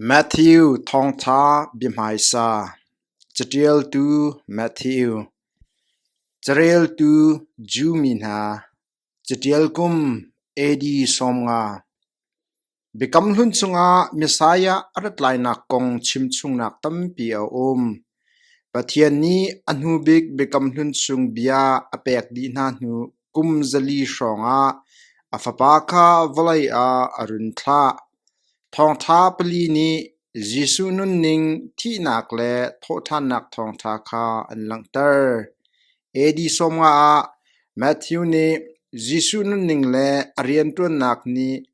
Matthew Thawngṭha biahmaisa, Caṭialtu Matthew, Careltu Jew mi hna, Caṭial kum AD 50. Biakam Hlun chungah Messiah a rat lainak kong chimchungnak tampi a um. Pathian nih a hnu bik Biakam Hlun chung bia a pek dih hna hnu kum 400 hrawngah a Fapa kha vawlei ah a run thlah. Thawngṭha pali nih Jesuh nunning, thihnak le thawhṭhannak thawngṭha kha an langhter. AD 50 ah Matthew nih Jesuh nunning le a rianṭuannak nih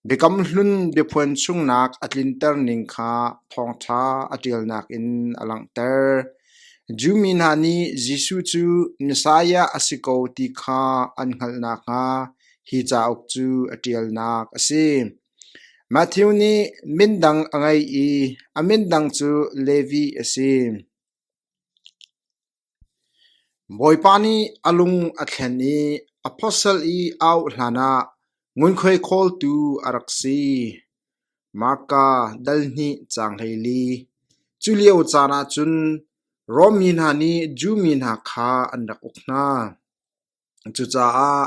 Biakam Hlun biaphuan chungnak a tlinter ning kha thawngṭha a ṭialnak in a langhter. Jew mi hna nih Jesuh cu Messiah a si ko ti kha an hngalh nakhnga hi cauk cu a ṭialnak a si. Matthew nih min dang a ngei i a min dang cu Levi a si. Bawipa nih a lung a thlen i apostle i auh hlanah ngunkhuai khawltu a rak si. Marka dal hnih caang 14. Cu lio caan ah cun Rom mi hna nih Jew mi hna kha an rak uk hna. Cucaah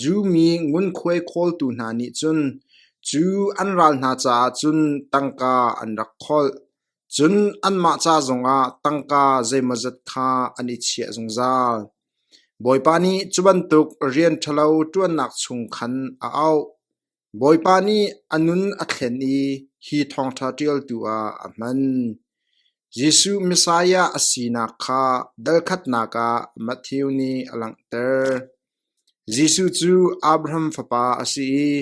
Jew mi ngunkhuai khawltu hna nih cun cu an ral hna caah cun tangka an rak kholh, cun anmah ca zongah tangka zeimawzat kha an i chiah zungzal. Bawipa nih cu bantuk rian ṭhalo ṭuannak chung khan a auh. Bawipa nih a nun a thlen i hi thawngṭha ṭialtu ah a hman. Jesuh Messiah a sinak kha dal khatnak ah Matthew nih a langhter. Jesuh cu Abraham fapa a si i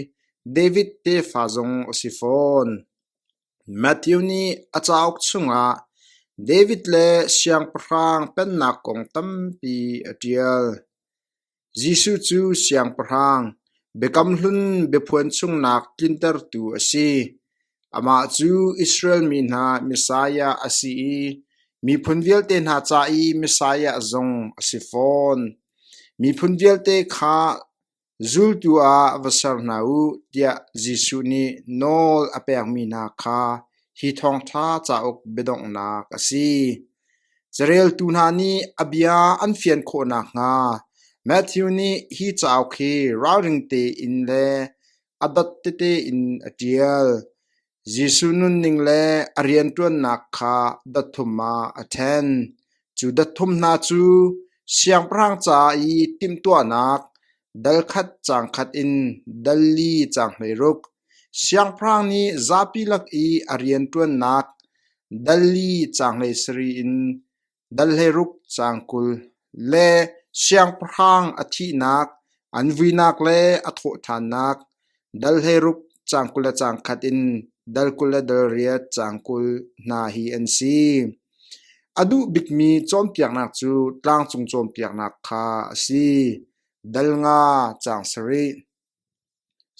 David tefa zong a si fawn. Matthew nih a cauk chungah David le siangpahrang pennak kong tampi a ṭial. Jesuh cu siangpahrang, Biakam Hlun biaphuan chungnak tlintertu a si. Amah cu Israel mi hna Messiah a si i miphun vialte hna ca i Messiah zong a si fawn. Miphun vialte kha zultu ah va ser hna u tiah Jesuh nih nawl a pekmi hna kha hi thawngṭha cauk biadonghnak a si. Careltu hna nih a bia an fian khawh nakhnga Matthew nih hi cauk hi ralring tein le a dot tete in a ṭial. Jesuh nunning le a rianṭuannak kha dot thum ah a ṭhen. Cu dot thum hna cu siangpahrang ca i timhtuahnak, dal khat caang khat in dal li caang 16, Siangpahrang nih zapi lak i a rianṭuannak dal li caang 17 in dal 16 caang 20 le siangpahrang a thihnak, an vuinak le a thawhṭhannak dal 16 caang 20 le caang khat in dal 20 le dal riat caang 20 hna hi an si. A duh bikmi cawnpiaknak cu tlangcung cawnpiaknak kha a si. Dal nga caang sarih.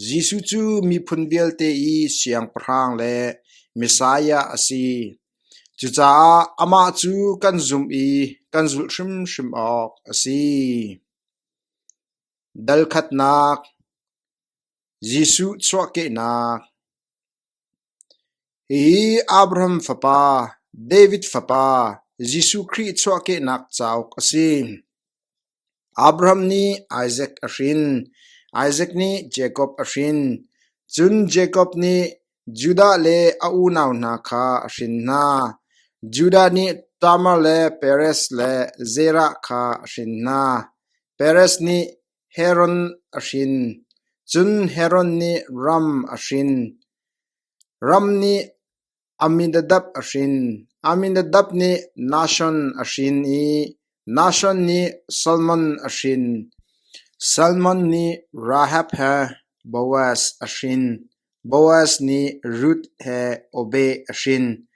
Jesuh cu miphun vialte i Siangpahrang le Messiah a si. Cucaah amah cu kan zumh i kan zulh hrimhrim awk a si. Dal khatnak Jesuh chuahkehnak Hihi Abraham fapa, David fapa, Jesuh Khrih chuahkehnak cauk a si. Abraham nih Isaac a hrin, Isaac nih Jakob a hrin, cun Jakob nih Judah le a unau hna kha a hrin hna. Judah nih Tamar le Perez le Zerah kha a hrin hna. Perez nih Heron a hrin, cun Heron nih Ram a hrin. Ram nih Amminadab a hrin, Amminadab nih Nahshon a hrin i Nahshon nih Salmon a hrin. Salmon nih Rahab he Boaz a hrin, Boaz nih Ruth he Obed a hrin.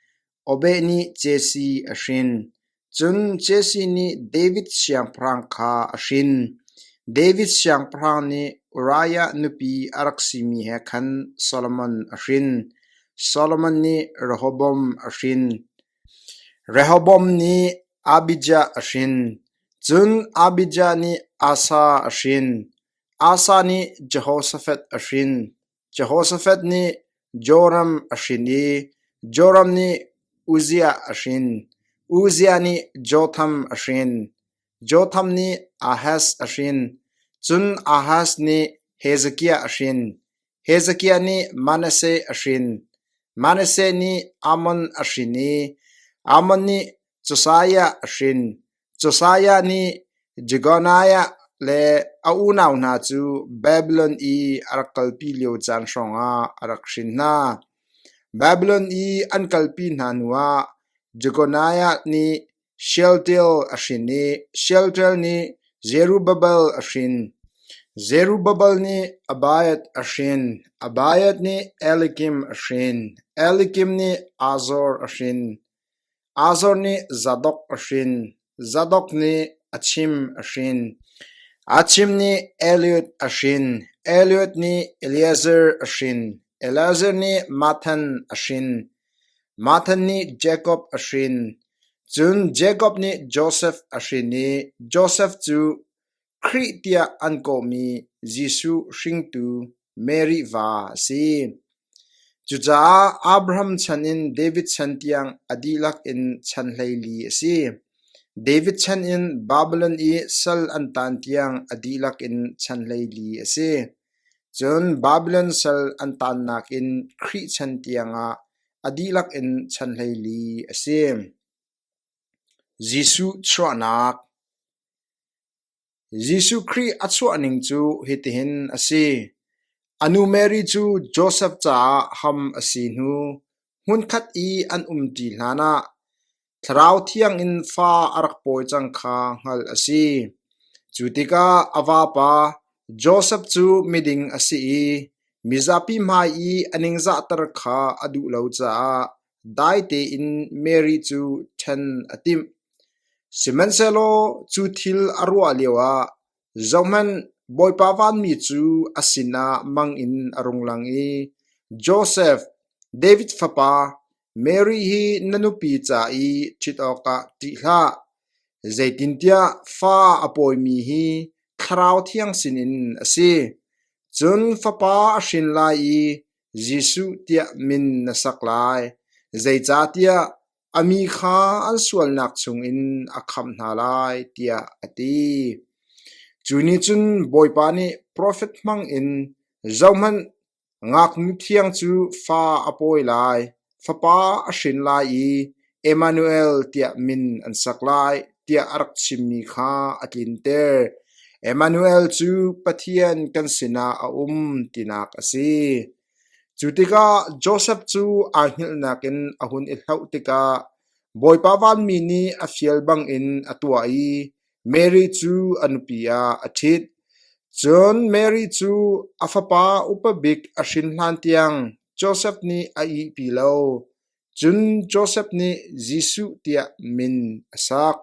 Obed nih Jesse a hrin, cun Jesse nih David siangpahrang kha a hrin. David siangpahrang nih Uriah nupi a rak simi he khan Solomon a hrin. Solomon nih Rehoboam a hrin. Rehoboam nih Abijah a hrin, cun Abijah nih Asa a hrin. Asa nih Jehoshafat a hrin. Jehoshafat nih Joram a hrin i. Joram nih Uzziah a hrin, Uzziah nih Jotham a hrin, Jotham nih Ahaz a hrin, cun Ahaz nih Hezekiah a hrin, Hezekiah nih Manasseh a hrin, Manasseh nih Amon a hrin i Amon nih Josiah a hrin. Josiah nih Jekoniah le a unau hna cu Babilon i a rak kalpi lio caan hrawngah a rak hrin hna. Babilon i an kalpi hna hnuah Jekoniah nih Shealtiel a hrin i Shealtiel nih Zerubbabel a hrin. Zerubbabel nih Abiud a hrin, Abiud nih Eliakim a hrin, Eliakim nih Azor a hrin, Azor nih Zadok a hrin, Zadok nih Achim a hrin, Achim nih Eliud a hrin, Eliud nih Eleazar a hrin, Eleazar nih Matthan a hrin, Matthan nih Jakob a hrin, cun Jakob nih Josef a hrin i Josef cu Khrih tiah an kawhmi Jesuh hringtu Mary va a si. Cucaah Abraham chan in David chan tiang a dihlak in chan 14 a si. David chan in Babilon i sal an taan tiang a dihlak in chan 14 a si. Cun Babilon sal an taannak in Khrih chan tiangah a dihlak in chan 14 a si. Jesuh chuahnak Jesuh Khrih a chuahning cu hitihin a si: A nu Mary cu Josef caah ham a si hnu hmunkhat i an umṭi hlanah Thlarau Thiang in fa a rak pawi cang kha hngalh a si. Cu tikah a vapa Josef cu miding a si i mizapi hmai i a ningzahter kha a duh lo caah dai tein Mary cu ṭhen a timh. Sihmanhsehlaw cu thil a ruah lioah, zohhmanh, Bawipa vanmi cu a sinah mang in a rung lang i, Josef, David fapa, Mary hi na nupi ca i ṭhit awkah ṭih hlah, zeitintiah fa a pawimi hi Thlarau Thiang sinin a si. Cun fapa a hrin lai i Jesuh tiah min na sak lai, zeicahtiah a mi kha an sualnak chungin a khamh hna lai, tiah a ti. Cu nih cun Bawipa nih profet hmangin, Zohhmanh, ngaknu thiang cu fa a pawi lai, fapa a hrin lai i Emmanuel tiah min an sak lai, tiah a rak chimmi kha a tlinter. Emmanuel cu Pathian kan sinah a um tinak a si. Cu tikah Josef cu aa hngilhnak in a hun i hlauh tikah Bawipa vanmi nih a fial bangin a tuah i Mary cu a nupi ah a ṭhit. Cun Mary cu a fapa upa bik a hrin hlantiang Josef nih a ihpi lo. Cun Josef nih Jesuh tiah min a sak.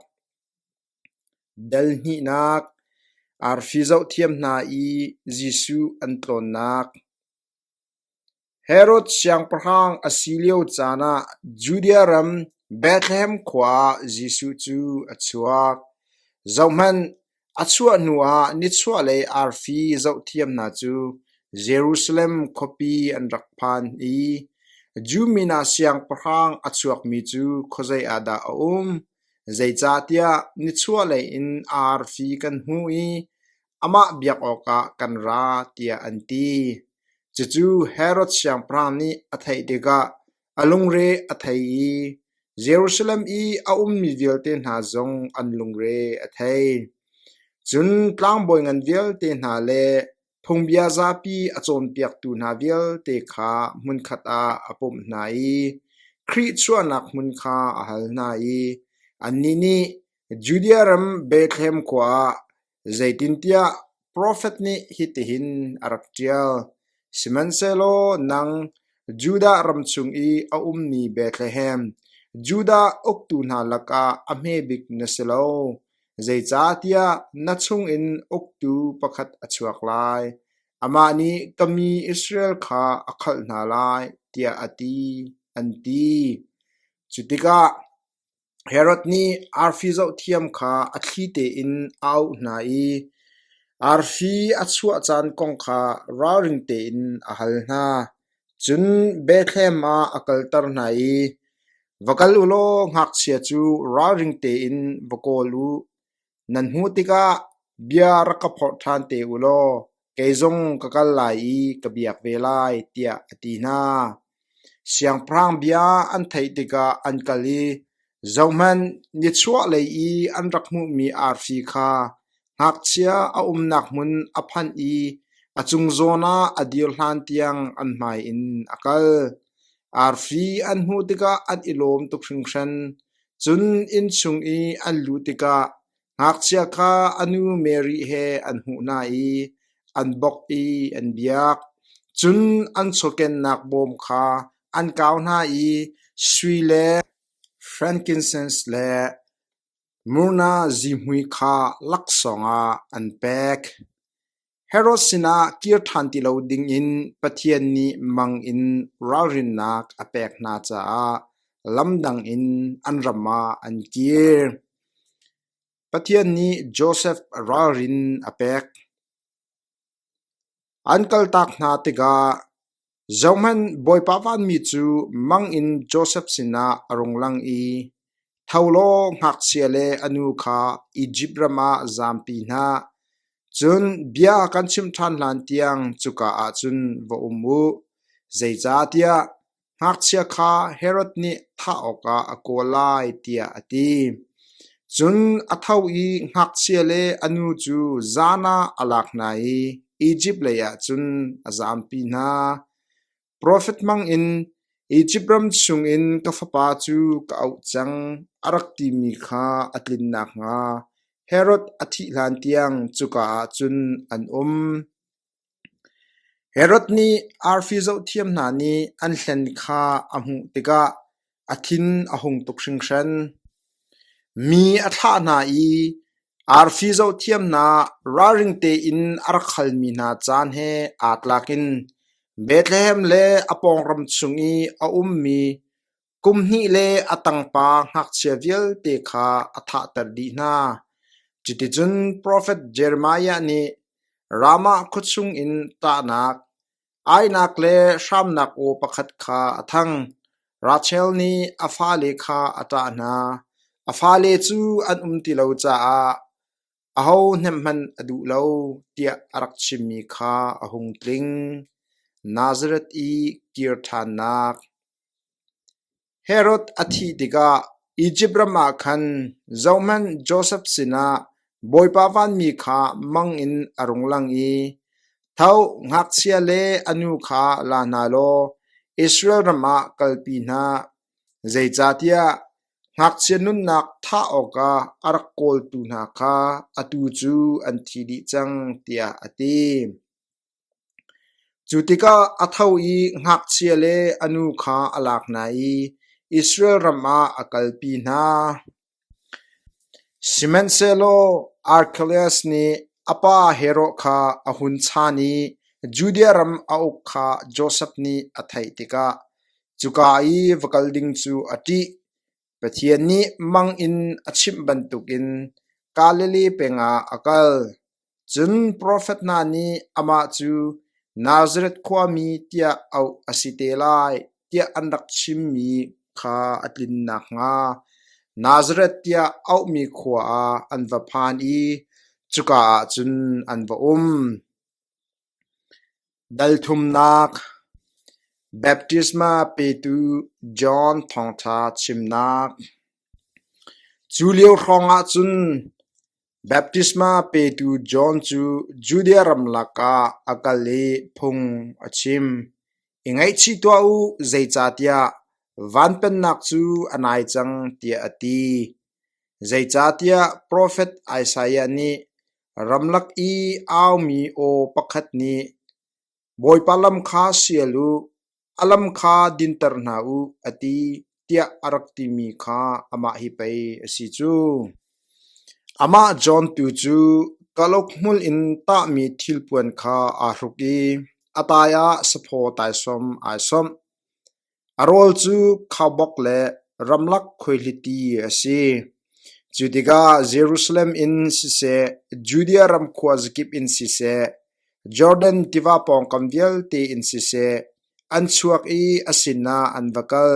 Dal hnihnak, arfi zohthiam hna i Jesuh an tlawnnak. Herod siangpahrang a si lio caan ah Judea ram Bethlehem khua ah Jesuh cu a chuak. Zohhmanh, a chuah hnuah nichuahlei arfi zohthiam hna cu Jerusalem khuapi an rak phan i Jew mi hna siangpahrang a chuakmi cu khuazei ah dah a um? Zeicahtiah nichuahlei in arfi kan hmuh i amah biak awkah kan ra, tiah an ti. Cucu Herod siangpahrang nih a theih tikah a lungre a thei i Jerusalem i a ummi vialte hna zong an lungre a thei. Cun tlangbawi ngan vialte hna le Phungbia zapi a cawnpiaktu hna vialte kha hmunkhat ah a pumh hna i Khrih chuahnak hmun kha a hal hna i annih nih Judea ram Bethlehem khua ah, zeitintiah profet nih hitihin a rak ṭial: Sihmanhsehlaw nang, Judah ram chung i a ummi Bethlehem, Judah uktu hna lakah a hme bik na si lo, Zeicahtiah na chungin uktu pakhat a chuak lai, amah nih ka mi Israel kha a khalh hna lai, tiah a ti, an ti. Cu tikah Herod nih arfi zohthiam kha a thli tein a auh hna i arfi a chuah caan kong kha ralring tein a hal hna. Cun Bethlehem ah a kalter hna i, “Va kal u law ngakchia cu ralring tein va kawl u. Nan hmuh tikah bia rak ka phorh ṭhan te u law kei zong ka kal lai i ka biak ve lai,” tiah a ti hna. Siangpahrang bia an theih tikah an kal i zohhmanh, nichuahlei i an rak hmuhmi arfi kha ngakchia a umnak hmun a phanh i a cung zawn ah a dir hlantiang an hmai in a kal. Arfi an hmuh tikah an i lawm tuk hringhran. Cun inn chung i an luh tikah ngakchia kha a nu Mary he an hmuh hna i an bawk i an biak. Cun an chawkennak bawm kha an kau hna i sui le frankincense le murna zihmui kha laksawng ah an pek. Herod sinah kir ṭhan ti lo dingin Pathian nih mang in ralrinnak a pek hna caah lamdang in an ram ah an kir. Pathian nih Josef ralrin a pek. An kaltak hna tikah zohhmanh, Bawipa vanmi cu mang in Josef sinah a rung lang i, “Tho law ngakchia le a nu kha Izipt ram ah zampi hna, cun bia kan chimh ṭhan hlan tiang cuka ah cun va um u, zeicahtiah Ngakchia kha Herod nih thah awkah a kawl lai,” tiah a ti. Cun a tho i ngakchia le a nu cu zan ah a lak hna i Izipt leiah cun a zampi hna. Profet hmangin, “Izipt ram chungin ka fapa cu ka auh cang,” a rak timi kha a tlin nakhnga Herod a thih hlantiang cuka ah cun an um. Herod nih arfi zohthiam hna nih an hlen kha a hmuh tikah a thin a hung tuk hringhran. Mi a thlah hna i arfi zohthiam hna ralring tein a rak halmi hna caan he aa tlak in Bethlehem le a pawngram chung i a ummi Kum hnih le a tangpa ngakchia vialte kha a thahter dih hna. Cuticun profet Jeremiah nih Ramah khua chungin ṭahnak, ainak le hramnak aw pakhat kha a thang. Rachel nih a fale kha a ṭah hna; a fale cu an um ti lo caah aho hnemh hmanh a duh lo, tiah a rak chimmi kha a hung tling. Nazareth i kir ṭhannak. Herod a thih tikah Izipt ram ah khan zohhmanh Josef sinah Bawipa vanmi kha mang in a rung lang i, “Tho, ngakchia le a nu kha la hna law Israel ram ah kalpi hna, zeicahtiah ngakchia nunnak thah awkah a rak kawltu hna kha atu cu an thi dih cang,” tiah a ti. Cu tikah a tho i ngakchia le a nu kha a lak hna i Israel ram ah a kalpi hna. Sihmanhsehlaw Archelaus nih a pa Herod kha a hun chaan i Judea ram a uk kha Josef nih a theih tikah cuka i va kal ding cu a ṭih. Pathian nih mang in a chimh bantukin Galilee peng ah a kal. Cun profet hna nih amah cu Nazareth khuami tiah auh a si te lai tiah an rak chimmi kha a tlin nakhnga Nazareth tiah auhmi khua ah an va phan i cuka ah cun an va um. Dal thumnak Baptisma petu John thawngṭha chimnak Cu lio hrawngah cun Baptisma petu John cu Judea ramlak ah a kal i phung a chim. I ngaihchih tuah u, zeicahtiah van pennak cu a nai cang, tiah a ti. Zeicahtiah profet Isaiah nih ramlak i aumi aw pakhat nih, Bawipa lam kha sial u, A lam kha dinter hna u, a ti, tiah a rak timi kha amah hi pei a si cu. Amah John tu cu kalauk hmul in tahmi thilpuan kha aa hruk i a tai ah saphaw taisawm ai sawmh. A rawl cu khaubawk le ramlak khuaihliti a si. Cu tikah Jerusalem in siseh, Judea ram khuazakip in siseh, Jordan tiva pawngkam vialte in siseh. An chuak i a sinah an va kal.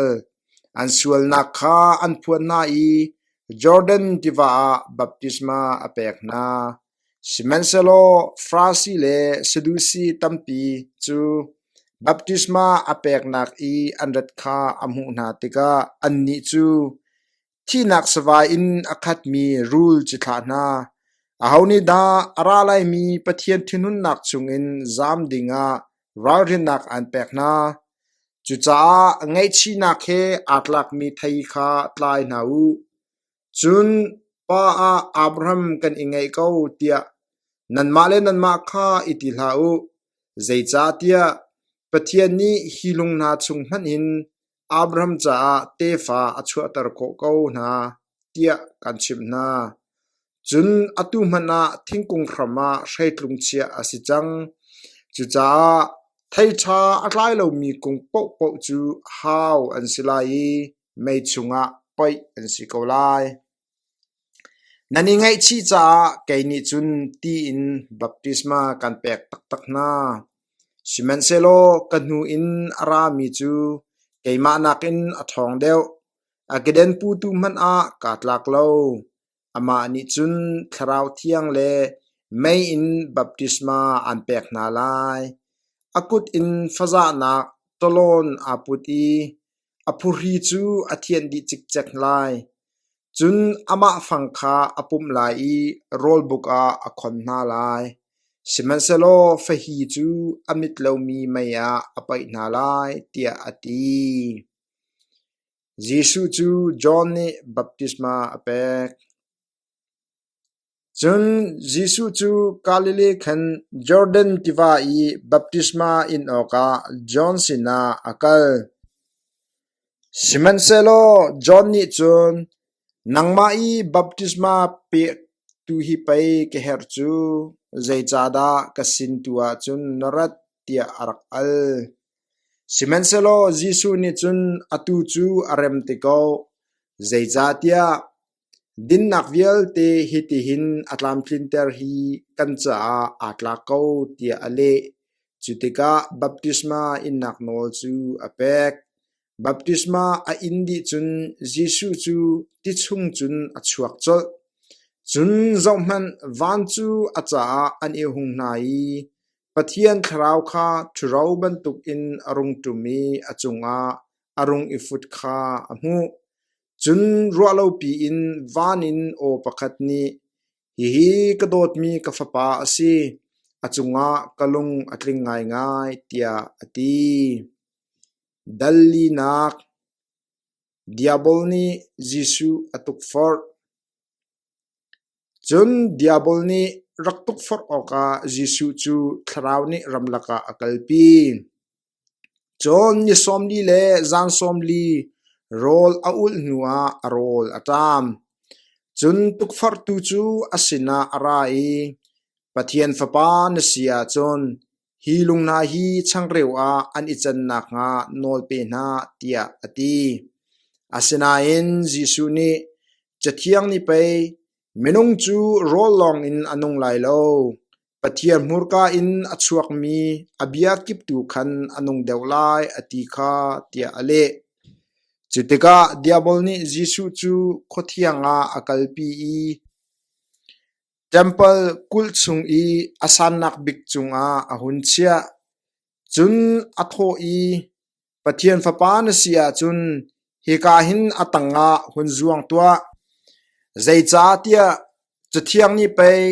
An sualnak kha an phuan hna i Jordan tiva ah baptisma a pek hna. Sihmanhsehlaw Farasi le Sadusi tampi cu baptisma a peknak i an rat kha a hmuh hna tikah annih cu Thihnak savai in a khatmi rul cithlah hna, aho nih dah a ra laimi Pathian thinhunnak chungin zam dingah ralrinnak aan pek hna? Cucaah ngaihchihnak he aa tlakmi thei kha tlai hna u. Cun pa ah Abraham kan i ngeih ko tiah nanmah le nanmah kha i ti hlah u. Zeicahtiah Pathian nih hi lung hna chung hmanh hin Abraham caah tefa a chuahter khawh ko hna tiah kan chimh hna. Cun atu hmanh ah thingkung hram ah hreitlung chiah a si cang. Cucaah thei ṭha a tlai lomi kung paohpaoh cu hau an si lai i mei chungah paih an si ko lai. Nan i ngaihchih caah kei nih cun ti in baptisma kan pek taktak hna. Sihmanhsehlaw ka hnu in a rami cu keimah nakin a ṭhawng deuh. A keden putu hmanh ah kaa tlak lo. Amah nih cun Thlarau Thiang le mei in baptisma aan pek hna lai. A kut in fazahnak tawlawn aa put i a phuhri cu a thianh dih cikcek lai. Cun amah fang kha a pumh lai i rawlbuk ah a khon hna lai. Sihmanhsehlaw fahi cu a mit lomi mei ah a paih hna lai, tiah a ti. Jesuh cu John nih baptisma a pek. Cun Jesuh cu Galilee khan Jordan tiva i baptisma in awkah John sinah a kal. Sihmanhsehlaw John nih cun, “Nangmah i baptisma pektu hi pei ka herh cu, zeicahdah ka sin tu ah cun na rat?” tiah a rak al. Sihmanhsehlaw Jesuh nih cun, “Atu cu a rem ti ko, zeicahtiah Dinnak vialte hitihin a tlamtlinter hi kan caah aa tlak ko tiah a leh. Cu tikah baptisma innak nawl cu a pek. Baptisma a in dih cun Jesuh cu ti chung cun a chuak colh. Cun zohhmanh, van cu a caah an i hung hna i Pathian Thlarau kha ṭhuro bantukin a rung ṭum i a cungah a rung i fut kha a hmuh. Cun ruahlopi in van in aw pakhat nih, “Hihi ka dawtmi ka fapa a si, a cungah ka lung a tling ngaingai,” tiah a ti. Dal linak Diabol nih Jesuh a tukforh. Cun Diabol nih rak tukforh awkah Jesuh cu Thlarau nih ramlak ah a kalpi. Cun ni 40 le zan 40 rawl a ulh hnuah a rawl a ṭam. Cun tukforhtu cu a sinah a ra i, Pathian Fapa na si ahcun hi lung hna hi changreu ah an i can nakhnga nawl pe hna, tiah a ti. Asinain Jesuh nih, Cathiang nih pei, minung cu rawl lawngin a nung lai lo, Pathian hmurka in a chuakmi a bia kip tu khan a nung deuh lai a ti kha tiah a leh. Cu tikah Diabol nih Jesuh cu khuathiang ah a kalpi i ṭempal kulh chung i a sannak bik cungah a hun chiah. Cun a thawh i, Pathian Fapa na si ahcun hika hin a tangah hun zuang tuah. Zeicahtiah Cathiang nih pei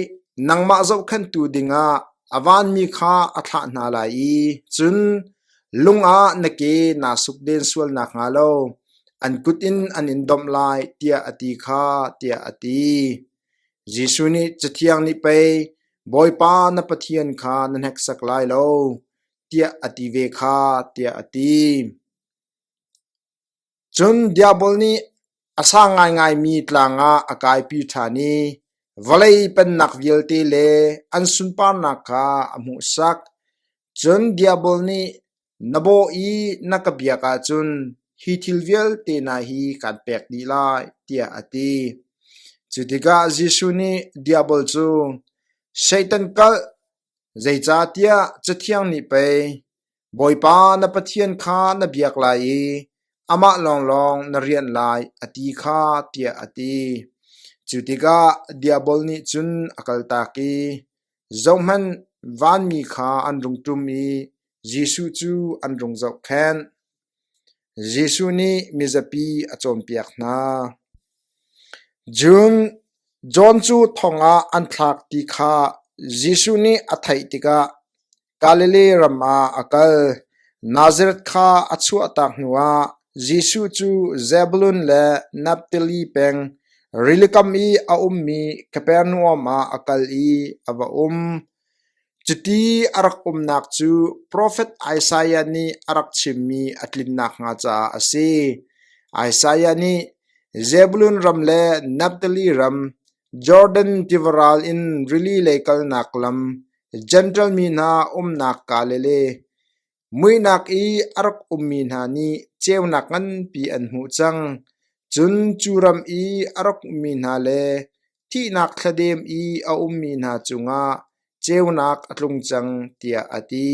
nangmah zohkhenhtu dingah a vanmi kha a thlah hna lai i cun lung ah na ke naa sukden sual nakhnga lo an kut in an in domh lai, tiah a ti kha, tiah a ti. Jesuh nih Cathiang nih pei Bawipa na Pathian kha na hneksak lai lo, tiah a ti ve kha, tiah a ti. Cun Diabol nih a sang ngaingaimi tlang ah a kaipi ṭhan i vawlei pennak vialte le an sunparnak kha a hmuhsak. Cun Diabol nih, Na bawh i na ka biak ahcun hi thil vialte hna hi kaan pek dih lai, tiah a ti. Cu tikah Jesuh nih Diabol cu, Satan kalh, zeicahtiah Cathiang nih pei. Bawipa na Pathian kha na biak lai i amah lawnglawng na rianh lai, a ti kha, tiah a ti. Cu tikah Diabol nih cun a kaltak i, Zohhmanh, vanmi kha an rung ṭum i Jesuh cu an rung zohkhenh. Jesuh nih mizapi a cawnpiak hna. June John cu thong ah an thlak ti kha Jesuh nih a theih tikah Galilee ram ah a kal. Nazareth kha a chuahtak hnuah Jesuh cu Zebulun le Naftali peng rilikam i a ummi Kapernaum ah a kal i a va um. Cuti a rak umnak cu profet Isaiah nih a rak chimmi a tlin nakhnga caah a si. Isaiah nih Zebulun ram le Naftali ram, Jordan tiva ral in rili lei kalnak lam, Jentail mi hna umnak Galilee, Muihnak i a rak ummi hna nih ceunak nganpi an hmuh cang. Cun cu ram i a rak ummi hna le thihnak thladem i a ummi hna cungah ceunak a tlung cang, tiah a ti.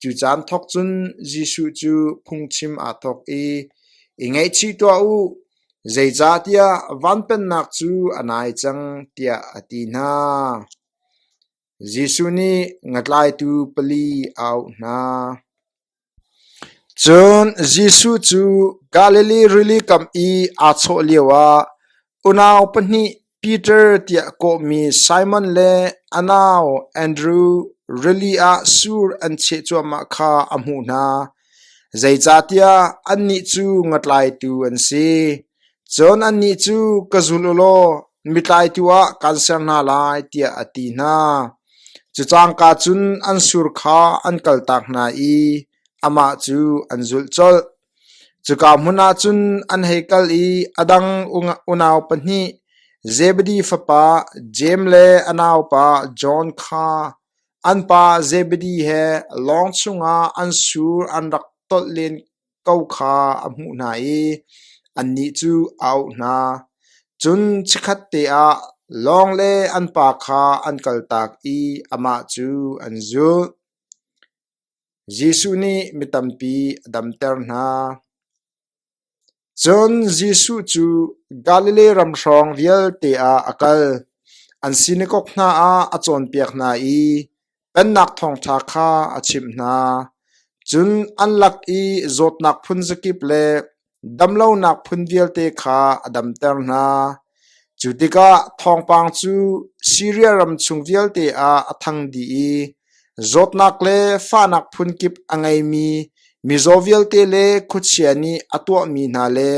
Cu caan thawk cun Jesuh cu phungchim aa thawk i, “I ngaihchih tuah u, zeicahtiah van pennak cu a nai cang,” tiah a ti hna. Jesuh nih ngatlaitu pali a auh hna. Cun Jesuh cu Galilee rili kam i aa chawh lioah unau pahnih Peter tiah kawhmi Simon le a nau Andru rili ah sur an cheh cuahmah kha a hmuh hna, zeicahtiah annih cu ngatlaitu an si. Cun annih cu, “Ka zul u law mitlaitu ah kaan ser hna lai,” tiah a ti hna. Cu cangka cun an sur kha an kaltak hna i amah cu an zulh colh. Cuka hmun ah cun an hei kal i a dang unau pahnih, Zebedi fapa Jeim le a naupa John kha an pa Zebedi he lawng chungah an sur an rak tolh len ko kha a hmuh hna i annih cu a auh hna. Cun chikkhatte ah lawng le an pa kha an kaltak i amah cu an zulh. Jesuh nih mi tampi a damter hna. Cun Jesuh cu Galilee ram hrawng vialte ah a kal. An sinakok hna ah a cawnpiak hna i Pennak thawngṭha kha a chimh hna. Cun an lak i zawtnak phunzakip le damlonak phun vialte kha a damter hna. Cu tikah thawngpang cu Siria ram chung vialte ah a thang dih i zawtnak le fahnak phunkip a ngeimi mizaw vialte le khuachia nih a tuahmi hna le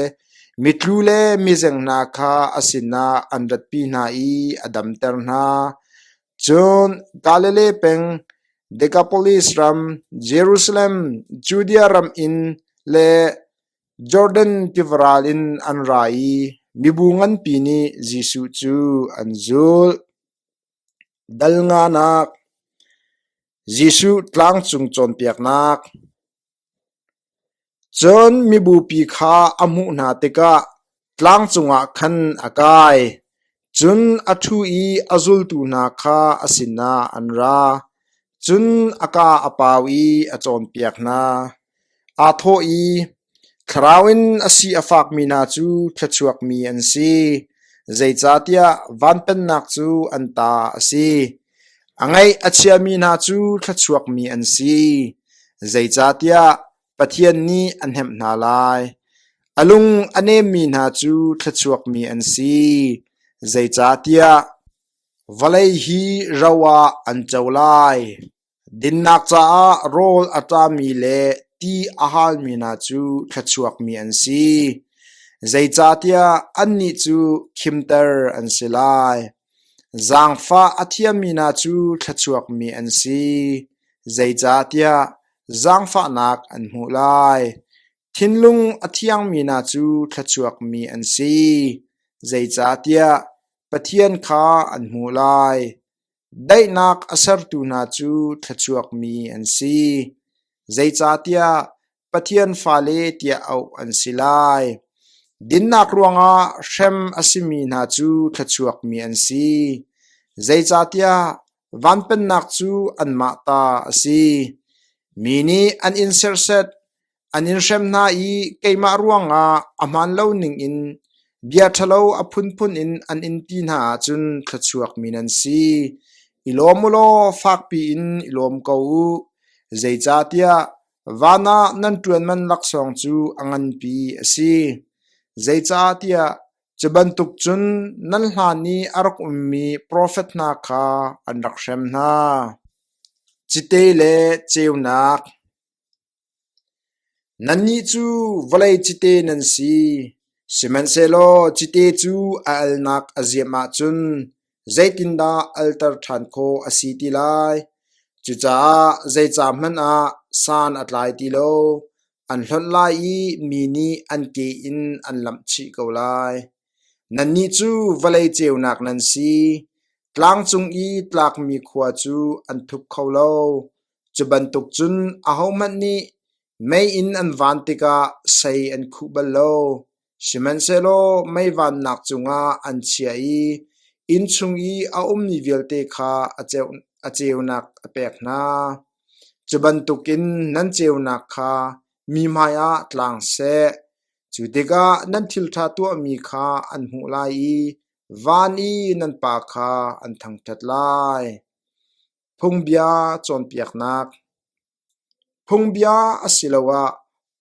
mitlu le mizeng hna kha a sinah an ratpi hna i a damter hna. Cun Galilee peng, Dekapolis ram, Jerusalem, Judea ram in le Jordan tivaral in an ra i mibu nganpi nih Jesuh cu an zulh. Dal nganak Jesuh tlangcung cawnpiaknak Cun mibupi kha a hmuh hna tikah tlang cungah khan a kai, cun a ṭhu i a zultu hna kha a sinah an ra. Cun a kaa a pau i a cawnpiak hna. Aa thawh i, Thlarau in a si a fakmi hna cu thluachuakmi an si, zeicahtiah van pennak cu an ta a si. A ngaih a chiami hna cu thluachuakmi an si, zeicahtiah Pathian nih a hnemh hna lai. A lung a nemmi hna cu thluachuakmi an si, zeicahtiah vawlei hi ro ah an co lai. Dinnak caah rawl a ṭami le ti a halmi hna cu thluachuakmi an si, zeicahtiah annih cu khimter an si lai. Zaangfah a thiammi hna cu thluachuakmi an si, zeicahtiah zaangfahnak an hmuh lai. Thinlung a thiangmi hna cu thluachuakmi an si, zeicahtiah Pathian kha an hmuh lai. Daihnak a sertu hna cu thluachuakmi an si, zeicahtiah Pathian fale tiah auh an si lai. Dinnak ruangah hrem a simi hna cu thluachuakmi an si, zeicahtiah van pennak cu anmah ta a si. Mi nih an in serhsat, an in hrem hna i keimah ruangah a hmaan lo ningin bia ṭhalo a phunphun in an in ti hna ahcun thluachuakmi nan si. I lawm u law fakpi in i lawm ko u, zeicahtiah van ah nan ṭuanman laksawng cu a nganpi a si. Zeicahtiah cu bantuk cun nan hlan i a rak ummi profet hna kha an rak hrem hna. Cite le ceunak. Nannih cu vawlei cite nan si, sihmanhsehlaw cite cu a alnak a ziam ahcun zeitindah alter ṭhan khawh a si ti lai? Cucaah zeica hmanh ah san a tlai ti lo, an hlonh lai i mi nih an ke in an lamh chih ko lai. Nannih cu vawlei ceunak nan si. Tlang cung i tlakmi khua cu an thup kho lo. Cu bantuk cun ahohmanh nih meiinn an van tikah sei an khuh bal lo. Sihmanhsehlaw mei vannak cungah an chiah i inn chung i a ummi vialte kha a ceunak a pek hna. Cu bantukin nan ceunak kha mi hmaiah tlang seh. Cu tikah nan thilṭha tuahmi kha an hmuh lai i van i nan Pa kha an thangṭhat lai. Phungbia cawnpiaknak. Phungbia asiloah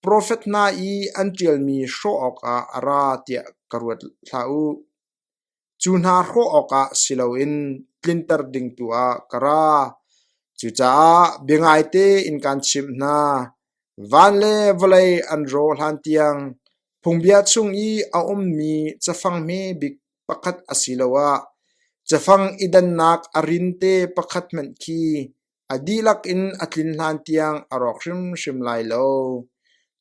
profet hna i an ṭialmi hrawh awkah a ra tiah ka ruat hlah u. Cu hna hrawh awkah si loin tlinter ding tu ah ka ra. Cucaah biangaite in kaan chimh hna, van le vawlei an rawh hlantiang phungbia chung i a ummi cafang hme bik pakhat asiloah cafang i dannak a rinte pakhat hmanh khi a dihlak in a tlin hlan tiang a rawk hrimhrim lai lo.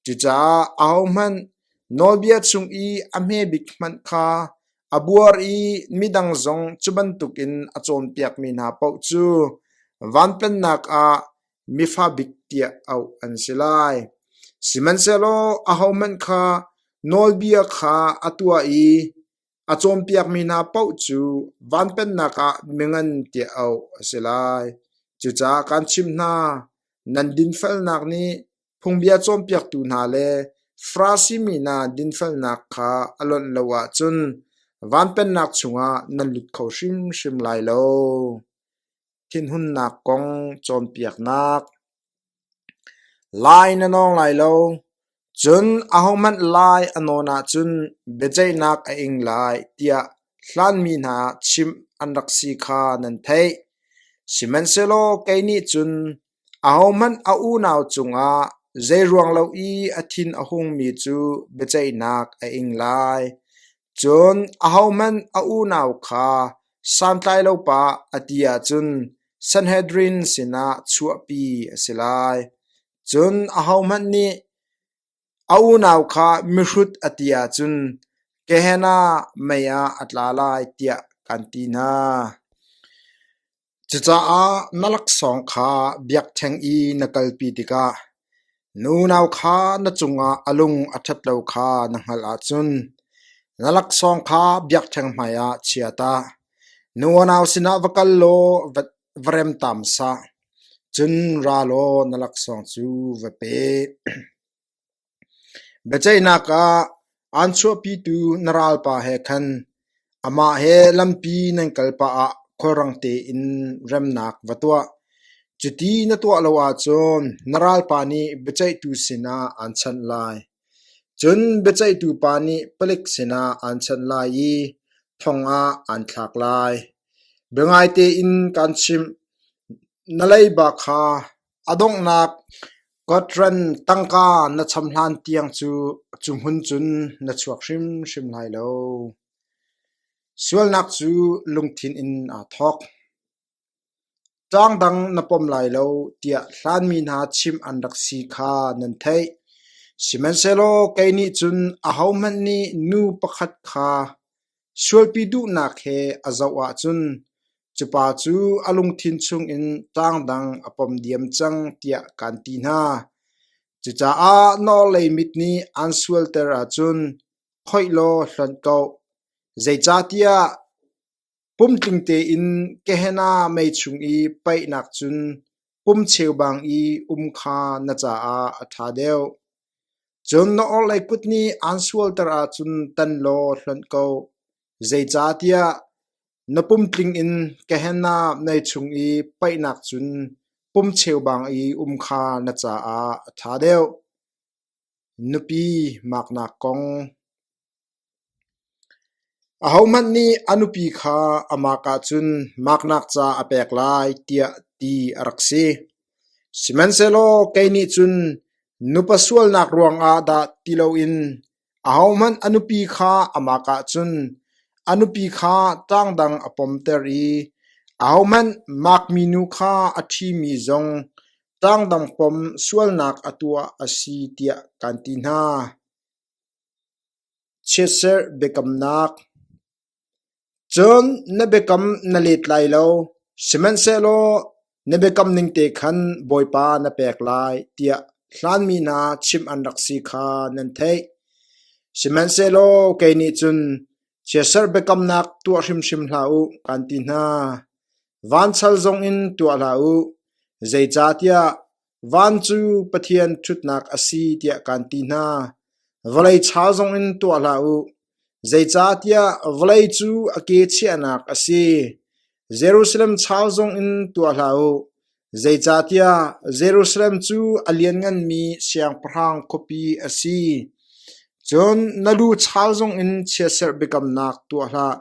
Cucaah ahohmanh nawlbia chung i a hme bik hmanh kha a buar i midang zong cu bantukin a cawnpiakmi hna paoh cu van pennak ah mifa bik tiah auh an si lai. Sihmanhsehlaw ahohmanh kha nawlbia kha a tuah i a cawnpiakmi hna paoh cu van pennak ah mingan tiah auh a si lai. Cucaah kaan chimh hna, nan dinfelnak nih phungbia cawnpiaktu hna le Farasi mi hna dinfelnak kha a lonh lo ahcun van pennak chungah nan lut kho hrimhrim lai lo. Thinhunnak kong cawnpiaknak. Lai na nawng lai lo, cun ahohmanh lai a nawn ahcun biaceihnak a ing lai tiah hlanmi hna chimh an rak si kha nan theih. Sihmanhsehlaw kei nih cun ahohmanh a unau cungah zeiruang lo i a thin a hungmi cu biaceihnak a ing lai. Cun ahohmanh a unau kha santlailo pa a ti ahcun Sanhedrin sinah chuahpi a si lai. Cun ahohmanh nih a unau kha mihrut a ti ahcun Gehenna mei ah a tla lai tiah kan ti hna. Cucaah na laksawng kha biakṭheng i na kalpi tikah na unau kha na cungah a lung a ṭhat lo kha na hngalh ahcun na laksawng kha biakṭheng hmaiah chia ta. Na unau sinah va kal law va remtam sah, cun ra law na laksawng cu va pe. Biaceihnak ah aan chuahpitu na ralpa he khan amah he lampi nan kal pah ah khulrang tein remnak va tuah. Cuti na tuah lo ahcun na ralpa nih biaceihtu sinah aan chanh lai. Cun biaceihtu pa nih palik sinah aan chanh lai i thong ah aan thlak lai. Biangai tein kaan chimh, na leiba kha a donghnak Kawtran tangka na cham hlan tiang cu cu hmun cun na chuak hrimhrim lai lo. Sualnak cu lungthin in aa thawk. Ṭaangdang na pom lai lo tiah hlanmi hna chimh an rak si kha nan theih. Sihmanhsehlaw kei nih cun ahohmanh nih nu pakhat kha sualpi duhnak he a zoh ahcun cu pa cu a lungthin chungin ṭaangdang a pom diam cang tiah kaan ti hna. Cucaah na orhlei mit nih aan sualter ahcun khoih law hlonh ko. Zeicahtiah pumtling tein Gehenna mei chung i paihnak cun. pum cheubang i um kha na caah a ṭha deuh. Cun na orhlei kut nih aan sualter ahcun tan law hlonh ko, zeicahtiah na pum tling in Gehenna mei chung i paihnak cun pum cheubang i um kha na caah a ṭha deuh. Nupi maknak kong. Ahohmanh nih a nupi kha a mak ahcun maknak ca a pek lai tiah ti a rak si. Sihmanhsehlaw kei nih cun nupa sualnak ruangah dah ti loin ahohmanh a nupi kha a mak ahcun a nupi kha ṭangdang a pomter i ahohmanh makmi nu kha a ṭhimi zong ṭangdang pom sualnak a tuah a si tiah kan ti hna. Chiatserh biakamnak. Cun na biakam na let lai lo, sihmanhsehlaw na biakam ningte khan Bawipa na pek lai, tiah hlanmi hna chimh an rak si kha nan theih. Sihmanhsehlaw kei nih cun chiatserh biakamnak tuah hrimhrim hlah u, kaan ti hna. Vanchal zongin tuah hlah u, zeicahtiah Van cu Pathian ṭhutnak a si tiah kaan ti hna. Vawlei cha zongin tuah hlah u, zeicahtiah vawlei cu a ke chiahnak a si. Jerusalem chau zongin tuah hlah u, zeicahtiah Jerusalem cu a liannganmi siangpahrang khuapi a si. Cun na lu chau zongin chiatserh biakamnak tuah hlah,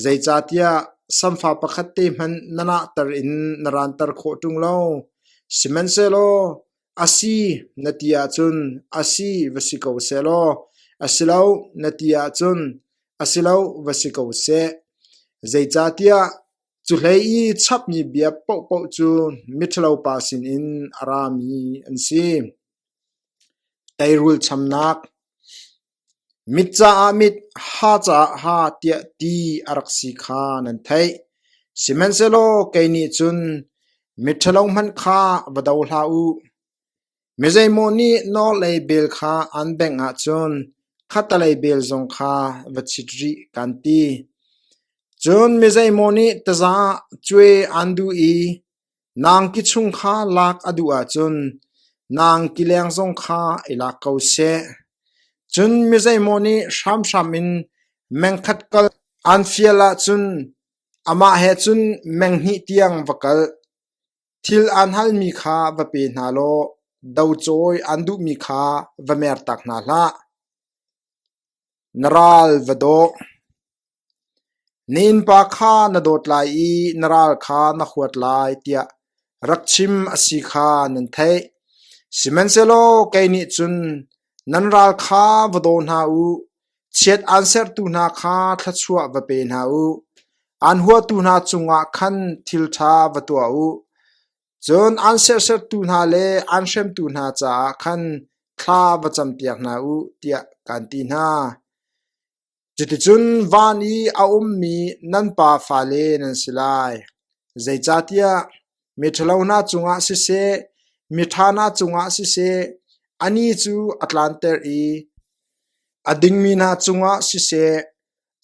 zeicahtiah samfa pakhat te hmanh na nahter in na ranter khawh ṭung lo. Sihmanhsehlaw a si na ti ahcun a si va si ko sehlaw, a si lo na ti ahcun a si lo va si ko seh. Zeicahtiah cu hlei i chapmi bia paohpaoh cu miṭhalopa sinin a rami an si. Teirul chamnak. Mit caah mit, ha caah ha tiah ti a rak si kha nan theih. Sihmanhsehlaw kei nih cun miṭhalo hmanh kha va do hlah u. Mi zeimaw nih nawlei bel kha aan bengh ahcun khattelei bel zong kha va chit rih kaan ti. Cun mi zeimaw nih taza cuai aan duh i Na angki chung kha lak a duh ahcun na angki leng zong kha i lak ko seh. Cun mi zeimaw nih hramhram in mengkhat kal aan fial ahcun amah he cun meng hnih tiang va kal. Thil aan halmi kha va pe hna law docawi aan duhmi kha va mertak hna hlah. Na ral va daw. Na innpa kha na dawt lai i na ral kha na huat lai tiah rak chim a si kha nan theih. Sihmanhsehlaw kei nih cun nan ral kha va daw hna u, chiat aan sertu hna kha thluachuah va pe hna u, aan huatu hna cungah khan thil ṭha va tuah u. Cun aan serhsattu hna le aan hremtu hna caah khan thla va campiak hna u, tiah kaan ti hna. Cuticun van i a ummi nan Pa fale nan si lai. Zeicahtiah miṭhalo hna cungah siseh, miṭha hna cungah siseh, a ni cu a tlanter i a dingmi hna cungah siseh,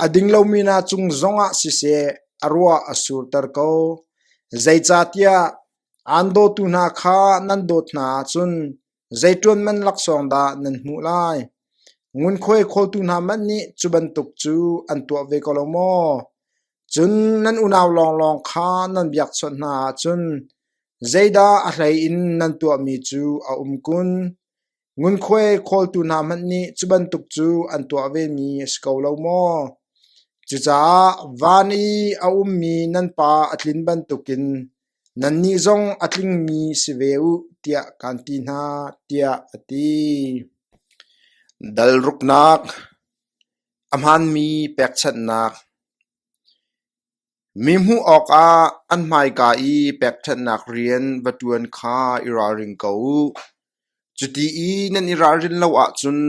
a ding lomi hna cung zongah siseh, a ruah a surter ko. Zeicahtiah aan dawtu hna kha nan dawt hna ahcun Zei ṭuanman laksawng dah nan hmuh lai? Ngunkhuai khawltu hna hmanh nih cu bantuk cu an tuah ve ko lo maw? Cun nan unau lawnglawng kha nan biakchawnh hna ahcun zeidah a hlei in nan tuahmi cu a um kun? Ngunkhuai khawltu hna hmanh nih cu bantuk cu an tuah vemi a si ko lo maw? Cucaah van i a ummi nan Pa a tlin bantukin Nannih zong a tlingmi si ve u tiah kaan ti hna, tiah a ti. Dal ruknak, a hmaanmi pekchanhnak. Mi hmuh awkah an hmaika i pekṭhenhnak rian va ṭuan kha i ralring ko u. Cuti i nan i ralrin lo ahcun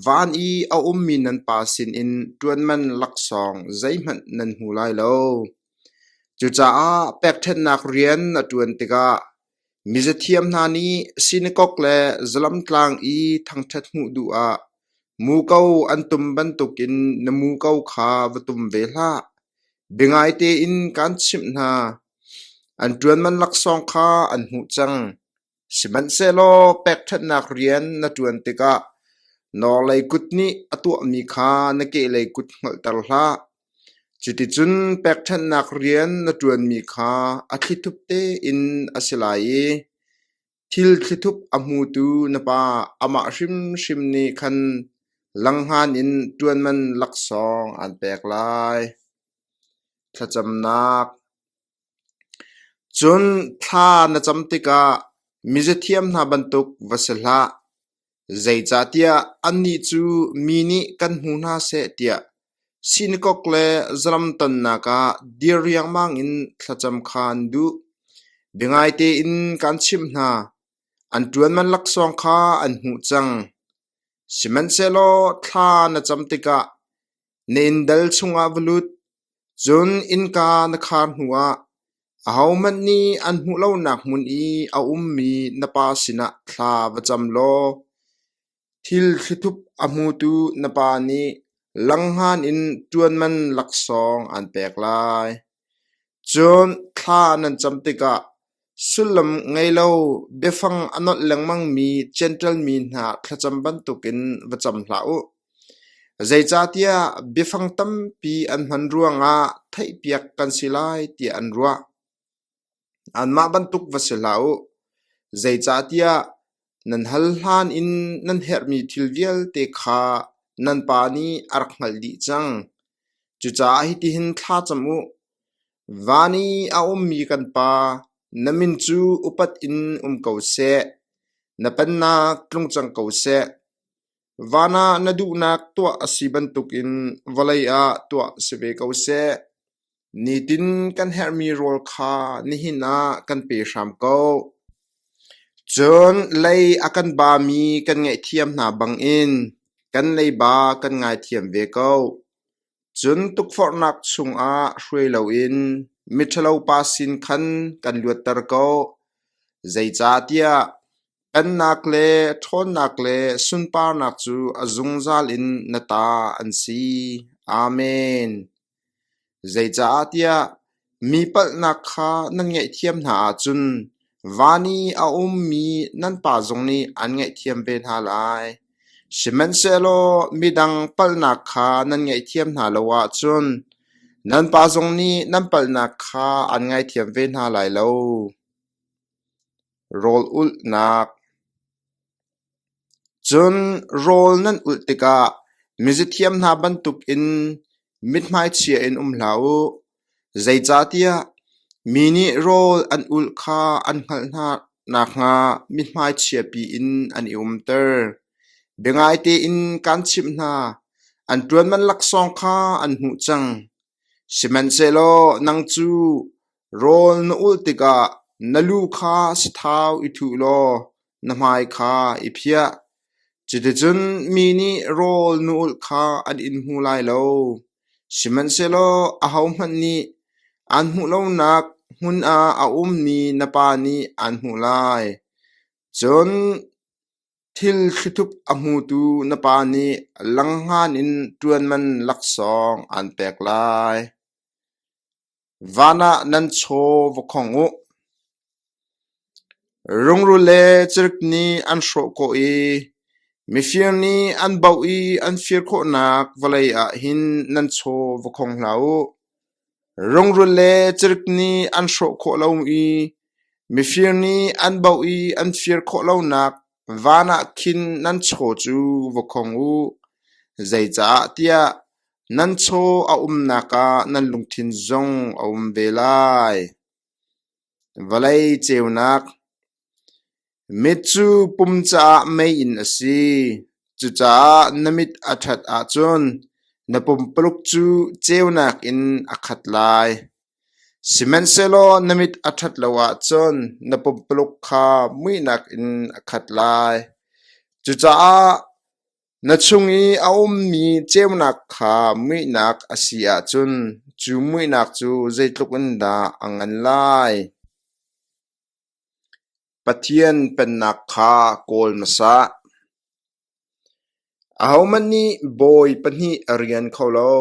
van i a ummi nan Pa sinin ṭuanman laksawng zeihmanh nan hmu lai lo. Cucaah pekṭhenhnak rian na ṭuan tikah mizathiam hna nih sinakok le zalamtlang i thangṭhat hmuh duh ah muko an tum bantukin na muko kha va tum ve hlah. Biangai tein kaan chimh hna. An ṭuanman laksawng kha an hmuh cang. Sihmanhsehlaw pekṭhenhnak rian na ṭuan tikah nawlei kut nih a tuahmi kha na kehlei kut hngalhter hlah. Cuticun pekṭhenhnak rian na ṭuanmi kha a thlithup tein a si lai i thil thlithup a hmutu na Pa amah hrimhrim nih khan langhngan in ṭuanman laksawng aan pek lai. Thlacamnak Cun thla na cam tikah miziathiam hna bantuk va si hlah, zeicahtiah annih cu mi nih kan hmu hna seh tiah sinakok le zalam tonnak ah dir riangmang in thlacam kha an duh. Biangai tein kaan chimh hna, an ṭuanman laksawng kha an hmuh cang. Sihmanhsehlaw thla na cam tikah na inndal chungah va lut, Cun innka na khar hnuah ahohmanh nih an hmuh lonak hmun i a ummi na Pa sinah thla va cam law thil thlithup a hmutu na Pa nih langhngan in ṭuanman laksawng aan pek lai. Cun thla nan cam tikah sullam ngei lo biafang a nolh lengmangmi Jentail mi hna thlacam bantukin va cam hlah u. Zeicahtiah biafang tampi an hman ruangah theihpiak kan si lai tiah an ruah. Anmah bantuk va si hlah u, zeicahtiah nan hal hlan in nan herhmi thil vialte kha nan Pa nih a rak hngalh dih cang. Cucaah hitihin thla cam u: Van i a ummi kan Pa, na min cu upat in um ko seh. Na pennak tlung cang ko seh. Van ah na duhnak tuah a si bantukin vawlei ah tuah si ve ko seh. Nitin kan herhmi rawl kha nihin ah kan pe hram ko. Cun lei a kan bami kan ngaihthiam hna bangin kan leiba kan ngaithiam ve ko. Cun tukforhnak chungah hruai loin miṭhalopa sin khan kan luatter ko. Zeicahtiah Pennak le ṭhawnnak le sunparnak cu a zungzal in na ta an si. Amen. Zeicahtiah mi palhnak kha nan ngaihthiam hna ahcun van i a ummi nan Pa zong nih an ngaihthiam ve hna lai. Sihmanhsehlaw midang palhnak kha nan ngaihthiam hna lo ahcun nan Pa zong nih nan palhnak kha an ngaithiam ve hna lai lo. Rawl ulhnak Cun rawl nan ulh tikah mizithiam hna bantukin mithmai chia in um hlah u, zeicahtiah mi nih rawl an ulh kha an hngalh hna nakhnga mithmai chiapi in an i umter. Biangai tein kaan chimh hna, an ṭuanman laksawng kha an hmuh cang. Sihmanhsehlaw nang cu Rawl na ulh tikah na lu kha sathau i thuh law na hmai kha i phiah. Cuticun mi nih rawl na ulh kha an in hmu lai lo. Sihmanhsehlaw ahohmanh nih aan hmuh lonak hmun ah a ummi na Pa nih aan hmuh lai. Cun thil thlithup a hmutu na Pa nih langhngan in ṭuanman laksawng aan pek lai. Van ah nan chaw va khong u. Rungrul le cirik nih an hrawh khawh i mifir nih an baoh i an fir khawhnak vawlei ah hin nan chaw va khong hlah u. Rungrul le cirik nih an hrawh khawh lo i mifir nih an baoh i an fir khawh lonak van ah khin nan chaw cu va khong u. Zeicah tiah Nan chaw a umnak ah nan lungthin zong a um ve lai. Vawlei ceunak Mit cu pum caah meiinn a si. Cucaah na mit a ṭhat ahcun na pumpaluk cu ceunak in a khat lai. Sihmanhsehlaw na mit a ṭhat lo ahcun na pumpaluk kha muihnak in a khat lai. Cucaah Na chung i a ummi ceunak kha muihnak a si ahcun cu muihnak cu zeitluk in dah a ngan lai? Pathian Pennak kha kawl hmasa. Ahohmanh nih bawi pahnih a rian kho lo,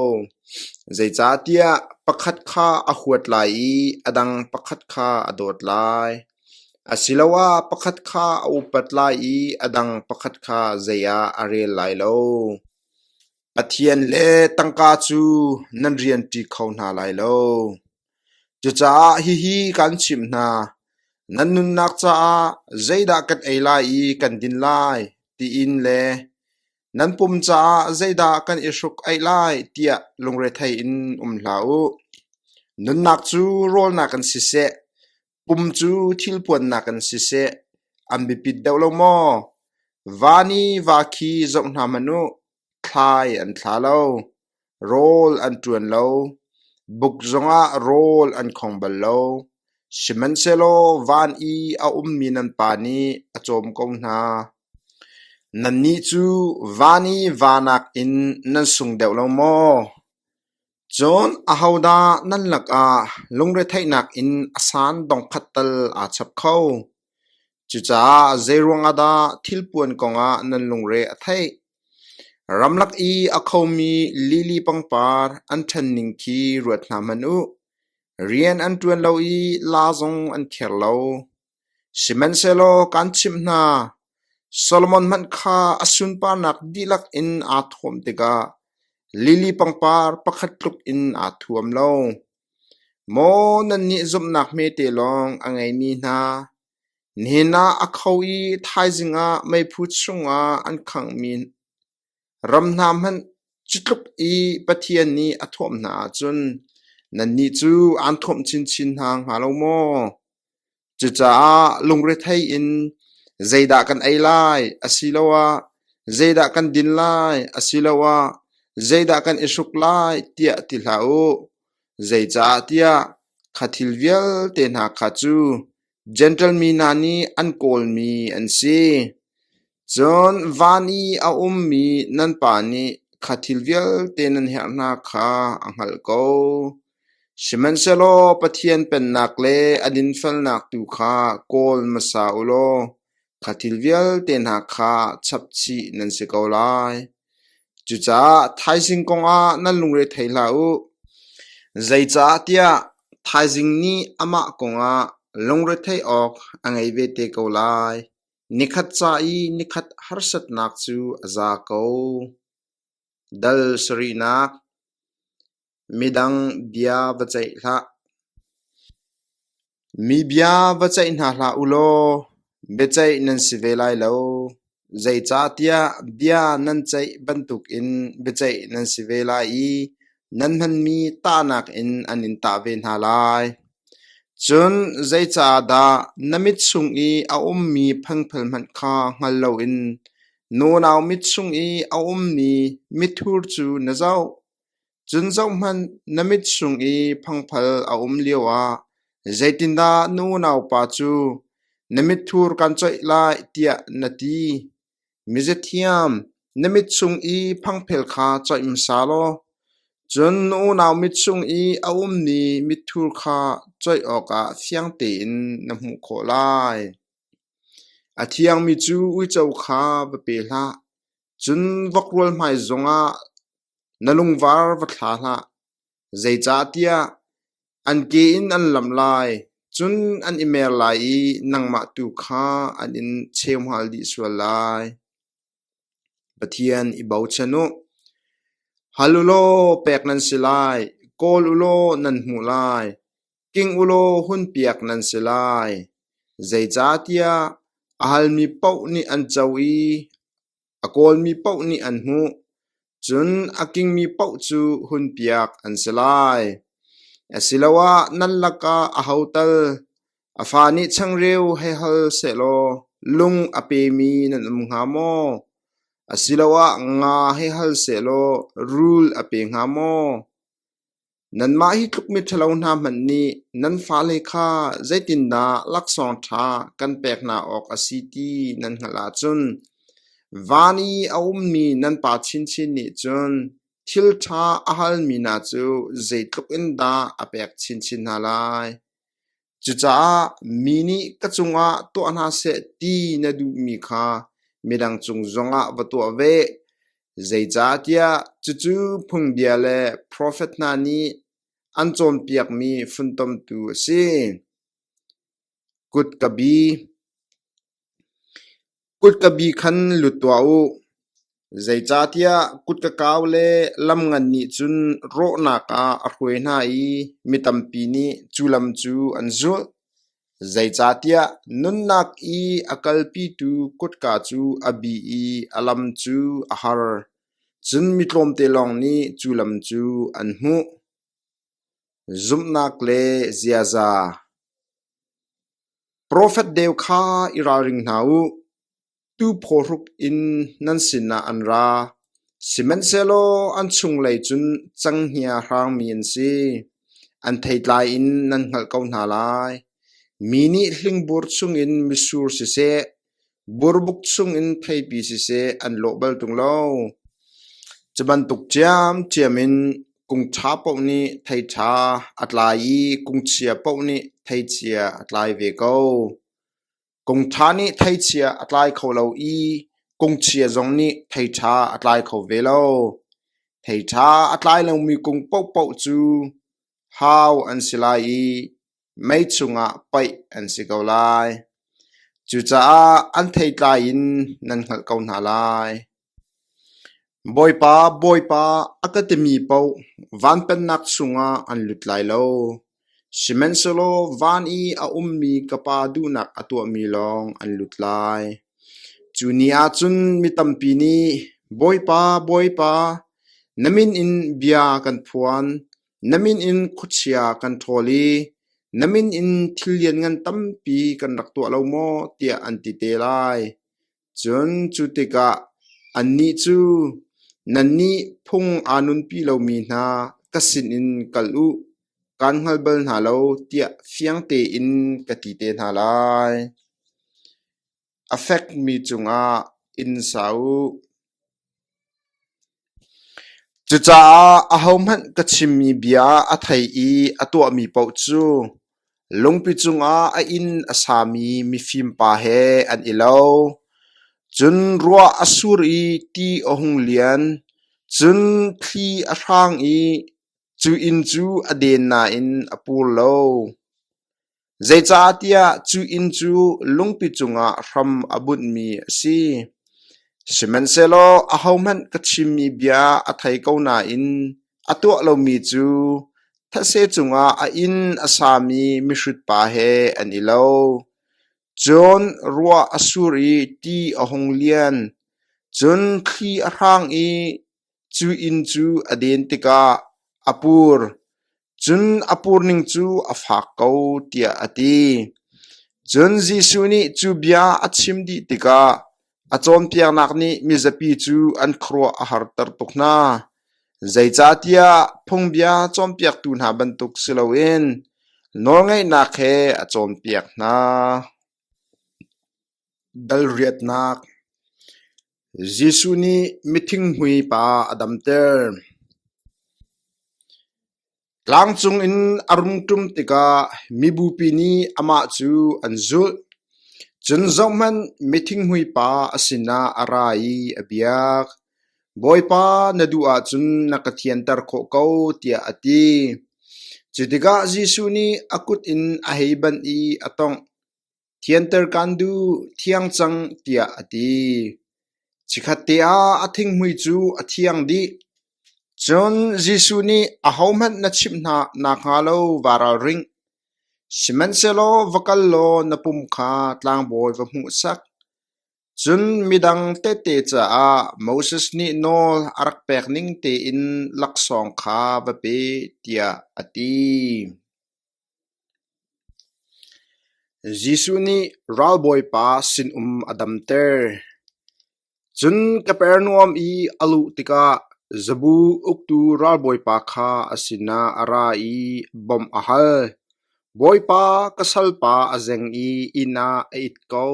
zeicahtiah pakhat kha a huat lai i a dang pakhat kha a dawt lai. Asiloah pakhat kha a upat lai i a dang pakhat kha zei ah a rel lai lo. Pathian le tangka cu nan rianṭi kho hna lai lo. Cucaah hihi kaan chimh hna: Nan nunnak caah zeidah kan ei lai i kan din lai tiin le nan pum caah zeidah kan i hruk-aih lai tiah lungrethei in um hlah u. Nunnak cu rawl nakin siseh, pum cu thilpuan nakin siseh, an biapit deuh lo maw? Van i va khi zoh hna hmanh u, thlai an thla lo, rawl an ṭuan lo, buk zongah rawl an khong bal lo. Sihmanhsehlaw van i a ummi nan Pa nih a cawm ko hna. Nannih cu van i va nakin nan sung deuh lo maw? Cun ahodah nan lakah lungretheihnak in a san dongkhat tal aa chap kho? Cucaah zeiruang ah dah thilpuan kongah nan lungre a theih? Ramlak i a khomi lili pangpar an ṭhanning khi ruat hna hmanh u. Rian an ṭuan lo i la zong an kher lo. Sihmanhsehlaw kaan chimh hna, Solomon hmanh kha a sunparnak dihlak in aa thuamh tikah lili pangpar pakhat tluk in aa thuam lo. Maw nannih zumhnak hmete lawng a ngeimi hna, nihin ah a kho i thaizing ah meiphu chungah an khanghmi Ram hna hmanh cu tluk i Pathian nih a thuamh hna ahcun nannih cu aan thuamh chinchin hna hnga lo maw? Cucaah lungrethei in zeidah kan ei lai asiloah zeidah kan din lai asiloah zeidah kan i hruk lai tiah ti hlah u. Zeicahtiah kha thil vialte hna kha cu Jentail mi hna nih an kawlmi an si. Cun van i a ummi nan Pa nih kha thil vialte nan herh hna kha a hngalh ko. Sihmanhsehlaw Pathian Pennak le a dinfelnak tu kha kawl hmasa u law kha thil vialte hna kha chapchih nan si ko lai. Cucaah thaizing kongah nan lungre thei hlah u. Zeicahtiah thaizing nih amah kongah lungretheih awk a ngei ve te ko lai. Nikhat ca i nikhat harsatnak cu a za ko. Dal sarihnak Midang bia va ceih hlah. Mi bia va ceih hna hlah u law biaceih nan si ve lai lo. Zeicahtiah bia nan ceih bantukin biaceih nan si ve lai i nan hmanmi tahnak in an in tah ve hna lai. Cun zeicahdah na mit chung i a ummi phangphel hmanh kha hngal loin na unau mit chung i a ummi mithur cu na zoh? Cun zohhmanh, na mit chung i phangphal a um lioah zeitindah na unaupa cu, ‘Na mitthur kaan coih lai,’ tiah na ti? Miziathiam, na mit chung i phangphel kha coih hmasa law, cun na unau mit chung i a ummi mitthur kha coih awkah fiang tein na hmuh khawh lai. A thiangmi cu uico kha va pe hlah, cun vokrual hmai zongah na lungvar va thla hlah. Zeicahtiah an ke in an lamh lai, cun an i mer lai i nangmah tu kha an in cheuhmal dih sual lai. Pathian i bochan u. Hal u law pek nan si lai, kawl u law nan hmuh lai, king u law hunpiak nan si lai. Zeicahtiah a halmi paoh nih an co i A kawlmi paoh nih an hmuh, cun a kingmi paoh cu hunpiak an si lai. Asiloah nan lakah aho tal a fa nih changreu hei hal sehlaw lung a pemi nan um hnga maw? Asiloah nga hei hal sehlaw rul a pe hnga maw? Nanmah hi tluk miṭhalo hna hmanh nih nan fale kha zeitindah laksawng ṭha kan pek hna awk a si ti nan hngalh ahcun van i a ummi nan Pa chinchin nih cun thil ṭha a halmi hna cu zeitluk in dah a pek chinchin hna lai. Cucaah mi nih ka cungah tuah hna seh ti na duhmi kha midang cung zongah va tuah ve. Zeicahtiah cucu phungbia le profet hna nih. an cawnpiakmi funtomtu a si. Kutkabi Kutkabi khan lut tuah u, zeicahtiah kutka le lam ngan nih cun rawhnak ah a hruai hna i mi tampi nih cu lam cu an zulh. Zeicahtiah nunnak i a kalpitu kutka cu a bi i a lam cu a har, cun mi tlawmte lawng nih cu lam cu an hmuh. Zumhnak le ziaza Profet deu kha i ralring hna u; tuu hruk in nan sinah an ra, sihmanhsehlaw an chunglei cun cenghngia hrangmi an si. An theitlai in nan hngalh ko hna lai. Mi nih hlingbur chungin mitsur siseh, burbuk chungin theipi siseh an lawh bal ṭung lo. Cu bantuk ṭhiamṭhiam in Kung ṭha paoh nih thei ṭha a tlai i kung chia paoh nih thei chia a tlai ve ko. Kung ṭha nih thei chia a tlai kho lo i kung chia zong nih thei ṭha a tlai kho ve lo. Thei ṭha a tlai lomi kung paohpaoh cu hau an si lai i mei chungah paih an si ko lai. Cucaah an theitlai in nan hngalh ko hna lai. Bawipa, Bawipa, a ka timi paoh van pennak chungah an lut lai lo; sihmanhsehlaw van i a ummi ka Pa duhnak a tuahmi lawng an lut lai. Cu ni ah cun mi tampi nih, Bawipa, Bawipa, na min in bia kan phuan, Na min in khuachia kan ṭhawl i na min in thil lianngan tampi kan rak tuah lo maw tiah an ti te lai. Cun cu tikah annih cu, Nannih phung aa nunpi lomi hna, ka sinin kal u, kaan hngal bal hna lo, tiah fiang tein ka ti te hna lai. A fekmi cungah inn sa u. Cucaah ahohmanh ka chimmi bia a thei i a tuahmi paoh cu lungpi cungah a inn a sami mifimpa he an i lo. Cun ruah a sur i ti a hung lian, cun thli a hrang i cu inn cu a den nain a pur lo. Zeicahtiah cu inn cu lungpi cungah hram a bunhmi a si. Sihmanhsehlaw ahohmanh ka chimmi bia a thei ko nain a tuah lomi cu thetse cungah a inn a sami mihrutpa he an i lo. Cun ruah a sur i ti a hung lian, cun thli a hrang i Cu inn cu a den tikah a pur, cun a purning cu a fak ko, tiah a ti. Cun Jesuh nih cu bia a chim dih tikah a cawnpiaknak nih mizapi cu an khuaruah a harter tuk hna. Zeicahtiah phungbia cawnpiaktu hna bantuk si loin nawlngeihnak he a cawnpiak hna. Dalriatnak Jesuh nih mithinghmui pa a damter. Tlang cungin a rung ṭum tikah mibupi nih amah cu an zulh. Cun zohhmanh, mithinghmui pa a sinah a ra i a biak. Bawipa, na duh ahcun na ka thianter khawh ko, tiah a ti. Cu tikah Jesuh nih a kut in a hei banh i a tawngh. Thianter kaan duh, thiang cang, tiah a ti. Chikkhatte ah a thinghmui cu a thiang dih. Cun Jesuh nih ahohmanh na chimh hna nakhnga lo vaa ralring. Sihmanhsehlaw va kal law na pum kha tlangbawi va hmuhsak. Cun midang tehte caah Moses nih nawl a rak pek ning tein laksawng kha va pe, tiah a ti. Jesuh nih ralbawipa sinum a damter. Cun Kapernaum i a luh tikah zabu uktu ralbawipa kha a sinah a ra i bawmh a hal. Bawipa, ka salpa a zeng i inn ah a it ko,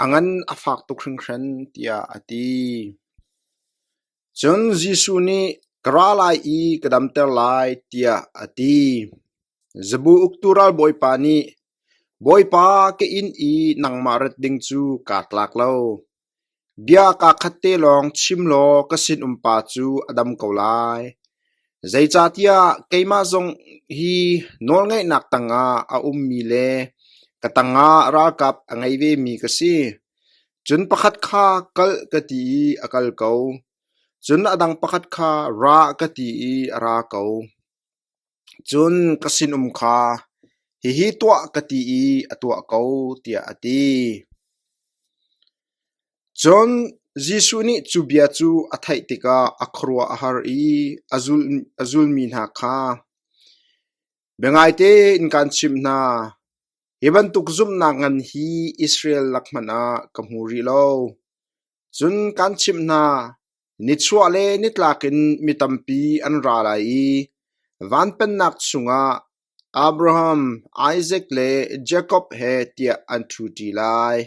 a ngan a fak tuk hringhran, tiah a ti. Cun Jesuh nih, Ka ra lai i ka damter lai, tiah a ti. Zabu uktu ralbawipa nih, Bawipa, ka inn i nangmah rat ding cu kaa tlak lo. Bia kaa khat te lawng chim law ka sinumpa cu a dam ko lai. Zeicahtiah keimah zong hi nawlngeihnak tangah a ummi le ka tangah ralkap a ngei vemi ka si. Cun pakhat kha kal ka ti i a kal ko, cun a dang pakhat kha ra ka ti i a ra ko. Cun ka sinum kha, hihi tuah ka ti i a tuah ko, tiah a ti. Cun Jesuh nih cu bia cu a theih tikah a khuaruah a har i a zulmi hna kha, Biangaite in kaan chimh hna, hi bantuk zumhnak ngan hi Israel lak hmanh ah ka hmu rih lo. Cun kaan chimh hna, nichuah le nitlak in mi tampi an ra lai i van pennak chungah Abraham, Isaac le Jakob he tiah an ṭhuṭi lai.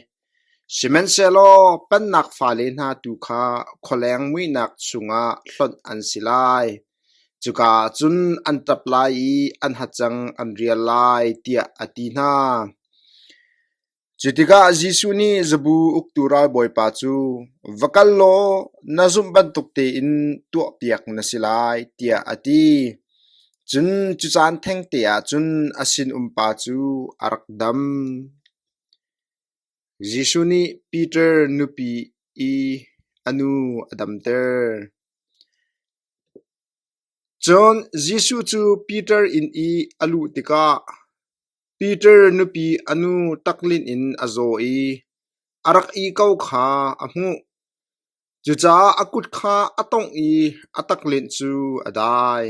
Sihmanhsehlaw pennak fale hna tu kha khualeng muihnak chungah hlonh an si lai. Cuka ah cun an ṭap lai i an hacang an rial lai, tiah a ti hna. Cu tikah Jesuh nih zabu uktu ralbawipa cu, “Va kal law na zumh bantuk tein tuahpiak na si lai,” tiah a ti. Cun cu caan thengte ah cun a sinumpa cu a rak dam. Jesuh nih Peter nupi i a nu a damter. Cun Jesuh cu Peter inn i a luh tikah Peter nupi a nu taklinh in a zaw i a rak ih ko kha a hmuh. Cucaah a kut kha a tongh i a taklinh cu a dai.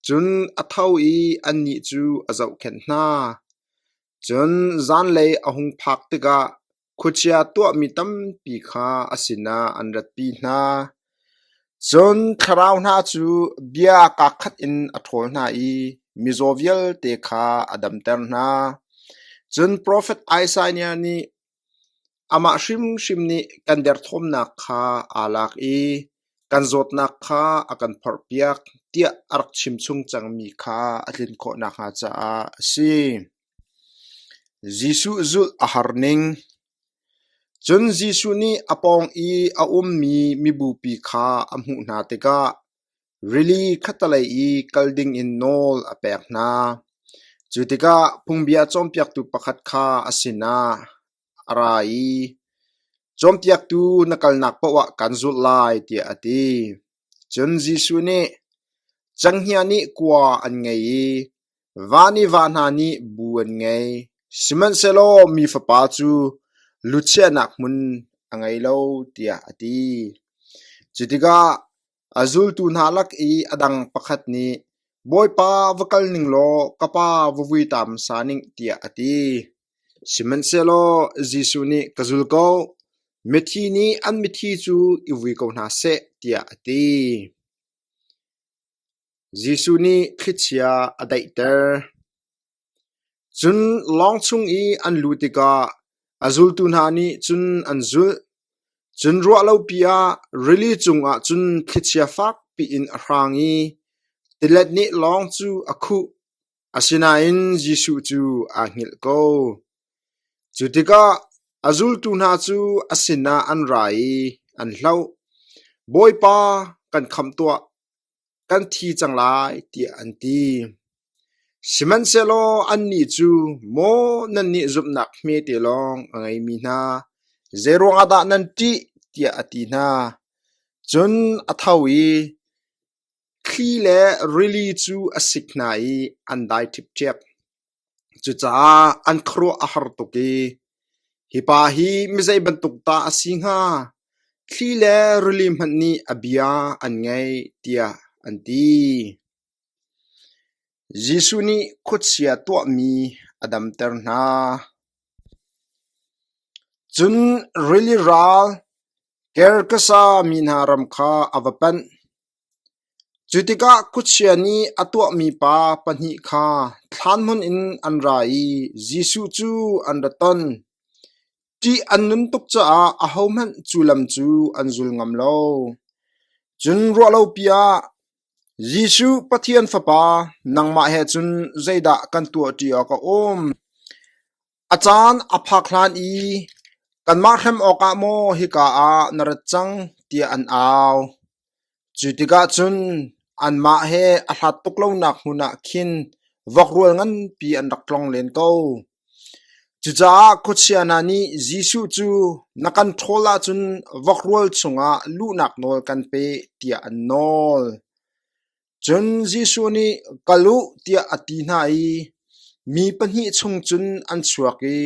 Cun a tho i annih cu a zohkhenh hna. Cun zanlei a hung phak tikah Khuachia tuahmi tampi kha a sinah an ratpi hna. Cun thlarau hna cu bia kaakhat in a ṭhawl hna i mizaw vialte kha a damter hna. Cun profet Isaiah nih amah hrimhrim nih kan derthawmnak kha aa lak i kan zawtnak kha a kan phorhpiak tiah a rak chimchung cangmi kha a tlin khawh nakhnga caah a si. Jesuh zulh a har ning. Cun Jesuh nih a pawng i a ummi mibupi kha a hmuh hna tikah rili khattelei i kal dingin nawl a pek hna. Cu tikah phungbia cawnpiaktu pakhat kha a sinah a ra i, “Cawnpiaktu, na kalnak paoh ah kaan zulh lai,” tiah a ti. Cun Jesuh nih, “Cenghngia nih kua an ngei i van i va hna nih bu an ngei, sihmanhsehlaw Mi Fapa cu luchiahnak hmun a ngei lo,” tiah a ti. Cu tikah a zultu hna lak i a dang pakhat nih, “Bawipa, va kal ning law ka pa va vui ta hmasa ning,” tiah a ti. Sihmanhsehlaw Jesuh nih, “Ka zul ko, mithi nih an mithi cu i vui ko hna seh,” tiah a ti. Jesuh nih thlichia a daihter. Cun lawng chung i an luh tikah a zultu hna nih cun an zulh. Cun ruahlopi ah rili cungah cun thlichia fak piin a hrang i tilet nih lawng cu a khuh. Asinain Jesuh cu aa hngilh ko. Cu tikah a zultu hna cu a sinah an ra i an hlauh. Bawipa, kan khamh tuah! Kan thi cang lai, tiah an ti. Sihmanhsehlaw annih cu, Maw nannih zumhnak hmete lawng a ngeimi hna, zeiruangah dah nan ṭih? tiah a ti hna. Cun a tho i Thli le rili cu a sik hna i an dai ṭhipṭhiap. Cucaah an khuaruah a har tuk i, “Hi pa hi mizei bantuk dah a si hnga? Thli le rili hmanh nih a bia an ngaih,” tiah an ti. Jesuh nih khuachia tuahmi a damter hna. Cun rili ral Gergesa mi hna ram kha a va panh. Cu tikah khuachia nih a tuahmi pa pahnih kha thlanhmun in an ra i Jesuh cu an ra ton. Ṭih an nun tuk caah ahohmanh cu lam cu an zul ngam lo. Cun ruahlopi ah, “Jesuh, Pathian Fapa, nangmah he cun zeidah kan tuahṭi awk a um? A caan a phak hlan i kanmah hrem awkah maw hika ah na rat cang?” tiah an au. Cu tikah cun. Anmah he a hlat tuk lonak hmun ah khin vokrual nganpi an rak tlong len ko. Cucaah khuachia hna nih Jesuh cu na kan ṭhawl ahcun vokrual chungah luhnak nawl kan pe tiah an nawl. Cun Jesuh nih kal u tiah a ti hna i mi pahnih chung cun an chuak i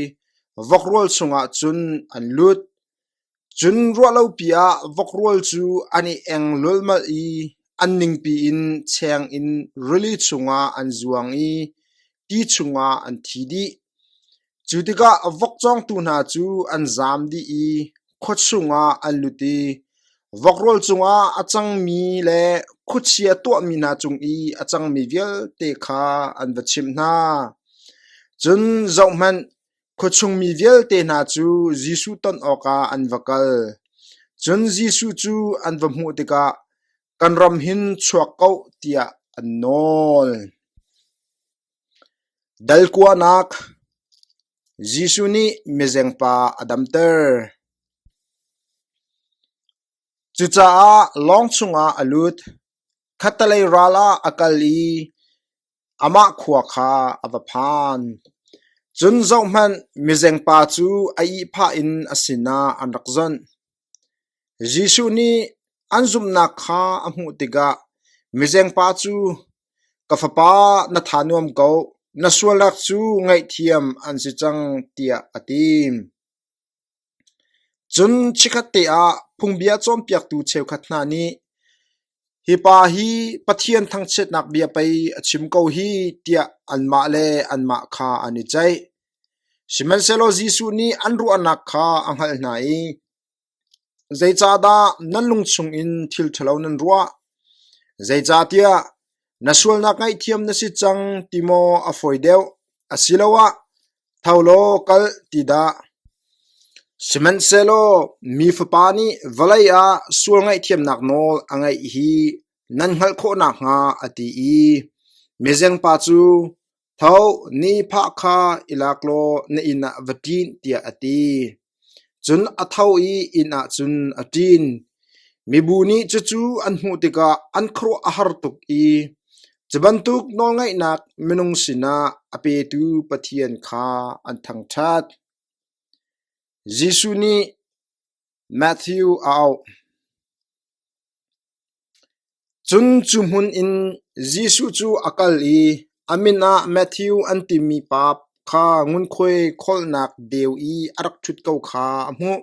vokrual chungah cun an lut. Cun ruahlopi ah vokrual cu an i eng lulhmalh i an ningpi in cheng in rili chungah an zuang i ti chungah an thi dih. Cu tikah vok cawngtu hna cu an zaam dih i khua chungah an lut i vokrual cungah a cangmi le khuachia tuahmi hna cung i a cangmi vialte kha an va chimh hna. Cun zohhmanh, Khuachung mi vialte hna cu Jesuh ton awkah an va kal. Cun Jesuh cu an va hmuh tikah, “Kan ram hin chuak ko,” tiah an nawl. Dal kuanak Jesuh nih mizengpa a damter. Cucaah lawng chungah a lut, khattelei ral ah a kal i Amah khua kha a va phan. Cun zohhmanh, mizengpa cu a ihphah in a sinah an rak zonh. Jesuh nih an zumhnak kha a hmuh tikah mizengpa cu, “Ka fapa, na tha nuam ko, na sualnak cu ngaihthiam an si cang,” tiah a ti. Cun chikkhatte ah phungbia cawnpiaktu cheukhat hna nih, “Hi pa hi Pathian thangchiatnak bia pei a chim ko hi,” tiah anmah le anmah kha an i ceih. Sihmanhsehlaw Jesuh nih an ruahnak kha a hngalh hna i, “Zeicahdah nan lung chungin thil ṭhalo nan ruah? Zeicahtiah na sualnak ngaihthiam na si cang ti maw a fawi deuh, asiloah Tho law kal ti dah. Sihmanhsehlaw mi Fapa nih vawlei ah sual ngaihthiamnak nawl a ngeih hi nan hngalh khawh nakhnga a ti i mizengpa cu, Tho, ni phah kha i lak law na inn ah va ṭin, tiah a ti. Cun a tho i inn ah cun a ṭin. Mibu nih cucu an hmuh tikah an khuaruah a har tuk i cu bantuk nawlngeihnak minung sinah a petu Pathian kha an thangṭhat. Jesuh nih Matthew a auh. Cun cu hmun in Jesuh cu a kal i a min ah Matthew an timi pa kha ngunkhuai kholhnak deu i a rak ṭhut ko kha a hmuh.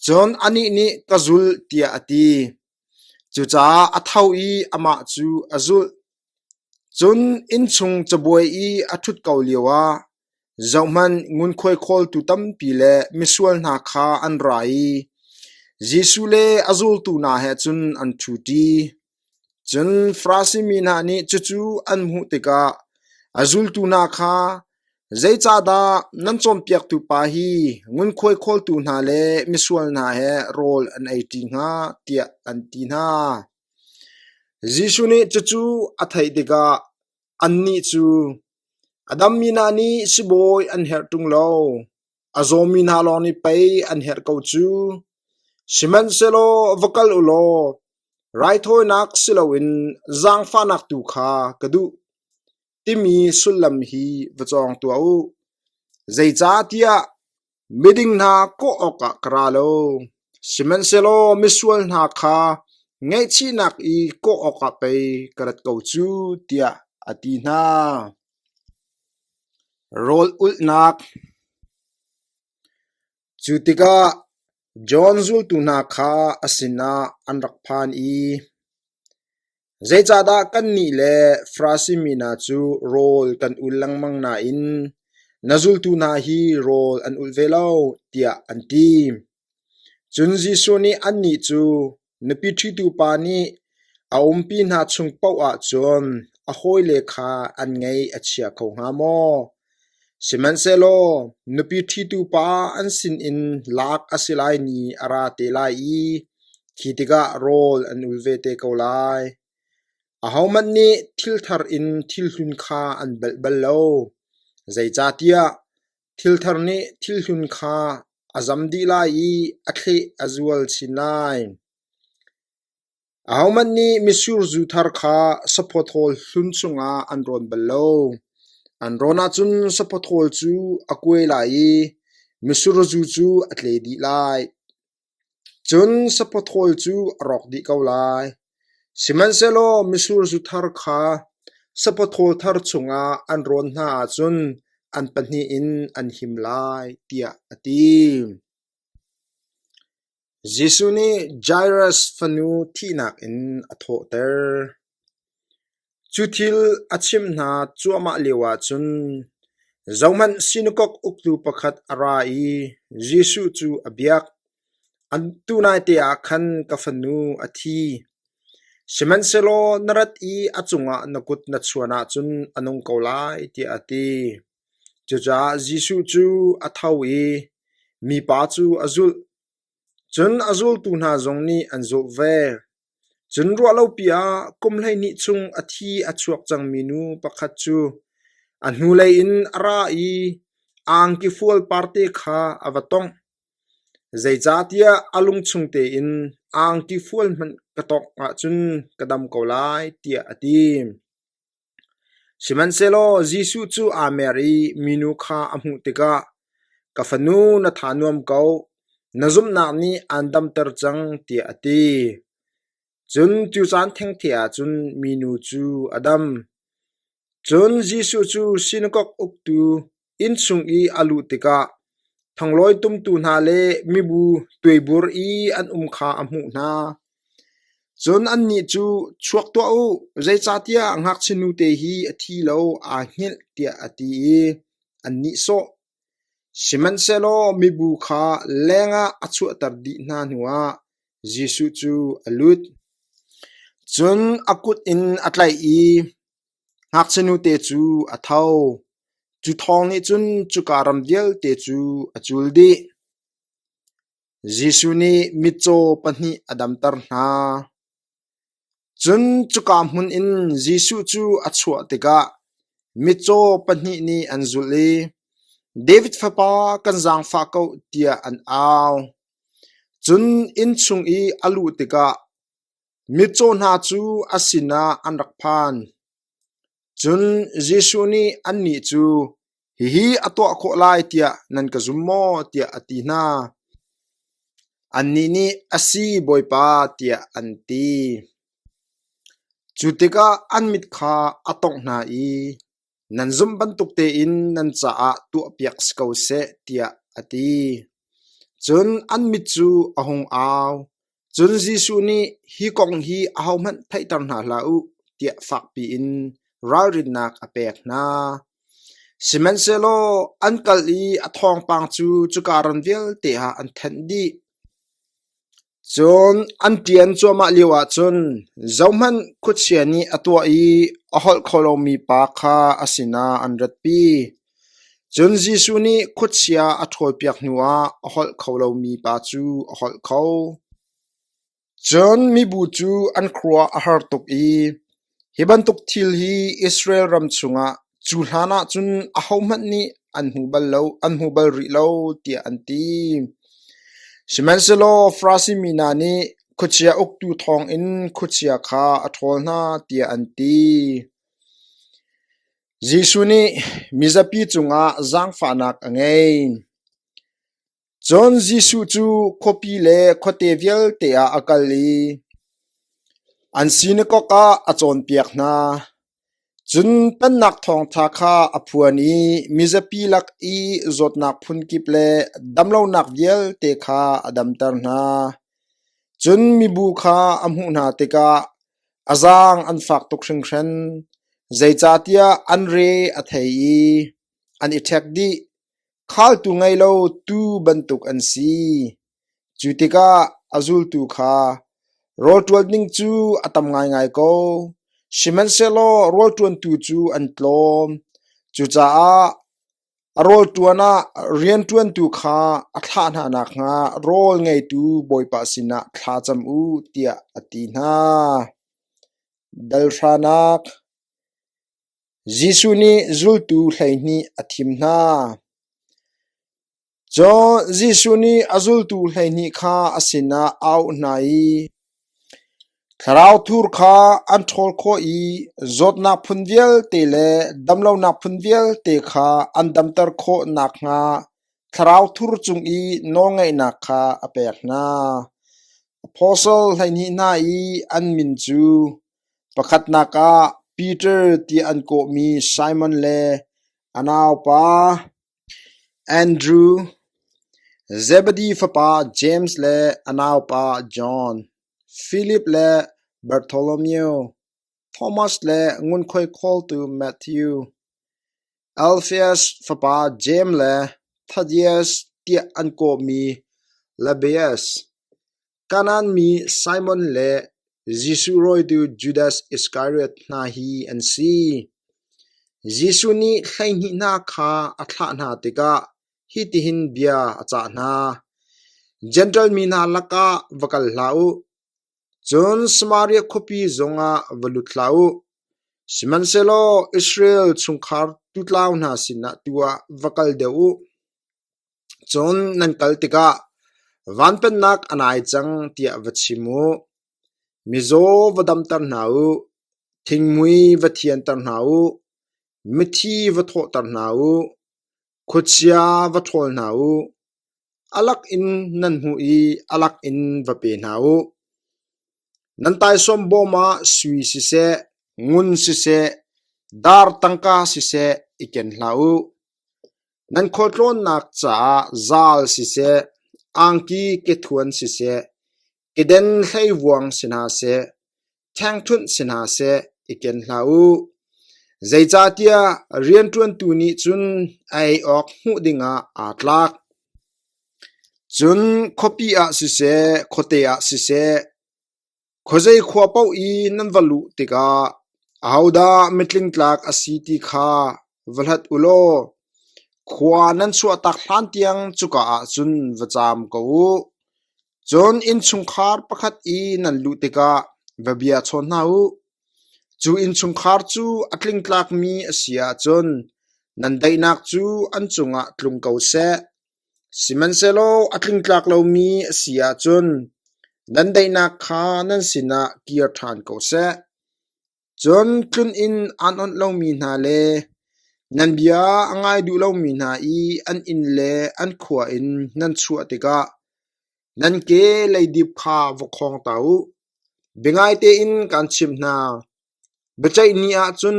Cun anih nih, “Ka zul,” tiah a ti. Cucaah a tho i amah cu a zulh. Cun innchung cabuai i a ṭhut ko lioah Zohhmanh, ngunkhuai khawltu tampi le misual hna kha an ra i Jesuh le a zultu hna he cun an ṭhuṭi. Cun Farasi mi hna nih cucu an hmuh tikah a zultu hna kha, “Zeicahdah nan cawnpiaktu pa hi ngunkhuai khawltu hna le misual hna he rawl an eiṭi hnga?” tiah an ti hna. Jesuh nih cucu a theih tikah annih cu, A dammi hna nih sibawi an herh ṭung lo, a zawmi hna lawng nih pei an herh ko cu. Sihmanhsehlaw va kal u law raithawinak si loin zaangfahnak tu kha ka duh, timi sullam hi va cawng tuah u. Zeicahtiah Miding hna kawh awkah ka ra lo, sihmanhsehlaw misual hna kha ngaihchihnak i kawh awkah pei ka rat ko cu, tiah a ti hna. Rawl ulhnak Cu tikah John zultu hna kha a sinah an rak phan i, Zeicahdah kannih le Farasi mi hna cu rawl kan ul lengmang nain na zultu hna hi rawl an ulh ve lo, tiah an ti. Cun Jesuh nih annih cu, Nupi ṭhitu pa nih a umpi hna chung paoh ahcun a hawile kha an ngaih a chia kho hnga maw? Sihmanhsehlaw nupi ṭhitu pa an sinin lak a si lai ni a ra te lai i khi tikah rawl an ul ve te ko lai. Ahohmanh nih thil thar in thil hlun kha an belh bal lo, zeicahtiah thil thar nih thil hlun kha a zam dih lai i a thleh a zual chin lai. Ahohmanh nih mitsur zu thar kha saphawthawl hlun chungah an rawn bal lo. An rawn ahcun saphawthawl cu a kuai lai i mitsur zu cu a tle dih lai. Cun saphawthawl cu a rawk dih ko lai. Sihmanhsehlaw mitsur zu thar kha saphawthawl thar chungah an rawn hna ahcun an pahnih in an him lai, tiah a ti. Jesuh nih Jairus fanu thihnak in a thawhter. Cu thil a chimh hna cuahmah lioah cun zohhmanh sinakok uktu pakhat a ra i Jesuh cu a biak. Atu naite ah khan ka fanu a thi. Sihmanhsehlaw na rat i a cungah na kut na chuan ahcun a nung ko lai, tiah a ti. Cucaah Jesuh cu a tho i mipa cu a zulh. Cun a zultu hna zong nih an zulh ve. Cun ruahlopi ah kum 12 chung a thi a chuak cangmi nu pakhat cu a hnulei in a ra i a angki fual parte kha a va tongh. Zeicahtiah a lungchung tein a angki fual hmanh ka tongh ahcun ka dam ko lai tiah a ti. Sihmanhsehlaw Jesuh cu aa mer i minu kha a hmuh tikah, “Ka fanu, na tha nuam ko. Na zumhnak nih aan damter cang,” tiah a ti. Cun cu caan thengte ah cun minu cu a dam. Cun Jesuh cu sinakok uktu inn chung i a luh tikah thonglawi tumtu hna le mibu tuaibur i an um kha a hmuh hna. Cun annih cu, “Chuak tuah u, zeicahtiah ngakchia nute hi a thi lo, aa hngilh,” tiah a ti i an nihsawh. Sihmanhsehlaw mibu kha lengah a chuahter dih hna hnuah Jesuh cu a lut. Cun a kut in a tlaih i Ngakchia nute cu a tho. Cu thawng nih cun cuka ram vialte cu a cul dih. Jesuh nih mitcaw pahnih a damter hna. Cun cuka hmun in Jesuh cu a chuah tikah mitcaw pahnih nih an zulh i, “David Fapa, kan zaangfah ko,” tiah an au. Cun inn chung i a luh tikah Mitcaw hna cu a sinah an rak phan. Cun Jesuh nih annih cu, “Hihi a tuah khawh lai tiah nan ka zum maw?” tiah a ti hna. Annih nih, “A si, Bawipa,” tiah an ti. Cu tikah an mit kha a tongh hna i, “Nan zumh bantuk tein nan caah tuahpiak si ko seh,” tiah a ti. Cun an mit cu a hung au. Cun Jesuh nih, “Hi kong hi ahohmanh theihter hna hlah u,” tiah fakpi in ralrinnak a pek hna. Sihmanhsehlaw an kal i a thawngpang cu cuka ram vialte ah an thanh dih. Cun an ṭian cuahmah lioah cun, zohhmanh, khuachia nih a tuah i a holh kho lomi pa kha a sinah an ratpi. Cun Jesuh nih khuachia a ṭhawlpiak hnuah a holh kho lomi pa cu a holh kho. Cun mibu cu an khuaruah a har tuk i, “Hi bantuk thil hi Israel ram chungah cu hlanah cun ahohmanh nih an hmu bal lo, an hmu bal rih lo,” tiah an ti. Sihmanhsehlaw Farasi mi hna nih khuachia uktu thawngin khuachia kha a ṭhawl hna, tiah an ti. Jesuh nih mizapi cungah zaangfahnak a ngei. Cun Jesuh cu khuapi le khuate vialte ah a kal i an sinakok ah a cawnpiak hna. Cun Pennak thawngṭha kha a phuan i mizapi lak i zawtnak phunkip le damlonak vialte kha a damter hna. Cun mibu kha a hmuh hna tikah a zaang an fak tuk hringhran, zeicahtiah an re a thei i an i ṭhek dih. Khaltu ngei lo tuu bantuk an si. Cu tikah a zultu kha, “Rawl ṭuan ding cu a tam ngaingai ko, sihmanhsehlaw rawl ṭuantu cu an tlawm. Cucaah a rawl ṭuan ah rianṭuantu kha a thlah hna nakhnga rawl ngeitu Bawipa sinah thla cam u,” tiah a ti hna. Dalhranak Jesuh nih zultu 12 a thim hna. Cun Jesuh nih a zultu 12 kha a sinah a auh hna i. Thlarau thur kha an ṭhawl khawh i zawtnak phun vialte le damlonak phun vialte kha an damter khawh nakhnga thlarau thur cung i nawlngeihnak kha a pek hna. Apostle 12 hna i an min cu pakhatnak ah Peter tiah an kawhmi Simon le a naupa Andru, Zebedi fapa James le a naupa John, Filip le Bartholomew, Thomas le ngunkhuai khawltu Matthew, Alfeus fapa Jeim le Thaddeus tiah an kawhmi Lebbaeus, Kanaan mi Simon le Jesuh rawitu Judas Iskariot hna hi an si. Jesuh nih 12 hna kha a thlah hna tikah hitihin bia a cah hna: Jentail mi hna lakah va kal hlah u, cun Samaria khuapi zongah va lut hlah u. Sihmanhsehlaw Israel chungkhar tutlau hna sinah tu ah va kal deuh u. Cun nan kal tikah van pennak a nai cang tiah va chim u. Mizaw va damter hna u, thingmui va thianter hna u, mithi va thawhter hna u, khuachia va ṭhawl hna u. A lak in nan hmuh i a lak in va pe hna u. Nan taisawm bawm ah sui siseh, ngun siseh, dar tangka siseh i ken hlah u. Nan khualtlawnnak caah zaal siseh, angki kethuan siseh, keden hleivuang si hna seh, ṭhengṭhunh si hna seh i ken hlah u. Zeicahtiah rianṭuantu nih cun a ei awk hmuh dingah aa tlak. Cun khuapi ah siseh, khuate ah siseh, Khuazei khua paoh i nan va luh tikah ahodah mitlingtlak a si ti kha va hlat u law khua nan chuahtak hlantiang cuka ah cun va caam ko u. Cun innchungkhar pakhat i nan luh tikah va bia chawn hna u. Cu innchungkhar cu a tlingtlakmi a si ahcun nan daihnak cu an cungah tlung ko seh. Sihmanhsehlaw a tlingtlak lomi a si ahcun nan daihnak kha nan sinah kir ṭhan ko seh. Cun tluninn aan onh lomi hna le nan bia a ngai duh lomi hna i an inn le an khua in nan chuah tikah nan ke leidip kha va khawng ta u. Biangai tein kaan chimh hna, biaceih ni ah cun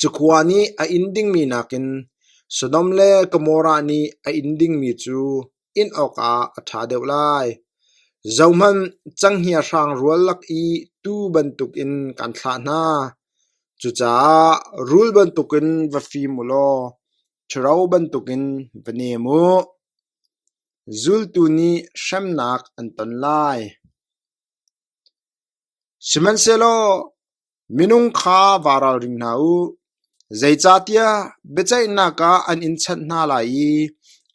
Cu khua nih a inn dingmi nakin Sodom le Gomorrah nih a inn dingmi cu inn awkah a ṭha deuh lai. Zohhmanh, cenghngia hrangrual lak i tuu bantukin kan thlah hna. Cucaah rul bantukin va fim u law ṭhuro bantukin va nem u. Zultu nih hremnak an ton lai. Sihmanhsehlaw Minung kha vaa ralring hna u, zeicahtiah biaceihnak ah an in chanh hna lai i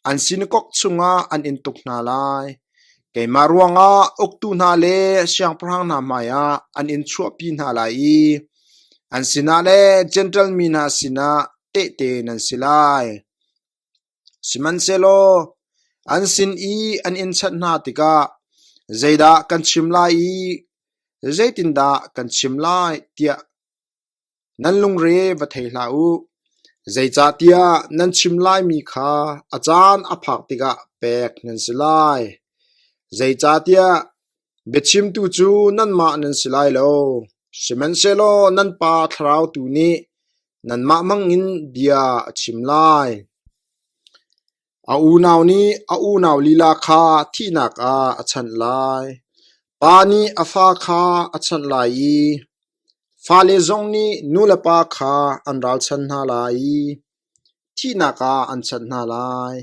an sinakok chungah an in tuk hna lai. Keimah ruangah uktu hna le siangpahrang hna hmaiah an in chuahpi hna lai i an sinah le Jentail mi hna sinah tehte nan si lai. Sihmanhsehlaw an sin i an in chanh hna tikah zeidah kan chim lai i zeitindah kan chim lai tiah nan lungre va thei hlah u. Zeicahtiah nan chim laimi kha a caan a phak tikah pek nan si lai. Zeicahtiah biachimtu cu nanmah nan si lai lo, sihmanhsehlaw nan Pa Thlarau tu nih nanmah hmangin bia a chim lai. A unau nih a unau lila kha thihnak ah a chanh lai. Pa nih a fa kha a chanh lai i fale zong nih nulepa kha an ralchan hna lai i thihnak ah an chanh hna lai.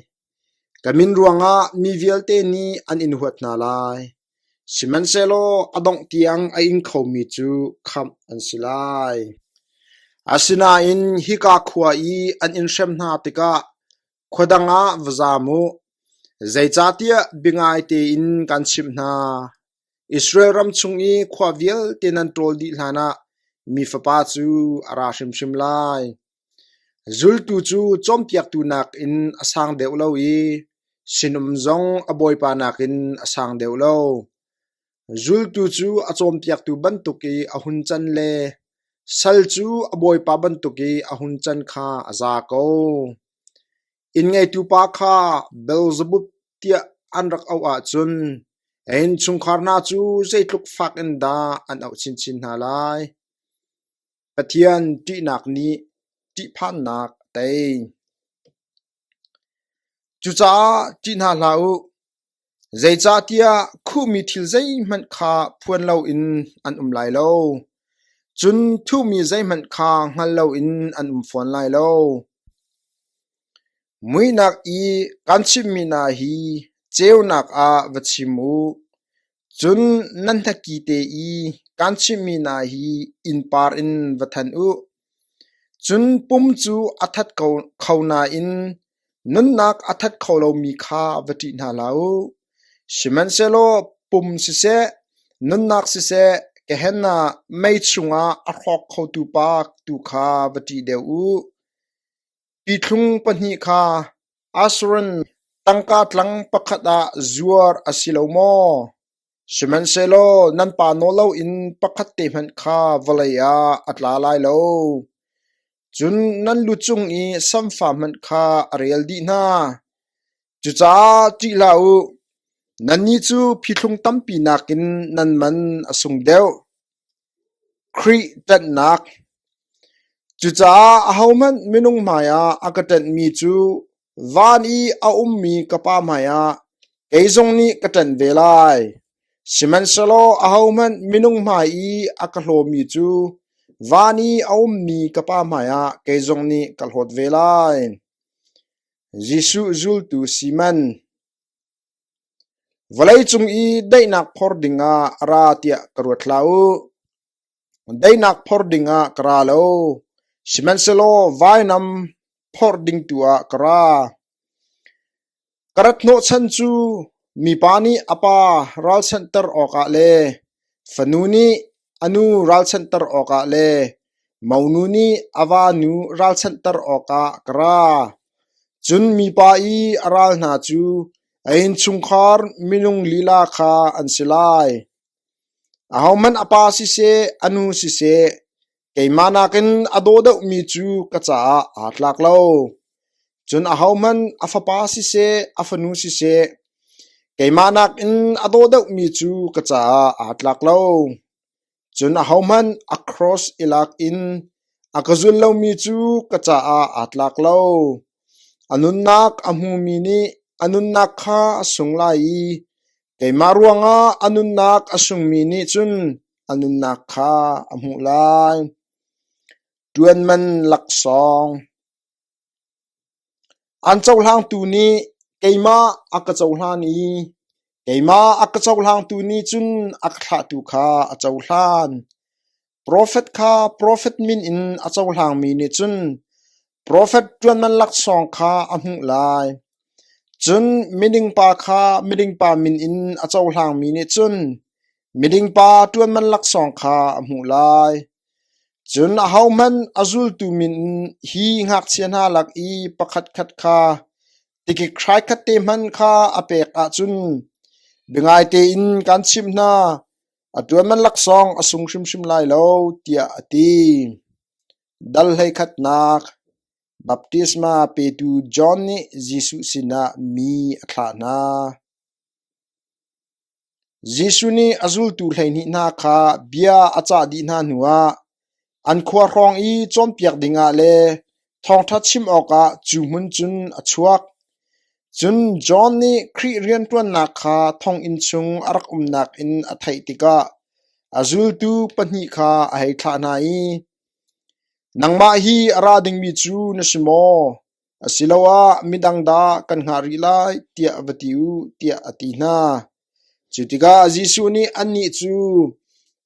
Ka min ruangah mi vialte nih an in huat hna lai. Sihmanhsehlaw a dongh tiang a ing khomi cu khamh an si lai. Asinain hika khua i an in hrem hna tikah khua dang ah va zaam u, zeicahtiah biangai tein kaan chimh hna, Israel ram chung i khua vialte nan ṭawl dih hlanah Mi Fapa cu a ra hrimhrim lai. Zultu cu cawnpiaktu nakin a sang deuh lo i sinum zong a bawipa nakin a sang deuh lo. Zultu cu a cawnpiaktu bantuk i a hun can le sal cu a bawipa bantuk i a hun can kha a za ko. Inn ngeitu pa kha Beelzebub tiah an rak auh ahcun a innchungkhar hna cu zeitluk fak in dah an auh chinchin hna lai. Pathian ṭihnak nih ṭihphannak a tei. Cucaah ṭih hna hlah u. Zeicahtiah khuhmi thil zeihmanh kha phuan loin an um lai lo, cun thuhmi zeihmanh kha hngal loin an um fawn lai lo. Muihnak i kaan chimhmi hna hi ceunak ah va chim u, cun nan hnakki te i kaan chimhmi hna hi innpar in va thanh u. Cun pum cu a that kho nain nunnak a that kho lomi kha va ṭih hna hlah u. Sihmanhsehlaw pum siseh, nunnak siseh, Gehenna mei chungah a hrawk khotu pa tu kha va ṭih deuh u. Pithlung pahnih kha Assyrian tangka tlang pakhat ah zuar a si lo maw? Sihmanhsehlaw nan pa nawl loin pakhat te hmanh kha vawlei ah a tla lai lo. Cun nan lu cung i samfa hmanh kha a rel dih hna. Cucaah ṭih hlah u, nannih cu pithlung tampi nakin nan man a sung deuh. Khrih ṭanhnak Cucaah ahohmanh minung hmaiah a ka ṭanhmi cu van i a ummi ka Pa hmaiah kei zong nih ka ṭanh ve lai. Sihmanhsehlaw ahohmanh minung hmai i a ka hlawmi cu van i a ummi ka Pa hmaiah kei zong nih ka hlawt ve lai. Jesuh zultu Simon Vawleicung i daihnak phor dingah a ra tiah ka ruat hlah u. Daihnak phor dingah ka ra lo, sihmanhsehlaw vainam phorh ding tu ah ka ra. Ka rat hnawhchan cu mipa nih a pa ralchanhter awkah le fanu nih a nu ralchanhter awkah le monu nih a va nu ralchanhter awkah ka ra. Cun mipa i a ral hna cu a innchungkhar minung lila kha an si lai. Ahohmanh a pa siseh, a nu siseh, keimah nakin a daw deuhmi cu ka caah aa tlak lo. Cun ahohmanh a fapa siseh, a fanu siseh, keimah nakin a daw deuhmi cu ka caah aa tlak lo. Cun ahohmanh a cross i lak in a ka zul lomi cu ka caah aa tlak lo. A nunnak a hmumi nih a nunnak kha a sung lai i keimah ruangah a nunnak a sungmi nih cun a nunnak kha a hmuh lai. Ṭuan man laksawng An cohlangtu nih keimah a ka cohlan i keimah a ka cohlangtu nih cun a ka thlahtu kha a cohlan. Profet kha profet min in a cohlangmi nih cun profet ṭuanman laksawng kha a hmuh lai. Cun miding pa kha miding pa min in a cohlangmi nih cun miding pa ṭuanman laksawng kha a hmuh lai. Cun ahohmanh a zultu min in hi ngakchia hna lak i pakhatkhat kha tikik hraikhat te hmanh kha a pek ahcun biangai tein kaan chimh hna, a ṭuanman laksawng a sung hrimhrim lai lo, tiah a ti. Dal hleikhatnak Baptisma petu John nih Jesuh sinah mi a thlah hna. Jesuh nih a zultu 12 hna kha bia a cah dih hna hnuah an khua hrawng i cawnpiak dingah le thawngṭha chim awkah cu hmun cun a chuak. Cun John nih Khrih rianṭuannak kha thonginn chung a rak umnak in a theih tikah a zultu pahnih kha a hei thlah hna i, “Nangmah hi a ra dingmi cu na si maw? Asiloah midang dah kan hngah rih lai tiah va ti u tiah a ti hna. Cu tikah Jesuh nih annih cu,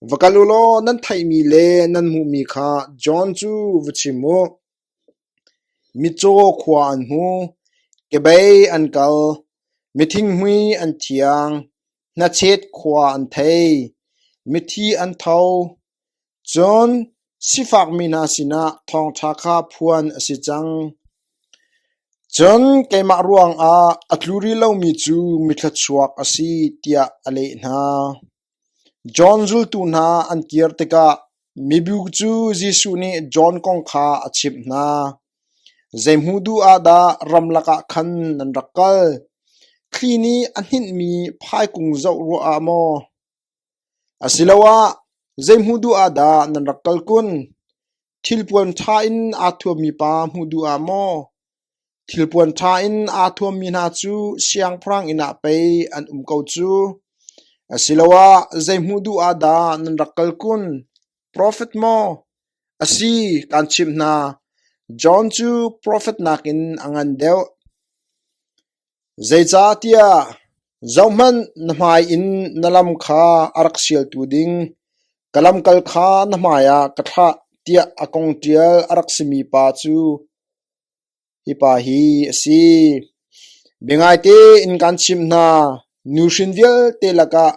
Va kal u law nan theihmi le nan hmuhmi kha John cu va chim u. Mitcaw khua an hmu, kebei an kal, mithinghmui an thiang, hnachet khua an thei, mithi an tho, Cun sifakmi hna sinah thawngṭha kha phuan a si cang. Cun keimah ruangah a tluri lomi cu mithluachuak a si, tiah a leh hna. John zultu hna an kir tikah mibu cu Jesuh nih John kong kha a chimh hna. Zei hmuh duh ah dah ramlak ah khan nan rak kal? Thli nih a hninhmi phaikung zoh ruah ah maw? Asiloah zei hmuh duh ah dah nan rak kal kun? Thilpuan ṭha in aa thuammi pa hmuh duh ah maw? Thilpuan ṭha in aa thuammi hna cu siangpahrang inn ah pei an um ko cu. Asiloah zei hmuh duh ah dah nan rak kal kun? Profet maw? A si, kaan chimh hna, John cu profet nakin a ngan deuh. Zeicahtiah zohhmanh, na hmai in na lam kha a rak sialtu ding ka lamkal kha na hmaiah ka thlah tiah a kong ṭial a rak simi pa cu hi pa hi a si. Biangaite in kaan chimh hna, nuhrin vialte lakah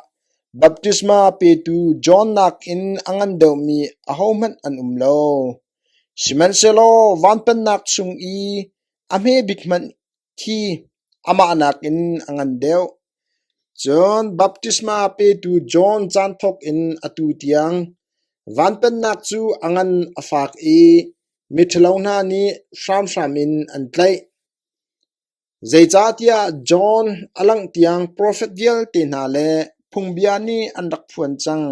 baptisma petu John nakin a ngan deuhmi ahohmanh an um lo. Sihmanhsehlaw van pennak chung i a hme bik hmanh khi amah nakin a ngan deuh. Cun baptisma petu John caan thawk in atu tiang van pennak cu a ngan a fak i miṭhalo hna nih hramhram in an tlaih. Zeicahtiah John a langh tiang profet vialte hna le phungbia nih an rak phuan cang.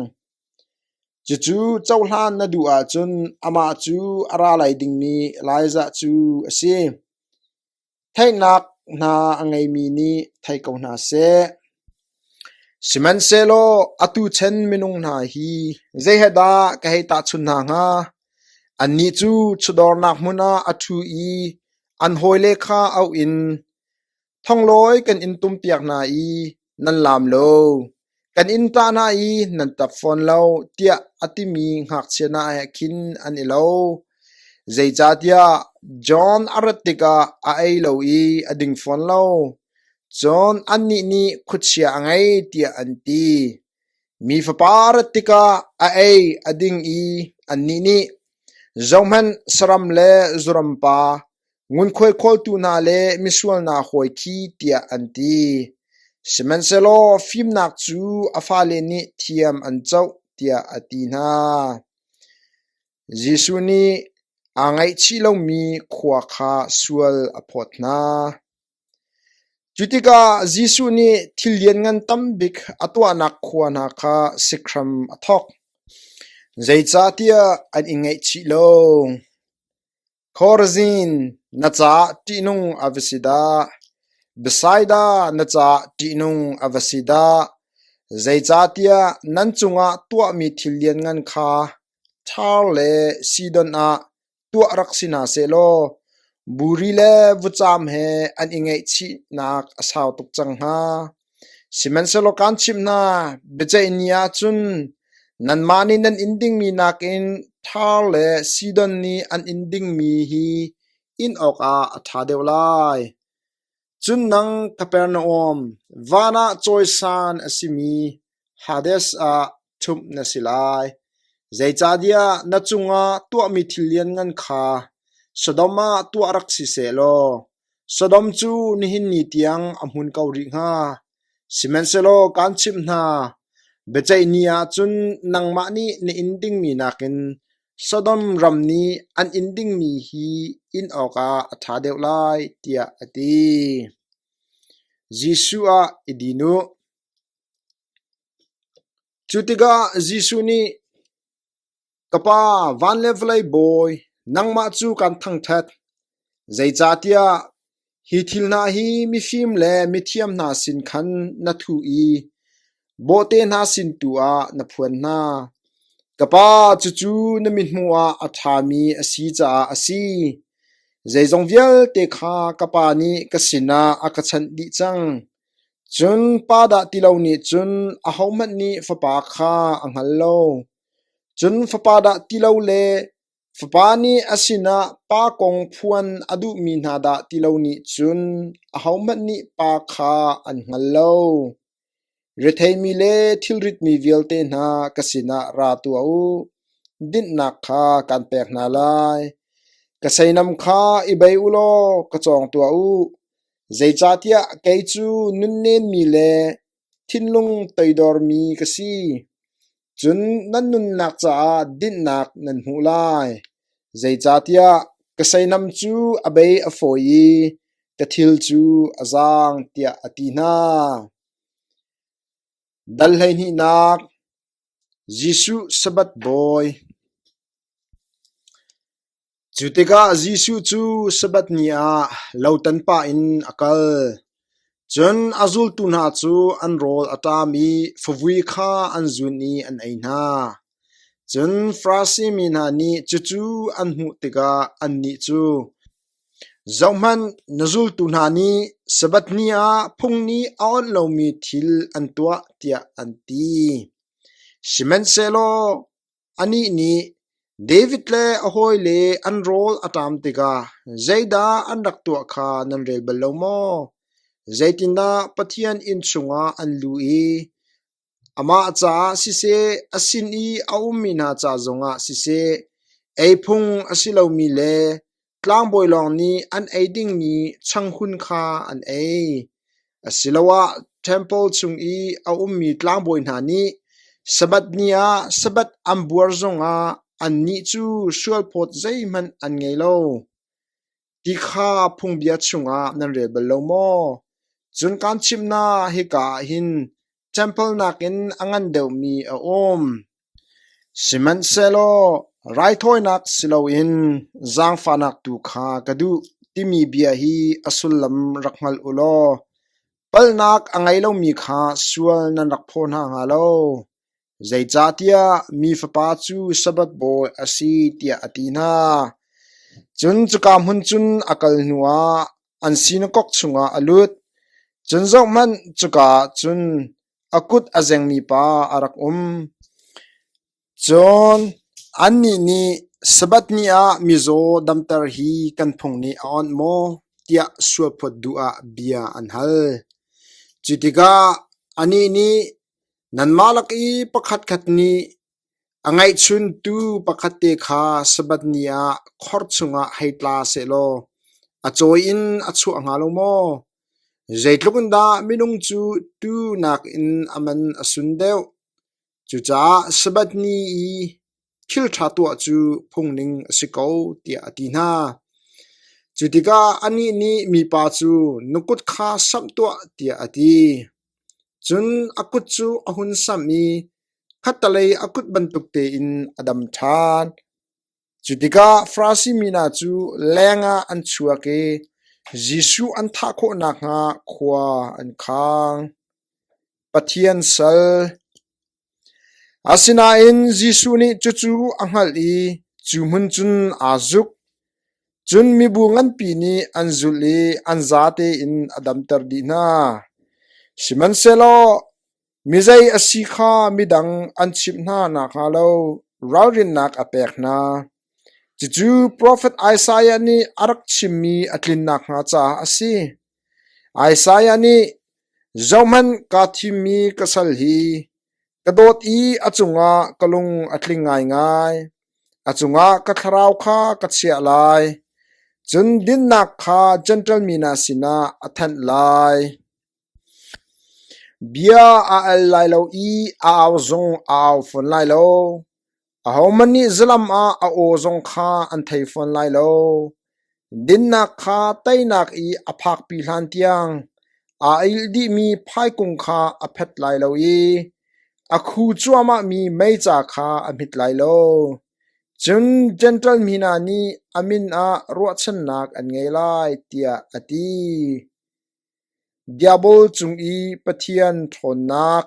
Cucu cohlan na duh ahcun amah cu a ra lai dingmi Elijah cu a si. Theihnak hna a ngeimi nih thei ko hna seh. Sihmanhsehlaw atu chan minung hna hi zei he dah ka hei tahchunh hna hnga? Annih cu chawdawrnak hmun ah a ṭhu i an hawile kha auh in, Thonglawi kan in tumpiak hna i nan laam lo, kan in ṭah hna i nan ṭap fawn lo, tiah a timi ngakchia hna he khin an i lo. Zeicahtiah John a rat tikah a ei lo i a ding fawn lo. Cun annih nih khuachia a ngei tiah an ti. Mi Fapa a rat tikah a ei a ding i annih nih, Zohhmanh, saram le zuram pa, ngunkhuai khawltu hna le misual hna hawi khi tiah an ti. Sihmanhsehlaw fimnak cu a fale nih thiam an coh tiah a ti hna. Jesuh nih aa ngaihchih lomi khua kha sual a phawt hna. Cu tikah Jesuh nih thil lianngan tam bik a tuahnak khua hna kha sik hram a thawk. Zeicahtiah an i ngaihchih lo. Khorazin, na caah ṭihnung a va si dah! Bethsaida, na caah ṭihnung a va si dah! Zeicahtiah nan cungah tuahmi thil lianngan kha Ṭhar le Sidon ah tuah rak si hna sehlaw buri le vutcaam he an i ngaihchihnak a sau tuk cang hnga. Sihmanhsehlaw kaan chimh hna, biaceih ni ah cun nanmah nih nan inn dingmi nakin Ṭhar le Sidon nih an inn dingmi hi inn awkah a ṭha deuh lai. Cun nang Kapernaum, van ah cawisan a simi Hades ah ṭhumh na si lai. Zeicahtiah na cungah tuahmi thil lianngan kha Sodom ah tuah rak si sehlaw Sodom cu nihin ni tiang a hmun ko rih hnga. Sihmanhsehlaw kaan chimh hna, biaceih ni ah cun nangmah nih na inn dingmi nakin Sodom ram nih an inn dingmi hi inn awkah a ṭha deuh lai, tiah a ti. Jesuh ah i din u. Cu tikah Jesuh nih, Ka Pa, van le vawlei Bawi, nangmah cu kan thangṭhat. Zeicahtiah hi thil hna hi mifim le mithiam hna sin khan na thuh i bawhte hna sin tu ah na phuan hna. Ka Pa, cucu na mithmuh ah a ṭhami a si caah a si. Zeizong vialte kha ka Pa nih ka sinah a ka chanh dih cang. Cun Pa dah ti lo nih cun ahohmanh nih Fapa kha a hngal lo. Cun Fapa dah ti lo le Fapa nih a sinah Pa kong phuan a duhmi hna dah ti lo nih cun ahohmanh nih Pa kha an hngal lo. Retheimi le thilritmi vialte hna ka sinah ra tuah u, dinhnak kha kaan pek hna lai. Ka seinam kha i bei u law ka cawng tuah u, zeicahtiah kei cu nunnemmi le thinlung toidormi ka si. Cun nan nunnak caah dinhnak nan hmuh lai. Zeicahtiah ka seihnam cu a bei a fawi i ka thil cu a zaang, tiah a ti hna. Dal hleihnihnak Jesuh Sabbath bawi. Cu tikah Jesuh cu Sabbath ni ah lo tan pah in a kal. Cun a zultu hna cu an rawl a ṭam i favui kha an zun i an ei hna. Cun Farasi mi hna nih cucu an hmuh tikah annih cu, “Zohhmanh, na zultu hna nih Sabbath ni ah phung nih a awnh lomi thil an tuah,” tiah an ti. Sihmanhsehlaw Anih nih, David le a hawile an rawl a ṭam tikah zeidah an rak tuah kha nan rel bal lo maw? Zeitindah Pathian inn chungah an luh i amah caah siseh, a sin i a ummi hna ca zongah siseh, ei phung a si lomi le Tlangbawi lawng nih an ei dingmi changhun kha an ei. Asiloah ṭempal chung i a ummi tlangbawi hna nih Sabbath ni ah Sabbath an buar zongah annih cu sualphawt zeihmanh an ngei lo ti kha phungbia chungah nan rel bal lo maw? Cun kaan chimh hna, hika ah hin ṭempal nakin a ngan deuhmi a um. Sihmanhsehlaw raithawinak si loin zaangfahnak tu kha ka duh timi bia hi a sullam rak hngal u law palhnak a ngei lomi kha sual nan rak phaw hna hnga lo. Zeicahtiah Mi Fapa cu Sabbath bawi a si tiah a ti hna. Cun cuka hmun cun a kal hnuah an sinakok chungah a lut. Cun zohhmanh, cuka ah cun a kut a zengmi pa a rak um. Cun annih nih, Sabbath ni ah mizaw damter hi kan phung nih a awnh maw? tiah sualphawt duh ah bia an hal. Cu tikah anih nih, Nanmah lak i pakhatkhat nih a ngeihchun tuu pakhatte kha Sabbath ni ah khor chungah hei tla sehlaw a cawi in a chuah hnga lo maw? Zeitluk in dah minung cu tuu nakin a man a sun deuh. Cucaah Sabbath ni i thil ṭha tuah cu phungning a si ko, tiah a ti hna. Cu tikah anih nih mipa cu, Na kut kha samh tuah, tiah a ti. Cun a kut cu a hun samh i khattelei a kut bantuk tein a dam ṭhan. Cu tikah Farasi mi hna cu lengah an chuak i Jesuh an thah khawh nakhnga khua an khang. Pathian sal Asinain Jesuh nih cucu a hngalh i cu hmun cun aa zuk. Cun mibu nganpi nih an zulh i an zate in a damter dih hna. Sihmanhsehlaw Mizei a si kha midang an chimh hna nakhnga lo ralrinnak a pek hna. Cucu profet Isaiah nih a rak chimmi a tlin nakhnga caah a si. Isaiah nih, “Zohhmanh, kaa thimmi ka sal hi, ka dawt i a cungah ka lung a tling ngaingai. A cungah ka thlarau kha ka chiah lai, cun dinnak kha Jentail mi hna sinah a thanh lai. Bia a al lai lo i a au zong a au fawn lai lo. Ahohmanh nih zalam ah a aw zong kha an thei fawn lai lo. Dinnak kha teinak i a phakpi hlan tiang aa ilh dihmi phaikung kha a phet lai lo i a khu cuahmahmi meica kha a hmit lai lo. Cun Jentail mi hna nih a min ah ruahchannak an ngei lai, tiah a ti. Diabol cung i Pathian ṭhawnnak.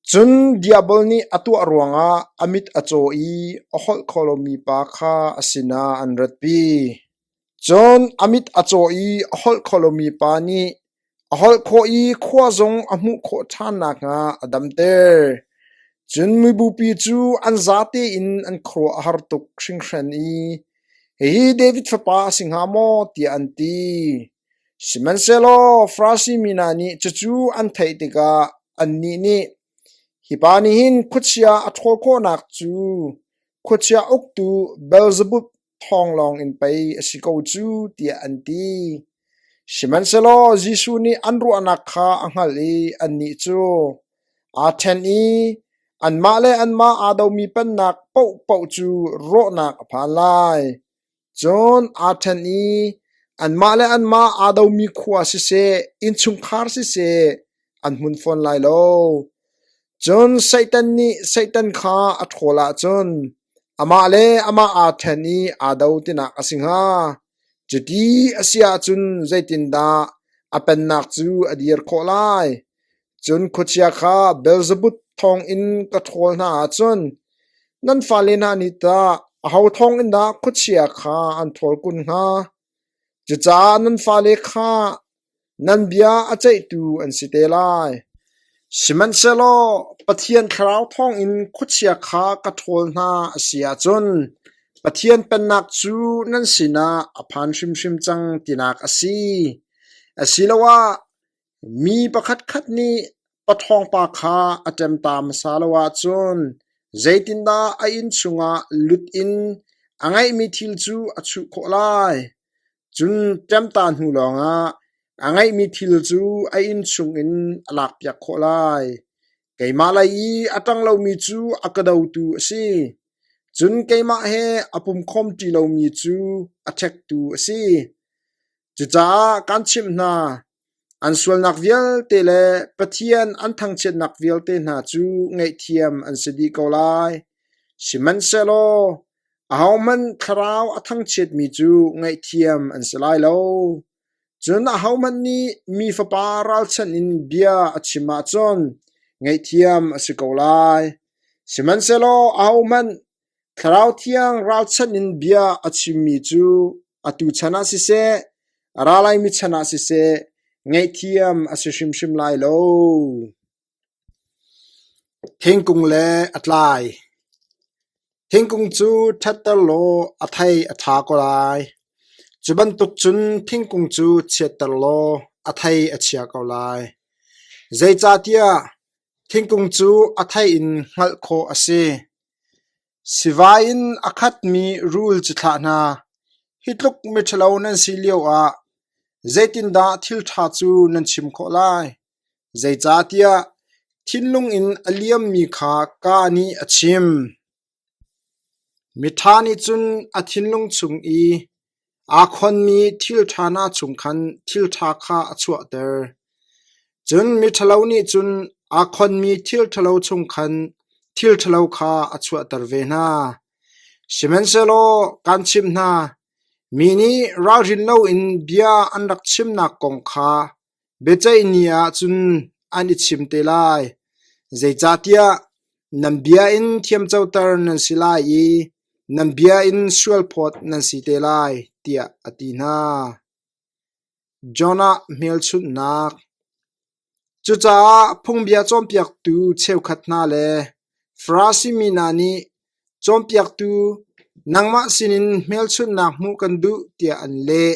Cun Diabol nih a tuah ruangah a mit a caw i a holh kho lomi pa kha a sinah an ratpi. Cun a mit a caw i a holh kho lomi pa nih a holh khawh i khua zong a hmuh khawh ṭhan nakhnga a damter. Cun mibupi cu an zate in an khuaruah a har tuk hringhran i, “Hihi David fapa a si hnga maw?” tiah an ti. Sihmanhsehlaw Farasi mi hna nih cucu an theih tikah annih nih, “Hi pa nih hin khuachia a ṭhawl khawhnak cu khuachia uktu Beelzebub thawng lawngin pei a si ko cu,” tiah an ti. Sihmanhsehlaw Jesuh nih an ruahnak kha a hngalh i annih cu. Aa ṭhen i anmah le anmah aa domi pennak paohpaoh cu rawhnak a phan lai. Cun aa ṭhen i anmah le anmah aa domi khua siseh, innchungkhar siseh, an hmun fawn lai lo. Cun Satan nih Satan kha a ṭhawl ahcun amah le amah aa ṭhen i aa do tinak a si hnga. Cuti a si ahcun zeitindah a pennak cu a dir khawh lai? Cun khuachia kha Beelzebub thawngin ka ṭhawl hna ahcun nan fale hna nih tah aho thawngin dah khuachia kha an ṭhawl kun hnga? Cucaah nan fale kha nan bia a ceihtu an si te lai. Sihmanhsehlaw Pathian Thlarau thawngin khuachia kha ka ṭhawl hna a si ahcun Pathian Pennak cu nan sinah a phan hrimhrim cang tinak a si. Asiloah Mi pakhatkhat nih paṭhawngpa kha a ṭemta hmasa lo ahcun zeitindah a inn chungah lut in a ngeihmi thil cu a chuh khawh lai? Cun ṭemta hnu lawngah a ngeihmi thil cu a inn chungin a lakpiak khawh lai. Keimah lei i a ṭang lomi cu a ka dotu a si. Cun keimah he a pumkhawm ṭi lomi cu a ṭhektu a si. Cucaah kaan chimh hna, an sualnak vialte le Pathian an thangchiatnak vialte hna cu ngaihthiam an si dih ko lai. Sihmanhsehlaw ahohmanh thlarau a thangchiatmi cu ngaihthiam an si lai lo. Cun ahohmanh nih Mi Fapa ralchanh in bia a chim ahcun ngaihthiam a si ko lai. Sihmanhsehlaw ahohmanh Thlarau Thiang ralchanh in bia a chimmi cu atu chan ah siseh, a ra laimi chan ah siseh, ngaihthiam a si hrimhrim lai lo. Thingkung le a tlai. Thingkung cu ṭhatter law a thei a ṭha ko lai. Cu bantuk cun thingkung cu chiatter law a thei a chia ko lai. Zeicahtiah thingkung cu a thei in hngalh khawh a si. Sivai in a khatmi rul ci thlah hna. Hi tluk miṭhalo nan si lioah zeitindah thil ṭha cu nan chim khawh lai? Zeicahtiah thinlung in a liammi kha kaa nih a chim. Miṭha nih cun a thinlung chung i aa khonmi thil ṭha hna chung khan thil ṭha kha a chuahter. Cun miṭhalo nih cun aa khonmi thil ṭhalo chung khan thil ṭhalo kha a chuahter ve hna. Sihmanhsehlaw kaan chimh hna, mi nih ralrin loin bia an rak chimnak kong kha Biaceih ni ah cun an i chim te lai, zeicahtiah nan bia in thiamcoter nan si lai i nan bia in sualphawt nan si te lai, tiah a ti hna. Jonah hmelchunhnak Cucaah phungbia cawnpiaktu cheukhat hna le Farasi mi hna nih, “Cawnpiaktu, nangmah sinin hmelchunhnak hmuh kan duh,” tiah an leh.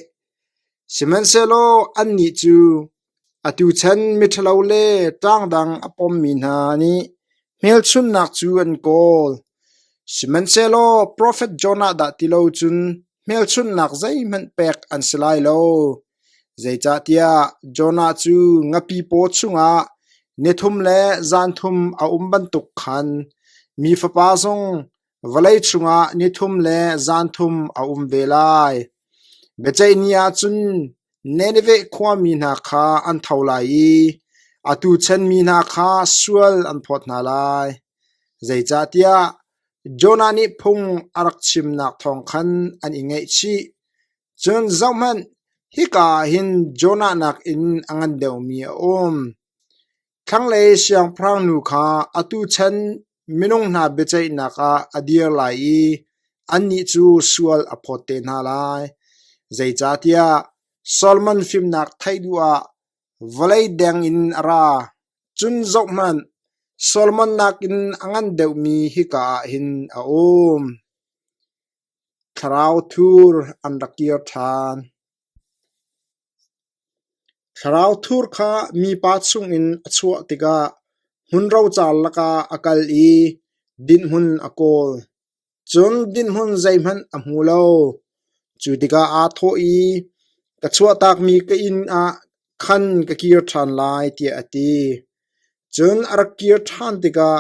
Sihmanhsehlaw annih cu atu chan miṭhalo le ṭangdang a pommi hna nih hmelchunhnak cu an kawl. Sihmanhsehlaw profet Jonah dah ti lo cun hmelchunhnak zeihmanh pek an si lai lo. Zeicahtiah Jonah cu ngapi paw chungah nithum le zanthum a um bantuk khan Mi Fapa zong Vawlei chungah nithum le zanthum a um ve lai. Biaceih ni ah cun Nineveh khuami hna kha an tho lai i atu chan mi hna kha sual an phawt hna lai. Zeicahtiah Jonah nih phung a rak chimnak thawng khan an i ngaihchih. Cun zohhmanh, hika ah hin Jonah nakin a ngan deuhmi a um. Thlanglei siangpahrangnu kha atu chan minung hna biaceihnak ah a dir lai i annih cu sual a phawt te hna lai. Zeicahtiah Solomon fimnak theih duh ah vawlei deng in a ra. Cun zohhmanh, Solomon nakin a ngan deuhmi hika ah hin a um. Thlarau thur an rak kir ṭhan. Thlarau thur kha mipa chungin a chuah tikah hmun rocar lakah a kal i dinhhmun a kawl. Cun dinhhmun zeihmanh a hmu lo. Cu tikah aa thawh i, “Ka chuahtakmi ka inn ah khan ka kir ṭhan lai,” tiah a ti. Cun a rak kir ṭhan tikah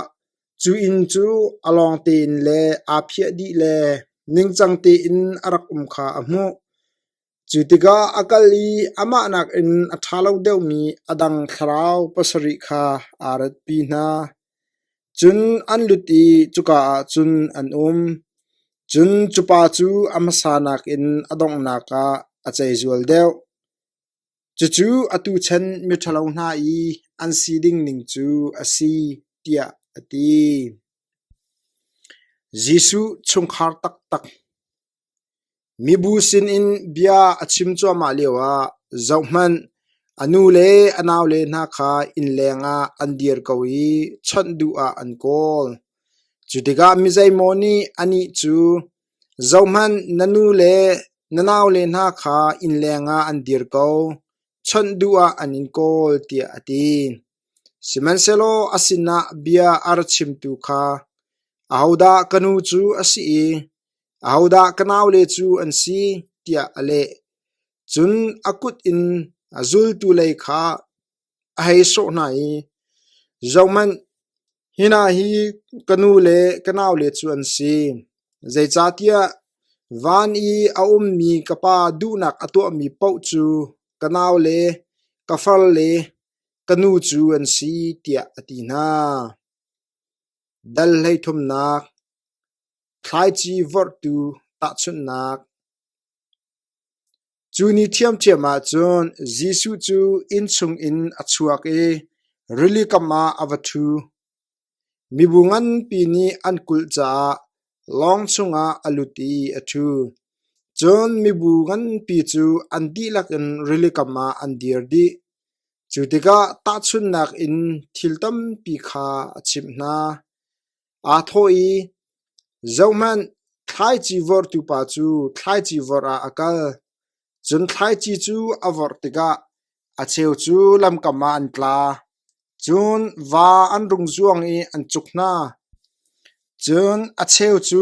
cu inn cu a lawng tein le aa phiah dih le ningcang tein a rak um kha a hmuh. Cu tikah a kal i amah nakin a ṭha lo deuhmi a dang thlarau pasarih kha aa ratpi hna. Cun an lut i cuka ah cun an um. Cun cu pa cu a hmasa nakin a donghnak ah a ceizual deuh. Cucu atu chan miṭhalo hna i an si ding ning cu a si, tiah a ti. Jesuh chungkhar taktak Mibu sinin bia a chim cuahmah lioah zohhmanh, a nu le a naule hna kha innleng ah an dir ko i chawnh duh ah an kawl. Cu tikah mi zeimaw nih anih cu, “Zohhmanh, na nu le na naule hna kha innleng ah an dir ko, chawnh duh ah an in kawl,” tiah a ti. Sihmanhsehlaw a sinah bia a ra chimtu kha, “Ahodah ka nu cu a si i ahodah ka naule cu an si?” tiah a leh. Cun a kut in a zultu lei kha a hei sawh hna i, “Zohhmanh, hi hna hi ka nu le ka naule cu an si. Zeicahtiah van i a ummi ka Pa duhnak a tuahmi paoh cu ka naule, ka farle, ka nu cu an si,” tiah a ti hna. Dal 33 Thlaici vorhtu tahchunhnak Cu ni ṭhiamṭhiam ah cun Jesuh cu inn chungin a chuak i rili kam ah a va ṭhu. Mibu nganpi nih an kulh caah lawng chungah a lut i a ṭhu. Cun mibu nganpi cu an dihlak in rili kam ah an dir dih. Cu tikah tahchunhnak in thil tampi kha a chimh hna. Aa thawh i, “Zohhmanh, thlaici vorhtu pa cu thlaici vorh ah a kal. Cun thlaici cu a vorh tikah a cheu cu lamkam ah an tla, cun va an rung zuang i an cuk hna. Cun a cheu cu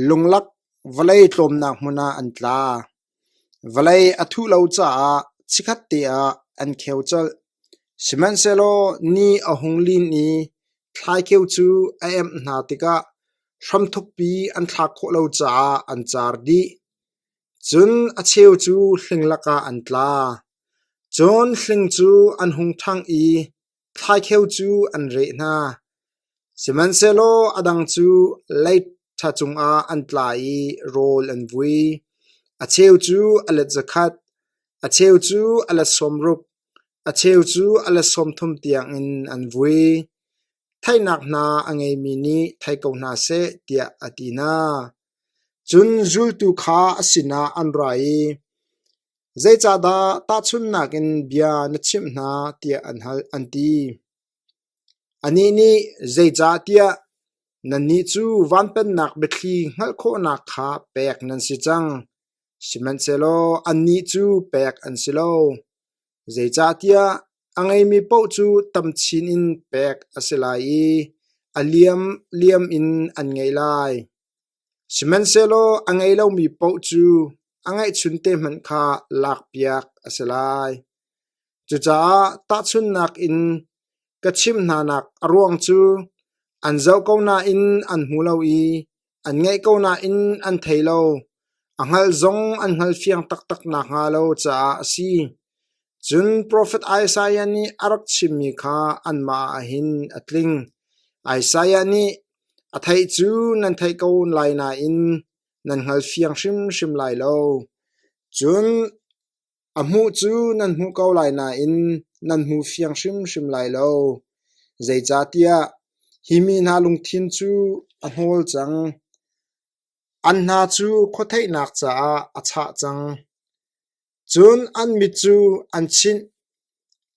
lunglak vawlei tlawmnak hmun ah an tla. Vawlei a thuh lo caah chikkhatte ah an kheu colh. Sihmanhsehlaw ni a hung lin i thlaikheu cu a emh hna tikah hramthukpi an thlak khawh lo caah an car dih. Cun a cheu cu hling lakah an tla. Cun hling cu an hung ṭhang i thlaikheu cu an reh hna. Sihmanhsehlaw a dang cu lei ṭha cungah an tla i rawl an vui. A cheu cu a let zakhat, a cheu cu a let 60, a cheu cu a let 30 tiangin an vui. Theihnak hna a ngeimi nih thei ko hna seh, tiah a ti hna. Cun zultu kha a sinah an ra i, “Zeicahdah tahchunhnak in bia na chimh hna?” tiah an hal, an ti. Anih nih, “Zeicahtiah nannih cu van pennak biathli hngalh khawhnak kha pek nan si cang, sihmanhsehlaw annih cu pek an si lo. Zeicahtiah a ngeimi paoh cu tam chin in pek a si lai i a liamliam in an ngei lai. Sihmanhsehlaw a ngei lomi paoh cu a ngeihchunte hmanh kha lakpiak a si lai. Cucaah tahchunhnak in ka chimh hnanak a ruang cu an zoh ko nain an hmu lo i an ngaih ko nain an thei lo, a hngalh zong an hngalfiang taktak nakhnga lo caah a si. Cun profet Isaiah nih a rak chimmi kha anmah ah hin a tling. Isaiah nih, A theih cu nan theih ko lai nain nan hngalfiang hrimhrim lai lo. Cun a hmuh cu nan hmuh ko lai nain nan hmu fiang hrimhrim lai lo. Zeicahtiah hi mi hna lungthin cu a hnawl cang. An hna cu khuatheihnak caah a chah cang. Cun an mit cu an chinh,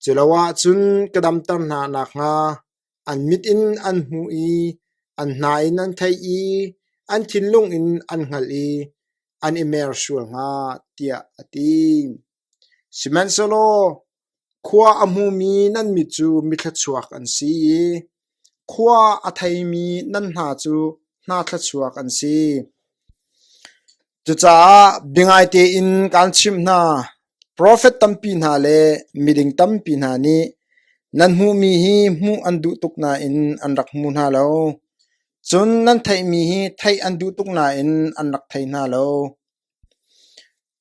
culoahcun ka damter hna nakhnga an mit in an hmuh i an hna in an theih i an thinlung in an hngalh i an i mer sual hnga, tiah a ti. Sihmanhsehlaw khua a hmumi nan mit cu mithluachuak an si i khua a theimi nan hna cu hna thluachuak an si. Cucaah biangai tein kaan chimh hna, profet tampi hna le miding tampi hna nih. Nan hmuhmi hi hmuh an duh tuk nain an rak hmu hna lo. Cun nan theihmi hi theih an duh tuk nain an rak thei hna lo.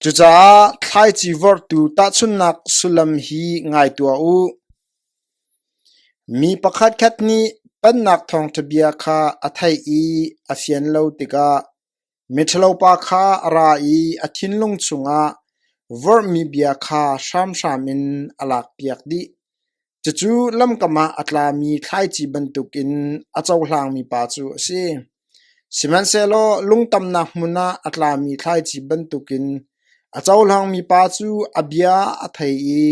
Cucaah thlaici vorhtu tahchunhnak sullam hi ngai tuah u. Mi pakhatkhat nih Pennak thawngṭha bia kha a theih i a fian lo tikah miṭhalopa kha a ra i a thinlung chungah vorhmi bia kha hramhram in a lakpiak dih. Cucu lamkam ah a tlami thlaici bantukin a cohlangmi pa cu a si. Sihmanhsehlaw lungtamnak hmun ah a tlami thlaici bantukin a cohlangmi pa cu a bia a thei i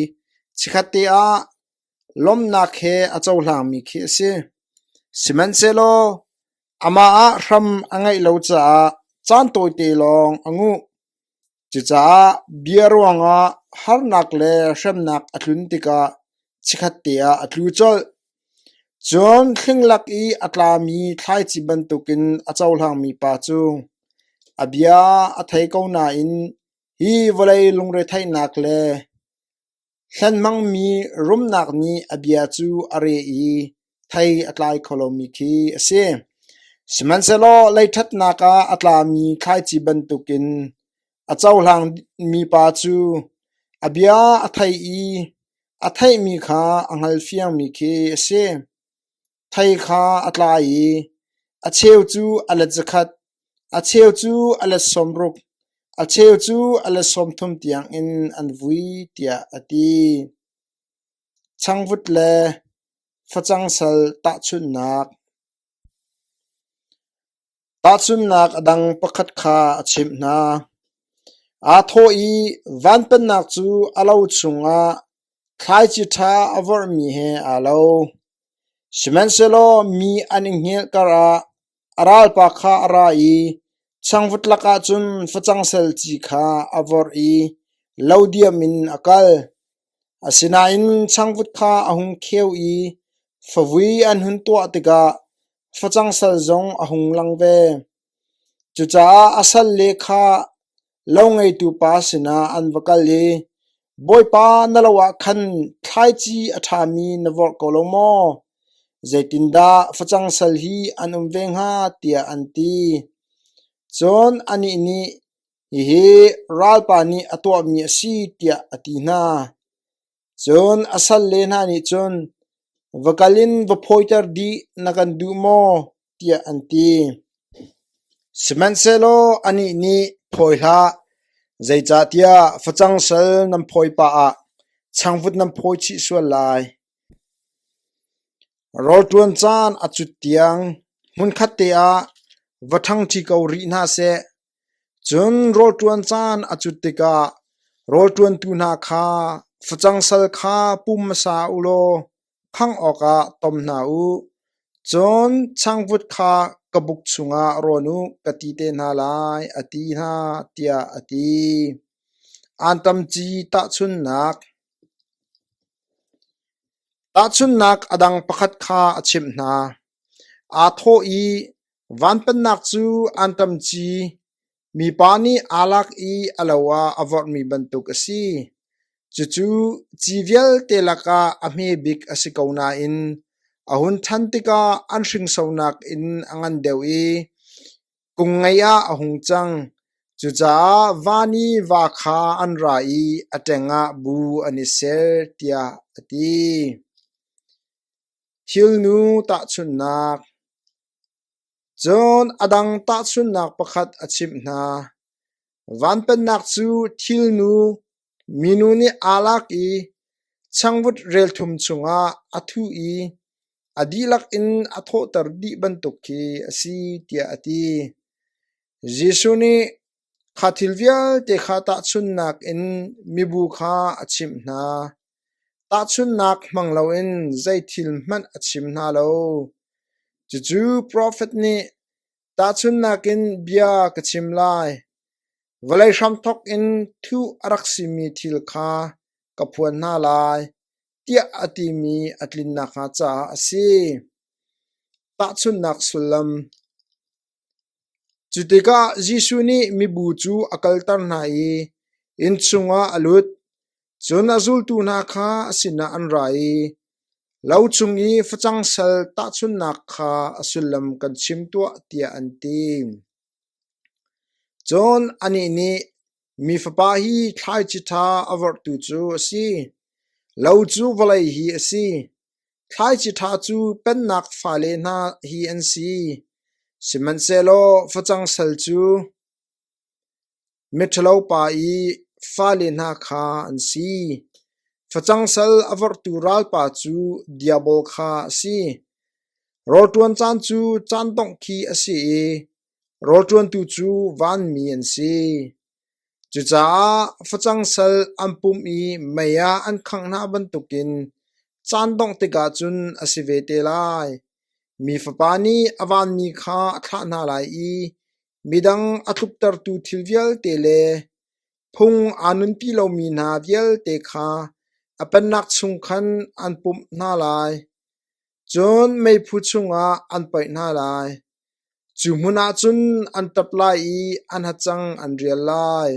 chikkhatte ah lawmhnak he a cohlangmi khi a si. Sihmanhsehlaw amah ah hram a ngeih lo caah caan tawite lawng a nguh. Cucaah bia ruangah harnak le hremnak a tlun tikah chikkhatte ah a tlu colh. Cun hling lak i a tlami thlaici bantukin a cohlangmi pa cu a bia a thei ko nain hi vawlei lungretheihnak le Hlenhmangmi rumnak nih a bia cu a reh i thei a tlai kho lomi khi a si. Sihmanhsehlaw leiṭhatnak ah a tlami thlaici bantukin a cohlangmi pa cu a bia a thei i a theihmi kha a hngalfiangmi khi a si. Thei kha a tlai i a cheu cu a let zakhat, a cheu cu a let 60, a cheu cu a let 30 tiangin an vui, tiah a ti. Changvut le facang sal tahchunhnak. Tahchunhnak a dang pakhat kha a chimh hna. Aa thawh i van pennak cu a lo chungah thlaici ṭha a vorhmi he aa lo. Sihmanhsehlaw mi an i hngilh karah a ralpa kha a ra i changvut lakah cun facang sal ci kha a vorh i lo diam in a kal. Asinain changvut kha a hung kheu i favui an hun tuah tikah facang sal zong a hung lang ve. Cucaah a salle kha lo ngeitu pa sinah an va kal i, Bawipa, na lo ah khan thlaici a ṭhami na vorh ko lo maw? Zeitindah facang sal hi an um ve hnga? tiah an ti. Cun anih nih, Hihi ralpa nih a tuahmi a si, tiah a ti hna. Cun a salle hna nih cun, Va kal in va phawiter dih na kan duh maw? tiah an ti. Sihmanhsehlaw anih nih, Phawi hlah, zeicahtiah facang sal nan phawi pah ah changvut nan phawi chih sual lai. Rawlṭuan caan a cut tiang hmunkhatte ah va ṭhangṭi ko rih hna seh. Cun rawlṭuan caan a cut tikah rawlṭuantu hna kha facang sal kha pum hmasa u law khangh awkah tom hna u. Cun changvut kha ka buk chungah rawn u ka ti te hna lai, a ti hna, tiah a ti. Anṭam ci tahchunhnak. Tahchunhnak a dang pakhat kha a chimh hna. Aa thawh i Van pennak cu anṭam ci mipa nih aa lak i a lo ah a vorhmi bantuk a si. Cucu ci vialte lakah a hme bik a si ko nain a hun ṭhan tikah an hringsonak in a ngan deuh i kung ngei ah a hung cang. Cucaah van i va kha an ra i a ṭeng ah bu an i ser, tiah a ti. Thilnu tahchunhnak. Cun a dang tahchunhnak pakhat a chimh hna. Van pennak cu thilnu minu nih aa lak i changvut relthum chungah a thuh i a dihlak in a thawhter dih bantuk khi a si, tiah a ti. Jesuh nih kha thil vialte kha tahchunhnak in mibu kha a chimh hna. Tahchunhnak hmang loin zei thil hmanh a chim hna lo. Cucu profet nih, "Tahchunhnak in bia ka chim lai. Vawlei hramthawk in thuh a rak simi thil kha ka phuan hna lai," tiah a timi a tlin nakhnga caah a si. Tahchunhnak sullam. Cu tikah Jesuh nih mibu cu a kalter hna i inn chungah a lut. Cun a zultu hna kha a sinah an ra i. Lo chung i facang sal tahchunhnak kha a sullam kan chim tuah tiah an ti. Cun anih nih, Mi Fapa hi thlaici ṭha a vorhtu cu a si. Lo cu vawlei hi a si. Thlaici ṭha cu pennak fale hna hi an si. Sihmanhsehlaw facang sal cu miṭhalo pa i fale hna kha an si. Facang sal a vorhtu ralpa cu Diabol kha a si. Rawlṭuan caan cu caan dongh khi a si i rawlṭuantu cu vanmi an si. Cucaah facang sal an pumh i mei ah an khangh hna bantukin caan dongh tikah cun a si ve te lai. Mi Fapa nih a vanmi kha a thlah hna lai i midang a tluktertu thil vialte le phung aa nunpi lomi hna vialte kha a pennak chung khan an pumh hna lai. Cun meiphu chungah an paih hna lai. Cu hmun ah cun an ṭap lai i an hacang an rial lai.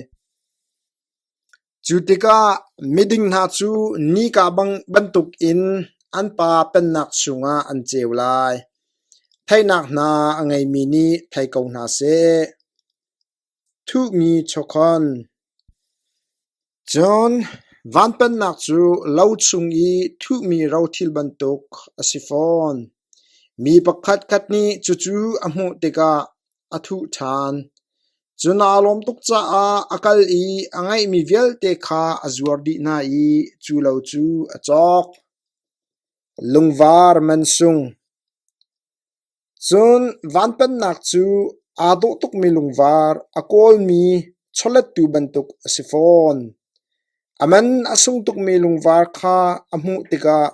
Cu tikah miding hna cu nika bantukin an Pa Pennak chungah an ceu lai. Theihnak hna a ngeimi nih thei ko hna seh. Thuhmi chawkhon. Cun van pennak cu lo chung i thuhmi rothil bantuk a si fawn. Mi pakhatkhat nih cucu a hmuh tikah a thuh ṭhan. Cun aa lawm tuk caah a kal i a ngeihmi vialte kha a zuar dih hna i cu lo cu a cawk. Lungvar man sung. Cun van pennak cu aa dawh tukmi lungvar a kawlmi chawlettu bantuk a si fawn. A man a sung tukmi lungvar kha a hmuh tikah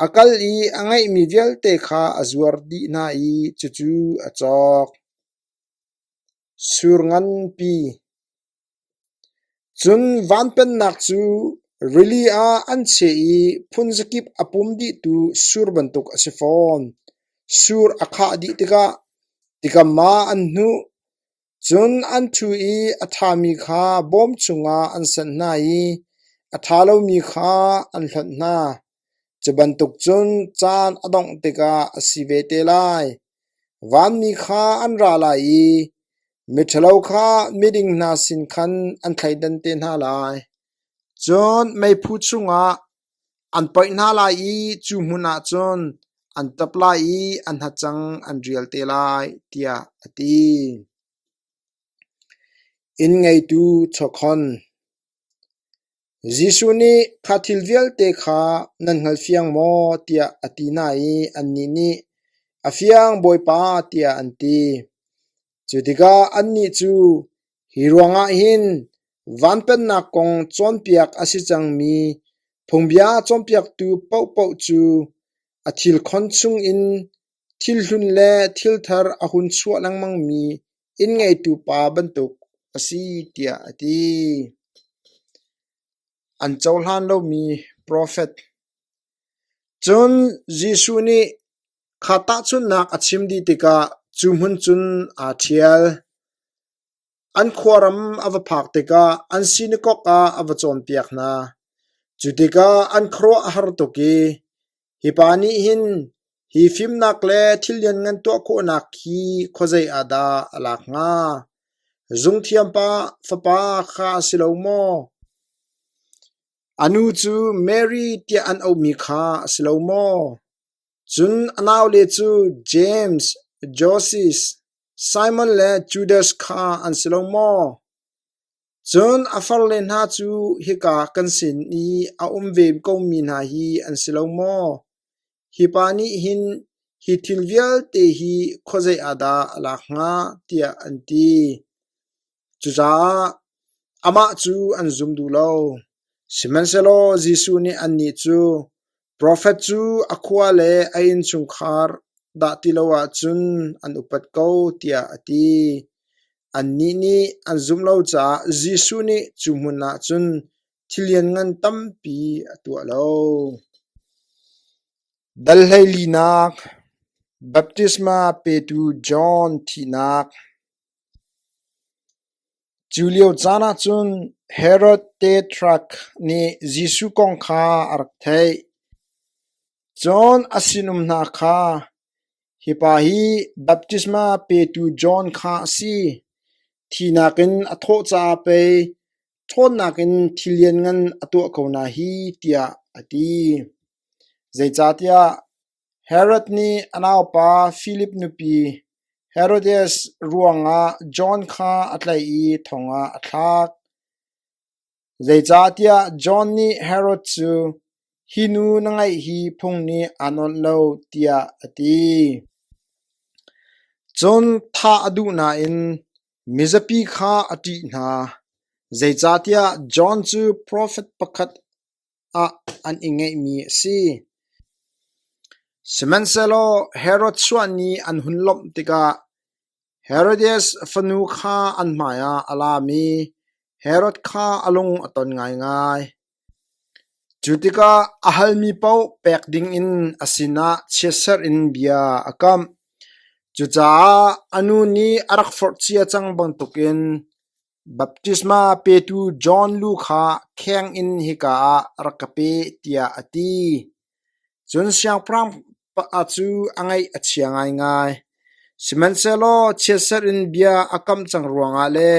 a kal i a ngeihmi vialte kha a zuar dih hna i cucu a cawk. Sur nganpi. Cun van pennak cu rili ah an cheh i phunzakip a pum dihtu sur bantuk a si fawn. Sur a khah dih tikah tikam ah an hnuh. Cun an ṭhu i a ṭhami kha bawm chungah an sanh hna i a ṭha lomi kha an hlonh hna. Cu bantuk cun caan a dongh tikah a si ve te lai. Vanmi kha an ra lai i miṭhalo kha miding hna sin khan an thleidan te hna lai. Cun meiphu chungah an poih hna lai i cu hmun ah cun an ṭap lai i an hacang an rial te lai, tiah a ti. Inn ngeitu chawkhon. Jesuh nih kha thil vialte kha nan hngalfiang maw tiah a ti hna i annih nih, A fiang, Bawipa, tiah an ti. Cu tikah annih cu, Hi ruangah hin van pennak kong cawnpiak a si cangmi phungbia cawnpiaktu paohpaoh cu a thil khon chungin thil hlun le thil thar a hun chuah lengmangmi inn ngeitu pa bantuk a si, tiah a ti. An cohlan lomi profet. Cun Jesuh nih kha tahchunhnak a chim dih tikah cu hmun cun aa ṭhial. An khuaram a va phak tikah an sinakok ah a va cawnpiak hna. Cu tikah an khuaruah a har tuk i, Hi pa nih hin hi fimnak le thil lianngan tuah khawhnak hi khuazei ah dah a lak hnga? Zungthiampa fapa kha a si lo maw? A nu cu Mary tiah an auhmi kha a si lo maw? Cun a naule cu James, Joses, Simon le Judas kha an si lo maw? Cun a farle hna cu hika kan sin i a um ve komi hna hi an si lo maw? Hi pa nih hin hi thil vialte hi khuazei ah dah a lak hnga? tiah an ti. Cucaah amah cu an zum duh lo. Sihmanhsehlaw Jesuh nih annih cu, Profet cu a khua le a innchungkhar dah ti lo ahcun an upat ko, tiah a ti. Annih nih an zumh lo caah Jesuh nih cu hmun ah cun thil lianngan tampi a tuah lo. Dal hleilinak Baptisma petu John thihnak. Cu lio caan ah cun Herod Tetrarch nih Jesuh kong kha a rak theih. Cun a sinum hna kha, “Hi pa hi baptisma petu John kha a si. Thihnak in a thawh caah pei ṭhawnnak in thil lianngan a tuah ko hna hi,” tiah a ti. Zeicahtiah Herod nih a naupa Filip nupi Herodias ruangah John kha a tlaih i thong ah a thlak. Zeicahtiah John nih Herod cu, “Hi nu na ngeih hi phung nih aan awnh lo,” tiah a ti. Cun thah a duh nain mizapi kha a ṭih hna, zeicahtiah John cu profet pakhat ah an i ngeihmi a si. Sihmanhsehlaw Herod chuah ni an hun lawmh tikah Herodias fanu kha an hmaiah a laam i Herod kha a lung a ton ngaingai. Cu tikah a halmi paoh pek dingin a sinah chiatserh in bia a kamh. Cucaah a nu nih a rak forh cia cang bantukin Baptisma petu John lu kha kheng in hika ah rak ka pe tiah a ti. Cun siangpahrang cu a ngaih a chia ngaingai. Sihmanhsehlaw chiatserh in bia a kamh cang ruangah le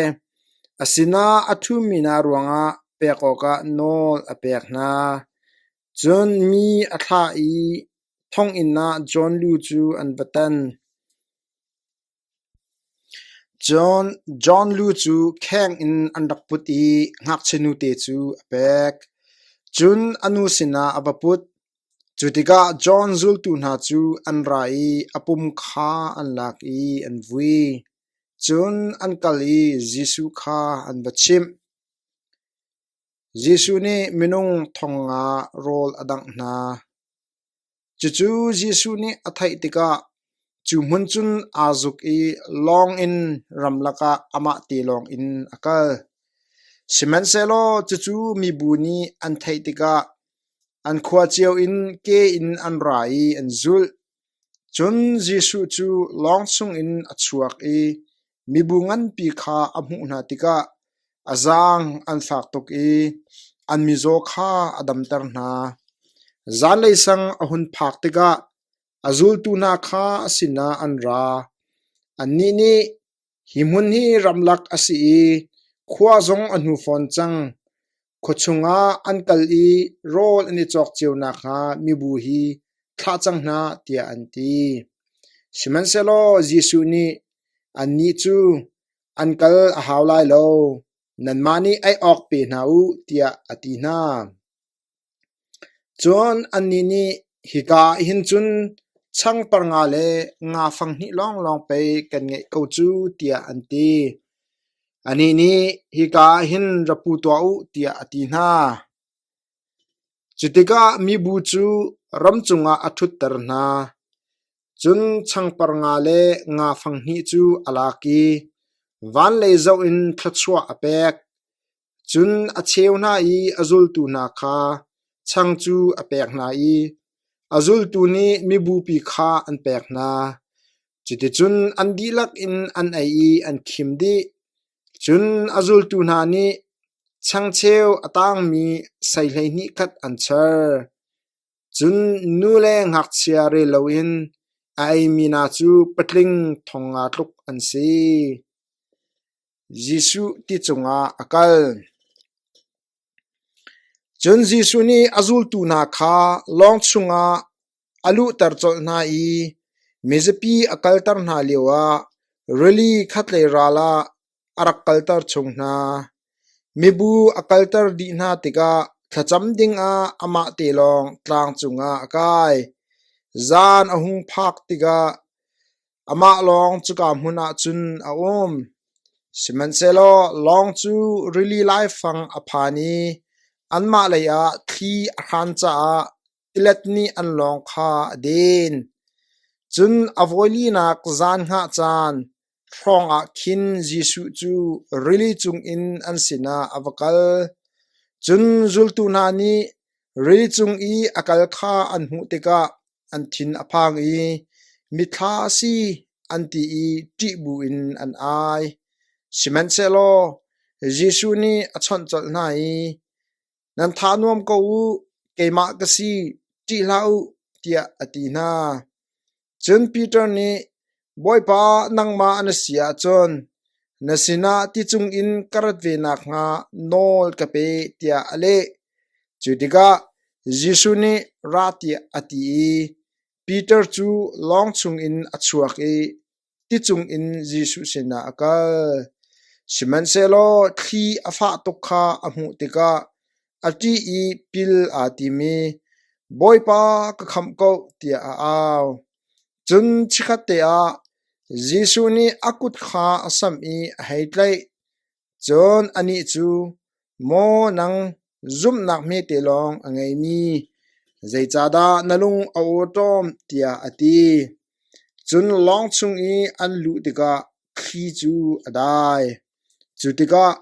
a sinah a ṭhumi hna ruangah pek awkah nawl a pek hna. Cun mi a thlah i thonginn ah John lu cu an va tan. Cun John lu cu kheng in an rak put i ngakchia nute cu a pek. Cun a nu sinah a va put. Cu tikah John zultu hna cu an ra i a pum kha an lak i an vui. Cun an kal i Jesuh kha an va chimh. Jesuh nih minung thong nga rawl a dangh hna. Cucu Jesuh nih a theih tikah cu hmun cun aa zuk i lawng in ramlak ah amah te lawng in a kal. Sihmanhsehlaw cucu mibu nih an theih tikah an khua cio in ke in an ra i an zulh. Cun Jesuh cu lawng chungin a chuak i mibu nganpi kha a hmuh hna tikah a zaang an fak tuk i an mizaw kha a damter hna. Zanlei sang a hun phak tikah a zultu hna kha a sinah an ra. Annih nih, “Hi hmun hi ramlak a si i khua zong a hnu fawn cang. Khua chungah an kal i rawl an i cawk cio nakhnga mibu hi thlah cang hna,” tiah an ti. Sihmanhsehlaw Jesuh nih annih cu, “An kal a hau lai lo, nanmah nih ei awk pe hna u,” tiah a ti hna. Cun annih nih, “Hika ah hin cun changpar nga le nga fang hnih lawnglawng pei kan ngeih ko cu,” tiah an ti. Anih nih, “Hika ah hin ra pu tuah u,” tiah a ti hna. Cu tikah mibu cu ram cungah a ṭhutter hna. Cun changpar nga le nga fang hnih cu a lak i van lei zoh in thluachuah a pek. Cun a cheu hna i a zultu hna kha chang cu a pek hna i a zultu nih mibupi kha an pek hna. Cuticun an dihlak in an ei i an khim dih. Cun a zultu hna nih changcheu a tangmi sei 12 khat an char. Cun nu le ngakchia rel loin a eimi hna cu patling thong nga tluk an si. Jesuh ti cungah a kal. Cun Jesuh nih a zultu hna kha lawng chungah a luhter colh hna i mizapi a kalter hna lioah rili khatlei ral ah a rak kalter chung hna. Mibu a kalter dih hna tikah thlacam dingah amah te lawng tlang cungah a kai. Zan a hung phak tikah amah lawng cuka hmun ah cun a um. Sihmanhsehlaw lawng cu rili laifang a phan i anmah leiah thli a hran caah tilet nih an lawng kha a den. Cun a voi linak zan hngah caan hrawngah khin Jesuh cu rili cungin an sinah a va kal. Cun zultu hna nih rili cung i a kal kha an hmuh tikah an thin a phang i, “Mithla a si,” an ti i ṭih buin an ai. Sihmanhsehlaw Jesuh nih a chawnh colh hna i, “Nan tha nuam ko u, keimah ka si, ṭih hlah u,” tiah a ti hna. Cun Peter nih, Bawipa, nangmah na si ahcun na sinah ti cungin ka rat ve nakhnga nawl ka pe, tiah a leh. Cu tikah Jesuh nih, Ra tiah a ti i Peter cu lawng chungin a chuak i ti cungin Jesuh sinah a kal. Sihmanhsehlaw thli a fah tuk kha a hmuh tikah a ṭih i pil aa tim i, “Bawipa, ka khamh ko,” tiah a au. Cun chikkhatte ah Jesuh nih a kut kha a samh i a hei tlaih. Cun anih cu, “Maw nang, zumhnak hmete lawng a ngeimi, zeicahdah na lung a awṭawm?” tiah a ti. Cun lawng chung i an luh tikah thli cu a dai. Cu tikah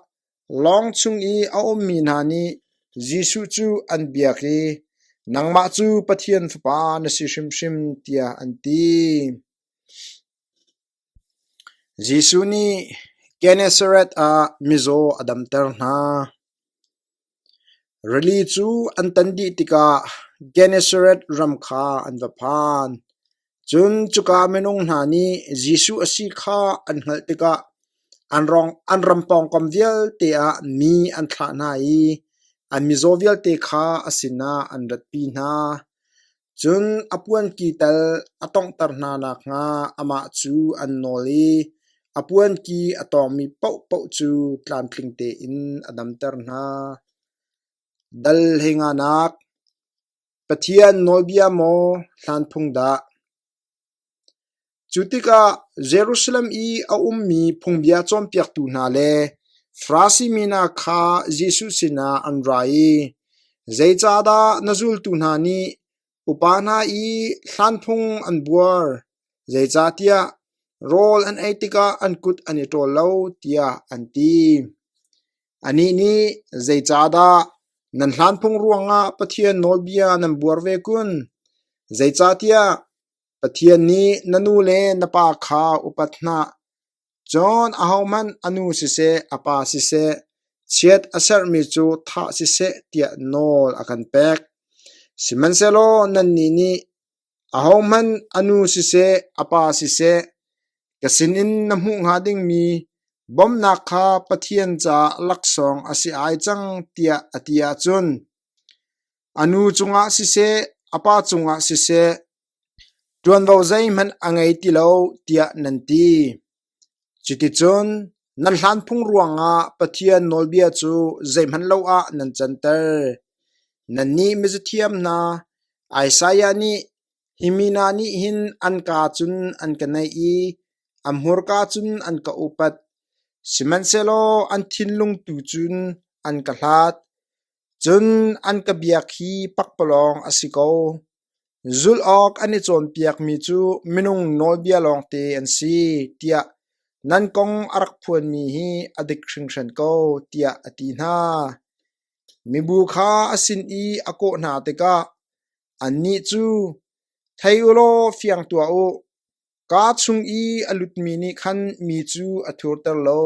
lawng chung i a ummi hna nih Jesuh cu an biak i, “Nangmah cu Pathian Fapa na si hrimhrim,” tiah an ti. Jesuh nih Gennesaret ah mizaw a damter hna. Rili cu an tan dih tikah Gennesaret ram kha an va phan. Cun cuka minung hna nih Jesuh a si kha an hngalh tikah an ram pawngkam vialte ah mi an thlah hna i an mizaw vialte kha a sinah an ratpi hna. Cun a puanki tal a tawnghter hna nakhnga amah cu an nawl i a puanki a tawngmi paohpaoh cu tlamtling tein a damter hna. Dal hleinganak Pathian nawlbia maw hlanphung dah? Cu tikah Jerusalem i a ummi phungbia cawnpiaktu hna le Farasi mi hna kha Jesuh sinah an ra i, “Zeicahdah na zultu hna nih upa hna i hlanphung an buar? Zeicahtiah rawl an ei tikah an kut an i ṭawl lo,” tiah an ti. Anih nih, “Zeicahdah nan hlanphung ruangah Pathian nawlbia nan buar ve kun? Zeicahtiah Pathian nih na nu le na pa kha upat hna. Cun ahohmanh a nu siseh a pa siseh chiat a serhmi cu thah siseh tiah nawl a kan pek. Sihmanhsehlaw nannih nih ahohmanh a nu siseh a pa siseh ka sinin na hmuh hnga dingmi bawmhnak kha Pathian caah laksawng a si ai cang tiah a ti ahcun a nu cungah siseh a pa cungah siseh Ṭuanvo zeihmanh a ngei ti lo tiah nan ti. Cuticun nan hlanphung ruangah Pathian nawlbia cu zeihmanh lo ah nan canter. Nannih mizathiam hna, Isaiah nih, “Hi mi hna nih hin an kaa cun an ka naih i an hmurka cun an ka upat, sihmanhsehlaw an thinlung tu cun an ka hlat. Cun an ka biak hi pakpalawng a si ko. Zulh awk an i cawnpiakmi cu minung nawlbia lawngte an si, tiah nan kong a rak phuanmi hi a dik hringhran ko, tiah a ti hna. Mibu kha a sin i a kawh hna tikah annih cu, “Thei u law fiang tuah u. Kaa chung i a lutmi nih khan mi cu a thurter lo,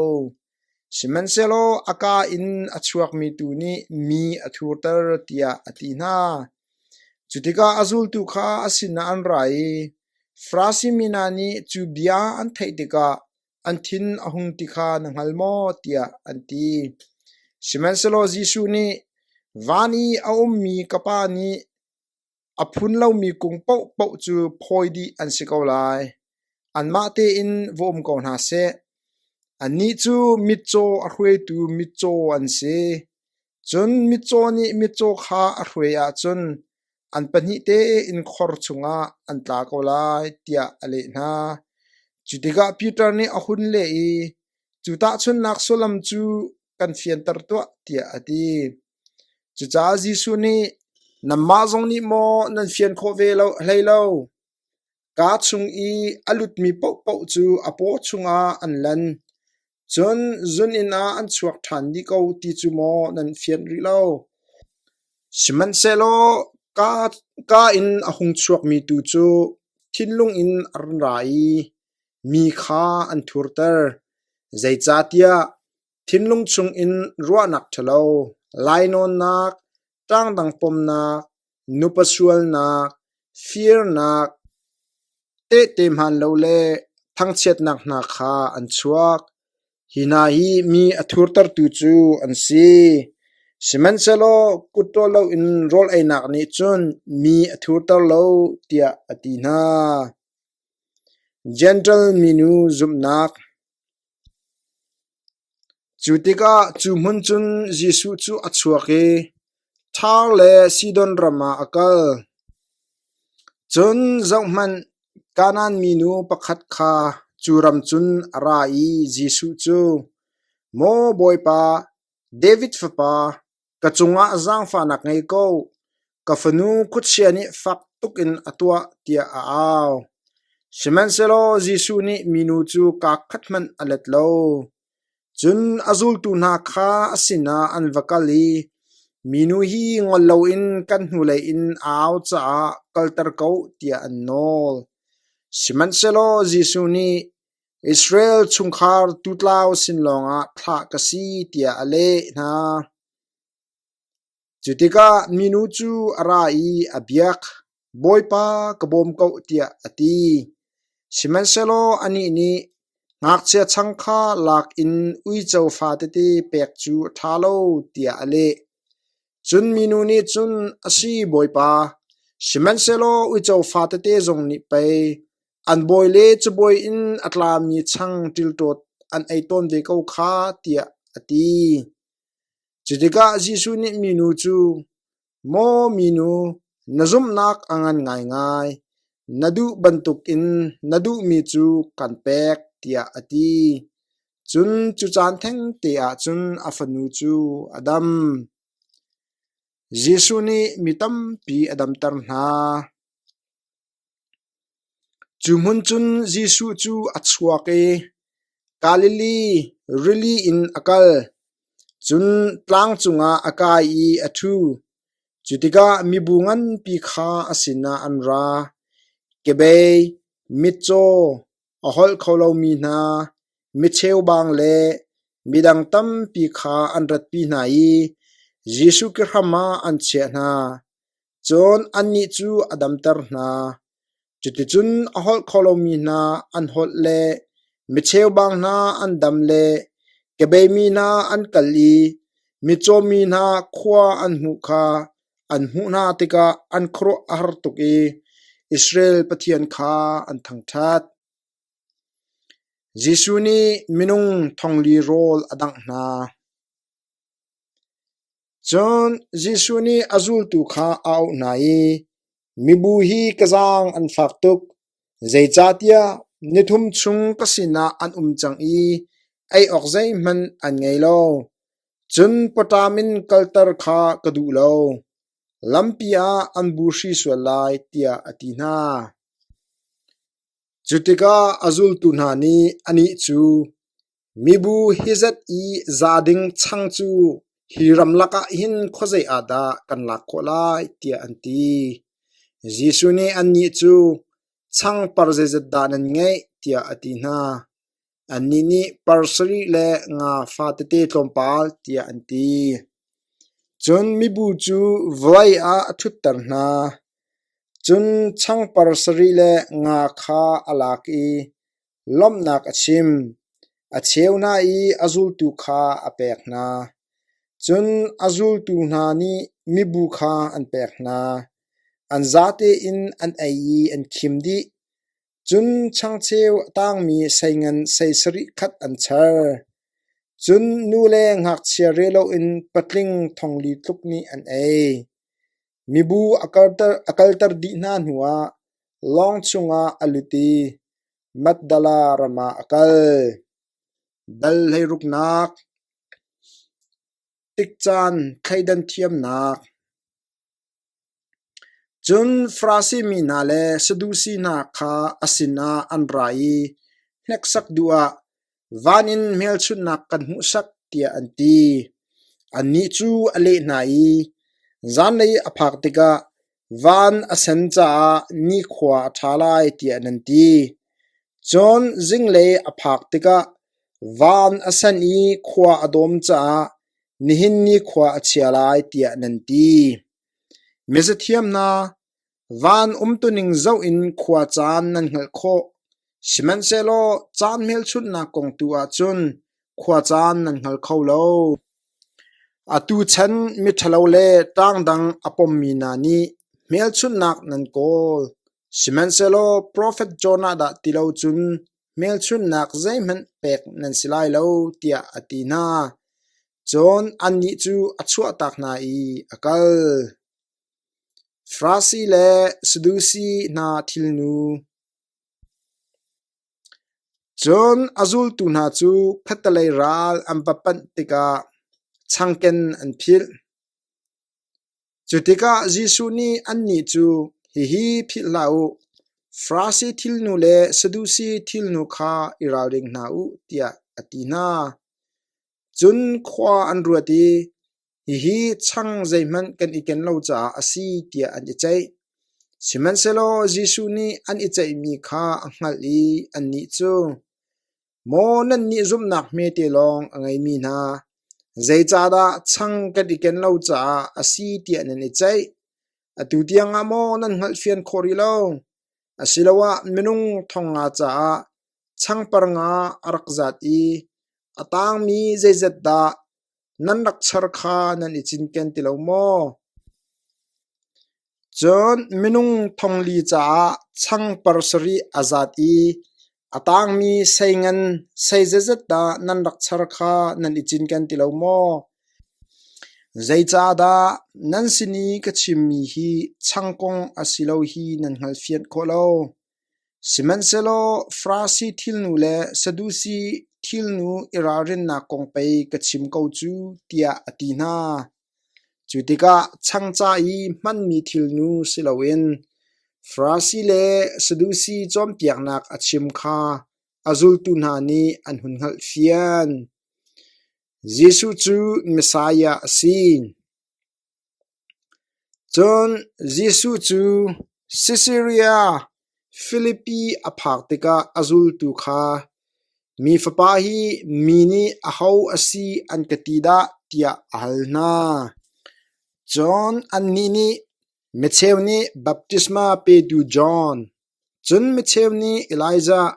sihmanhsehlaw a kaa in a chuakmi tu nih mi a thurter, tiah a ti hna. Cu tikah a zultu kha a sinah an ra i Farasi mi hna nih cu bia an theih tikah an thin a hung ti kha na hngal maw? tiah an ti. Sihmanhsehlaw Jesuh nih, Van i a ummi ka Pa nih A phun lomi kung paohpaoh cu phawi dih an si ko lai. Anmah tein va um ko hna seh. Annih cu mitcaw a hruaitu mitcaw an si. Cun mitcaw nih mitcaw kha a hruai ahcun an pahnih tein khor chungah an tla ko lai, tiah a leh hna. Cu tikah Peter nih a hun leh i, Cu tahchunhnak sullam cu kan fianter tuah, tiah a ti. Cucaah Jesuh nih, “Nanmah zong nih maw nan fian khawh ve hlei lo? Kaa chung i a lutmi paohpaoh cu a paw chungah an lan, cun zuninn ah an chuak ṭhan dih ko ti cu maw nan fian rih lo? Sihmanhsehlaw kaa in a hung chuakmi tu cu thinlung in an ra i mi kha an thurter. Zeicahtiah Thinlung chungin ruahnak ṭhalo, lainawnnak, ṭangdang pomnak, nupa sualnak, Firnak, tehte hmaan lo le thangchiatnak hna kha an chuak. Hi hna hi mi a thurtertu cu an si. Sihmanhsehlaw kut ṭawl loin rawl einak nih cun mi a thurter lo, tiah a ti hna. Jentail minu zumhnak Cu tikah cu hmun cun Jesuh cu a chuak i Tair le Sidon ram ah a kal. Cun zohhmanh, Kanaan minu pakhat kha cu ram cun a ra i Jesuh cu, “Maw Bawipa, David fapa, Ka cungah zaangfahnak ngei ko; ka fanu khuachia nih fak tuk in a tuah,” tiah a au. Sihmanhsehlaw Jesuh nih minu cu kaa khat hmanh a let lo. Cun a zultu hna kha a sinah an va kal i, “Minu hi ngol loin kan hnulei in a au caah kalter ko,” tiah an nawl. Sihmanhsehlaw Jesuh nih, Israel chungkhar tutlau sin lawngah thlah ka si tiah a leh hna. Cu tikah minu cu a ra i a biak, “Bawipa, ka bawm ko,” tiah a ti. Sihmanhsehlaw anih nih, “Ngakchia chang kha lak in uico fatete pek cu a ṭha lo,” tiah a leh. Cun minu nih cun, “A si, Bawipa, sihmanhsehlaw uico fatete zong nih pei An bawi le cabuai in a tlami chang ṭilṭawt an ei tawn ve ko kha,” tiah a ti. Cu tikah Jesuh nih minu cu, “Maw minu, na zumhnak a ngan ngaingai! Na duh bantukin na duhmi cu kan pek,” tiah a ti. Cun cu caan thengte ah cun a fanu cu a dam. Jesuh nih mi tampi a damter hna. Cu hmun cun Jesuh cu a chuak i Galilee rili in a kal, cun tlang cungah a kai i a ṭhu. Cu tikah mibu nganpi kha a sinah an ra; kebei, mitcaw, a holh kho lomi hna, micheubang le midang tampi kha an ratpi hna i Jesuh kehram ah an chiah hna. Cun annih cu a damter hna. Cuticun a holh kho lomi hna an holh le micheubang hna an dam le kebeimi hna an kal i mitcawmi hna khua an hmuh kha an hmuh hna tikah an khuaruah a har tuk i Israel Pathian kha an thangṭhat. Jesuh nih minung thongli rawl a dangh hna. Cun Jesuh nih a zultu kha a auh hna i, “Mibu hi ka zaang an fak tuk, zeicahtiah nithum chung ka sinah an um cang i ei awk zeihmanh an ngei lo. Cun pawṭam in kalter kha ka duh lo; lampi ah an buhri sual lai,” tiah a ti hna. Cu tikah a zultu hna nih anih cu, Mibu hi zat i za ding chang cu hi ramlak ah hin khuazei ah dah kan lak khawh lai, tiah an ti. Jesuh nih annih cu, Changpar zeizat dah nan ngeih? tiah a ti hna. Annih nih par sarih le nga fatete tlawmpal, tiah an ti. Cun mibu cu vawlei ah a ṭhutter hna. Cun changpar sarih le nga kha a lak i Lawmhnak a chim, a cheu hna i a zultu kha a pek hna. Cun a zultu hna nih mibu kha an pek hna. An zate in an ei i an khim dih. Cun changcheu a tangmi sei ngan sei sarih khat an char. Cun nu le ngakchia re loin patling thongli tluk nih an ei. Mibu a kalter dih hna hnuah lawng chungah a lut i Magdala ram ah a kal. Dal hleiruknak, Tikcaan thleidan thiamnak. Cun Farasi mi hna le Sadusi hna kha a sinah an ra i hneksak duh ah, “Van in hmelchunhnak kan hmuhsak,” tiah an ti. Annih cu a leh hna i, “Zanlei a phak tikah van a sen caah nikhua a ṭha lai tiah nan ti. Cun zinglei a phak tikah van a sen i khua a dawm caah nihin nikhua a chia lai tiah nan ti. Miza thiam hna! Van umtuning zoh in khua caan nan hngalh khawh, sihmanhsehlaw caan hmelchunhnak kong tu ah cun khua caan nan hngal kho lo. Atu chan miṭhalo le ṭangdang a pommi hna nih hmelchunhnak nan kawl, sihmanhsehlaw profet Jonah dah ti lo cun hmelchunhnak zeihmanh pek nan si lai lo, tiah a ti hna. Cun annih cu a chuahtak hna i a kal. Farasi le Sadusi hna thilnu. Cun a zultu hna cu khattelei ral an va panh tikah changken an philh. Cu tikah Jesuh nih annih cu, “Hihi philh hlah u: Farasi thilnu le Sadusi thilnu kha i ralring hna u,” tiah a ti hna. Cun khua an ruat i, “Hihi chang zeihmanh kan i ken lo caah a si,” tiah an i ceih. Sihmanhsehlaw Jesuh nih an i ceihmi kha a hngalh i annih cu, “Maw nannih zumhnak hmete lawng a ngeimi hna, zeicahdah chang kan i ken lo caah a si tiah nan i ceih? Atu tiangah maw nan hngalhfian khawh rih lo? Asiloah minung thong nga caah changpar nga a rak zat i a tangmi zeizat dah nan rak char kha nan i cinken ti lo maw? Cun minung thong li caah chang par sarih a zat i a tangmi sei ngan sei zeizat dah nan rak char kha nan i cinken ti lo maw? Zeicahdah nan sin i ka chimmi hi chang kong a si lo hi nan hngalhfianh khawh lo? Sihmanhsehlaw Farasi thilnu le Sadusi thilnu i ralrinnak kong pei ka chim ko cu, tiah a ti hna. Cu tikah chang ca i hmanmi thilnu si loin Farasi le Sadusi cawnpiaknak a chim kha a zultu hna nih an hun hngalhfian. Jesuh cu Messiah a si. Cun Jesuh cu Sisaria Filipi a phak tikah a zultu kha, “Mi Fapa hi mi nih aho a si an ka ti dah?” tiah a hal hna. Cun annih nih, “Micheu nih baptisma petu John, cun micheu nih Elijah,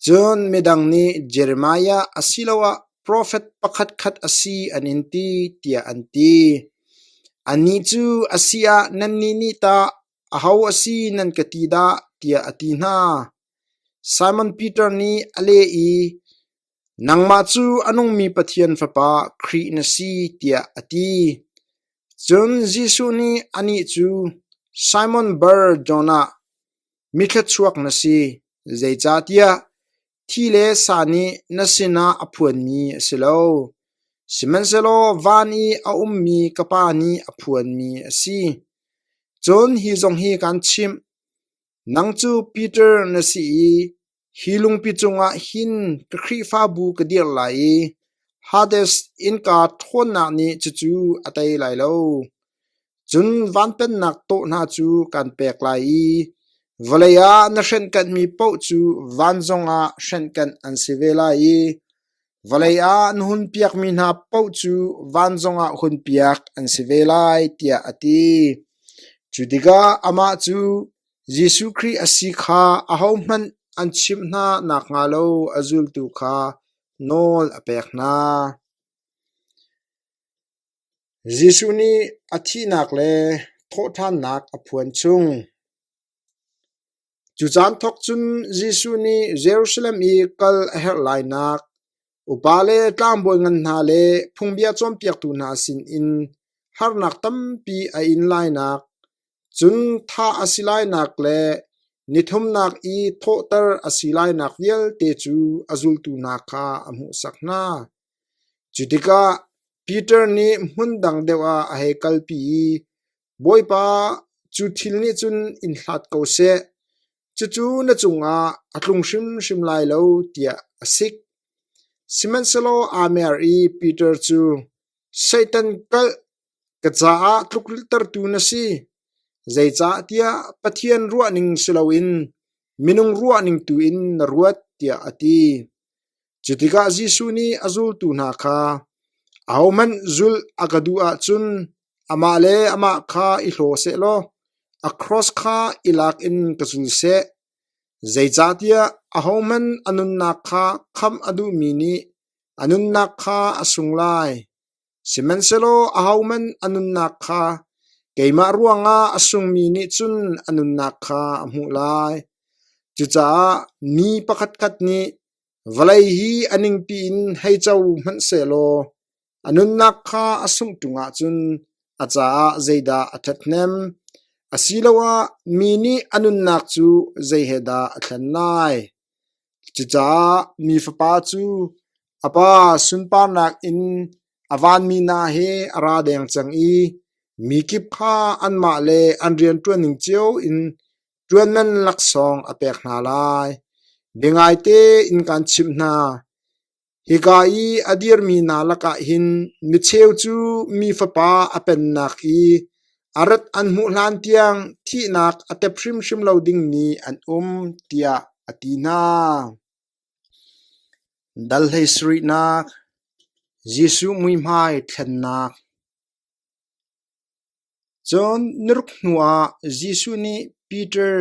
Cun midang nih Jeremiah asiloah profet pakhatkhat a si an in ti, tiah an ti. Annih cu a si ah nannih nih tah aho a si nan ka ti dah? tiah a ti hna. Simon Peter nih a leh i, Nangmah cu a nungmi Pathian Fapa Khrih na si, tiah a ti. Cun Jesuh nih anih cu, Simon Bar Jonah, Mithluachuak na si, zeicahtiah thi le sa nih na sinah a phuanmi a si lo, sihmanhsehlaw van i a ummi ka Pa nih a phuanmi a si. Cun hi zong hi kaan chimh: nang cu Peter na si i hi lungpi cungah hin ka Khrihfabu ka dirh lai i Hades innka ṭhawnnak nih cucu a tei lai lo. Cun van pennak tawh hna cu kaan pek lai i vawlei ah na hrenhkanhmi paoh cu van zongah hrenhkanh an si ve lai i vawlei ah na hunpiakmi hna paoh cu van zongah hunpiak an si ve lai, tiah a ti. Cu tikah amah cu Jesuh Khrih a si kha ahohmanh an chimh hna nakhnga lo a zultu kha nawl a pek hna. Jesuh nih a thihnak le thawhṭhannak a phuan chung. Cu caan thawk cun Jesuh nih Jerusalem i kal a herh lainak, upa le tlangbawi ngan hna le phungbia cawnpiaktu hna sinin harnak tampi a in lainak, cun thah a si lainak le nithumnak i thawhter a si lainak vialte cu a zultu hna kha a hmuhsak hna. Cu tikah Peter nih hmun dang deuh ah a hei kalpi i, “Bawipa, cu thil nih cun in hlat ko seh; cucu na cungah a tlung hrimhrim lai lo,” tiah a sik. Sihmanhsehlaw aa mer i Peter cu, “Satan kalh, ka caah tlukrilhtertu na si; zeicahtiah Pathian ruahning si loin minung ruahning tu in na ruat,” tiah a ti. Cu tikah Jesuh nih a zultu hna kha, “Ahohmanh zulh a ka duh ahcun amah le amah kha i hlaw sehlaw. A cross kha i lak in ka zul seh. Zeicahtiah ahohmanh a nunnak kha khamh a duhmi nih a nunnak kha a sung lai. Sihmanhsehlaw ahohmanh a nunnak kha keimah ruangah a sungmi nih cun a nunnak kha a hmuh lai. Cucaah mi pakhatkhat nih vawlei hi a ningpi in hei co hmanh sehlaw a nunnak kha a sungh ṭung ahcun a caah zeidah a ṭhathnem? Asiloah mi nih a nunnak cu zei he dah a thlen lai? Cucaah mi Fapa cu a Pa sunparnak in a vanmi hna he a ra deng cang i mikip kha anmah le an rianṭuanning cio in ṭuanman laksawng a pek hna lai. Biangaite in kaan chimh hna, Hika i a dirmi hna lakah hin micheu cu Mi Fapa a pennak i a rat an hmuh hlantiang thihnak a tep hrimhrim lo dingmi an um, tiah a ti hna. Dal 17nak Jesuh muihmai thlennak Cun niruk hnuah Jesuh nih Peter,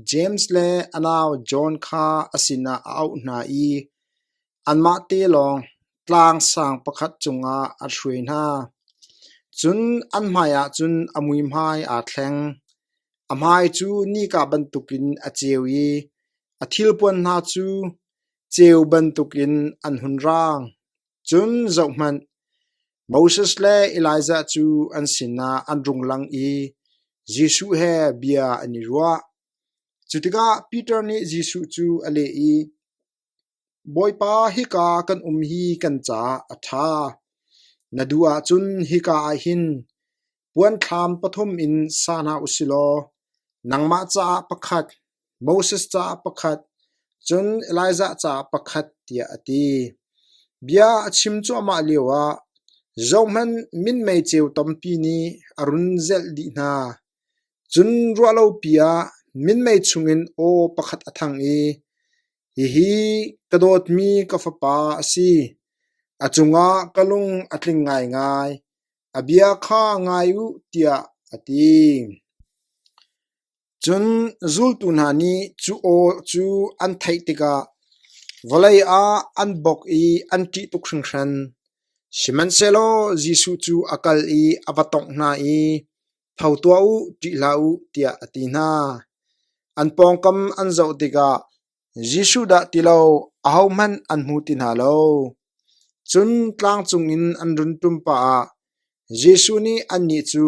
Jeim le a nau John kha a sinah a auh hna i anmah te lawng tlang sang pakhat cungah a hruai hna. Cun an hmaiah cun a muihmai aa thleng. A hmai cu nika bantukin a ceu i a thilpuan hna cu ceu bantukin an hun raang. Cun zohhmanh, Moses le Elijah cu an sinah an rung lang i Jesuh he bia an i ruah. Cu tikah Peter nih Jesuh cu a leh i, Bawipa, hika kan um hi kan caah a ṭha. Na duh ahcun hika ah hin puanthlam pathum in sa hna u si law nangmah caah pakhat, Moses caah pakhat, cun Elijah caah pakhat, tiah a ti. Bia a chim cuahmah lioah zohhmanh minmei ceu tampi nih a run zelh dih hna. Cun ruahlopi ah minmei chungin aw pakhat a thang i, Hihi ka dawtmi ka fapa a si. A cungah ka lung a tling ngaingai. A bia kha ngai u, tiah a ti. Cun zultu hna nih cu aw cu an theih tikah vawlei ah an bawk i an ṭih tuk hringhran. Sihmanhsehlaw Jesuh cu a kal i a va tongh hna i, “Tho tuah u, ṭih hlah u,” tiah a ti hna. An pawngkam an zoh tikah Jesuh dah ti lo ahohmanh an hmu ti hna lo. Cun tlang cungin an run ṭum pah ah Jesuh nih annih cu,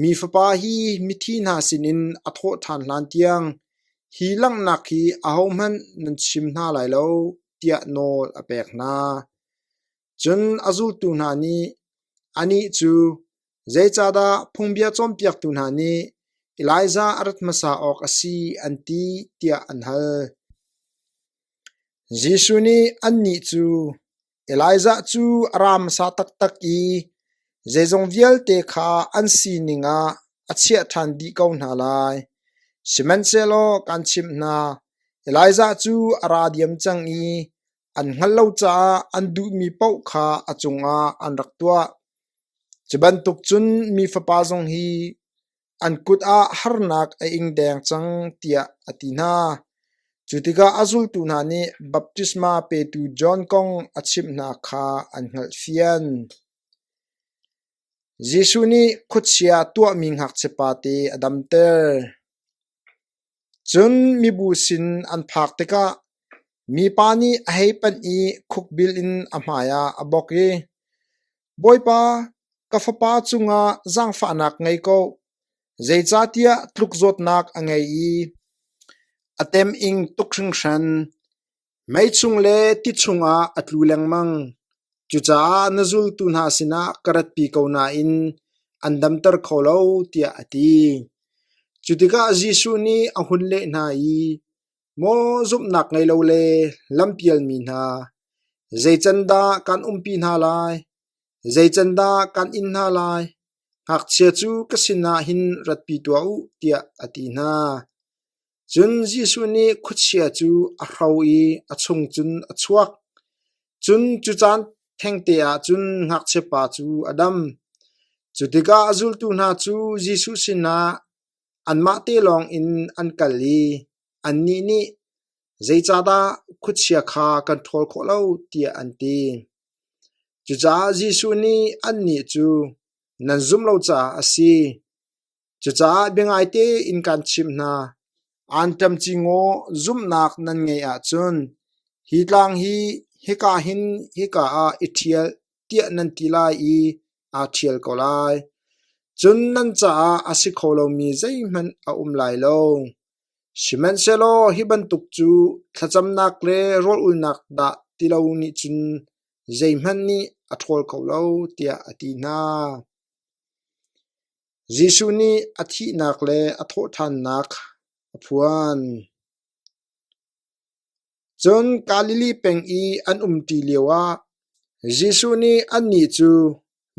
Mi Fapa hi mithi hna sinin a thawh ṭhan hlantiang hi langhnak hi ahohmanh nan chim hna lai lo, tiah nawl a pek hna. Cun a zultu hna nih anih cu, Zeicahdah phungbia cawnpiaktu hna nih Elijah a rat hmasa awk a si an ti, tiah an hal. Jesuh nih annih cu, Elijah cu a ra hmasa taktak i zeizong vialte kha an sining ah a chiah ṭhan dih ko hna lai. Sihmanhsehlaw kaan chimh hna, Elijah cu a ra diam cang i an hngalh lo caah an duhmi paoh kha a cungah an rak tuah. Cu bantuk cun mi Fapa zong hi an kut ah harnak a ing deng cang, tiah a ti hna. Cu tikah a zultu hna nih baptisma petu John kong a chimh hna kha an hngalhfian. Jesuh nih khuachia tuahmi ngakchiapate a damter. Cun mibu sin an phak tikah mipa nih a hei panh i khukbil in a hmaiah a bawk i, “Bawipa, ka fapa cungah zaangfahnak ngei ko, zeicahtiah tlukzawtnak a ngei i a teming tuk hringhran. Mei chung le ti chungah a tlu lengmang. Cucaah na zultu hna sinah ka ratpi ko nain an damter kho lo,” tiah a ti. Cu tikah Jesuh nih a hun leh hna i, “Maw zumhnak ngei lo le lampialmi hna, zei can dah kaan umpi hna lai? Zei can dah kaan in hna lai? Ngakchia cu ka sinah hin ratpi tuah u,” tiah a ti hna. Cun Jesuh nih khuachia cu a hro i a chung cun a chuak. Cun cu caan thengte ah cun ngakchiapa cu a dam. Cu tikah a zultu hna cu Jesuh sinah. Anmah te lawngin an kal i annih nih, “Zeicahdah khuachia kha kan ṭhawl khawh lo?” tiah an ti. Cucaah Jesuh nih annih cu, “Nan zumh lo caah a si. Cucaah biangai tein kaan chimh hna, anṭam ci ngaw zumhnak nan ngeih ahcun hi tlang hi hika hin hika ah i ṭhial tiah nan ti lai i aa ṭhial ko lai. Cun nan caah a si kho lomi zeihmanh a um lai lo. Sihmanhsehlaw hi bantuk cu thlacamnak le rawl-ulnak dah ti lo nih cun zeihmanh nih a ṭhawl kho lo, tiah a ti hna. Jesuh nih a thihnak le a thawhṭhannak a phuan. Cun Galilee peng i an umṭi lioah Jesuh nih annih cu,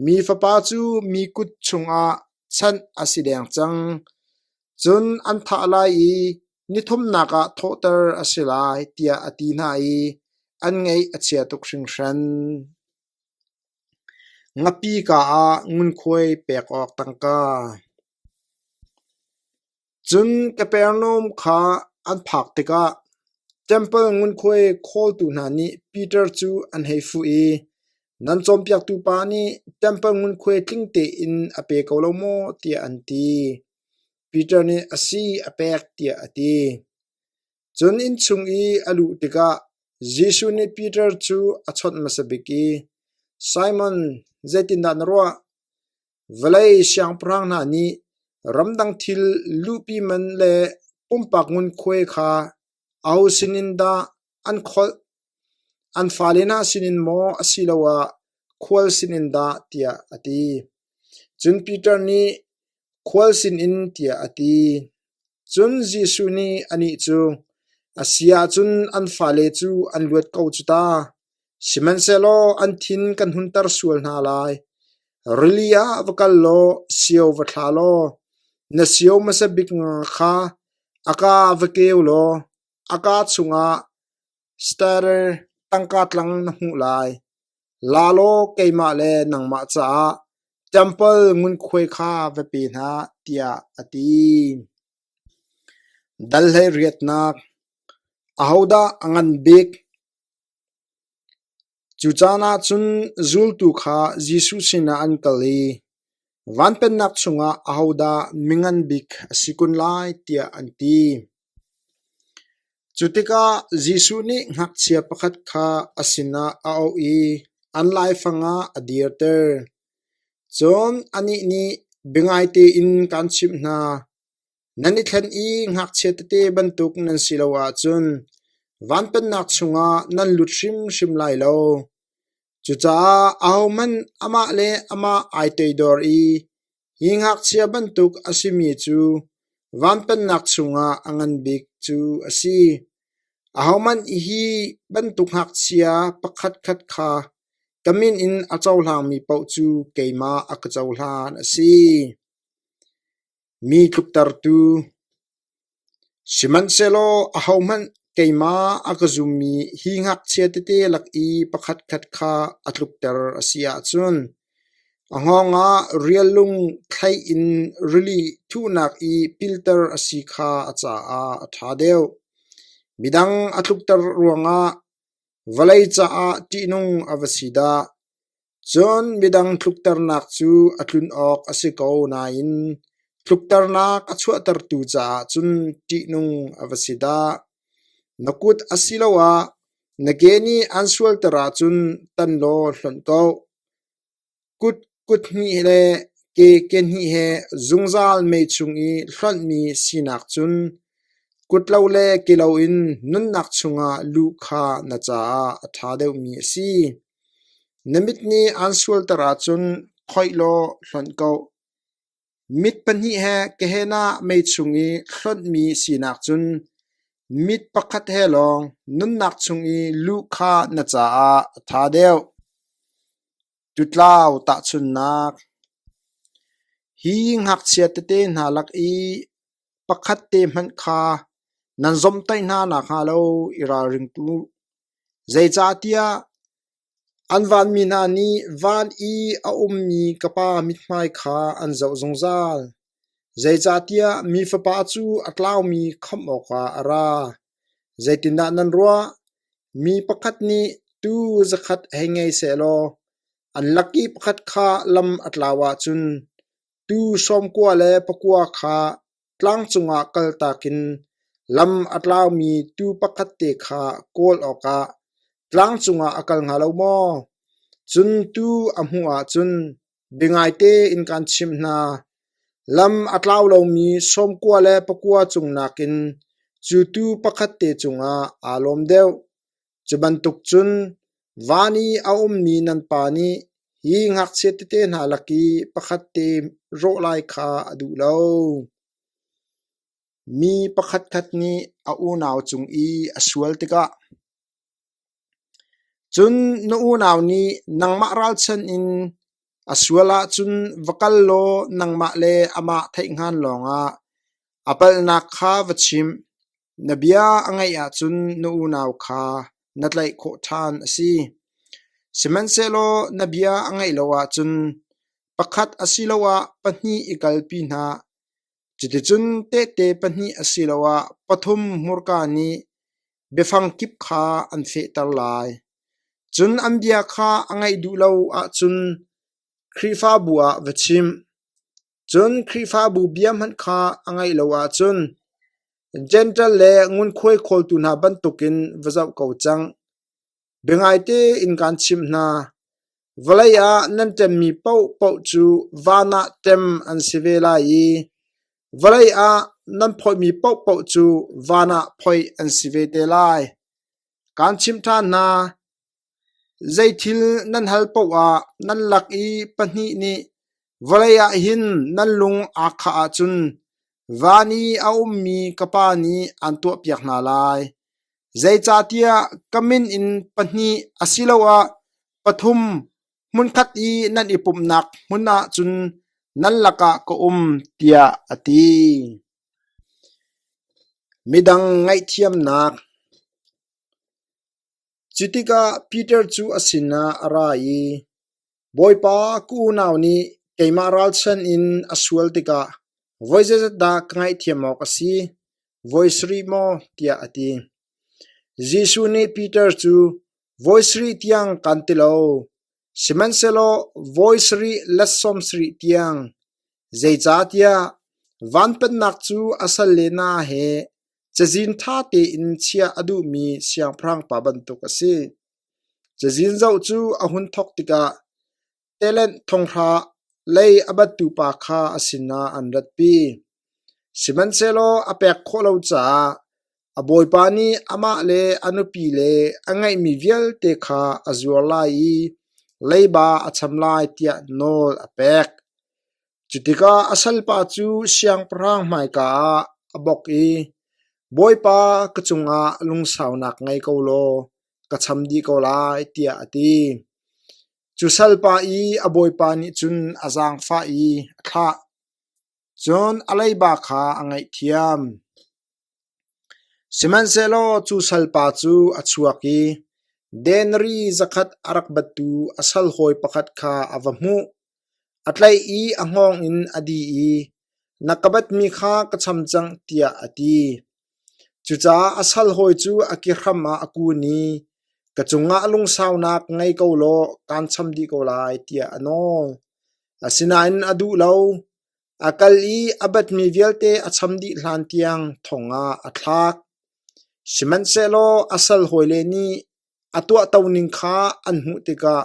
“Mi Fapa cu mi kut chungah chanh a si deng cang, cun an thah lai i ni thumnak ah thawhter a si lai,” tiah a ti hna i an ngaih a chia tuk hringhran. Ngapi ka ah ngunkhuai pek awk tangka. Cun Kapernaum kha an phak tikah ṭempal ngunkhuai khawltu hna nih Peter cu an hei fuh i, “Nan cawnpiaktu pa nih ṭempal ngunkhuai tling tein a pe ko lo maw?” tiah an ti. Peter nih, “A si, a pek,” tiah a ti. Cun innchung i a luh tikah Jesuh nih Peter cu a chawnh hmasa bik i, “Simon, zeitindah na ruah? Vawlei siangpahrang hna nih ramdang thil luhpi man le pumpak ngunkhuai kha aho sinin dah an kholh? An fale hna sinin maw asiloah khual sinin dah?” tiah a ti. Cun Peter nih, “Khual sinin,” tiah a ti. Cun Jesuh nih anih cu, “A si ahcun an fale cu an luat ko cu ta. Sihmanhsehlaw an thin kan hunter sual hna lai. Rili ah va kal law sio va thla law na sio hmasa bik nga kha a kaa va keu law a kaa chungah stater tangka tlang na hmuh lai. La law keimah le nangmah caah ṭempal ngunkhuai kha va pe hna,” tiah a ti. Dal hleiriatnak Ahodah a ngan bik? Cu caan ah cun zultu kha Jesuh sinah an kal i, “Van Pennak chungah ahodah mingan bik a si kun lai?” tiah an ti. Cu tikah Jesuh nih ngakchia pakhat kha a sinah a auh i an laifang ah a dirter. Cun anih nih, “Biangai tein kaan chimh hna, Nan i thlen i ngakchia tete bantuk nan si lo ahcun van Pennak chungah nan lut hrimhrim lai lo. Cucaah ahohmanh amah le amah ai toidor i hi ngakchia bantuk a simi cu van Pennak chungah a ngan bik cu a si. Ahohmanh hi bantuk ngakchia pakhatkhat kha ka min in a cohlangmi paoh cu keimah a ka cohlan a si. Mi tluktertu Sihmanhsehlaw ahohmanh keimah a ka zummi hi ngakchia tete lak i pakhatkhat kha a tlukter a si ahcun a hngawng ah riallung thlaih in rili thuhnak i pilter a si kha a caah a ṭha deuh. Midang a tlukter ruangah vawlei caah ṭihnung a va si dah! Cun midang tlukternak cu a tlun awk a si ko nain tlukternak a chuahtertu caah cun ṭihnung a va si dah! Na kut asiloah na ke nih aan sualter ahcun tan law hlonh ko. Kut kut hnih le ke ke hnih he zungzal mei chung i hlonhmi sinak cun kut lo le ke loin nunnak chungah luh kha na caah a ṭha deuhmi a si. Na mit nih aan sualter ahcun khoih law hlonh ko. Mit pahnih he kehen ah mei chung i hlonhmi sinak cun mit pakhat he lawng nunnak chung i luh kha na caah a ṭha deuh. Tutlau tahchunhnak Hi ngakchia tete hna lak i pakhat te hmanh kha nan zawmhtaih hna nakhnga lo i ralring u. Zeicahtiah an vanmi hna nih van i a ummi ka Pa mithmai kha an zoh zungzal. Zeicahtiah Mi Fapa cu a tlaumi khamh awkah a ra. Zeitindah nan ruah? Mi pakhat nih tuu zakhat hei ngei sehlaw an lak i pakhat kha lam a tlau ahcun tuu 99 kha tlang cungah kaltak in lam a tlaumi tuu pakhat te kha kawl awkah tlang cungah a kal hnga lo maw? Cun tuu a hmuh ahcun biangaite in kaan chimh hna, lam a tlau lomi 99 cung nakin cu tuu pakhat te cungah aa lawm deuh. Cu bantuk cun van i a ummi nan Pa nih hi ngakchia tete hna lak i pakhat te rawh lai kha a duh lo. Mi pakhatkhat nih a unau cung i a sual tikah, cun na unau nih nangmah ralchanh in a sual ahcun va kal law nangmah le amah theihhngan lawngah a palhnak kha va chim. Na bia a ngaih ahcun na unau kha na tlaih khawh ṭhan a si. Sihmanhsehlaw na bia a ngaih lo ahcun pakhat asiloah pahnih i kalpi hna. Cuticun tehte pahnih asiloah pathum hmurka nih biafang kip kha an fehter lai. Cun an bia kha a ngaih duh lo ahcun Khrihfabu ah va chim. Cun Khrihfabu bia hmanh kha a ngaih lo ahcun Jentail le ngunkhuai khawltu hna bantukin va zoh ko cang. Biangaite in kaan chimh hna, vawlei ah nan ṭemmi paohpaoh cu van ah ṭem an si ve lai i vawlei ah nan phoihmi paohpaoh cu van ah phoih an si ve te lai. Kaan chimh ṭhan hna, Zeithil nan hal paoh ah nan lak i pahnih nih vawlei ah hin nan lung aa khah ahcun van i a ummi ka Pa nih aan tuahpiak hna lai. Zeicahtiah ka min in pahnih asiloah pathum hmunkhat i nan i pumhnak hmun ah cun nan lakah ka um, tiah a ti. Midang ngaihthiamnak Cu tikah Peter cu a sinah a ra i, “Bawipa, ka unau nih keimah ralchan in a sual tikah voi zeizat dah ka ngaihthiam awk a si? Voi sarih maw?” tiah a ti. Jesuh nih Peter cu, “Voi sarih tiang kaan ti lo, sihmanhsehlaw voi sarih let sawm sarih tiang. Zeicahtiah van pennak cu a salle hna he Cazin ṭha tein chiah a duhmi siangpahrang pa bantuk a si. Cazin zoh cu a hun thawk tikah talent thonghra lei a battu pa kha a sinah an ratpi. Sihmanhsehlaw a pek khawh lo caah a bawipa nih amah le a nupi le a ngeihmi vialte kha a zuar lai i leiba a cham lai tiah nawl a pek. Cu tikah a salpa cu siangpahrang hmaika ah a bawk i, “Bawipa, ka cungah lungsaunak ngei ko law ka cham dih ko lai,” tiah a ti. Cu salpa i a bawipa nih cun a zaangfah i a thlah, cun a leiba kha a ngaihthiam. Sihmanhsehlaw cu salpa cu a chuak i denari zakhat a rak battu a salhawi pakhat kha a va hmuh. A tlaih i a hngawng in a di i, “Na ka batmi kha ka cham cang,” tiah a ti. Cucaah a salhawi cu a kehram ah a kun i, “Ka cungah lungsaunak ngei ko law kaan cham dih ko lai,” tiah a nawl. Asinain a duh lo. A kal i a batmi vialte a cham dih hlantiang thong ah a thlak. Sihmanhsehlaw a sal hawile nih a tuahto ning kha an hmuh tikah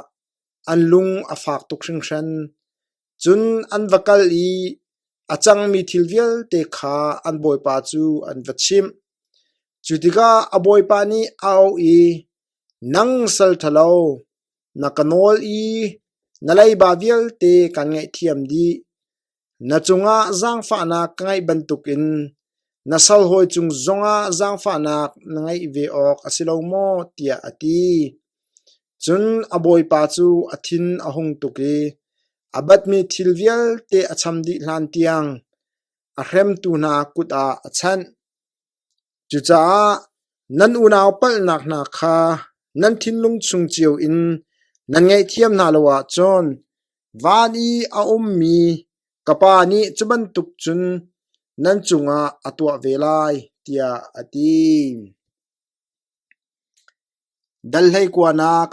an lung a fak tuk hringhran. Cun an va kal i a cangmi thil vialte kha an bawipa cu an va chimh. Cu tikah a bawipa nih a auh i, “Nang sal ṭhalo, na ka nawl i na leiba vialte kan ngaihthiam dih. Na cungah zaangfahnak ka ngeih bantukin na salhawi cung zongah zaangfahnak na ngeih ve awk a si lo maw?” tiah a ti. Cun a bawipa cu a thin a hung tuk i a batmi thil vialte a cham dih hlantiang a hremtu hna kut ah a chanh. Cucaah nan unau palhnak hna kha nan thinlung chung cio in nan ngaihthiam hna lo ahcun van i a ummi. Ka Pa nih cu bantuk cun nan cungah a tuah ve lai, tiah a ti. Dal hleikuanak,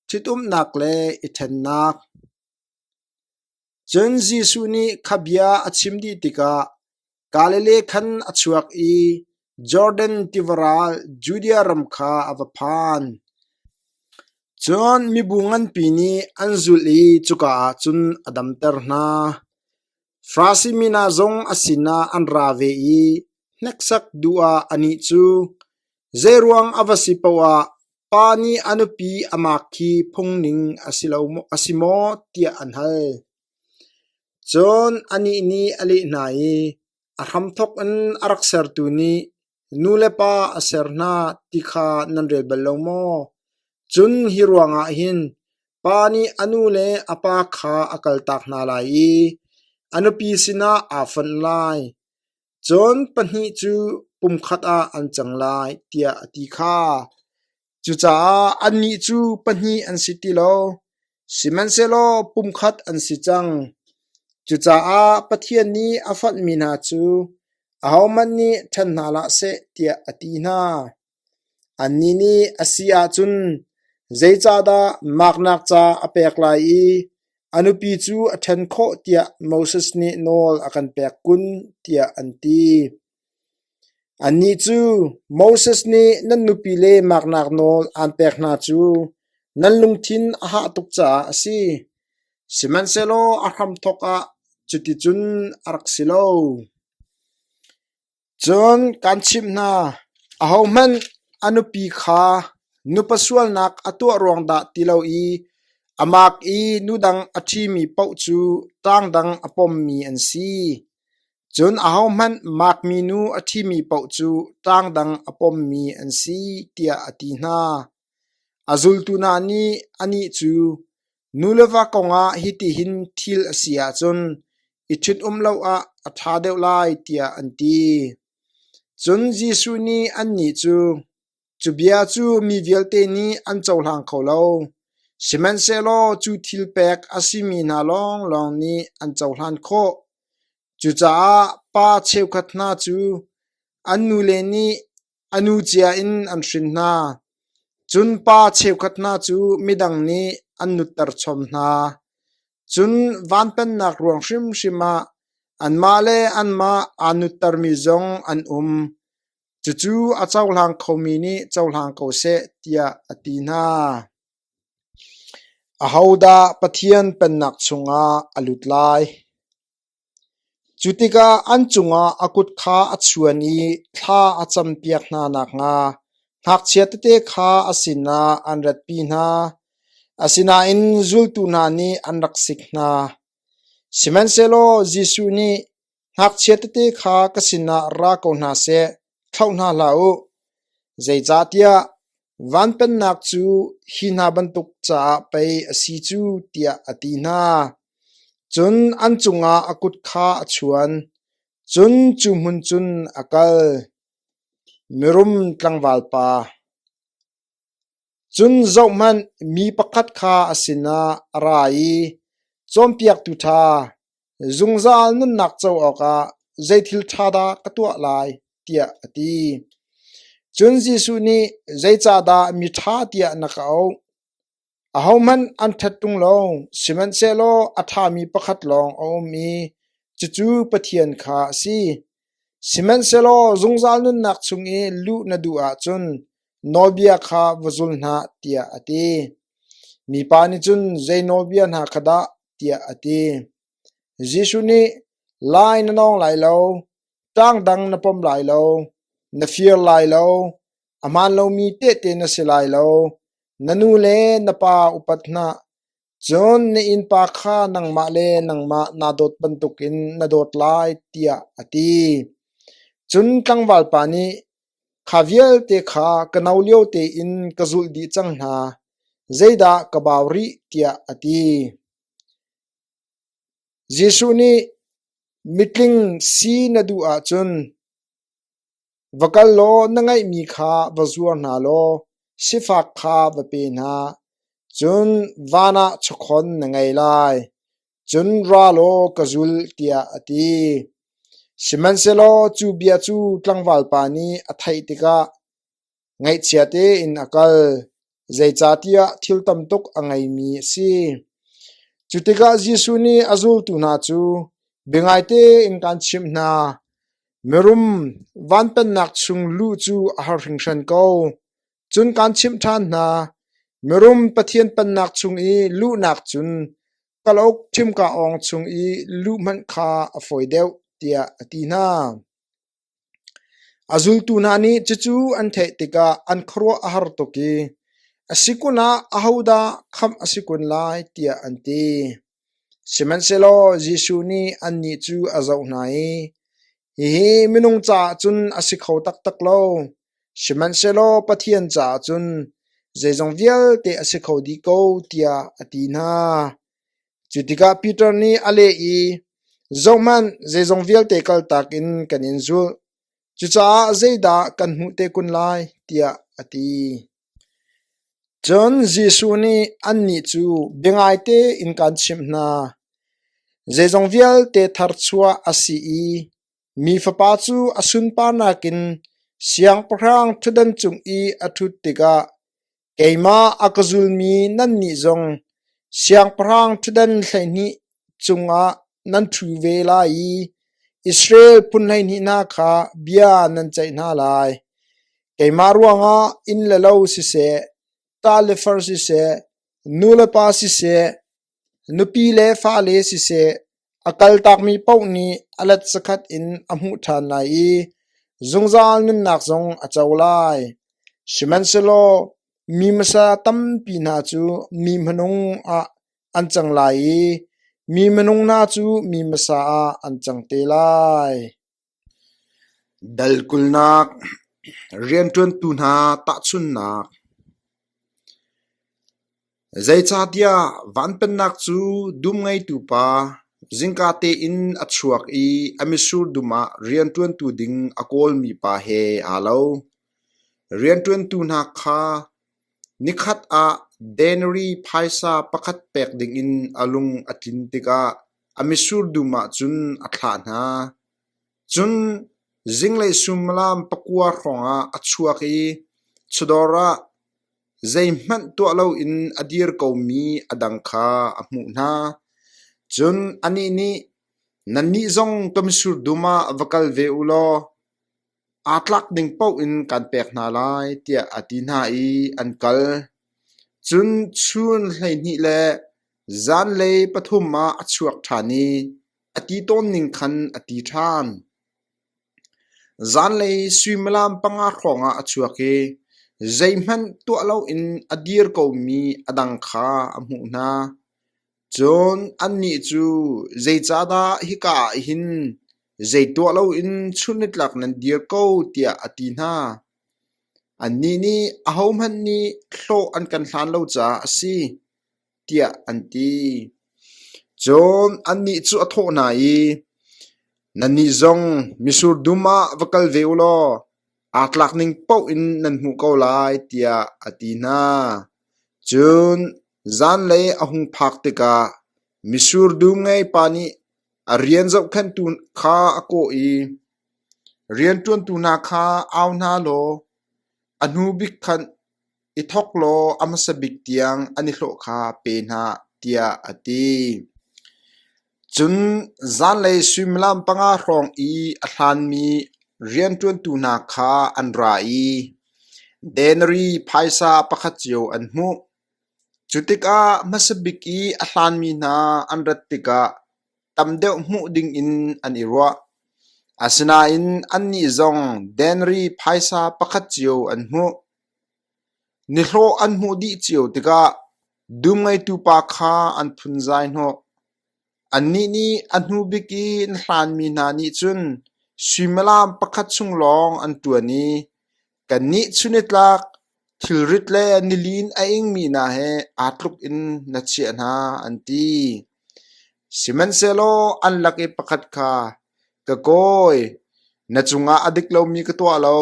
ṭhitumnak le i ṭhennak. Cun Jesuh nih kha bia a chim dih tikah Galilee khan a chuak i Jordan tiva ral Judea ram kha a va phan. Cun mibu nganpi nih an zulh i cuka ah cun a damter hna. Farasi mi hna zong a sinah an ra ve i hneksak duh ah anih cu, “Zeiruang a va si paoh ah pa nih a nupi a maak khi phung ning a si maw?” tiah an hal. Cun anih nih a leh hna i, “A hramthawk in a rak sertu nih nu le pa a ser hna ti kha nan rel bal lo maw? Cun hi ruangah hin pa nih a nu le a pa kha a kaltak hna lai i a nupi sinah aa fonh lai. Cun pahnih cu pumkhat ah an cang lai,” tiah a ti kha. Cucaah annih cu pahnih an si ti lo, sihmanhsehlaw pumkhat an si cang. Cucaah Pathian nih a fonhmi hna cu ahohmanh nih ṭhen hna hlah seh tiah a ti hna. Annih nih a si ahcun zeicahdah maknak ca a pek lai i a nupi cu a ṭhen khawh tiah Moses nih nawl a kan pek kun tiah an ti. Annih cu Moses nih nan nupile maknak nawl aan pek hna cu nan lungthin a hah tuk caah a si. Sihmanhsehlaw a hramthawk ah cuticun a rak si lo. Cun kaan chimh hna, ahohmanh a nupi kha nupa sualnak a tuah ruang dah ti lo i a maak i nu dang a ṭhimi paoh cu ṭang dang a pommi an si. Cun ahohmanh maakmi nu a ṭhimi paoh cu ṭang dang a pommi an si, tiah a ti hna. A zultu hna nih anih cu, Nu le va kongah hitihin thil a si ahcun i ṭhit-um lo ah a ṭha deuh lai, tiah an ti. Cun Jesuh nih annih cu, Cu bia cu mi vialte nih an cohlang kho lo, sihmanhsehlaw cu thil pek a simi hna lawnglawng nih an cohlan khawh. Cucaah pa cheukhat hna cu an nule nih a nu cia in an hrin hna, cun pa cheukhat hna cu midang nih an nutter chom hna. Cun van pennak ruang hrimhrim ah anmah le anmah aa nuttermi zong an um. Cucu a cohlang khomi nih cohlang ko seh, tiah a ti hna. Ahodah Pathian Pennak chungah a lut lai? Cu tikah an cungah a kut kha a chuan i thla a campiak hna nakhnga ngakchia tete kha a sinah an ratpi hna. Asinain zultu hna nih an rak sik hna. Sihmanhsehlaw Jesuh nih, Ngakchia tete kha ka sinah ra ko hna seh, thlauh hna hlah u. Zeicahtiah van pennak cu hi hna bantuk caah pei a si cu, tiah a ti hna. Cun an cungah a kut kha a chuan, cun cu hmun cun a kal. Mirum tlangvalpa. Cun zohhmanh, mi pakhat kha a sinah a ra i, “Cawnpiaktu ṭha, zungzal nunnak co awkah zei thil ṭha dah ka tuah lai?” tiah a ti. Cun Jesuh nih, “Zeicahdah mi ṭha tiah na ka auh? Ahohmanh an ṭhat ṭung lo, sihmanhsehlaw a ṭhami pakhat lawng a um i cucu Pathian kha a si. Sihmanhsehlaw zungzal nunnak chung i luh na duh ahcun nawlbia kha va zul hna,” tiah a ti. Mipa nih cun, “Zei nawlbia hna kha dah?” tiah a ti. Jesuh nih, “Lai na nawng lai lo, ṭang dang na pom lai lo, na fir lai lo, a hmaan lomi tehte na si lai lo, Na nu le na pa upat hna, cun na innpa kha nangmah le nangmah naa dawt bantukin na dawt lai, tiah a ti. Cun tlangvalpa nih, Kha vialte kha ka no lio tein ka zulh dih cang hna, zeidah ka bau rih, tiah a ti. Jesuh nih, Mitling si na duh ahcun Va kal law na ngeihmi kha va zuar hna law sifak kha va pe hna, cun van ah chawkhawn na ngei lai. Cun ra law ka zul tiah a ti. Sihmanhsehlaw cu bia cu tlangvalpa nih a theih tikah ngaihchia tein a kal, zeicahtiah thil tam tuk a ngeimi a si. Cu tikah Jesuh nih a zultu hna cu, Biangai tein kaan chimh hna, mirum van pennak chung luh cu a har hringhran ko. Cun kaan chimh ṭhan hna, mirum Pathian Pennak chung i luhnak cun kalauk ṭhimka awng chung i luh hmanh kha a fawi deuh, tiah a ti hna. A zultu hna nih cucu an theih tikah an khuaruah a har tuk i, A si kun ah ahodah khamh a si kun lai, tiah an ti. Sihmanhsehlaw Jesuh nih annih cu a zoh hna i, Hihi minung caah cun a si kho taktak lo, sihmanhsehlaw Pathian caah cun zeizong vialte a si kho dih ko, tiah a ti hna. Cu tikah Peter nih a leh i, Zohhmanh, zeizong vialte kaltak in kan in zulh. Cucaah zeidah kan hmuh te kun lai? tiah a ti. Cun Jesuh nih annih cu biangai tein kaan chimh hna, zeizong vialte tharchuah a si i Mi Fapa cu a sunparnak in siangpahrang ṭhutdan cung i a ṭhut tikah keimah a ka zulmi nannih zong siangpahrang ṭhutdan 12 cungah nan ṭhu ve lai i Israel phun 12 hna kha bia nan ceih hna lai. Keimah ruangah inn le lo siseh, ṭa le far siseh, nu le pa siseh, nupi le fale siseh, a kaltakmi paoh nih a let zakhat in a hmuh ṭhan lai i zungzal nunnak zong a co lai. Sihmanhsehlaw mi hmasa tampi hna cu mi hmanung ah an cang lai i mi minung hna cu mi hmasa ah an cang te lai. Dal kulnak rianṭuantu hna tahchunhnak Zeicahtiah van pennak cu dum ngeitu pa zingka tein a chuak i a mitsur dum ah rianṭuantu ding a kawlmi pa he aa lo. Rianṭuantu hna kha Nikhat ah denarii phaisa pakhat pek dingin a lung a tlin tikah a mitsur dum ah cun a thlah hna. Cun zinglei suimilam pakua hrawngah a chuak i chawdawr ah zeihmanh tuah loin a dir komi a dang kha a hmuh hna. Cun anih nih, “Nannih zong ka mitsur dum ah va kal ve u law Aa tlak ding paoh in kan pek hna lai,” tiah a ti hna i an kal. Cun chun 12 le zanlei pathum ah a chuak ṭhan i a ti tawn ning khan a ti ṭhan. Zanlei suimilam panga hrawngah a chuak i zeihmanh tuah loin a dir komi a dang kha a hmuh hna. Cun annih cu, “Zeicahdah hika ah hin zei tuah loin chun nitlak nan dir ko?” tiah a ti hna. Annih nih, “Ahohmanh nih hlawh an kan hlan lo caah a si,” tiah an ti. Cun annih cu a thawh hna i, “Nannih zong mitsur dum ah va kal ve u law aa tlak ning paoh in nan hmuh ko lai,” tiah a ti hna. Cun zanlei a hung phak tikah mitsur dum ngeipa nih a rian zohkhenhtu kha a kawh i, “Rianṭuantu hna kha au hna law a hnu bik khan i thawk law a hmasa bik tiang an i hlawh kha pe hna,” tiah a ti. Cun zanlei suimilam panga hrawng i a hlanmi rianṭuantu hna kha an ra i denarii phaisa pakhat cio an hmuh. Cu tikah hmasa bik i a hlanmi hna an rat tikah tam deuh hmuh dingin an i ruah. Asinain annih zong denarii phaisa pakhat cio an hmuh. Nihlawh an hmuh dih cio tikah dum ngeitu pa kha an phunzai hnawh. Annih nih a hnu bik i na hlanmi hna nih cun suimilam pakhat chung lawng an ṭuan i kannih chunitlak thilrit le nilin a ingmi hna he aa tluk in na chiah hna, an ti. Sihmanhsehlaw an lak i pakhat kha, “Ka kawi, na cungah a dik lomi ka tuah lo.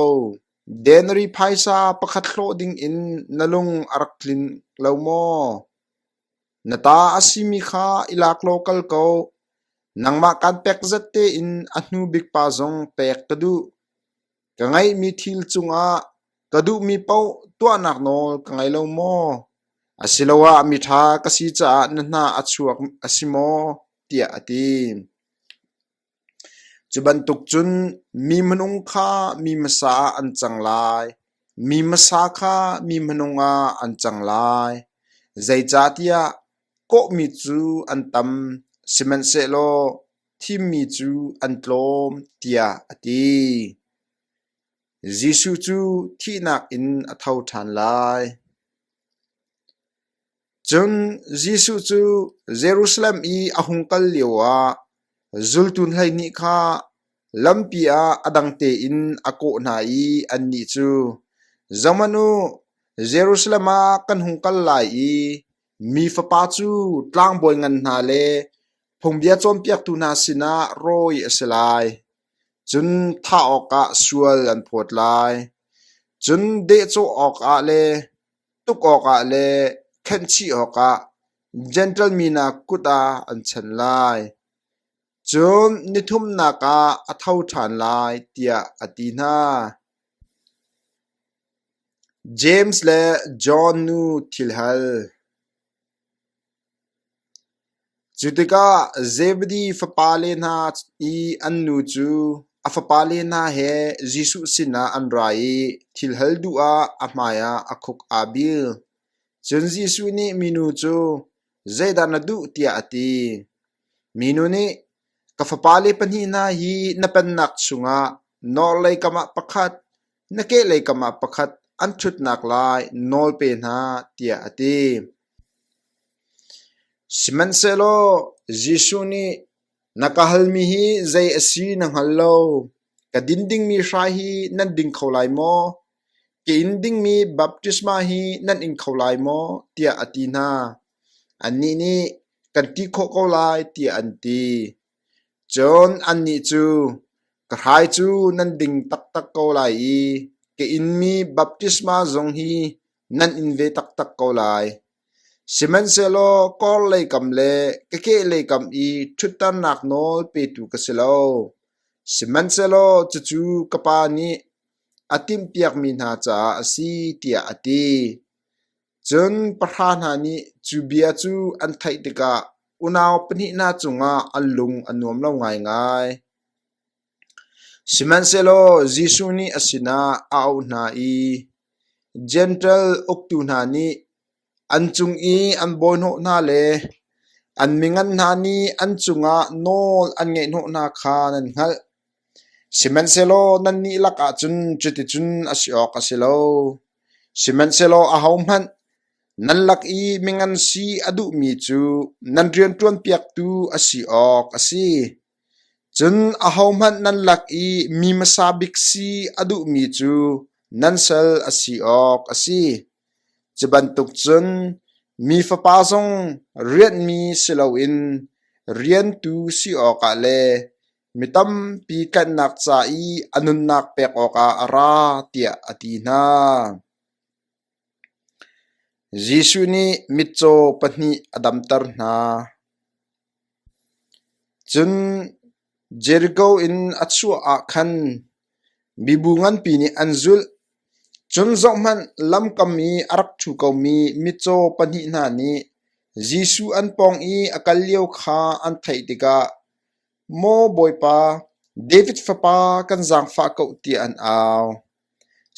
Denarii phaisa pakhat hlawh dingin na lung a rak tlin lo maw? Na ta a simi kha i lak law kal ko. Nangmah kaan pek zat tein a hnu bik pa zong pek ka duh. Ka ngeihmi thil cungah ka duhmi paoh tuahnak nawl ka ngei lo maw? Asiloah miṭha ka si caah na hna a chuak a si maw? tiah a ti. Cu bantuk cun mi minung kha mi hmasa ah an cang lai, mi hmasa kha mi hmanung ah an cang lai. Zeicahtiah kawhmi cu an tam, sihmanhsehlaw thimmi cu an tlawm, tiah a ti. Jesuh cu thihnak in a tho ṭhan lai. Cun Jesuh cu Jerusalem i a hung kal lioah zultu 12 kha lampi ah a dang tein a kawh hna i annih cu, “Zohhmanh u, Jerusalem ah kan hung kal lai i Mi Fapa cu tlangbawi ngan hna le phungbia cawnpiaktu hna sinah rawi a si lai. Cun thah awkah sual an phawt lai. Cun dehcawh awkah le tuk awkah le khenhchih awkah Jentail mi hna kut ah an chanh lai. Cun nithumnak ah a tho ṭhan lai, tiah a ti hna. James le John nu thil hal. Cu tikah Zebedi fapale hna i an nu cu a fapale hna he Jesuh sinah an ra i thil hal duh ah a hmaiah a khuk aa bil. Cun Jesuh nih minu cu, “Zeidah na duh?” tiah a ti. Minu nih, “Ka fapale pahnih hna hi na pennak chungah nawrlei kam ah pakhat, na kehlei kam ah pakhat an ṭhutnak lai nawl pe hna,” tiah a ti. Sihmanhsehlaw Jesuh nih, “Na ka halmi hi zei a si na hngal lo. Ka din dingmi hrai hi nan ding kho lai maw? Ka in dingmi baptisma hi nan ing kho lai maw?” tiah a ti hna. Annih nih, “Kan ti khawh ko lai,” tiah an ti. Cun annih cu, “Ka hrai cu nan ding taktak ko lai i ka inmi baptisma zong hi nan in ve taktak ko lai. Sihmanhsehlaw kawrlei kam le ka kehlei kam i ṭhutternak nawl petu ka si lo. Sihmanhsehlaw cucu ka Pa nih a timhpiakmi hna caah a si,” tiah a ti. Cun pahra hna nih cu bia cu an theih tikah unau pahnih hna cungah an lung a nuam lo ngaingai. Sihmanhsehlaw Jesuh nih a sinah a auh hna i Jentail uktu hna nih an cung i an bawihnawh hna le an mingan hna nih an cungah nawl an ngeihhnawh hna kha nan hngalh. Sihmanhsehlaw nannih lakah cun cuticun a si awk a si lo. Sihmanhsehlaw ahohmanh nan lak i mingan si a duhmi cu nan rianṭuanpiaktu a si awk a si. Cun ahohmanh nan lak i mi hmasa bik si a duhmi cu nan sal a si awk a si. Cu bantuk cun mi Fapa zong rianhmi si loin riantu si awkah le mi tampi tlanhnak ca i a nunnak pek awkah a ra, tiah a ti hna. Jesuh nih mitcaw pahnih a damter hna. Cun Jeriko in a chuah ah khan mibu nganpi nih an zulh. Cun zohhmanh, lamkam i a rak ṭhu komi mitcaw pahnih hna nih Jesuh an pawng i a kal lio kha an theih tikah, “Maw Bawipa, David Fapa, kan zaangfah ko,” tiah an au.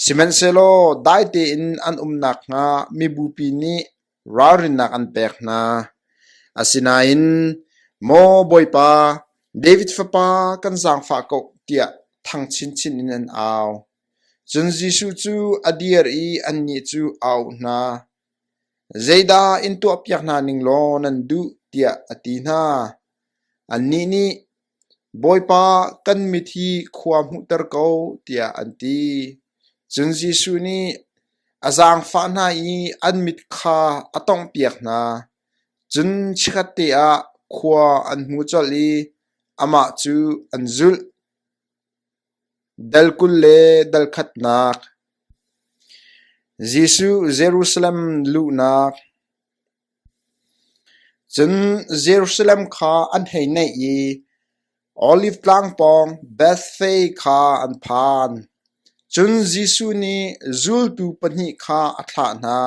Sihmanhsehlaw dai tein an um nakhnga mibupi nih ralrinnak an pek hna. Asinain, “Maw Bawipa, David Fapa, kan zaangfah ko,” tiah thang chinchin in an au. Cun Jesuh cu a dir i annih cu a auh hna. “Zeidah in tuahpiak hna ning law nan duh?” tiah a ti hna. Annih nih, “Bawipa, kan mit hi khua hmuhter ko,” tiah an ti. Cun Jesuh nih a zaangfah hna i an mit kha a tawnghpiak hna. Cun chikkhatte ah khua an hmu colh i amah cu an zulh. Dal 20 le dal khatnak Jesuh Jerusalem luhnak. Cun Jerusalem kha an hei naih i Oliv Tlang pawng Bethphage kha an phan. Cun Jesuh nih zultu pahnih kha a thlah hna.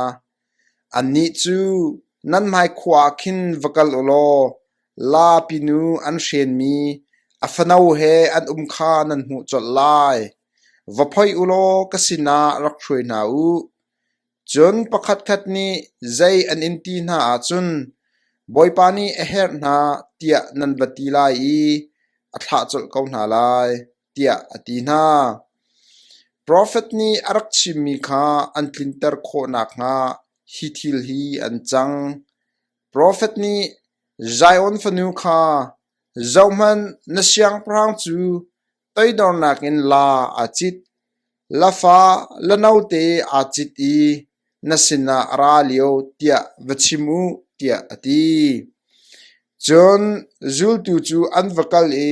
Annih cu nan hmaikhua ah khin va kal u law laa-pinu an hrenmi a fano he an um kha nan hmuh colh lai. Va phoih u law ka sinah rak hruai hna u. Cun pakhatkhat nih zei an in ti hna ahcun, Bawipa nih a herh hna tiah nan va ti lai i a thlah colh ko hna lai, tiah a ti hna. Profet nih a rak chimmi kha an tlinter khawh nakhnga hi thil hi an cang. Profet nih Zion fanu kha, “Zohhmanh, na siangpahrang cu toidornak in laa aa cit, lafa la note aa cit i na sinah a ra lio tiah va chim u,” tiah a ti. Cun zultu cu an va kal i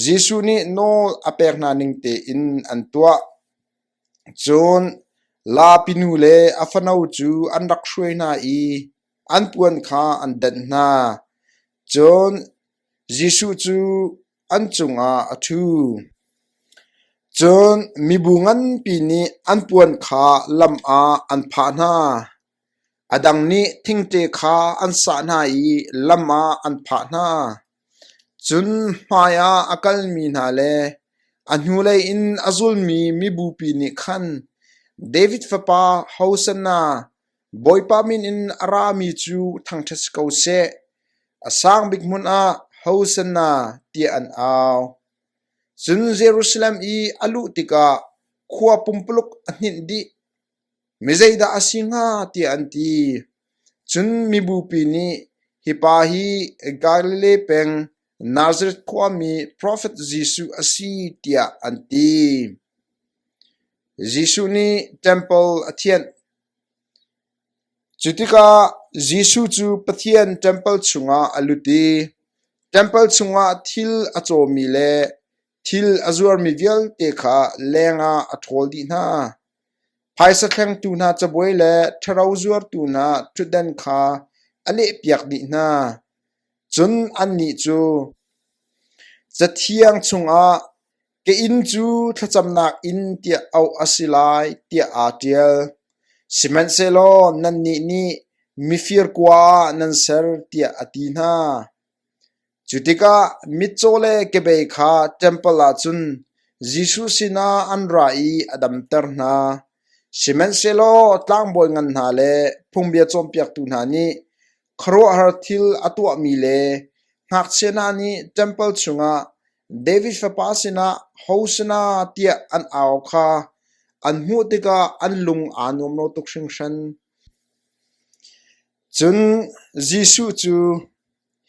Jesuh nih nawl a pek hna ning tein an tuah. Cun lapinu le a fano cu an rak hruai hna i an puan kha an danh hna. Cun Jesuh cu an cungah a ṭhu. Cun mibu nganpi nih an puan kha lam ah an phah hna. A dang nih thingṭe kha an sah hna i lam ah an phah hna. Cun hmaiah a kalmi hna le a hnulei in a zulmi mibupi nih khan David fapa Hosanna, Bawipa min in a rami cu thangṭhat si ko seh! A sang bik hmun ah Hosanna tiah an au. Cun Jerusalem i a luh tikah khua pumpuluk a hninh dih. Mi zeidah a si hnga tiah an ti. Cun mibupi nih, Hi pa hi Galilee peng Nazareth khuami profet Jesuh a si tiah an ti. Jesuh nih ṭempal a thianh. Cu tikah Jesuh cu Pathian ṭempal chungah a lut i ṭempal chungah thil a cawmi le thil a zuarmi vialte kha lengah a ṭhawl dih hna. Phaisa thlengtu hna cabuai le ṭharo zuartu hna ṭhutdan kha a lehpiak dih hna. Cun annih cu Cathiang chungah ka inn cu thlacamnak inn tiah auh a si lai tiah aa ṭial. Sihmanhsehlaw nannih nih mifir kua ah nan ser tiah a ti hna. Cu tikah mitcaw le kebei kha ṭempal ah cun Jesuh sinah an ra i a damter hna. Sihmanhsehlaw tlangbawi ngan hna le phungbia cawnpiaktu hna nih khuaruahhar thil a tuahmi le ngakchia hna nih ṭempal chungah David fapa sinah Hosanna tiah an au kha an hmuh tikah an lung aa nuam lo tuk hringhran. Cun Jesuh cu,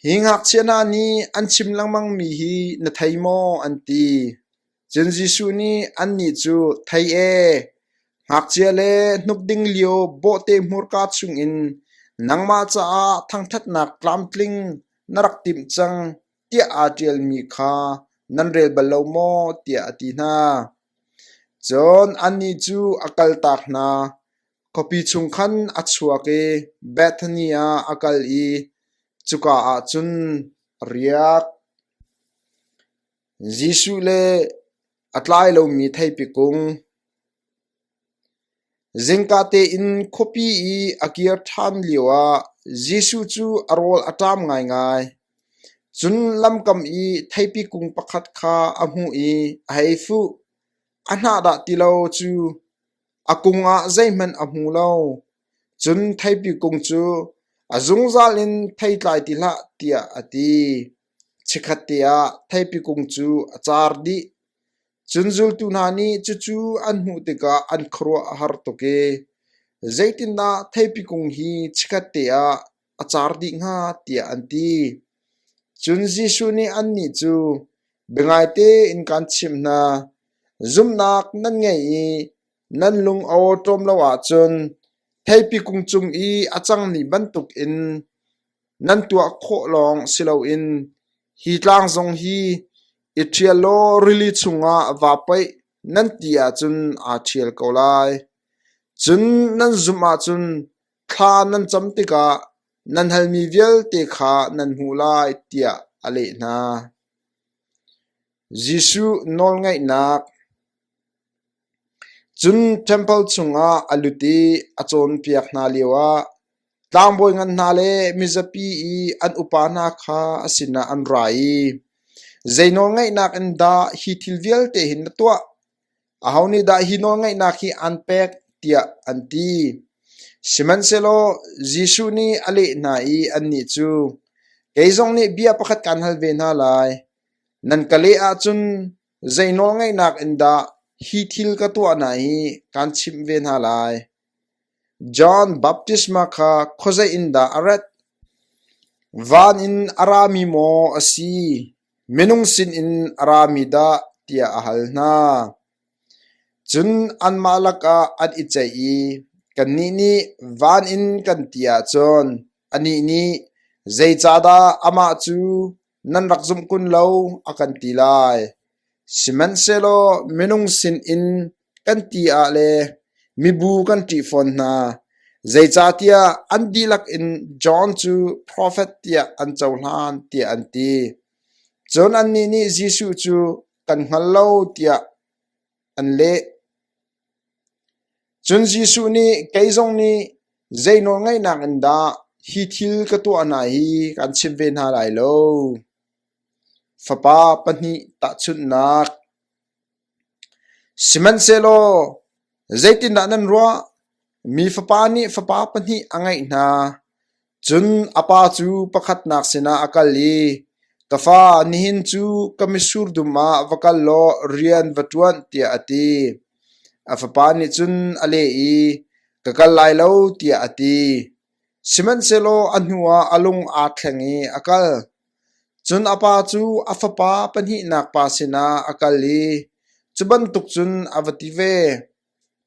“Hi ngakchia hna nih an chim lengmangmi hi na thei maw?” an ti. Cun Jesuh nih annih cu, “Thei e, ngakchia le hnukding lio bawhte hmurka chungin nangmah caah thangṭhatnak tlamtling na rak timh cang, tiah aa ṭialmi kha nan rel bal lo maw?” tiah a ti hna. Cun annih cu a kaltak hna. Khuapi chung khan a chuak i Bethani ah a kal i cuka ah cun a riak. Jesuh le a tlai lomi theipi kung. Zingka tein khuapi i a kir ṭhan lioah Jesuh cu a rawl a ṭam ngaingai. Cun lamkam i theipi kung pakhat kha a hmuh i a hei fuh. A hnah dah ti lo cu A kung ah zeihmanh a hmu lo. Cun theipi kung cu a zungzal in thei tlai ti hlah tiah a ti. Chikkhatte ah theipi kung cu a car dih. Cun zultu hna nih cucu an hmuh tikah an khuaruah a har tuk i, “Zeitindah theipi kung hi chikkhatte ah a car dih hnga?” tiah an ti. Cun Jesuh nih annih cu, “Biangai tein kaan chimh hna, zumhnak nan ngeih i nan lung a awṭawm lo ahcun theipi kung cung i a cangmi bantukin nan tuah khawh lawng si loin hi tlang zong hi i ṭhial law rili chungah vaa paih nan ti ahcun aa ṭhial ko lai. Cun nan zumh ahcun thla nan cam tikah. nan halmi vialte kha nan hmuh lai, tiah a leh hna. Jesuh nawlngaihnak Cun ṭempal chungah a lut i a cawnpiak hna lioah tlangbawi ngan hna le mizapi i an upa hna kha a sinah an ra i, “Zei nawlngaihnak in dah hi thil vialte hi na tuah? Aho nih dah hi nawlngaihnak hi aan pek?” tiah an ti. Sihmanhsehlaw Jesuh nih a leh hna i annih cu, “Kei zong nih bia pakhat kaan hal ve hna lai. Nan ka leh ahcun Zei nawlngeihnak in dah hi thil ka tuah hna hi kaan chimh ve hna lai? John baptisma kha khuazei in dah a rat? Van in a rami maw a si, minung sinin a rami dah tiah a hal hna. Cun anmah lakah an i ceih i, Kannih nih van in kan ti ahcun anih nih, Zeicahdah amah cu nan rak zumh kun lo, a kan ti lai. Sihmanhsehlaw minung sinin kan ti ah le mibu kan ṭih fawn hna, zeicahtiah an dihlak in John cu profet tiah an cohlan, tiah an ti. Cun annih nih Jesuh cu kan hngal lo tiah an leh. Cun Jesuh nih, Kei zong nih zei nawlngeihnak in dah hi thil ka tuah hna hi kaan chimh ve hna lai lo. Fapa pahnih tahchunhnak. Sihmanhsehlaw zeitindah nan ruah? Mi fapa nih fapa pahnih a ngeih hna. Cun a pa cu pakhatnak sinah a kal i, Ka fa, nihin cu ka mitsur dum ah va kal law rian va ṭuan, tiah a ti. A fapa nih cun a leh i, Ka kal lai lo, tiah a ti. Sihmanhsehlaw a hnuah a lung aa thleng i a kal. Cun a pa cu a fapa pahnihnak pa sinah a kal i cu bantuk cun a va ti ve.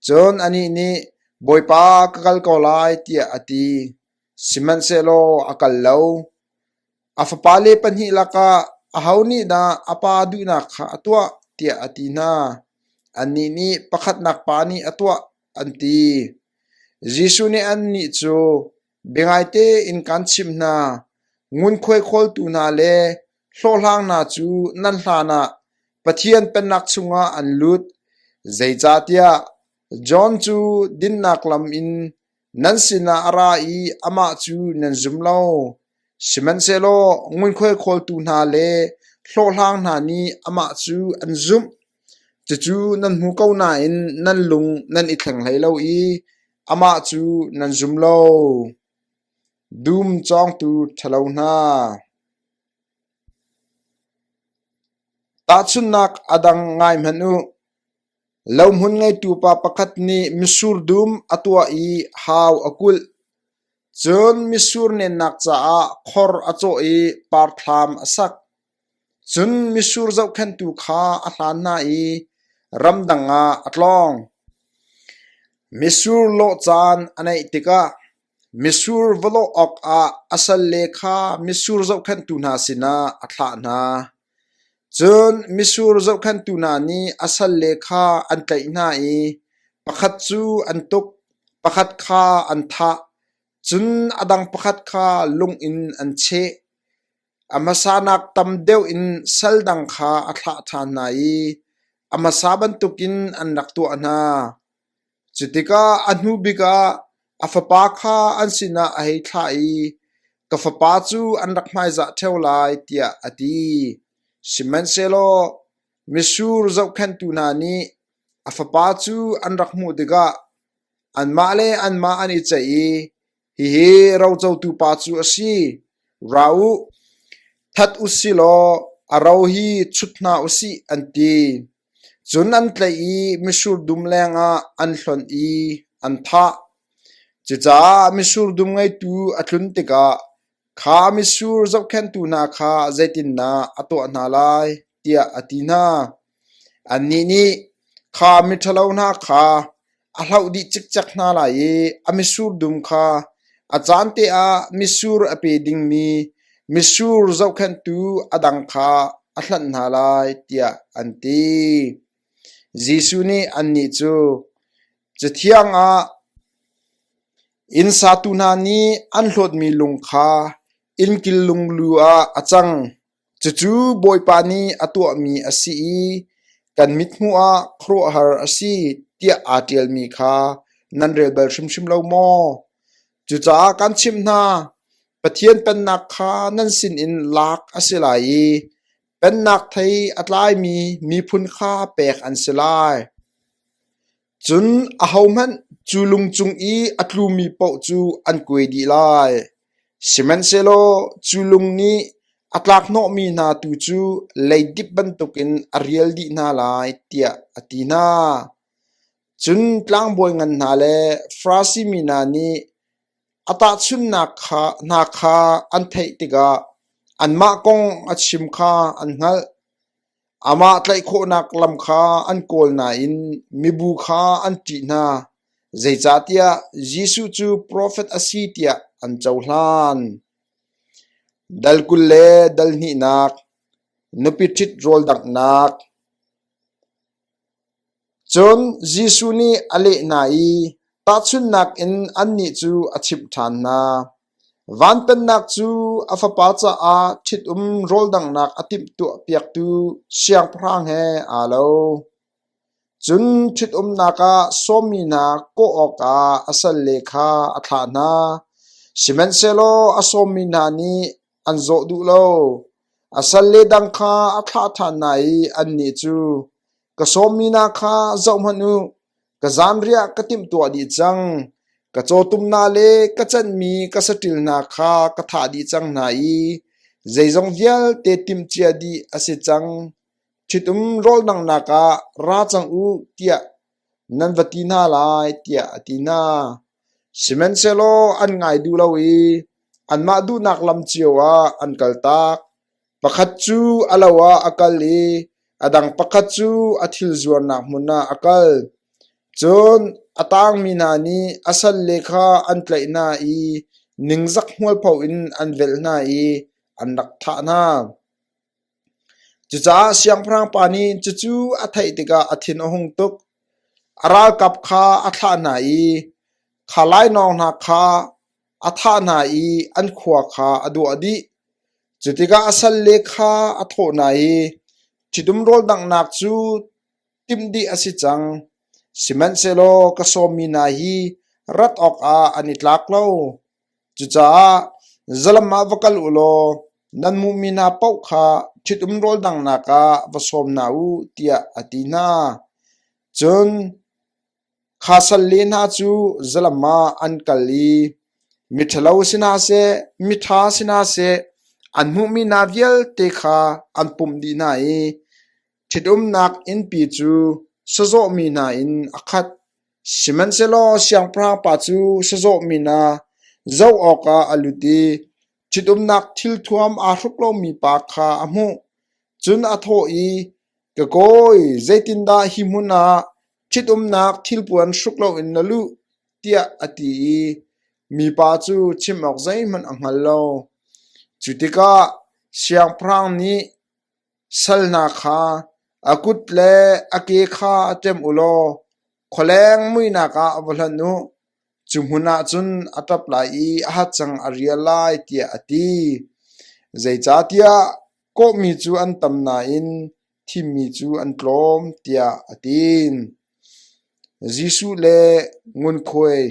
Cun anih nih, Bawipa, ka kal ko lai, tiah a ti. Sihmanhsehlaw a kal lo. A fapale pahnih lakah aho nih dah a pa duhnak kha a tuah, tiah a ti hna. Annih nih, Pakhatnak pa nih a tuah, an ti. Jesuh nih annih cu, Biangaite in kaan chimh hna, ngunkhuai khawltu hna le hlawhhlang hna cu nan hlanah Pathian Pennak chungah an lut. Zeicahtiah John cu dinnak lam in nan sinah a ra i amah cu nan zum lo. Sihmanhsehlaw ngunkhuai khawltu hna le hlawhhlang hna nih amah cu an zumh. Cucu nan hmu ko nain nan lung nan i thleng hlei lo i amah cu nan zum lo. Dum cawngtu ṭhalo hna. Tahchunhnak a dang ngai hmanh u. Lohmun ngeitu pa pakhat nih mitsur dum a tuah i hau a kulh. Cun mitsur nennak caah khor a cawh i parthlam a sak. Cun mitsur zohkhenhtu kha a hlan hna i ramdang ah a tlawng. Mitsur lawh caan a naih tikah mitsur va lawh awkah a salle kha mitsur zohkhenhtu hna sinah a thlah hna. Cun mitsur zohkhenhtu hna nih a salle kha an tlaih hna i pakhat cu an tuk, pakhat kha an thah, cun a dang pakhat kha lung in an cheh. A hmasanak tam deuh in sal dang kha a thlah ṭhan hna i a hmasa bantukin an rak tuah hna. Cu tikah a hnu bik ah a fapa kha an sinah a hei thlah i, “Ka fapa cu an rak hmaizah ṭheo lai,” tiah a ti. Sihmanhsehlaw mitsur zohkhenhtu hna nih a fapa cu an rak hmuh tikah anmah le anmah an i ceih i, “Hihi rocotu pa cu a si. Ra u, that u si law a ro hi chut hna u sih,” an ti. Cun an tlaih i mitsur dum lengah an hlonh i an thah. Cucaah mitsur dum ngeitu a tlun tikah kha mitsur zohkhenhtu hna kha zeitindah a tuah hna lai tiah a ti hna. Annih nih kha miṭhalo hna kha a hloh dih cikcek hna lai i a mitsur dum kha a caan te ah mitsur a pe dingmi mitsur zohkhenhtu a dang kha a hlanh hna lai tiah an ti. Jesuh nih annih cu, Cathiang ah. Inn satu hna nih an hlawtmi lung kha innkil lunglu ah a cang. Cucu Bawipa nih a tuahmi a si i kan mithmuh ah khuaruahhar a si tiah aa ṭialmi kha nan rel bal hrimhrim lo maw? Cucaah kan chimh hna, Pathian Pennak kha nan sinin lak a si lai i Pennak thei a tlaimi miphun kha pek an si lai. Cun ahohmanh cu lung cung i a tlumi paoh cu an kuai dih lai. Sihmanhsehlaw cu lung nih a tlakhnawhmi hna tu cu leidip bantukin a rial dih hna lai, tiah a ti hna. Cun tlangbawi ngan hna le Farasi mi hna nih a tahchunhnak hna kha an theih tikah anmah kong a chim kha an hngalh. Amah tlaih khawhnak lam kha an kawl nain mibu kha an ṭih hna, zeicahtiah Jesuh cu profet a si tiah an cohlan. Dal 20 le dal hnihnak Nupi ṭhit rawl danghnak Cun Jesuh nih a leh hna i tahchunhnak in annih cu a chimh ṭhan hna. Van Pennak cu a fapa caah ṭhitum rawldanghnak a timhtuahpiaktu siangpahrang he aa lo. Cun ṭhitumnak ah sawmmi hna kawh awkah a salle kha a thlah hna. Sihmanhsehlaw a sawmmi hna nih an zawh duh lo. A salle dang kha a thlah ṭhan hna i annih cu, Ka sawmmi hna kha zohhmanh u, ka zanriah ka timhtuah dih cang. Ka cawtum hna le ka canhmi ka saṭil hna kha ka thah dih cang hna i zeizong vialte timhcia dih a si cang. Ṭhitum rawldanghnak ah ra cang u tiah nan va ti hna lai, tiah a ti hna. Sihmanhsehlaw an ngai duh lo i anmah duhnak lam cio ah an kaltak. Pakhat cu a lo ah a kal i a dang pakhat cu a thil zuarnak hmun ah a kal. Cun a tangmi hna nih a salle kha an tlaih hna i ningzak hmualpho in an velh hna i an rak thah hna. Cucaah siangpahrang pa nih cucu a theih tikah a thin a hung tuk. A ralkap kha a thlah hna i kha lainawng hna kha a thah hna i an khua kha a duah dih. Cu tikah a salle kha a thawh hna i, Ṭhitum rawl danghnak cu timh dih a si cang, sihmanhsehlaw ka sawmmi hna hi rat awkah an i tlak lo. Cucaah zalam ah va kal u law nan hmuhmi hna paoh kha ṭhitum rawl danghnak ah va sawm hna u, tiah a ti hna. Cun Kha salle hna cu zalam ah an kal i miṭhalo si hna seh, miṭha si hna seh, an hmuhmi hna vialte kha an pumh dih hna i ṭhitumnak innpi cu sazawhmi hna in a khat. Sihmanhsehlaw siangpahrang pa cu sazawhmi hna zoh awkah a lut i ṭhitumnak thilthuam aa hruk lomi pa kha a hmuh. Cun a thawh i, Ka kawi, zeitindah hi hmun ah ṭhitumnak thilpuan hruk loin na luh? tiah a ti i mipa cu chim awk zeihmanh a hngal lo. Cu tikah siangpahrang nih sal hna kha, A kut le a ke kha ṭem u law khualeng muihnak ah va hlonh u. Cu hmun ah cun a ṭap lai i a hacang a rial lai, tiah a ti. Zeicahtiah kawhmi cu an tam nain thimmi cu an tlawm, tiah a ti. Jesuh le ngunkhuai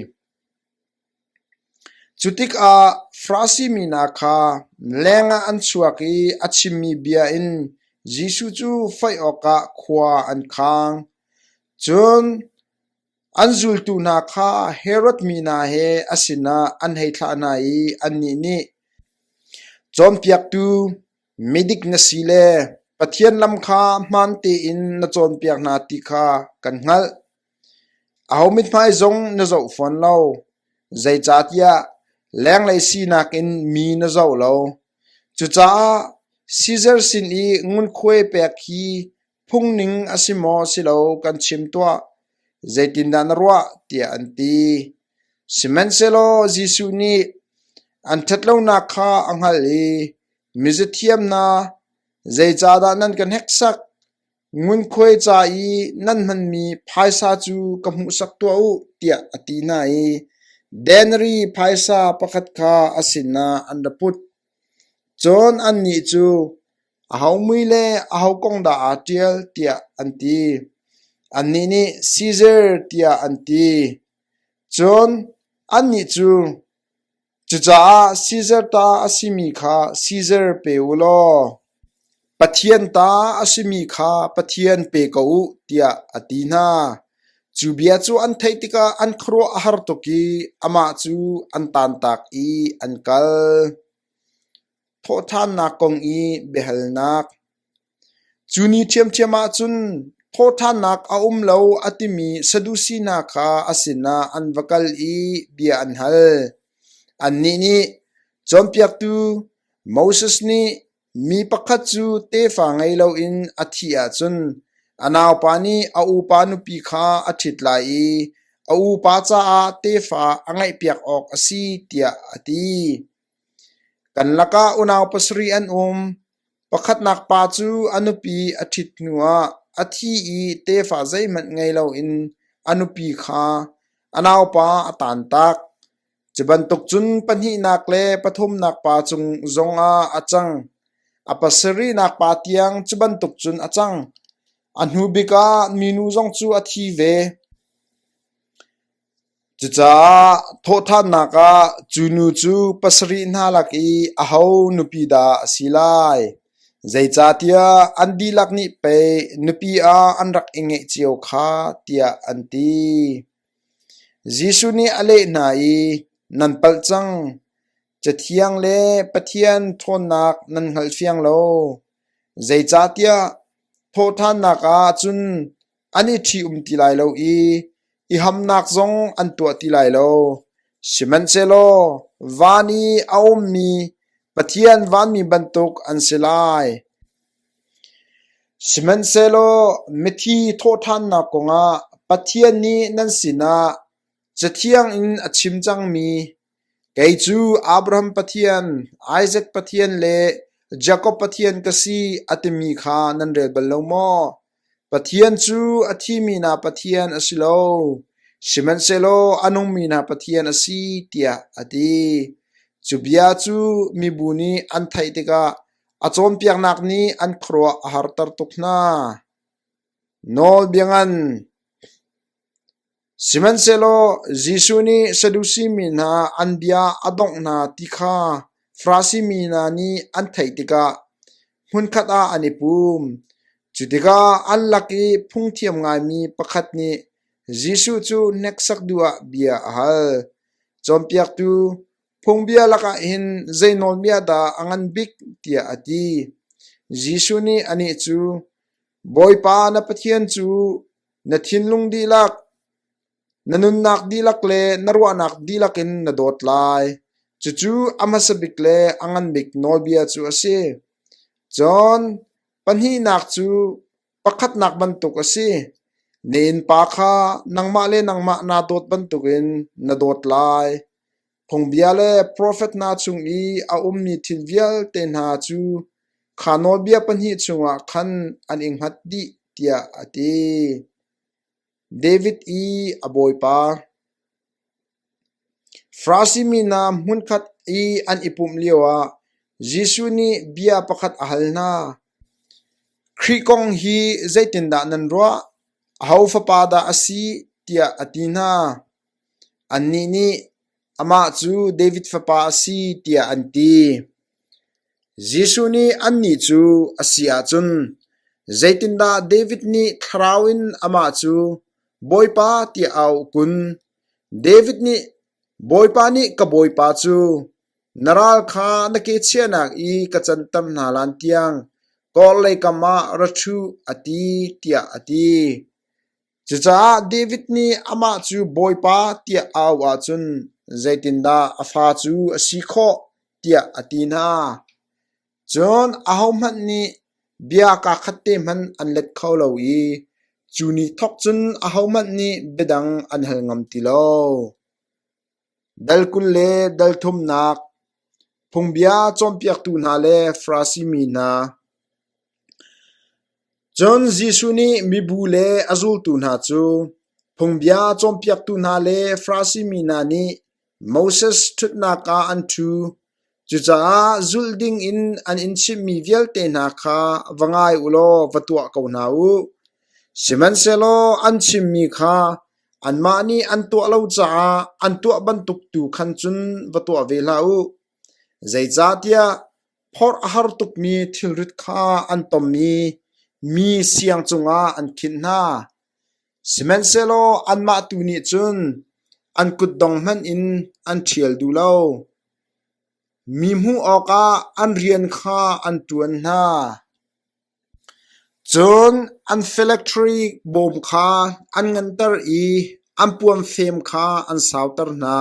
Cu tikah Farasi mi hna kha lengah an chuak i a chimmi bia in Jesuh cu foih awkah khua an khang. Cun An zultu hna kha Herod mi hna he a sinah an hei thlah hna i annih nih, “Cawnpiaktu, midik na si le Pathian lam kha hmaan tein na cawnpiak hna ti kha kan hngalh. Aho mithmai zong na zoh fawn lo, zeicahtiah lenglei sinak in mi na zoh lo. Cucaah Sizar sin i ngunkhuai pek hi Phungning a si maw si lo kan chim tuah, zeitindah na ruah?" tiah an ti. Sihmanhsehlaw Jesuh nih an ṭhatlonak kha a hngalh i, "Mizathiam hna, zeicahdah nan ka hneksak? Ngunkhuai ca i nan hmanmi phaisa cu ka hmuhsak tuah u," tiah a ti hna i. Denari phaisa pakhat kha a sinah an ra put. Cun annih cu, “Aho mui le aho kong dah aa ṭial?” tiah an ti. Annih nih, “Sizar,” tiah an ti. Cun annih cu, Cucaah Sizar ta a simi kha Sizar pe u law Pathian ta a simi kha Pathian pe ko u, tiah a ti hna. Cu bia cu an theih tikah an khuaruah a har tuk i amah cu an tantak i an kal. Thawhṭhannak kong i biahalnak Cu ni ṭhiamṭhiam ah cun thawhṭhannak a um lo a timi Sadusi hna kha a sinah an va kal i bia an hal. Annih nih, “Cawnpiaktu, Moses nih mi pakhat cu tefa ngei loin a thih ahcun a naupa nih a upa nupi kha a ṭhit lai i a upa caah tefa a ngeihpiak awk a si,” tiah a ti. Kan lakah unau pasarih an um. Pakhatnak pa cu a nupi a ṭhit hnuah a thi i tefa zeihmanh ngei loin a nupi kha a naupa a taantak. Cu bantuk cun pahnihnak le pathumnak pa cung zongah a cang. A pasarihnak pa tiang cu bantuk cun a cang. A hnu bik ah minu zong cu a thi ve. Cucaah thawhṭhannak ah cu nu cu pasarih hna lak i aho nupi dah a si lai? Zeicahtiah an dihlak nih pei nupi ah an rak i ngeih cio kha, tiah an ti. Jesuh nih a leh hna i, Nan palh cang. Cathiang le Pathian ṭhawnnak nan hngalhfiang lo. Zeicahtiah thawhṭhannak ah cun an i ṭhi-um ti lai lo i i hamnak zong an tuah ti lai lo. Sihmanhsehlaw van i a ummi Pathian vanmi bantuk an si lai. Sihmanhsehlaw mithi thawhṭhannak kongah Pathian nih nan sinah Cathiang in a chim cangmi Kei cu Abraham Pathian, Isaac Pathian le Jakob Pathian ka si a timi kha nan rel bal lo maw? Pathian cu a thimi hna Pathian a si lo, sihmanhsehlaw a nungmi hna Pathian a si, tiah a ti. Cu bia cu mibu nih an theih tikah a cawnpiaknak nih an khuaruah a harter tuk hna. Nawlbia ngan Sihmanhsehlaw Jesuh nih Sadusi mi hna an bia a dongh hna ti kha Farasi mi hna nih an theih tikah hmunkhat ah an i pum. Cu tikah an lak i phungthiam ngaimi pakhat nih Jesuh cu hneksak duh ah bia a hal. Cawnpiaktu, phungbia lakah hin zei nawlbia dah a ngan bik? tiah a ti. Jesuh nih anih cu, Bawipa na Pathian cu Na thinlung dihlak, na nunnak dihlak le na ruahnak dihlak in na dawt lai. Cucu a hmasa bik le a ngan bik nawlbia cu a si. Cun pahnihnak cu pakhatnak bantuk a si. Na innpa kha nangmah le nangmah naa dawt bantukin na dawt lai. Phungbia le profet hna chung i a ummi thil vialte hna cu kha nawlbia pahnih chungah khan an i hngat dih, tiah a ti. David i a bawipa Farasi mi hna hmunkhat i an i pumh lioah Jesuh nih bia pakhat a hal hna. Khrih kong hi zeitindah nan ruah? Aho fapa dah a si? tiah a ti hna. Annih nih, Amah cu David fapa a si, tiah an ti. Jesuh nih annih cu, A si ahcun, zeitindah David nih Thlarau in amah cu Bawipa tiah a auh kun? David nih, Bawipa nih ka Bawipa cu, Na ral kha na ke chiahnak i ka canter hna hlan tiang ka orhlei kam ah ra ṭhu, a ti, tiah a ti. Cucaah David nih amah cu Bawipa tiah a auh ahcun zeitindah a fa cu a si khawh tiah a ti hna. Cun ahohmanh nih bia kaakhat te hmanh an let kho lo i cu ni thawk cun ahohmanh nih biadang an hal ngam ti lo. Dal 20 le dal thumnak Phungbia cawnpiaktu hna le Farasi mi hna. Cun Jesuh nih mibu le a zultu hna cu phungbia cawnpiaktu hna le Farasi mi hna nih. Moses ṭhutnak ah an ṭhu. Cucaah zulh dingin an in chimhmi vialte hna kha va ngai u law va tuah ko hna u. Sihmanhsehlaw an chimmi kha anmah nih an tuah lo caah an tuah bantuk tu khan cun va tuah ve hlah u. Zeicahtiah phorh a har tukmi thilrit kha an tom i mi siang cungah an khinh hna. Sihmanhsehlaw anmah tu nih cun an kutdong hmanh in an ṭhial duh lo. Mi hmuh awkah an rian kha an ṭuan hna. Cun an felekṭri bawm kha an nganter i an puanfem kha an sauter hna.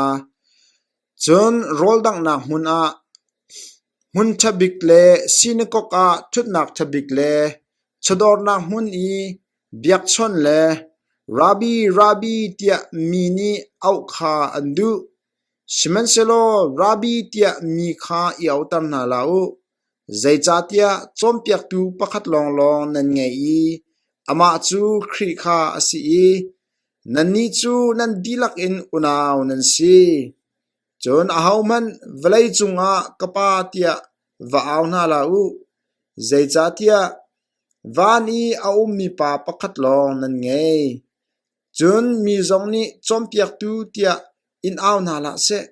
Cun rawldanghnak hmun ah hmun ṭha bik le sinakok ah ṭhutnak ṭha bik le chawdawrnak hmun i biakchawnh le Rabbi, Rabbi tiah mi nih auh kha an duh. Sihmanhsehlaw Rabbi tiah mi kha i auhter hna hlah u, zeicahtiah cawnpiaktu pakhat lawnglawng nan ngei i amah cu Khrih kha a si i nannih cu nan dihlak in unau nan si. Cun ahohmanh vawleicung ah ka Pa tiah va au hna hlah u, zeicahtiah van i a ummi Pa pakhat lawng nan ngei. Cun mi zong nih cawnpiaktu tiah in au hna hlah seh,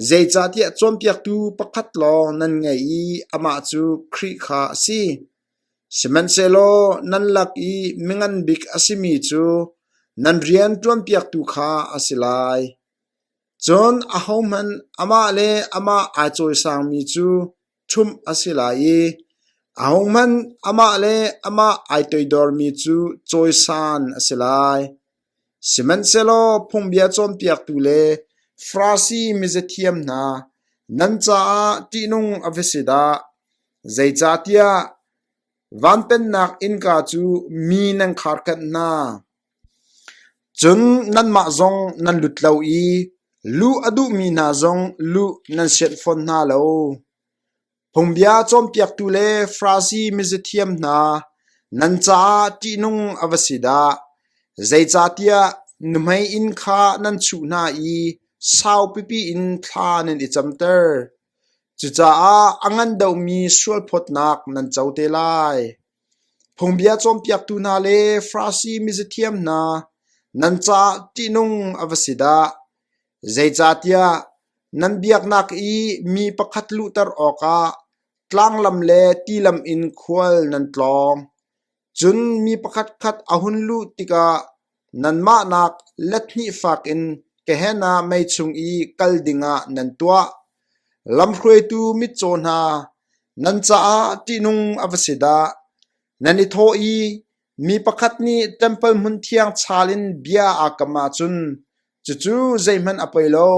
zeicahtiah cawnpiaktu pakhat lawng nan ngei i amah cu Khrih kha a si. Sihmanhsehlaw nan lak i mingan bik a simi cu nan rian ṭuanpiaktu kha a si lai. Cun ahohmanh amah le amah aa cawisangmi cu ṭhumh a si lai i ahohmanh amah le amah ai toidormi cu cawisan a si lai. Sihmanhsehlaw phungbia cawnpiaktu le Farasi mizathiam hna, nan caah ṭihnung a va si dah! Zeicahtiah van pennak innka cu mi nan kharkanh hna. Cun nanmah zong nan lut lo i luh a duhmi hna zong luh nan sianh fawn hna lo. Phungbia cawnpiaktu le Farasi mizathiam hna, nan caah ṭihnung a va si dah! Zeicahtiah nuhmei inn kha nan chuh hna i sau pipi in thla nan i camter. Cucaah a ngan deuhmi sualphawtnak nan co te lai. Phungbia cawnpiaktu hna le Farasi mizathiam hna, nan caah ṭihnung a va si dah! Zeicahtiah nan biaknak i mi pakhat luhter awkah tlanglam le tilam in khual nan tlawng. Cun mi pakhatkhat a hun luh tikah nanmah nak let hnih fak in Gehenna mei chung i kal dingah nan tuah. Lamhruaitu mitcaw hna, nan caah ṭihnung a va si dah! Nan i thawh i mi pakhat nih ṭempal hmunthiang chaal in bia aa kam ahcun cucu zeihmanh a poi lo.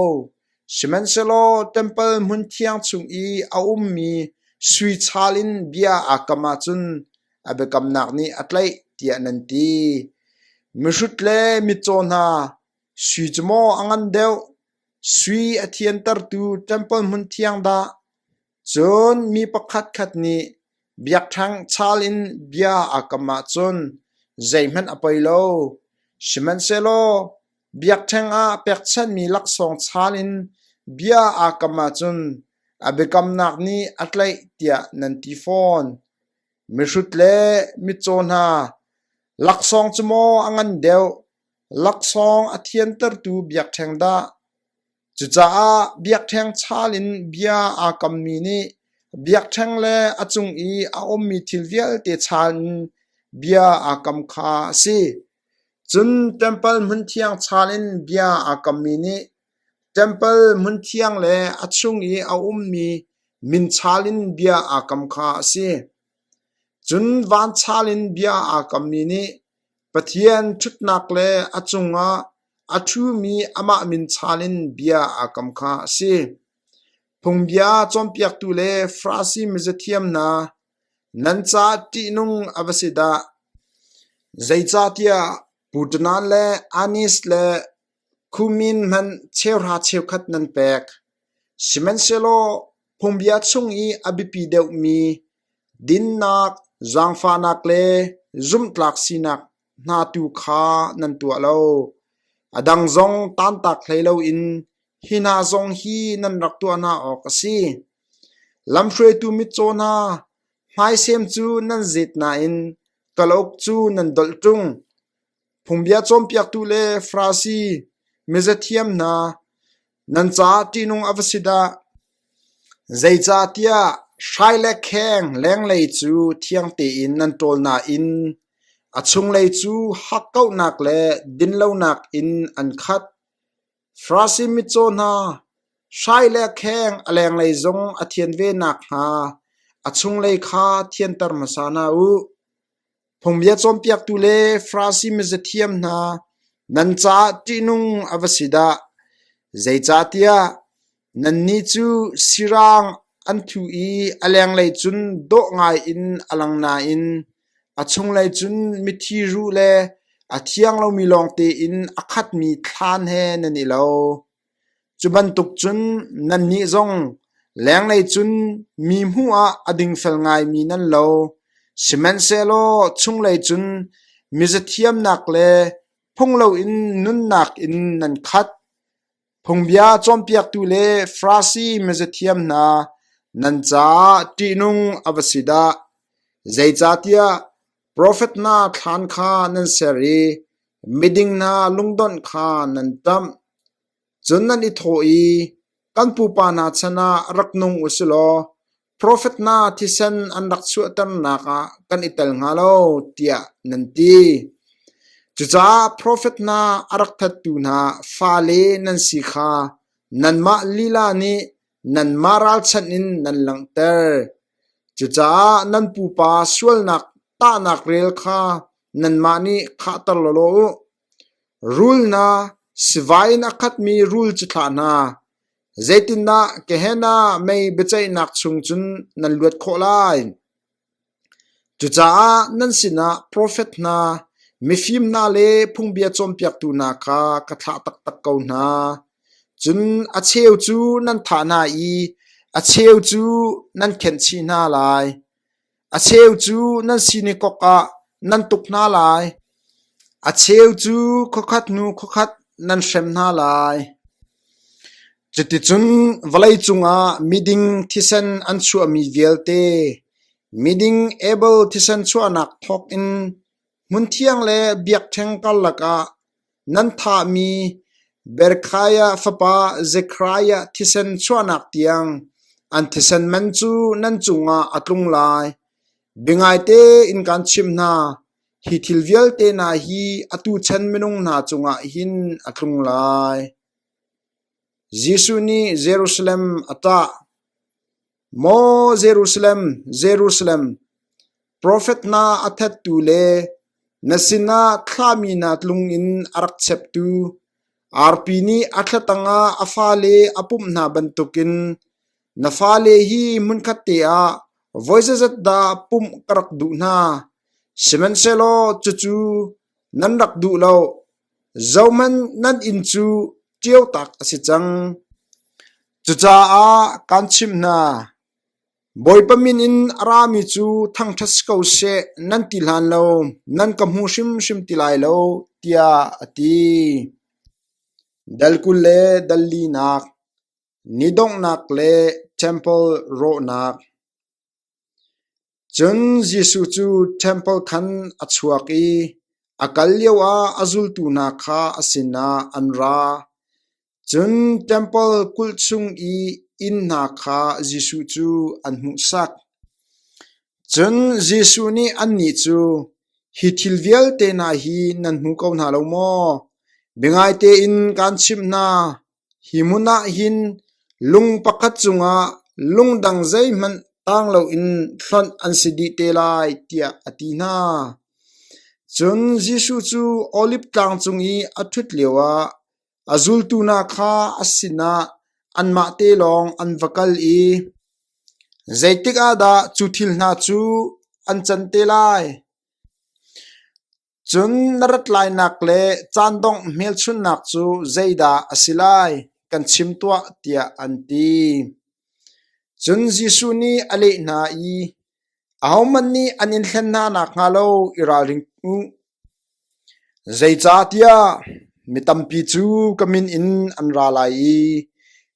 Sihmanhsehlaw ṭempal hmunthiang chung i a ummi sui chaal in bia aa kam ahcun a biakamnak nih a tlaih tiah nan ti. Mihrut le mitcaw hna, sui cu maw a ngan deuh? Sui a thiantertu ṭempal hmunthiang dah? Cun mi pakhatkhat nih biakṭheng chaal in bia aa kam ahcun zeihmanh a poi lo. Sihmanhsehlaw biakṭheng ah pekchanhmi laksawng chaal in bia aa kam ahcun a biakamnak nih a tlaih tiah nan ti fawn. Mihrut le mitcaw hna, laksawng cu maw a ngan deuh, laksawng a thiantertu biakṭheng dah? Cucaah biakṭheng chaal in bia aa kammi nih biakṭheng le a cung i a ummi thil vialte chaal in bia aa kam kha a si. Cun ṭempal hmunthiang chaal in bia aa kammi nih ṭempal hmunthiang le a chung i a ummi min chaal in bia aa kam kha a si. Cun van chaal in bia aa kammi nih Pathian ṭhutnak le a cungah a ṭhumi amah min chaal in bia aa kam kha a si. Phungbia cawnpiaktu le Farasi mizathiam hna, nan caah ṭihnung a va si dah! Zeicahtiah Putanan le Anis le Khumin hmanh cheuhra cheukhat nan pek. Sihmanhsehlaw phungbia chung i a biapi deuhmi dinnak, zaangfahnak le zumhtlak sinak hna tu kha nan tuah lo. A dang zong tantak hlei loin hi hna zong hi nan rak tuah hna awk a si. Lamhruaitu mitcaw hna, hmaisem cu nan zet nain kalauk cu nan dolh ṭung. Phungbia cawnpiaktu le Farasi mizathiam hna, nan caah ṭihnung a va si dah! Zeicahtiah hrai le kheng lenglei cu thiang tein nan ṭawl nain a chunglei cu hakkauhnak le dinlonak in an khat. Farasi mitcaw hna, hrai le kheng a lenglei zong a thian ve nakhnga a chunglei kha thianter hmasa hna u. Phungbia cawnpiaktu le Farasi mizathiam hna, nan caah ṭihnung a va si dah! Zeicahtiah nannih cu sirang an thu i a lenglei cun dawh ngaiin a lang nain a chunglei cun mithi ruh le a thiang lomi lawngte in a khatmi thlan he nan i lo. Cu bantuk cun nannih zong lenglei cun mi hmuh ah a dingfel ngaimi nan lo, sihmanhsehlaw chunglei cun mizathiamnak le phung loin nunnak in nan khat. Phungbia cawnpiaktu le Farasi mizathiam hna, nan caah ṭihnung a va si dah! Zeicahtiah profet hna thlan kha nan ser i miding hna lungdonh kha nan ṭamh. Cun nan i thawh i, Kan pupa hna chan ah rak nung u si law profet hna thisen an rak chuahternak ah kan i tel hnga lo, tiah nan ti. Cucaah profet hna a rak thattu hna fale nan si kha nanmah lila nih nanmah ralchanh in nan langhter. Cucaah nan pupa sualnak tahnak rel kha nanmah nih khahter lawlaw u. Rul hna, sivai in a khatmi rul cu thlah hna. Zeitindah Gehenna mei biaceihnak chung cun nan luat khawh lai? Cucaah nan sinah profet hna, mifim hna le phungbia cawnpiaktu hna kha ka thlah taktak ko hna. Cun a cheu cu nan thah hna i a cheu cu nan khenhchih hna lai. A cheu cu nan sinikok ah nan tuk hna lai, a cheu cu khuakhat hnu khuakhat nan hrem hna lai. Cuticun vawleicung ah miding thisen an chuahmi vialte, miding Abel thisen chuahnak thawkin hmunthiang le biakṭheng karlak ah nan thahmi Berekhiah fapa Zekhariah thisen chuahnak tiang an thisen man cu nan cungah a tlung lai. Biangaite in kaan chimh hna, hi thil vialte hna hi atu chan minung hna cungah hin a tlung lai. Jesuh nih Jerusalem a ṭah. Maw Jerusalem, Jerusalem, profet hna a thattu le na sinah thlahmi hna tlung in a rak cheptu, arpi nih a thla tangah a fale a pumh hna bantukin na fale hi hmunkhat te ah voi zeizat dah pumh ka rak duh hna, sihmanhsehlaw cucu nan rak duh lo. Zohhmanh nan inn cu ṭiotak a si cang. Cucaah kaan chimh hna, Bawipa min in a rami cu thangṭhat si ko seh nan ti hlan lo nan ka hmu hrimhrim ti lai lo, tiah a ti. Dal 20 le dal linak, ni donghnak le ṭempal rawhnak. Cun Jesuh cu ṭempal khan a chuak i a kal lioah a zultu hna kha a sinah an ra. Cun ṭempal kulh chung i inn hna kha Jesuh cu an hmuhsak. Cun Jesuh nih annih cu, “Hi thil vialte hna hi nan hmu ko hna lo maw? Biangaite in kaan chimh hna, Hi hmun ah hin lung pakhat cungah lung dang zeihmanh tang loin hlonh an si dih te lai, tiah a ti hna. Cun Jesuh cu Oliv Tlang cung i a ṭhut lioah a zultu hna kha a sinah anmahte lawng an va kal i, “Zeitik ah dah cu thil hna cu an can te lai? Cun na rat lainak le caan dongh hmelchunhnak cu zeidah a si lai, kan chim tuah,” tiah an ti. Cun Jesuh nih a leh hna i, “Ahohmanh nih an in hlen hna nakhnga lo i ralring u. Zeicahtiah mi tampi cu ka min in an ra lai i.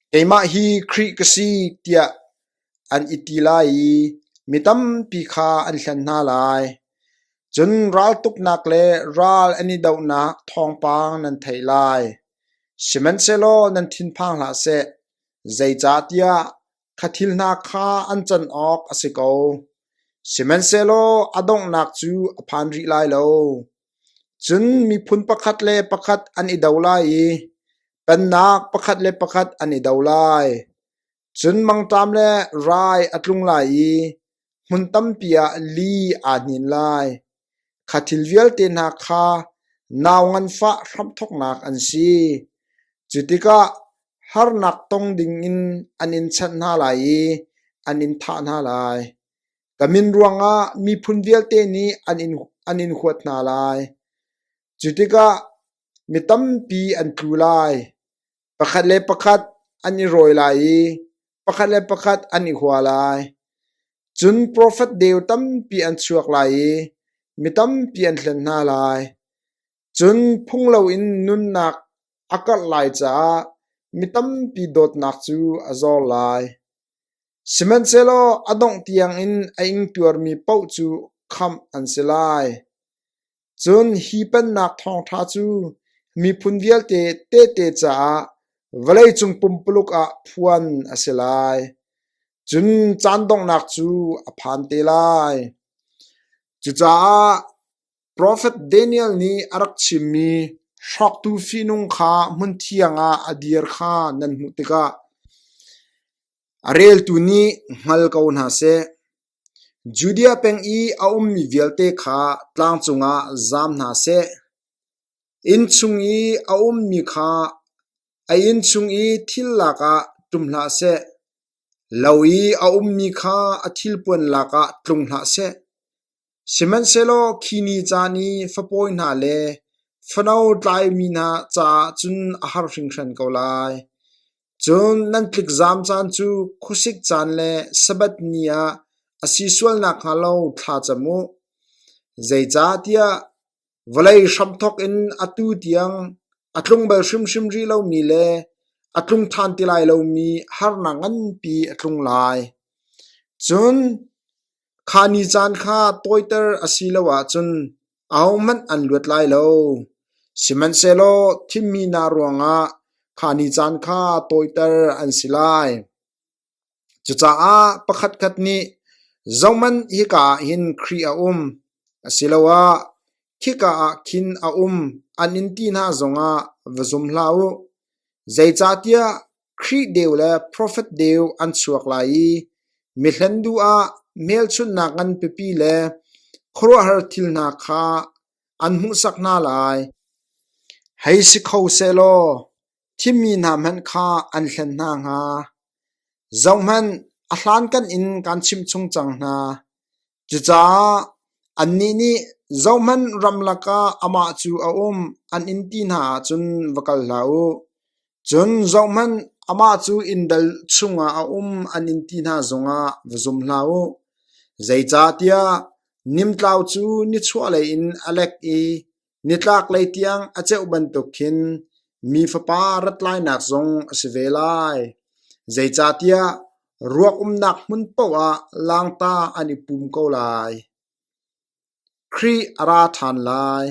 Keimah hi Khrih ka si tiah an i ti lai i mi tampi kha an hlen hna lai. Cun raltuknak le ral an i dohnak thawngpang nan theih lai. Sihmanhsehlaw nan thinphang hlah seh, zeicahtiah kha thil hna kha an can awk a si ko. Sihmanhsehlaw a donghnak cu a phan rih lai lo. Cun miphun pakhat le pakhat an i do lai i pennak pakhat le pakhat an i do lai. Cun mangṭam le rai a tlung lai i hmun tampi ah li aa hnin lai. Kha thil vialte hna kha nau nganfah hramthawknak an si. Cu tikah harnak tong dingin an in chanh hna lai i an in thah hna lai. Ka min ruangah miphun vialte nih an in huat hna lai. Cu tikah mi tampi an tlu lai. Pakhat le pakhat an i rawi lai i pakhat le pakhat an i hua lai. Cun profet deu tampi an chuak lai i mi tampi an hlen hna lai. Cun phung loin nunnak a karh lai caah mi tampi dawtnak cu a zor lai. Sihmanhsehlaw a dongh tiangin a ingtuarmi paoh cu khamh an si lai. Cun hi pennak thawngṭha cu miphun vialte tehte caah vawleicung pumpuluk ah phuan a si lai. Cun caan donghnak cu a phan te lai. Cucaah profet Daniel nih a rak chimmi hrawktu fihnung kha hmunthiang ah a dir kha nan hmuh tikah a reltu nih hngal ko hna seh. Judea peng i a ummi vialte kha tlang cungah zaam hna seh. Inn chung i a ummi kha a inn chung i thil lakah ṭum hlah seh; lo i a ummi kha a thilpuan lakah tlung hlah seh. Sihmanhsehlaw khi ni caan i fapawi hna le fano tlaimi hna caah cun a har hringhran ko lai. Cun nan tlikzaam caan cu khuasik caan le Sabbath ni ah a si sual nakhnga lo thla cam u. Zeicahtiah vawlei hramthawk in atu tiang a tlung bal hrimhrim rih lomi le a tlung ṭhan ti lai lomi harnak nganpi a tlung lai. Cun kha ni caan kha tawiter a si lo ahcun ahohmanh an luat lai lo. Sihmanhsehlaw thimmi hna ruangah kha ni caan kha tawiter an si lai. Cucaah pakhatkhat nih, “Zohhmanh, hika ah hin Khrih a um,” asiloah, “Khika ah khin a um,” an in ti hna zongah va zum hlah u. Zeicahtiah Khrih deu le profet deu an chuak lai i mi hlen duh ah hmelchunhnak nganpipi le khuaruahhar thil hna kha an hmuhsak hna lai. Hei si kho sehlaw thimmi hna hmanh kha an hlen hna hnga. Zohhmanh, a hlankan in kaan chimh chung cang hna. Cucaah annih nih, “Zohhmanh, ramlak ah amah cu a um,” an in ti hna ahcun va kal hlah u. Cun, “Zohhmanh, amah cu inndal chungah a um,” an in ti hna zongah va zum hlah u. Zeicahtiah nimtlau cu nichuahlei in a lek i nitlaklei tiang a ceuh bantuk khin Mi Fapa rat lainak zong a si ve lai. Zeicahtiah ruak umnak hmun paoh ah langta an i pum ko lai. Khrih a ra ṭhan lai.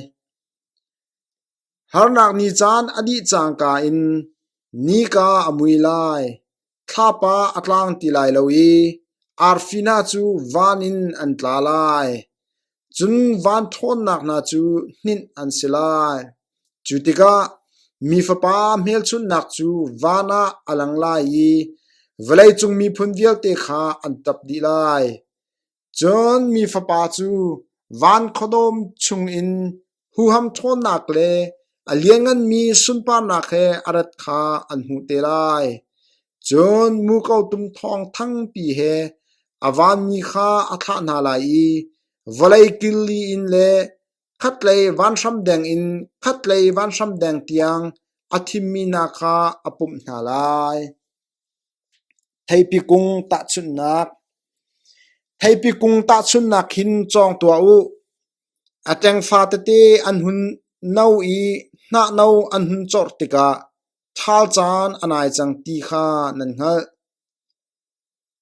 Harnak ni caan a dih cangka in nika a mui lai, thlapa a tlang ti lai lo i arfi hna cu van in an tla lai. Cun van ṭhawnnak hna cu hninh an si lai. Cu tikah Mi Fapa hmelchunhnak cu van ah a lang lai i vawleicung miphun vialte kha an ṭap dih lai. Cun Mi Fapa cu van khuadawm chungin huham ṭhawnnak le a liannganmi sunparnak he a rat kha an hmuh te lai. Cun muko tum thawng thangpi he a vanmi kha a thlah hna lai i vawlei kil li in le khatlei vanhramdeng in khatlei vanhramdeng tiang a thimmi hna kha a pumh hna lai. Theipi kung tahchunhnak Theipi kung tahchunhnak hin cawng tuah u. A ṭengfa tete an hun no i hnahno an hun corh tikah. Ṭhal caan a nai cang ti kha nan hngalh.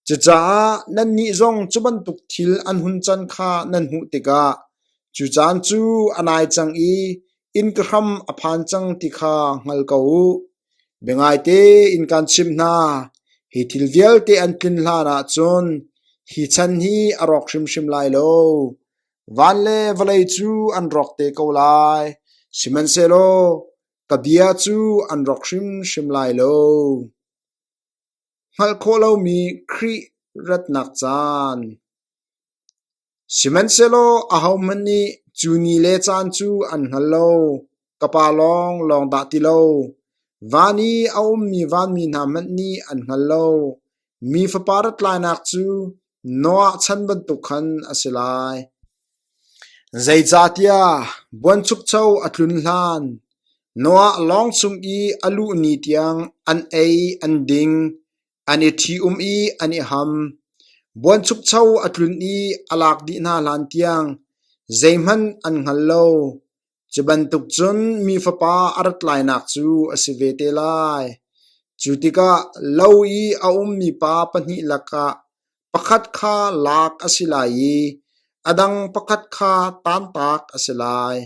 Cucaah nannih zong cu bantuk thil an hun can kha nan hmuh tikah cu caan cu a nai cang i innka hram a phan cang ti kha hngal ko u. Biangaite in kaan chimh hna, hi thil vialte an tlin hlanah cun hi chan hi a rawk hrimhrim lai lo. Van le vawlei cu an rawk te ko lai, sihmanhsehlaw ka bia cu an rawk hrimhrim lai lo. Hngalh khawh lomi Khrih ratnak caan. Sihmanhsehlaw ahohmanh nih cu ni le caan cu an hngal lo, ka Pa lawnglawng dah ti lo. Van i a ummi vanmi hna hmanh nih an hngal lo. Mi Fapa rat lainak cu Noah chan bantuk khan a si lai. Zeicahtiah buanchukcho a tlun hlan, Noah lawng chung i a luh ni tiang an ei an ding, an i ṭhi-um i an i ham. Buanchukcho a tlun i a lak dih hna hlan tiang zeihmanh an hngal lo. Cu bantuk cun mi Fapa a rat lainak cu a si ve te lai. Cu tikah lo i a ummi pa pahnih lakah pakhat kha lak a si lai i a dang pakhat kha tantak a si lai.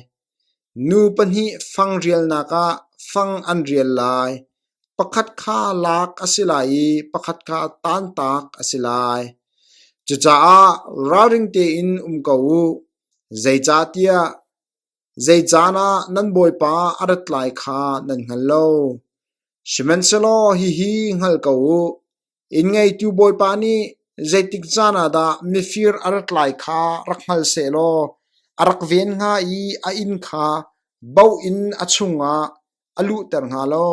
Nu pahnih fang rialnak ah fang an rial lai. Pakhat kha lak a si lai i pakhat kha tantak a si lai. Cucaah ralring tein um ko u. Zeicahtiah zei caan ah nan Bawipa a rat lai kha nan hngal lo. Sihmanhsehlaw hihi hngal ko u: inn-ngeitu bawipa nih zeitik caan ah dah mifir a rat lai kha rak hngal sehlaw a rak ven hnga i a inn kha boh in a chungah a luhter hnga lo.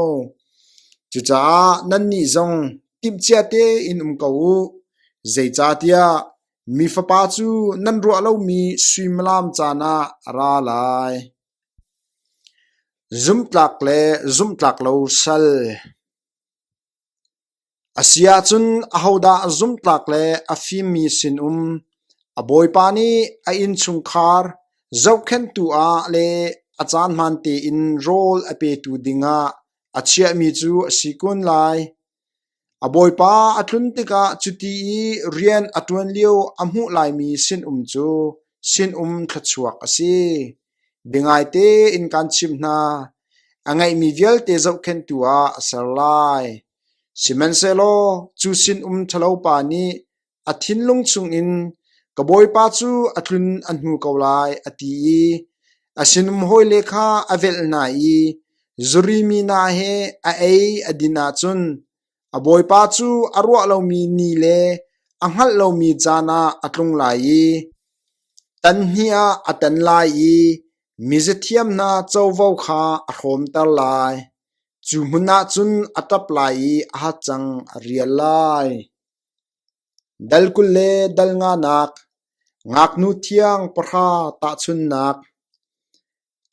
Cucaah nannih zong timhcia tein um ko u, zeicahtiah Mi Fapa cu nan ruah lomi suimilam caan ah a ra lai. Zumhtlak le zumhtlak lo sal. A si ahcun ahodah zumhtlak le a fimmi sinum, a bawipa nih a innchungkhar zohkhenhtu ah le a caan hmaan tein rawl a petu dingah a chiahmi cu a si kun lai? A bawipa a tlun tikah cuti i rian a ṭuan lio a hmuh laimi sinum cu sinum thluachuak a si. Biangaite in kaan chimh hna, a ngeihmi vialte zohkhenhtu ah a ser lai. Sihmanhsehlaw cu sinum ṭhalopa nih a thinlung chungin ka bawipa cu a tlun a hnu ko lai a ti i a sinum hawile kha a velh hna i zuri mi hna he a ei a din ahcun a bawipa cu a ruah lomi ni le a hngalh lomi caan ah a tlung lai i tan hnih ah a tan lai i mizathiam hna covo kha a hrawmter lai. Cu hmun ah cun a ṭap lai i a hacang a rial lai. Dal 20 le dal nganak, ngaknu thiang pahra tahchunhnak.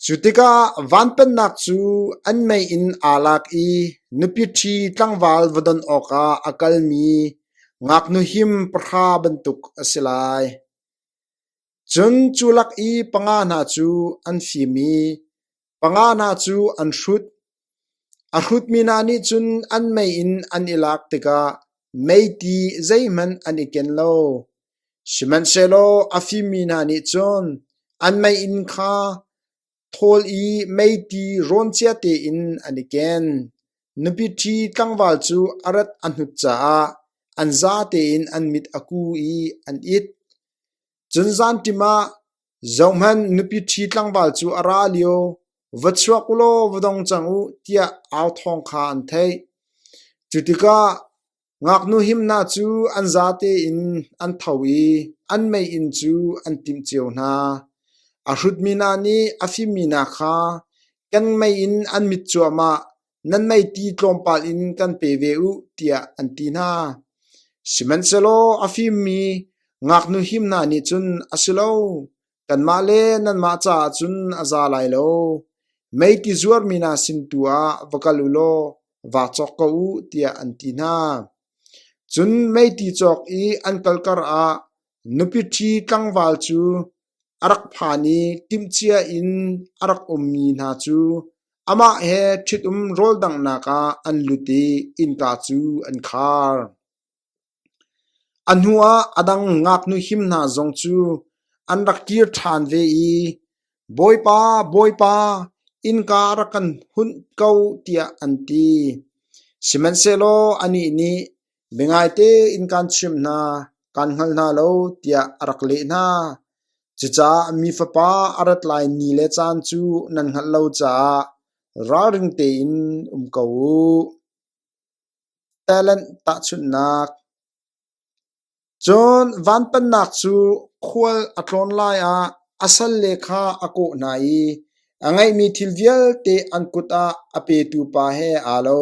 Cu tikah van pennak cu an mei in aa lak i nupi ṭhi tlangval va don awkah a kalmi ngaknu him pahra bantuk a si lai. Cun cu lak i panga hna cu an fim i panga hna cu an hrut. A hrutmi hna nih cun an meiinn an i lak tikah meiti zeihmanh an i ken lo. Sihmanhsehlaw a fimmi hna nih cun an meiinn kha thawl i meiti rawn cia tein an i ken. Nupi ṭhi tlangval cu a rat a hnut caah an zate in an mit a ku i an it. Cun zanṭim ah Zohhmanh, nupi ṭhi tlangval cu a ra lio, va chuak u law va dong cang u, tiah au thawng kha an theih. Cu tikah ngaknu him hna cu an zate in an tho i an meiinn cu an timh cio hna. A hrutmi hna nih a fimmi hna kha, Kan meiinn an mit cuahmah, nan meiti tlawmpal in kan pe ve u, tiah an ti hna. Sihmanhsehlaw a fimmi ngaknu him hna nih cun, A si lo, kanmah le nanmah caah cun a za lai lo. Meiti zuarmi hna sin tu ah va kal u law vaa cawk ko u, tiah an ti hna. Cun meiti cawk i an kal karah nupi ṭhi tlangval cu a rak phan i timhcia in a rak ummi hna cu. Amah he ṭhitum rawldanghnak ah an lut i innka cu an khar. A hnuah a dang ngaknu him hna zong cu an rak kir ṭhan ve i, Bawipa, Bawipa, innka rak kan hunh ko, tiah an ti. Sihmanhsehlaw anih nih, Biangaite in kaan chimh hna, kaan hngal hna lo, tiah a rak leh hna. Cucaah Mi Fapa a rat lai ni le caan cu nan hngalh lo caah ralring tein um ko u. Talent tahchunhnak Cun vanpannak cu khual a tlawn lai ah a salle kha a kawh hna i a ngeihmi thil vialte an kut ah a petu pa he aa lo.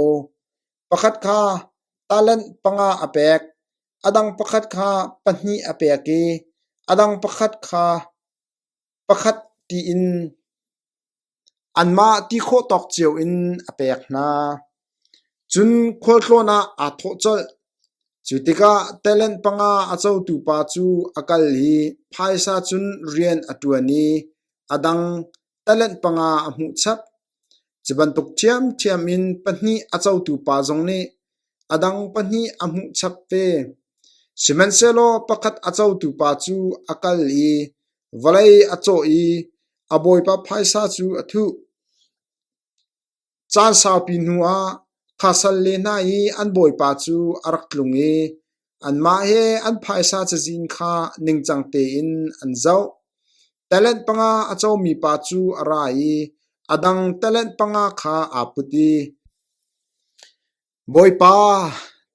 Pakhat kha talent panga a pek, a dang pakhat kha pahnih a pek i a dang pakhat kha pakhat tiin anmah ti khawh tawk cio in a pek hna. Cun khualtlawn ah aa thawh colh. Cu tikah talent panga a cotu pa cu a kal i phaisa cun rian a ṭuan i a dang talent panga a hmuh chap. Cu bantuk ṭhiamṭhiam in pahnih a cotu pa zong nih a dang pahnih a hmuh chap ve. Sihmanhsehlaw pakhat a cotu pa cu a kal i vawlei a cawh i a bawipa phaisa cu a thuh. Caan saupi hnuah kha salle hna i an bawipa cu a rak tlung i anmah he an phaisa cazin kha ningcang tein an zoh. Talent panga a comi pa cu a ra i a dang talent panga kha aa put i, Bawipa,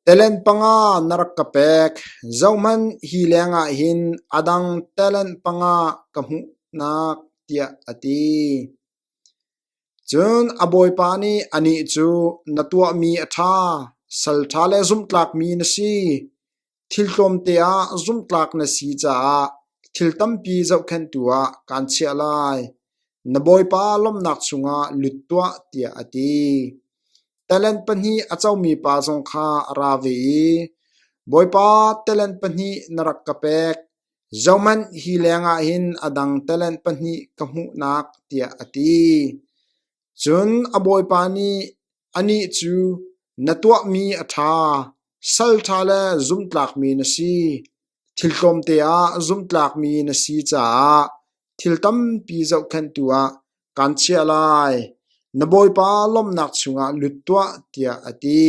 talent panga na rak ka pek. Zohhmanh, hi lengah hin a dang talent panga ka hmuhnak, tiah a ti. Cun a bawipa nih anih cu, Na tuahmi a ṭha, sal ṭha le zumhtlakmi na si. Thil tlawmte ah zumhtlak na si caah thil tampi zohkhenhtu ah kaan chiah lai. Na bawipa lawmhnak chungah lut tuah, tiah a ti. Talent pahnih a comi pa zong kha a ra ve i, Bawipa, talent pahnih na rak ka pek. Zohhmanh, hi lengah hin a dang talent pahnih ka hmuhnak, tiah a ti. Cun a bawipa nih anih cu, Na tuahmi a ṭha, sal ṭha le zumhtlakmi na si. Thil tlawmte ah zumhtlakmi na si caah thil tampi zohkhenhtu ah kaan chiah lai. Na bawipa lawmhnak chungah lut tuah, tiah a ti.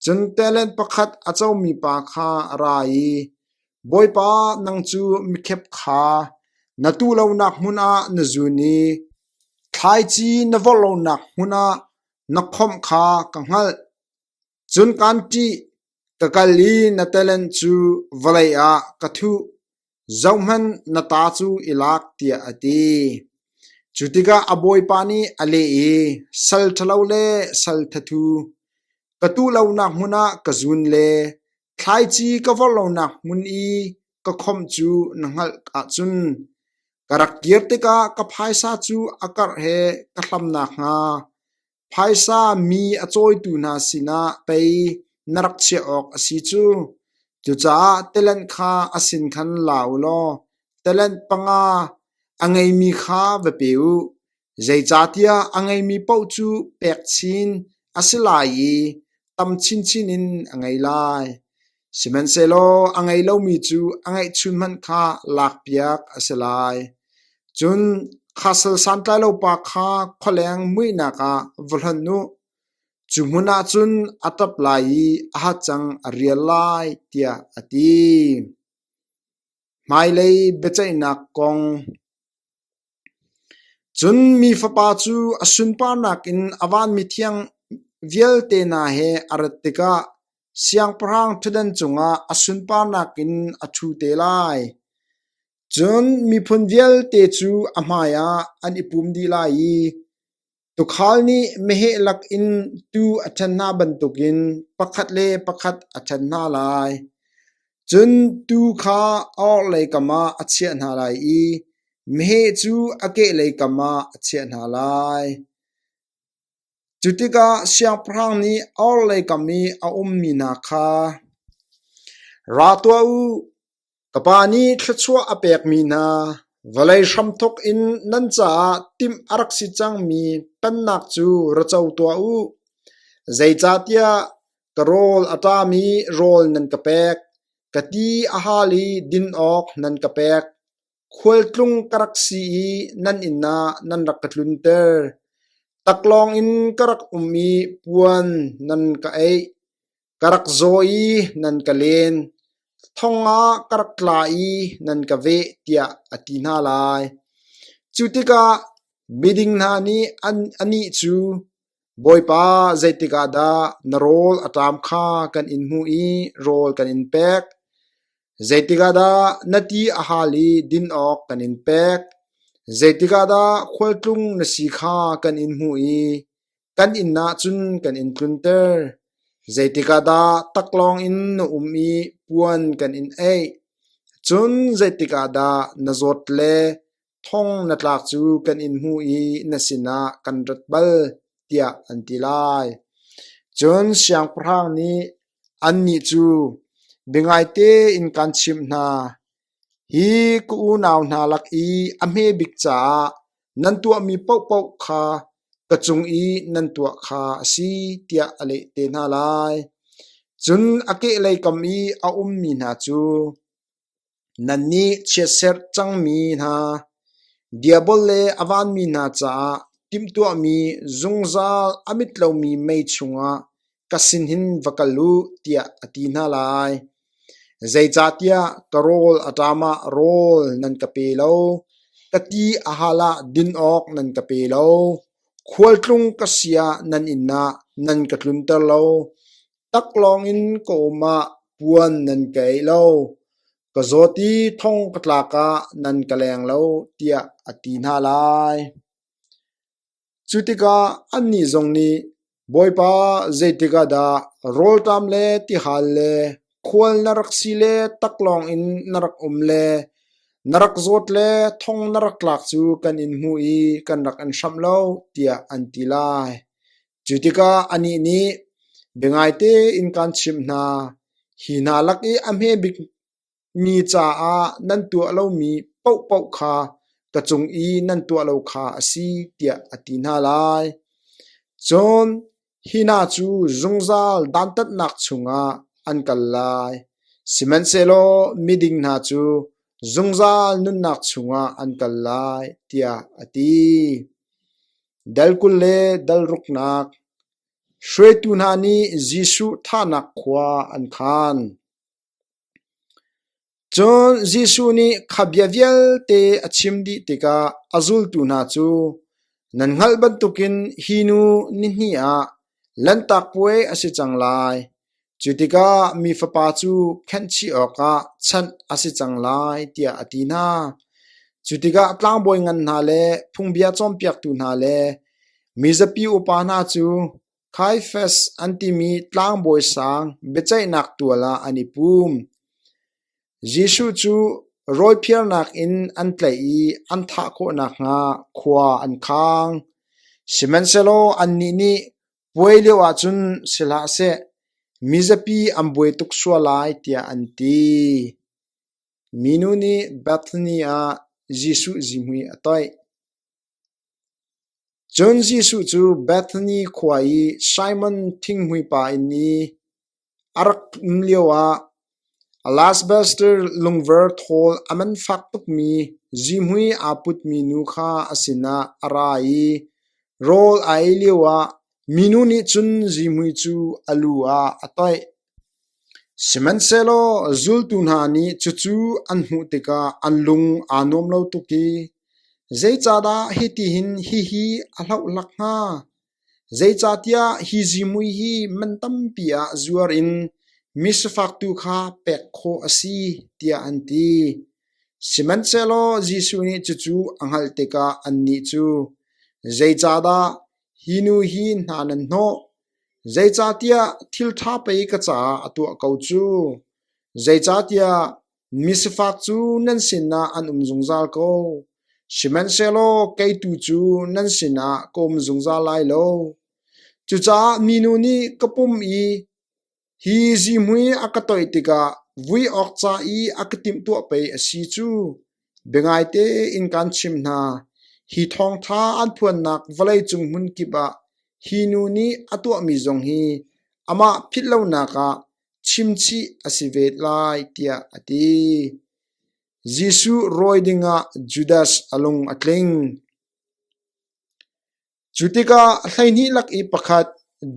Cun talent pakhat a comi pa kha a ra i, Bawipa, nang cu mikhep kha na tuh lonak hmun ah na zun i thlaici na vorh lonak hmun ah na khawmh kha ka hngalh. Cun kaan ṭih, ka kal i na talent cu vawlei ah ka thuh. Zohhmanh, na ta cu i lak, tiah a ti. Cu tikah a bawipa nih a leh i, Sal ṭhalo le sal thathu, ka tuh lonak hmun ah ka zun le thlaici ka vorh lonak hmun i ka khawmh cu na hngalh ahcun, ka rak kir tikah ka phaisa cu a karh he ka hlam nakhnga Phaisa mi a cawitu hna sinah pei na rak chiah awk a si cu. Cucaah talent kha a sin khan la u law talent panga a ngeimi kha va pe u. Zeicahtiah a ngeimi paoh cu pek chin a si lai i tam chinchin in a ngei lai. Sihmanhsehlaw a ngei lomi cu a ngeihchun hmanh kha lakpiak a si lai. Cun kha sal santlai lopa kha khualeng muihnak ah va hlonh u. Cu hmun ah cun a ṭap lai i a hacang a rial lai, tiah a ti. Hmailei biaceihnak kong Cun Mi Fapa cu a sunparnak in a vanmi thiang vialte hna he a rat tikah siangpahrang ṭhutdan cungah a sunparnak in a ṭhu te lai. Cun miphun vialte cu a hmaiah an i pum dih lai i tuukhal nih meheh lakin tuu a ṭhen hna bantukin pakhat le pakhat a ṭhen hna lai. Cun tuu kha a orhlei kam ah a chiah hna lai i meheh cu a kehlei kam ah a chiah hna lai. Cu tikah siangpahrang nih a orhlei kam i a ummi hna kha, “Ra tuah u, Ka Pa nih thluachuah a pekmi hna. Vawlei hramthawk in nan caah timh a rak si cangmi pennak cu ra co tuah u. Zeicahtiah ka rawl a ṭam i rawl nan ka pek, ka ti a hal i din awk nan ka pek. Khualtlung ka rak si i nan inn ah nan rak ka tlunter. Taklawng in ka rak um i puan nan ka eih. Ka rak zaw i nan ka len. Thong ah ka rak tla i nan ka veh tiah a ti hna lai. Cu tikah miding hna nih anih cu, Bawipa, zeitik ah dah na rawl a ṭam kha kan in hmuh i rawl kan in pek? Zeitik ah dah na ti a hal i din awk kan in pek? Zeitik ah dah khualtlung na si kha kan in hmuh i kan inn ah cun kan in tlunter? Zeitik ah dah taklawng in na um i puan kan in eih? Cun zeitik ah dah na zawt le thong na tlak cu kan in hmuh i na sinah kan rat bal, tiah an ti lai. Cun siangpahrang nih annih cu, Biangaite in kaan chimh hna, hi ka unau hna lak i a hme bik caah nan tuahmi paohpaoh kha ka cung i nan tuah kha a si, tiah a leh te hna lai. Cun a kehlei kam i a ummi hna cu, Nannih chiatserh cangmi hna, Diabol le a vanmi hna caah timhtuahmi zungzal a mit lomi mei chungah ka sin hin va kal u, tiah a ti hna lai. Zeicahtiah ka rawl a ṭam ah rawl nan ka pe lo, ka ti a hal ah din awk nan ka pe lo, khualtlung ka si ah nan inn ah nan ka tlunter lo, Taklawng in ka um ah puan nan ka eih lo, ka zawt i thong ka tlak ah nan ka leng lo, tiah a ti hna lai. Cu tikah annih zong nih, Bawipa, zeitik ah dah rawlṭam le tihal le khual na rak si le taklawng in na rak um le na rak zawt le thong na rak tlak cu kan in hmuh i kan rak in hramh lo, tiah an ti lai. Cu tikah anih nih, Biangaite in kaan chimh hna, hi hna lak i a hme bikmi caah nan tuah lomi paohpaoh kha ka cung i nan tuah lo kha a si, tiah a ti hna lai. Cun hi hna cu zungzal dantatnak chungah an kal lai, sihmanhsehlaw miding hna cu zungzal nunnak chungah an kal lai, tiah a ti. Dal 20 le dal ruknak Hruaitu hna nih Jesuh thahnak khua an khaan. Cun Jesuh nih kha bia vialte a chim dih tikah a zultu hna cu, Nan hngalh bantukin hi nu nihnih ah Lanhtak Puai a si cang lai. Cu tikah Mi Fapa cu khenhchih awkah chanh a si cang lai, tiah a ti hna. Cu tikah tlangbawi ngan hna le phungbia cawnpiaktu hna le mizapi upa hna cu Kaiafas an timi tlangbawi sang biaceihnak tual ah an i pum. Jesuh cu rawiphiarnak in an tlaih i an thah khawh nakhnga khua an khang. Sihmanhsehlaw annih nih Puai lioah cun si hlah seh, mizapi an buai tuk sual lai tiah an ti. Minu nih Bethany ah Jesuh zihmui a toih. Cun Jesuh cu Bethany khua i Simon thinghmuipa inn i A rak um lioah alabaster lungvar thawl a man fak tukmi zihmui aa putmi nu kha a sinah a ra i rawl a ei lioah minu nih cun zihmui cu a lu ah a toih. Sihmanhsehlaw zultu hna nih cucu an hmuh tikah an lung aa nuam lo tuk i, “Zeicahdah hitihin hihi a hlohhlak hnga? Zeicahtiah hi zihmui hi man tampi ah zuar in misifak tu kha pek khawh a si, tiah an ti. Sihmanhsehlaw Jesuh nih cucu a hngalh tikah annih cu, “Zeicahdah hi nu hi hna nan hnawh? Zeicahtiah thil ṭha pei ka caah a tuah ko cu. Zeicahtiah Misifak cu nan sinah an um zungzal ko, sihmanhsehlaw kei tu cu nan sinah ka um zungzal lai lo. Cucaah minu nih ka pum i hi zihmui a ka toih tikah vui awk ca i a ka timhtuah pei a si cu. Biangaite in kaan chimh hna, hi thawngṭha an phuannak vawleicung hmunkip ah hi nu nih a tuahmi zong hi amah philhlonak ah chimchih a si ve lai, tiah a ti. Jesuh rawi dingah Judas a lung a tling. Cu tikah 12 lak i pakhat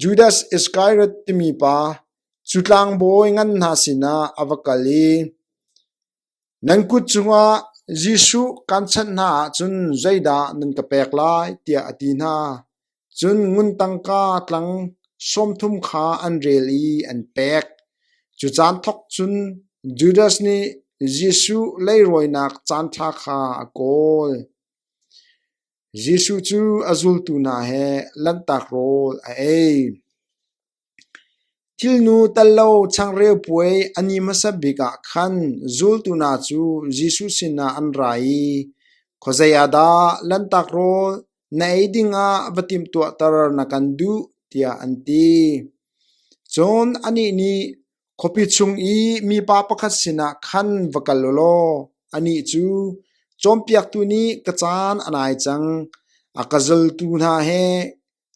Judas Iskariot timi pa cu tlangbawi ngan hna sinah a va kal i, Nan kut cungah Jesuh kan chanh hna ahcun zeidah nan ka pek lai, tiah a ti hna. Cun ngun tangka tlang 30 kha an rel i an pek. Cu caan thawk cun Judas nih Jesuh leirawinak caanṭha kha a kawl. Jesuh cu a zultu hna he Lanhtak rawl a ei. Thilnu tal lo changreu puai a ni hmasa bik ah khan zultu hna cu Jesuh sinah an ra i, “Khuazei ah dah Lanhtak rawl na ei dingah va timhtuahter na kan duh?” tiah an ti. Cun anih nih, “Khuapi chung i mipa pakhat sinah khan va kal u law anih cu, ‘Cawnpiaktu nih ka caan a nai cang, a ka zultu hna he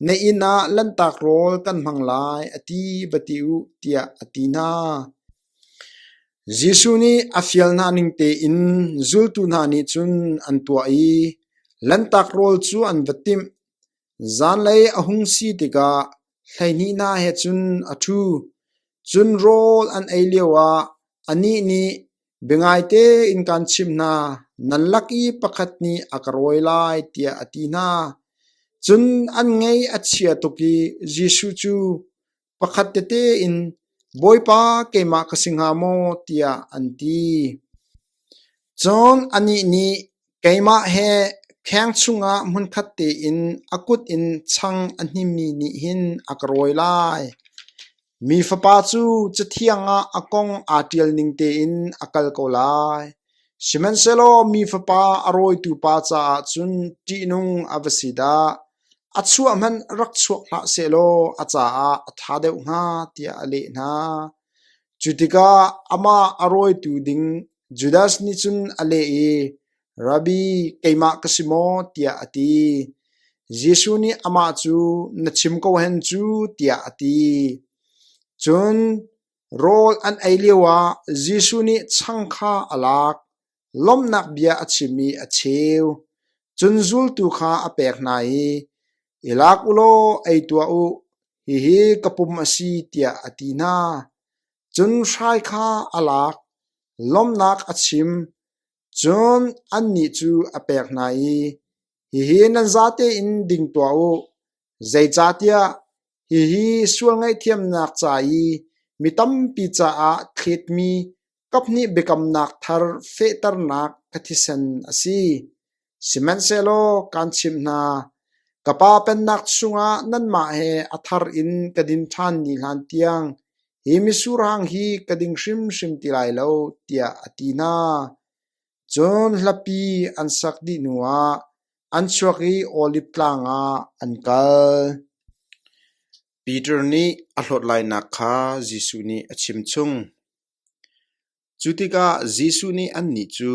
Na inn ah Lanhtak rawl kan hmang lai, a ti va ti u,” tiah a ti hna. Jesuh nih a fial hna ning tein zultu hna nih cun an tuah i Lanhtak rawl cu an va timh. Zanlei a hung si tikah 12 hna he cun a ṭhu. Cun rawl an ei lioah anih nih, Biangaite in kaan chimh hna, nan lak i pakhat nih a ka rawi lai, tiah a ti hna. Cun an ngaih a chia tuk i Jesuh cu pakhat tete in, Bawipa, keimah ka si hnga maw? tiah an ti. Cun anih nih, Keimah he kheng chungah hmunkhat tein a kut in chang a hnimmi nih hin a ka rawi lai. Mi Fapa cu Cathiang ah a kong aa ṭial ning tein a kal ko lai. Sihmanhsehlaw Mi Fapa a rawitu pa caah cun ṭihnung a va si dah! A chuah hmanh rak chuak hlah sehlaw a caah a ṭha deuh hnga, tiah a leh hna. Cu tikah amah a rawitu ding Judas nih cun a leh i, Rabbi, keimah ka si maw? tiah a ti. Jesuh nih amah cu, Na chim ko hen cu, tiah a ti. Cun rawl an ei lioah Jesuh nih chang kha a lak, lawmhnak bia a chim i a cheu. Cun zultu kha a pek hna i, I lak u law ei tuah u, hihi ka pum a si, tiah a ti hna. Cun hrai kha a lak, lawmhnak a chim, Cun annih cu a pek hna i, “Hihi nan zate in ding tuah u, zeicahtiah hihi sual ngaihthiamnak ca i mi tampi caah thletmi kaphnih biakamnak thar fehternak ka thisen a si. Sihmanhsehlaw kaan chimh hna, ka Pa Pennak chungah nanmah he a thar in ka din ṭhan ni hlantiang hi mitsur hang hi ka ding hrimhrim ti lai lo,” tiah a ti hna. Cun hlapi an sak dih hnuah an chuak i Oliv Tlang ah an kal. Peter nih a hlawt lainak kha Jesuh nih a chimchung. Cu tikah Jesuh nih annih cu,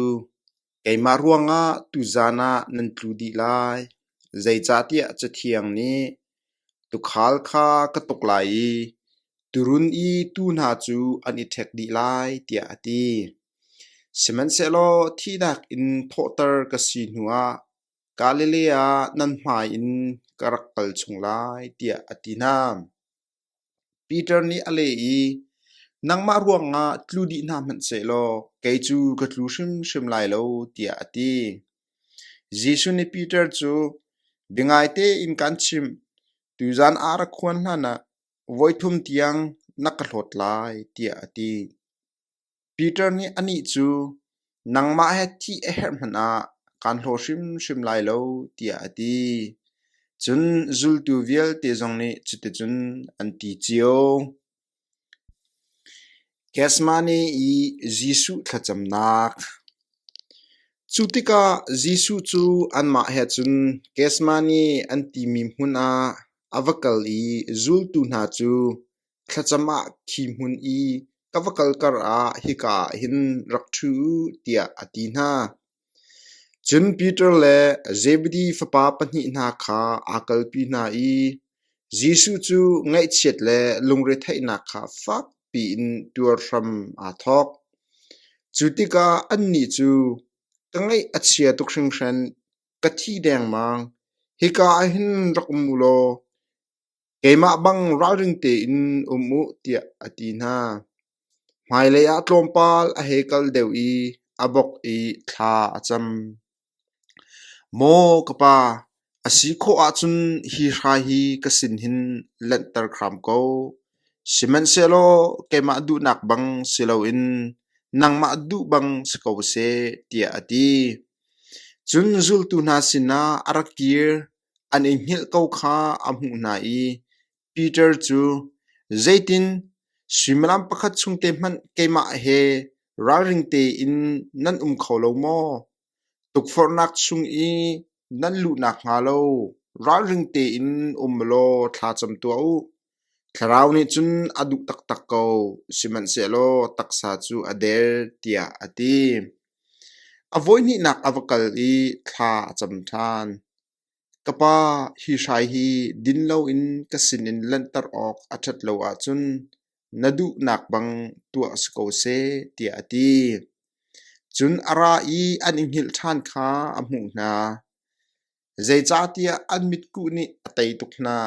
“Keimah ruangah tuzan ah nan tlu dih lai, zeicahtiah Cathiang nih, ‘Tuukhal kha ka tuk lai i tuurun i tuu hna cu an i ṭhek dih lai,’ tiah a ti. Sihmanhsehlaw thihnak in thawhter ka si hnuah Galilee ah nan hmai in ka rak kal chung lai,” tiah a ti hna. Peter nih a leh i, “Nangmah ruangah tlu dih hna hmanh sehlaw kei cu ka tlu hrimhrim lai lo,” tiah a ti. Jesuh nih Peter cu, “Biangaite in kaan chimh, tuzan ar a khuan hlanah voithum tiang na ka hlawt lai,” tiah a ti. Peter nih anih cu, “Nangmah he thih a herh hmanh ah kaan hlaw hrimhrim lai lo,” tiah a ti. Cun zultu vialte zong nih cuticun an ti cio. Gethsemane i Jesuh thlacamnak. Cu tikah Jesuh cu anmah he cun Gethsemane an timi hmun ah a va kal i zultu hna cu Thlacam ah khi hmun i ka va kal karah hika ah hin rak ṭhu u, tiah a ti hna. Cun Peter le Zebedi fapa pahnih hna kha aa kalpi hna i Jesuh cu ngaihchiat le lungretheihnak kha fakpi in tuar hram aa thawk. Cu tikah annih cu, Ka ngaih a chia tuk hringhran, ka thi dengmang. Hika ah hin rak um u law keimah bang ralring tein um u, tiah a ti hna. Hmailei ah tlawmpal a hei kal deuh i a bawk i thla a cam. Maw ka pa, a si khawh ahcun hi hrai hi ka sin hin lanhter hram ko. Sihmanhsehlaw keimah duhnak bang si loin nangmah duh bang si ko seh, tiah a ti. Cun zultu hna sinah a rak kir, an i hngilh ko kha a hmuh hna i Peter cu, “Zeitin, suimilam pakhat chungte hmanh keimah he ralring tein nan um kho lo maw? Tukforhnak chung i nan luh nakhnga lo ralring tein um law thlacam tuah u. Thlarau nih cun a duh taktak ko, sihmanhsehlaw taksa cu a der,” tiah a ti. A voihnihnak a va kal i thla a cam ṭhan. Ka pa, hi hrai hi din loin ka sinin lanhter awk a ṭhat lo ahcun na duhnak bang tuah si ko seh, tiah a ti. Cun a ra i an i hngilh ṭhan kha a hmuh hna, zeicahtiah an mitkuh nih a tei tuk hna.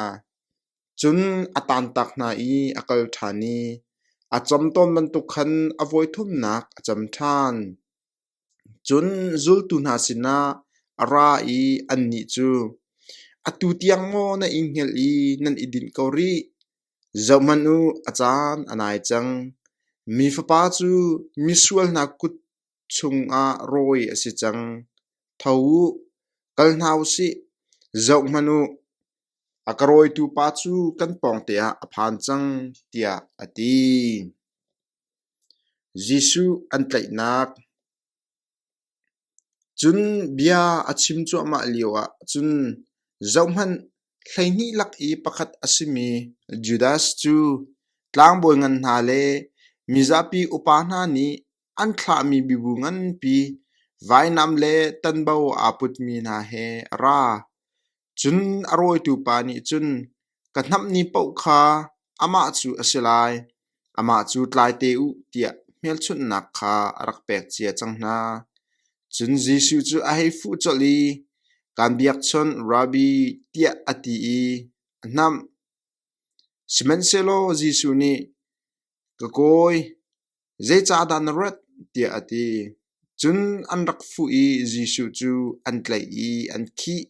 Cun a tantak hna i a kal ṭhan i a cam tawn bantuk khan a voithumnak a cam ṭhan. Cun zultu hna sinah a ra i annih cu, “Atu tiang maw na i hngilh i nan i dinh ko rih? Zohhmanh u, a caan a nai cang. Mi Fapa cu misual hna kut chungah rawi a si cang. Tho u, kal hna u sih. Zohhmanh u, a ka rawitu pa cu kan pawngte ah a phan cang,” tiah a ti. Jesuh an tlaihnak Cun bia a chim cuahmah lioah cun zohhmanh, 12 lak i pakhat a simi Judas cu tlangbawi ngan hna le mizapi upa hna nih an thlahmi mibu nganpi, vainam le tanbo aa putmi hna he a ra. Cun a rawitu pa nih cun, “Ka hnamh ni paoh kha amah cu a si lai, amah cu tlai te u,” tiah hmelchunhnak kha a rak pek cia cang hna. Cun Jesuh cu a hei fuh colh i, “Kaan biakchawnh, Rabbi,” tiah a ti i a hnamh. Sihmanhsehlaw Jesuh nih, “Ka kawi, Zeicahdah na rat? tiah a ti. Cun an rak fuh i Jesuh cu an tlaih i an khih.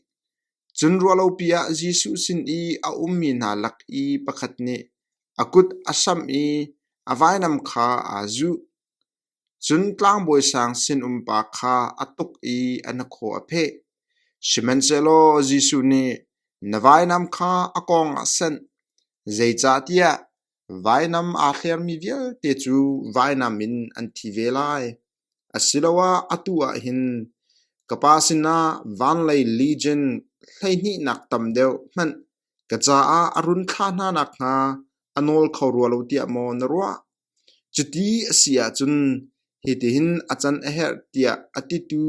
Cun ruahlopi ah Jesuh sin i a ummi hna lak i pakhat nih a kut a samh i a vainam kha aa zuh. Cun tlangbawi sang sinum pa kha a tuk i a hnakhaw a pheh. Sihmanhsehlaw Jesuh nih, Na vainam kha a kawng ah sanh, zeicahtiah Vainam aa hlermi vialte cu vainam in an thi ve lai. Asiloah atu ah hin ka Pa sinah vanlei legion hleihnihnak tam deuh hmanh ka caah a run thlah hna nakhnga a nawl kho rua lo tiah maw na ruah? Cuti a si ahcun hitihin a can a herh tiah a titu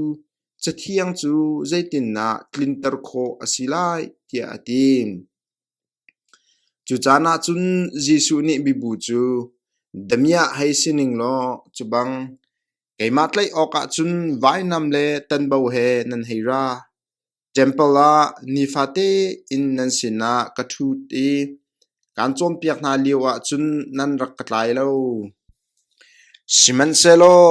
Cathiang cu zeitindah tlinter khawh a si lai, tiah a ti. Cu caan ah cun Jesuh nih mibu cu, “Damiah hei si ning law cu bang, keimah tlaih awkah cun vainam le tanbo he nan hei ra. Ṭempal ah nifate in nan sinah ka ṭhut i kaan cawnpiak hna lioah cun nan rak ka tlai lo. Sihmanhsehlaw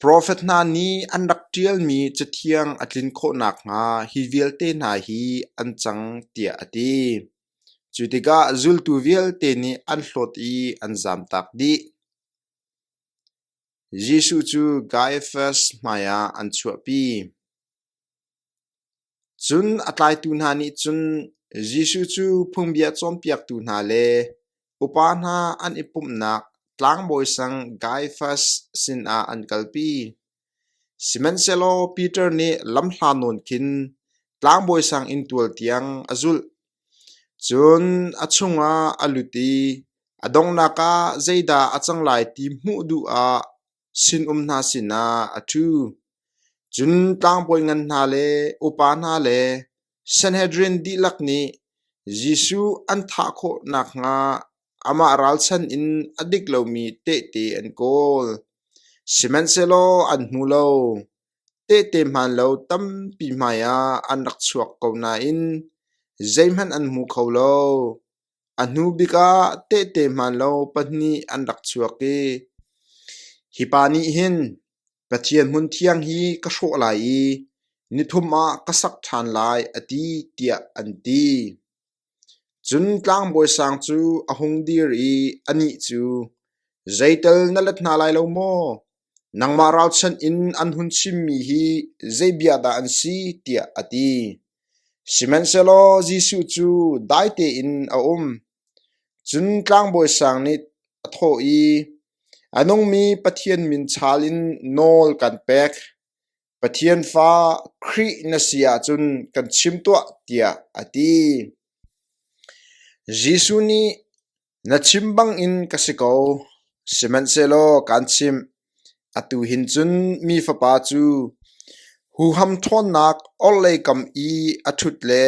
profet hna nih an rak ṭialmi Cathiang a tlin khawh nakhnga hi vialte hna hi an cang,” tiah a ti. Cu tikah zultu vialte nih an hlawt i an zamtak dih. Jesuh cu Kaiafas hmaiah an chuahpi. Cun a tlaitu hna nih cun Jesuh cu phungbia cawnpiaktu hna le upa hna an i pumhnak tlangbawi sang Kaiafas sinah an kalpi. Sihmanhsehlaw Peter nih lamhla nawn khin tlangbawi sang inntual tiang a zulh. Cun a chungah a lut i a donghnak ah zeidah a cang lai ti hmuh duh ah sinum hna sinah a ṭhu. Cun tlangbawi ngan hna le upa hna le Sanhedrin dihlak nih Jesuh an thah khawh nakhnga amah ralchan in a dik lomi tehte an kawl. Sihmanhsehlaw an hmu lo. Tehte hmaanlo tampi hmaiah an rak chuak ko nain zeihmanh an hmu kho lo. A hnu bik ah tehte hmaanlo pahnih an rak chuak i, “Hi pa nih hin Pathian hmunthiang hi ka hrawh lai i nithum ah ka sak ṭhan lai a ti,” tiah an ti. Cun tlangbawi sang cu a hung dir i anih cu, “Zeital na let hna lai lo maw? Nangmah ralchanh in an hun chimmi hi zei bia dah an si?” tiah a ti. Sihmanhsehlaw Jesuh cu dai tein a um. Cun tlangbawi sang nih a thawh i, “A nungmi Pathian min chaal in nawl kan pek. Pathian fa Khrih na si ahcun kan chim tuah,” tiah a ti. Jesuh nih, “Na chim bangin ka si ko. Sihmanhsehlaw kaan chimh, atu hin cun Mi Fapa cu huham ṭhawnnak orhlei kam i a ṭhut le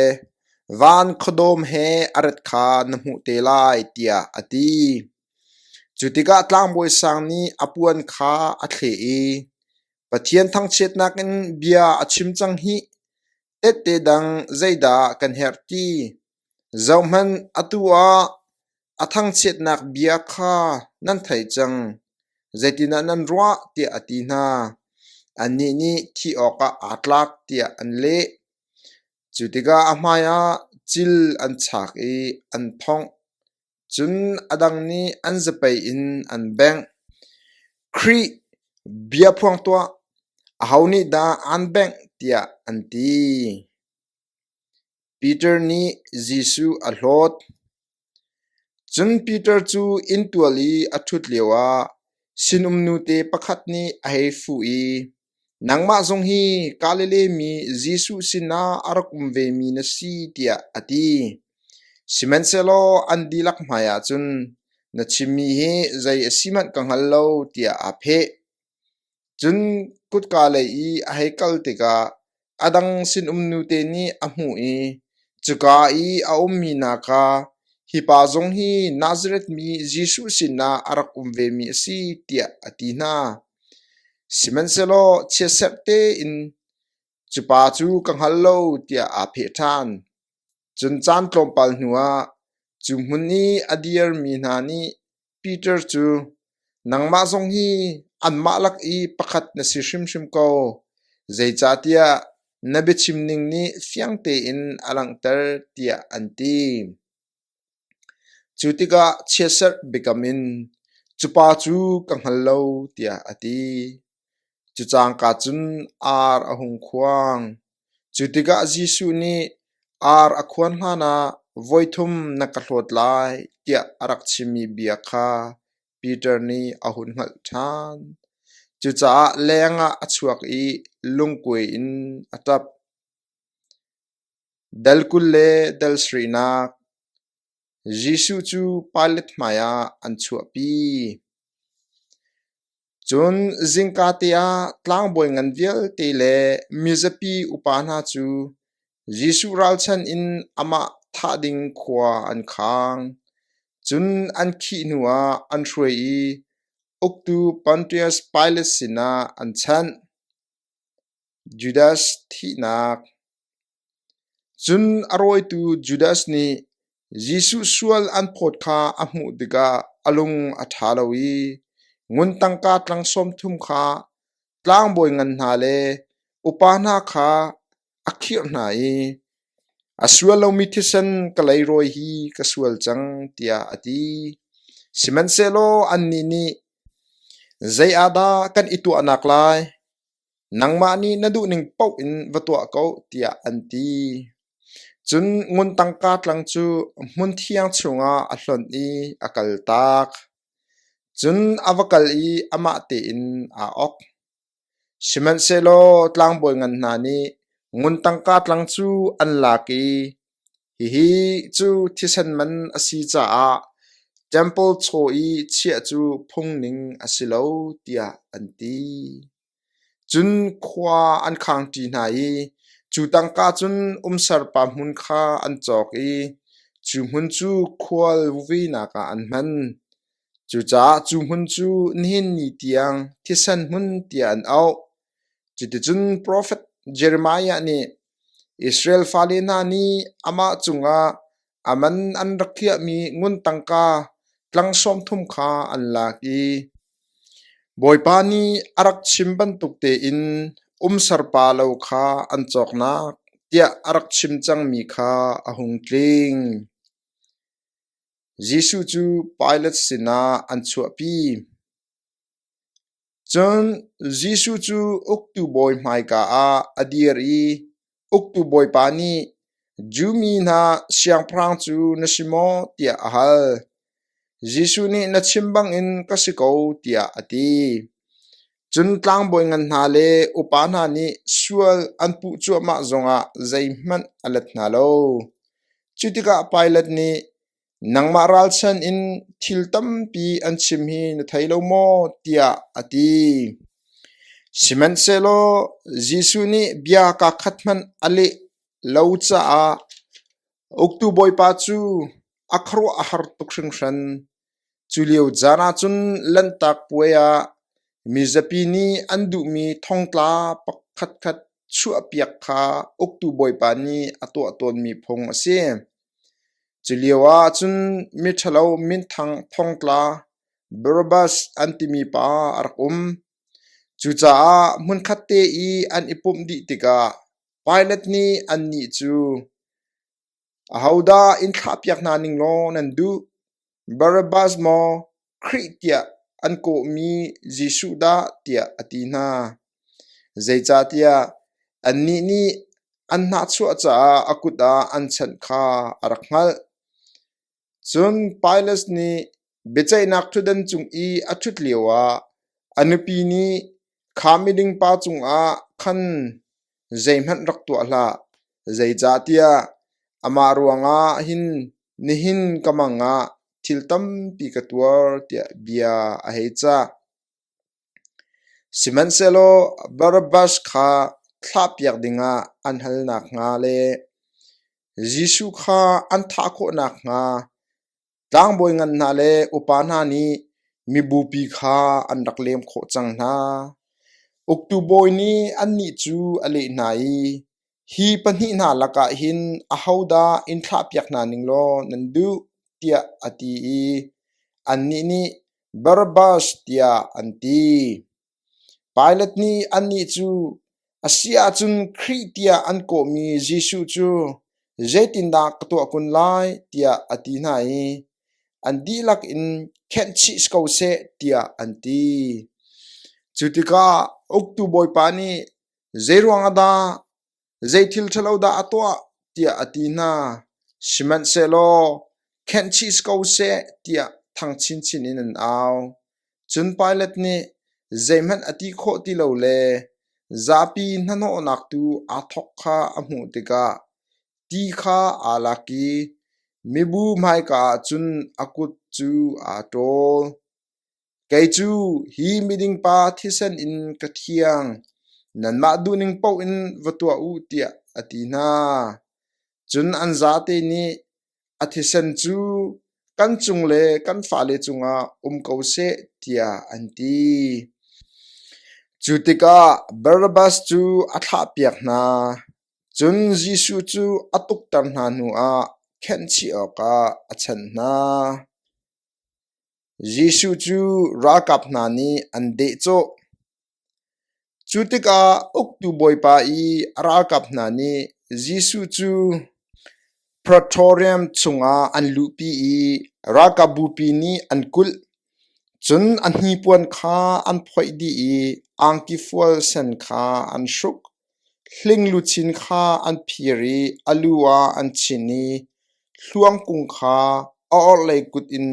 van khuadawm he a rat kha na hmuh te lai,” tiah a ti. Cu tikah tlangbawi sang nih a puan kha a thleh i, Pathian thangchiatnak in bia a chim cang hih! Tehte dang zeidah kan herh ti? Zohhmanh, atu ah a thangchiatnak bia kha nan theih cang. Zeitindah nan ruah? tiah a ti hna. Annih nih thih awkah aa tlak tiah an leh. Cu tikah a hmaiah cil an chak i an thongh. Cun a dang nih an zapei in an bengh. Khrih, bia phuang tuah! Aho nih dah aan bengh? tiah an ti. Peter nih Jesuh a hlawt. Cun Peter cu inntual i a ṭhut lioah sinum nute pakhat nih a hei fuh i, Nangmah zong hi Galilee mi Jesuh sinah a rak um vemi na si, tiah a ti. Sihmanhsehlaw an dihlak hmaiah cun, Na chimmi hi zei a si hmanh ka hngal lo, tiah aa pheh. Cun kutka lei i a hei kal tikah a dang sinum nute nih a hmuh i cuka i a ummi hna kha, “Hi pa zong hi Nazareth mi Jesuh sinah a rak um vemi a si,” tiah a ti hna. Sihmanhsehlaw chiatserh tein, “Cu pa cu ka hngal lo,” tiah aa pheh ṭhan. Cun caan tlawmpal hnuah cu hmun i a dirmi hna nih Peter cu, “Nangmah zong hi anmah lak i pakhat na si hrimhrim ko, zeicahtiah na biachim ning nih fiang tein a langhter,” tiah an ti. Cu tikah chiatserh biakam in, “Cu pa cu ka hngal lo,” tiah a ti. Cu cangka cun ar a hung khuang. Cu tikah Jesuh nih, “Ar a khuan hlanah voithum na ka hlawt lai,” tiah a rak chimmi bia kha Peter nih a hun hngalh ṭhan. Cucaah lengah a chuak i lungkuai in a ṭap. Dal 20 le dal sarihnak Jesuh cu Pilat hmaiah an chuahpi. Cun zingkate ah tlangbawi ngan vialte le mizapi upa hna cu Jesuh ralchan in amah thah ding khua an khang. Cun an khih hnuah an hruai i uktu Pontius Pilat sinah an chanh. Judas thihnak Cun a rawitu Judas nih Jesuh sual an phawt kha a hmuh tikah a lung a ṭha lo i ngun tangka tlang 30 kha tlangbawi ngan hna le upa hna kha a khirh hna i, “A sual lomi thisen ka leirawi hi ka sual cang,” tiah a ti. Sihmanhsehlaw annih nih, “Zei ah dah kan i tuahnak lai? Nangmah nih na duhning paoh in va tuah ko,” tiah an ti. Cun ngun tangka tlang cu hmunthiang chungah a hlonh i a kaltak. Cun a va kal i amah tein aa ok. Sihmanhsehlaw tlangbawi ngan hna nih ngun tangka tlang cu an lak i, “Hihi cu thisen man a si caah ṭempal chaw i chiah cu phung ning a si lo,” tiah an ti. Cun khua an khangṭi hna i cu tangka cun umserpa hmun kha an cawk i cu hmun cu khual vuinak ah an hman. Cucaah cu hmun cu nihin ni tiang thisen hmun tiah an auh. Cuticun profet Jeremiah nih Israel fale hna nih amah cungah a man an rak khiahmi ngun tangka tlang sawm thum kha an lak i Bawipa nih a rak chim bantuk tein umserpa lo kha an cawknak tiah a rak chim cangmi kha a hung tling. Jesuh cu Pilat sinah an chuahpi. Cun Jesuh cu uktu bawi hmaika ah a dir i uktu bawipa nih, Jew mi hna siangpahrang cu na si maw? tiah a hal. Jesuh nih na chim bangin ka si ko tiah a ti. Cun tlangbawi ngan hna le upa hna nih sual an puh cuahmah zongah zeihmanh a let hna lo. Cu tikah Pilat nih, Nangmah ralchan in thil tampi an chim hi na thei lo maw? tiah a ti. Sihmanhsehlaw Jesuh nih bia kaakhat hmanh a leh lo caah uktu bawipa cu a khuaruah a har tuk hringhran. Cu lio caan ah cun Lanhtak Puai ah mizapi nih an duhmi thongtla pakhatkhat chuahpiak kha uktu bawipa nih a tuah tawnmi phung a si. Cu lioah cun miṭhalo minthang thongtla Barabbas an timi pa a rak um. Cucaah hmunkhatte i an i pumh dih tikah Pilat nih annih cu, “Ahodah in thlahpiak hna ning law nan duh? Barabbas maw, Khrih tiah an kawhmi Jesuh dah?” tiah a ti hna. Zeicahtiah annih nih an hnahchuah caah a kut ah an chanh kha a rak hngalh. Cun Pilat nih biaceihnak ṭhutdan cung i a ṭhut lioah a nupi nih kha miding pa cungah khan zeihmanh rak tuah hlah, zeicahtiah amah ruangah hin nihin ka mang ah thil tampi ka tuar tiah bia a hei cah. Sihmanhsehlaw Barabbas kha thlahpiak dingah an hal nakhnga le Jesuh kha an thah khawh nakhnga tlangbawi ngan hna le upa hna nih mibupi kha an rak lem khawh cang hna. Uktu bawi nih annih cu a leh hna i, “Hi pahnih hna lakah hin ahodah in thlahpiak hna ning law nan duh?” tiah a ti i annih nih, Barabbas tiah an ti. Pilat nih annih cu, “A si ahcun Khrih tiah an kawhmi Jesuh cu zeitindah ka tuah kun lai?” tiah a ti hna i an dihlak in khenh chih si ko seh tiah an ti. Cu tikah uktu bawipa nih, “Zeiruang ah dah Zei thil ṭhalo dah a tuah?” tiah a ti hna. Sihmanhsehlaw khenh chih si ko seh tiah thang chinchin in an au. Cun Pilat nih zeihmanh a ti khawh ti lo le zapi hnahnawhnak tu aa thawk kha a hmuh tikah ti kha aa lak i mibu hmaika ah cun a kut cu aa ṭawl. Kei cu hi miding pa thisen in ka thiang, nanmah duhning paoh in va tuah u tiah a ti hna. Cun an zate nih a thisen cu kan cung le kan fale cungah um ko seh tiah an ti. Cu tikah Barabbas cu a thlahpiak hna. Cun Jesuh cu a tukter hna hnuah khenhchih awkah a chanh hna. Jesuh cu ralkap hna nih an dehcawh. Cu tikah uktu bawipa i a ralkap hna nih Jesuh cu Praetorium chungah an luhpi i ralkapbupi nih an kulh. Cun a hnipuan kha an phoih dih i angki fual sen kha an hruk. Hling luchin kha an phir i a lu ah an chinh i hluangkung kha a orhlei kut in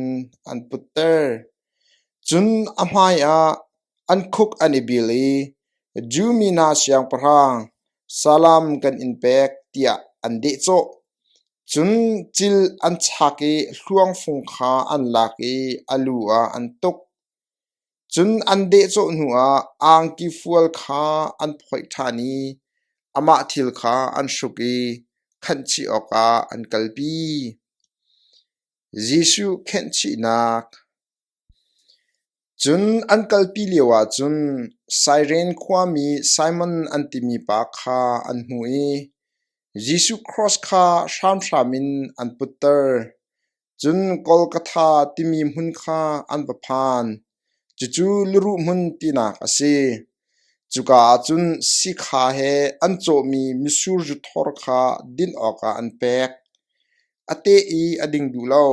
an putter. Cun a hmaiah an khuk an i bil i, “Jew mi hna siangpahrang, salam kan in pek,” tiah an dehcawh. Cun cil an chak i hluangfung kha an lak i a lu ah an tuk. Cun an dehcawh hnuah angki fual kha an phoih ṭhan i amah thil kha an hruk i khanhchih awkah an kalpi. Jesuh khenhchihnak Cun an kalpi lioah cun Sairin khuami Simon an timi pa kha an hmuh i Jesuh cross kha hramhram in an putter. Cun Golgotha timi hmun kha an va phan, cucu luruh hmun tinak a si. Cuka ah cun sikha he an cawhmi mitsur zu thor kha din awkah an pek. A teh i a ding duh lo.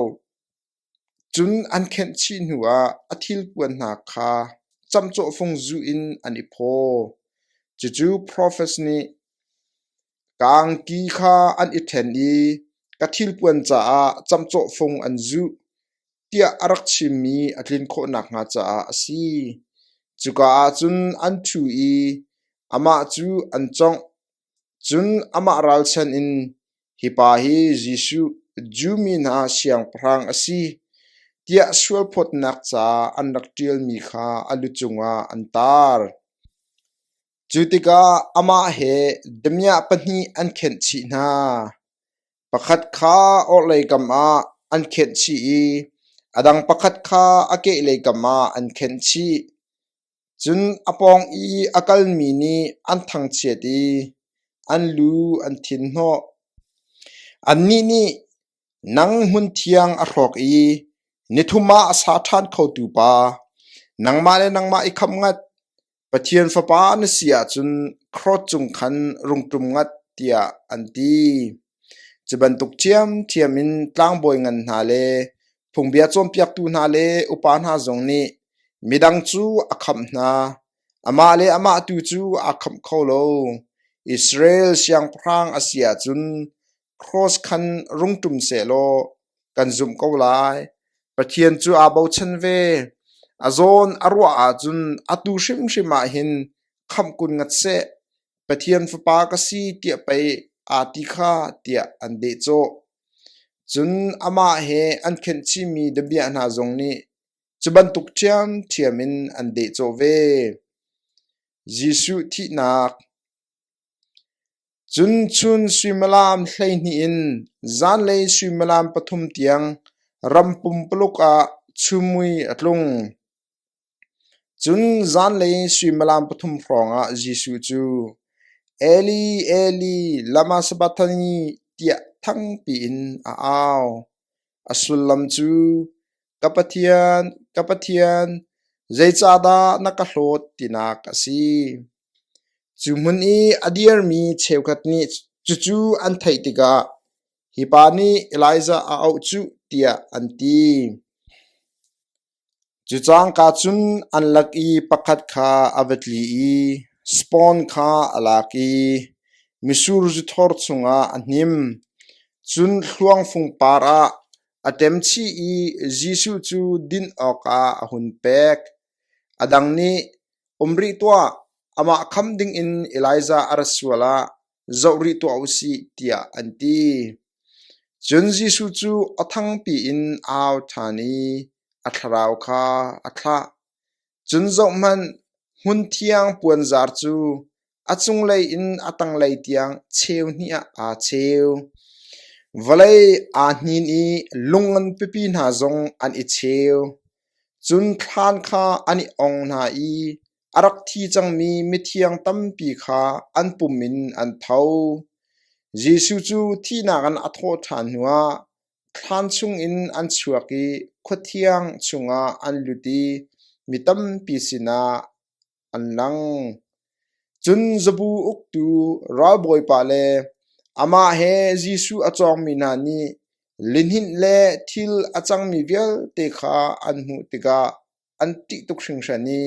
Cun an khenh chih hnuah a thilpuan hna kha camcawhfung zuh in an i phaw. Cucu profet nih, Ka angki kha an i ṭhen i ka thilpuan caah camcawhfung an zuh, tiah a rak chimmi a tlin khawh nakhnga caah a si. Cuka ah cun an ṭhu i amah cu an cawngh. Cun amah ralchan in, “Hi pa hi Jesuh, Jew mi hna siangpahrang a si,” tiah sualphawtnak ca an rak ṭialmi kha a lu cungah an tar. Cu tikah amah he damiah pahnih an khenh chih hna. Pakhat kha orhlei kam ah an khenh chih i a dang pakhat kha a kehlei kam ah an khenh chih. Cun a pawng i a kalmi nih an thangchiat i an lu an thinhnawh. Annih nih, “Nang hmunthiang a hrawk i nithum ah a sa ṭhan khotu pa, nangmah le nangmah i khamh ngat. Pathian Fapa na si ahcun cross cung khan rung ṭum ngat,” tiah an ti. Cu bantuk ṭhiamṭhiam in tlangbawi ngan hna le phungbia cawnpiaktu hna le upa hna zong nih midang cu a khamh hna, amah le amah tu cu aa khamh kho lo. Israel siangpahrang a si ahcun cross khan rung ṭum sehlaw kan zumh ko lai. Pathian cu aa bochan ve. A zawn a ruah ahcun atu hrimhrim ah hin khamh kun ngat seh. Pathian Fapa ka si tiah pei aa ti kha tiah an dehcawh. Cun amah he an khenh chihmi damiah hna zong nih cu bantuk ṭhiamṭhiam in an dehcawh ve. Jesuh thihnak Cun chun suimilam 12 in zanlei suimilam 3 tiang ram pumpuluk ah chumui a tlung. Cun zanlei suimilam 3 hrawngah Jesuh cu, “Eli, Eli, lama sabachthani?” tiah thangpi in a au. A sullam cu, “Ka Pathian, ka Pathian, zeicahdah na ka hlawt?” tinak a si. Cu hmun i a dirmi cheukhat nih cucu an theih tikah, “Hi pa nih Elijah a auh cuh,” tiah an ti. Cu cangka cun an lak i pakhat kha a va tli i spawn kha a lak i mitsur zuthor chungah a hnim. Cun hluang fungpar ah a ṭem chih i Jesuh cu din awkah a hun pek. A dang nih, “Um rih tuah, amah kham dingin Elijah a rat sual ah zoh rih tuah u sih,” tiah an ti. Cun Jesuh cu aw thangpi in a au ṭhan i a thlarau kha a thlah. Cun zohhmanh, hmunthiang puanzar cu a cunglei in a tanglei tiang cheu hnih ah aa cheu. Vawlei aa hnin i lung nganpipi hna zong an i cheu. Cun thlan kha an i ong hna i a rak thi cangmi mithiang tampi kha an pum in an tho. Jesuh cu thihnak in a thawh ṭhan hnuah thlan chungin an chuak i khuathiang chungah an lut i mi tampi sinah an lang. Cun zabu uktu ralbawipa le amah he Jesuh a cawngmi hna nih lihninh le thil a cangmi vialte kha an hmuh tikah an ṭih tuk hringhran i,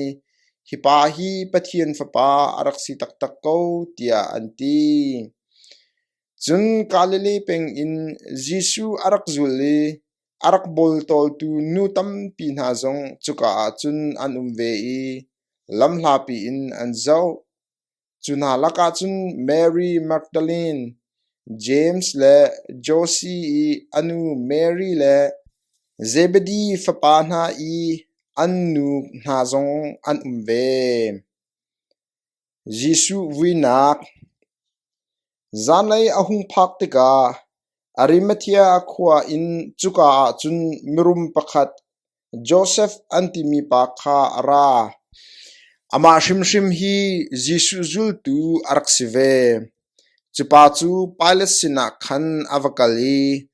“Hi pa hi Pathian Fapa a rak si taktak ko,” tiah an ti. Cun Galilee peng in Jesuh a rak zul i a rak bawltawltu nu tampi hna zong cuka ah cun an um ve i lamhlapi in an zoh. Cu hna lakah cun Mary Magdalene, James le Jose i a nu Mary le Zebedi fapa hna i. an nu hna zong an um ve. Jesuh vuinak Zanlei a hung phak tikah Arimathea khua in cuka ah cun mirum pakhat Josef an timi pa kha a ra. Amah hrimhrim hi Jesuh zultu a rak si ve. Cu pa cu Pilat sinah khan a va kal i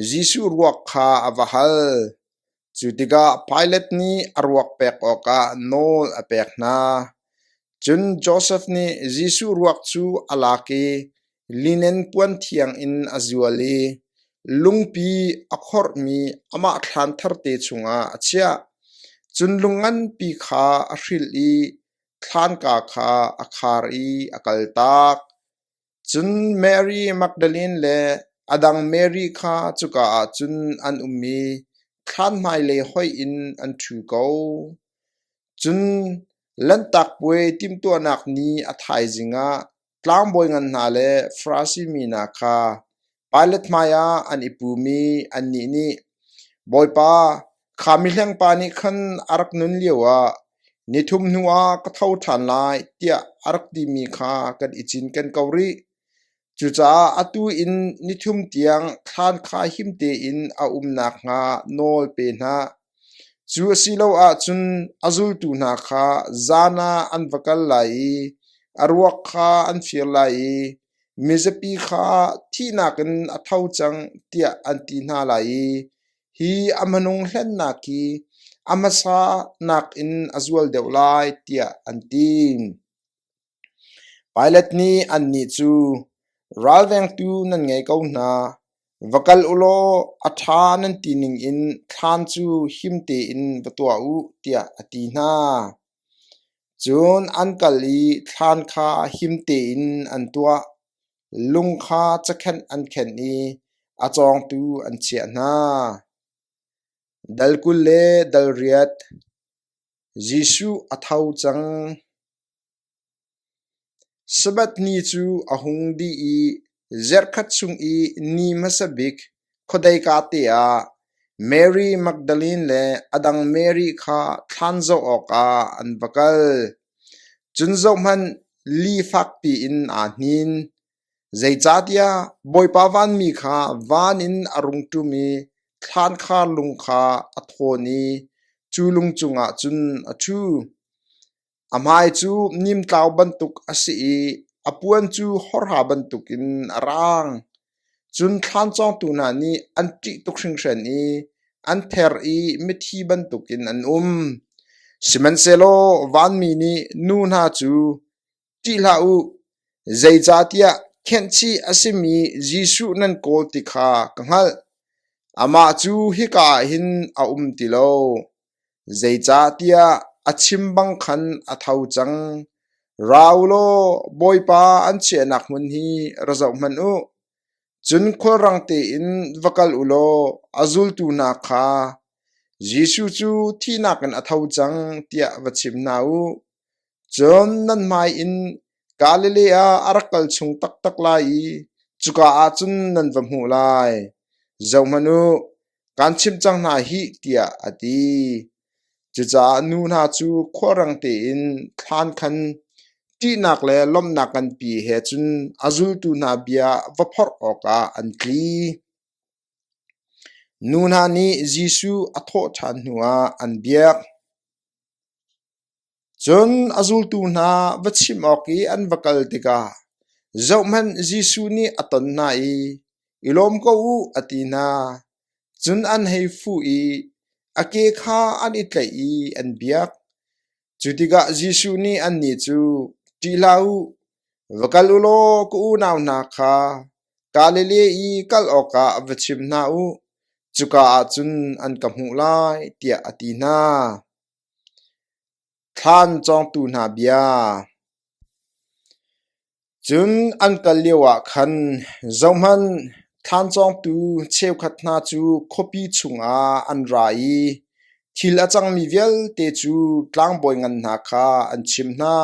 Jesuh ruak kha a va hal. Cu tikah Pilat nih a ruak pek awkah nawl a pek hna. Cun Josef nih Jesuh ruak cu a lak i linen puan thiang in a zual i lungpi a khorhmi amah thlan tharte chungah a chiah. Cun lung nganpi kha a hrilh i thlanka kha a khar i a kaltak. Cun Mary Magdalene le a dang Mary kha cuka ah cun an um i thlan hmailei hoih in an ṭhu ko. Cun Lanhtak Puai timhtuahnak ni a thaizing ah tlangbawi ngan hna le Farasi mi hna kha Pilat hmaiah an i pum i annih nih, “Bawipa, kha mihlengpa nih khan a rak nun lioah nithum hnuah ka tho ṭhan lai tiah a rak timi kha kan i cinken ko rih. Cucaah atu in nithum tiang thlan kha him tein a um nakhnga nawl pe hna. Cu a si lo ahcun a zultu hna kha zan ah an va kal lai i a ruak kha an fir lai i mizapi kha thihnak in a tho cang tiah an ti hna lai i hi a hmanung hlennak hi a hmasa nakin a zual deuh lai tiah an ti. Pilat nih annih cu, “Ralvengtu nan ngei ko hna. Va kal u law a ṭha nan ti ningin thlan cu him tein va tuah u,” tiah a ti hna. Cun an kal i thlan kha him tein an tuah. Lung kha cakhenh an khenh i a cawngtu an chiah hna. Dal 20 le dal riat Jesuh a tho cang. Sabbath ni cu a hung dih i zarhkhat chung i ni hmasa bik khuadei te ah Mary Magdalene le a dang Mary kha thlan zoh awkah an va kal. Cun zohhmanh, li fakpi in aa hnin. Zeicahtiah Bawipa vanmi kha van in a rung ṭum i thlankhar lung kha a thawn i cu lung cungah cun a ṭhu. A hmai cu nimtlau bantuk a si i a puan cu hawrha bantukin a raang. Cun thlan cawngtu hna nih an ṭih tuk hringhran i an ther i mithi bantukin an um. Sihmanhsehlaw vanmi nih nu hna cu, “Ṭih hlah u, zeicahtiah khenhchih a simi Jesuh nan kawl ti kha ka hngalh. Amah cu hika ah hin a um ti lo. Zeicahtiah a chim bang khan a tho cang. Ra u law Bawipa an chiahnak hmun hi ra zoh hmanh u. Cun khulrang tein va kal u law a zultu hna kha, Jesuh cu thihnak in a tho cang, tiah va chim hna u. Cun nan hmai in Galilee ah a rak kal chung taktak lai i cuka ah cun nan va hmuh lai. Zohhmanh u, kaan chimh cang hna hih, tiah a ti. Cucaah nu hna cu khualrang tein thlan khan ṭihnak le lawmhnak nganpi he cun a zultu hna bia va phorh awkah an tli. Nu hna nih Jesuh a thawh ṭhan hnuah an biak. Cun a zultu hna va chimh awk i an va kal tikah zohhmanh Jesuh nih a ton hna i, “I lawm ko u,” a ti hna. Cun an hei fuh i a ke kha an i tlaih i an biak. Cu tikah Jesuh nih annih cu, “Ṭih hlah u, va kal u law ka unau hna kha Galilee i kal awkah va chim hna u, cuka ah cun an ka hmuh lai,” tiah a ti hna. Thlan cawngtu hna bia. Cun an kal lioah khan, zohhmanh, thlan cawngtu cheukhat hna cu khuapi chungah an ra i thil a cangmi vialte cu tlangbawi ngan hna kha an chimh hna.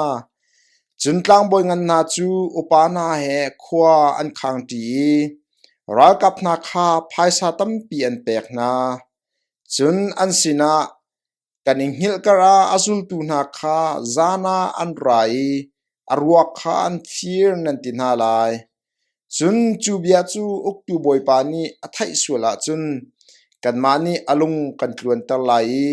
Cun tlangbawi ngan hna cu upa hna he khua an khangṭi i ralkap hna kha phaisa tampi an pek hna. Cun an sinah. Kan i hngilh karah a zultu hna kha zan ah an ra i a ruak kha an fir nan ti hna lai. Cun cu bia cu uktu bawipa nih a theih sual ahcun kanmah nih a lung kan tluanter lai i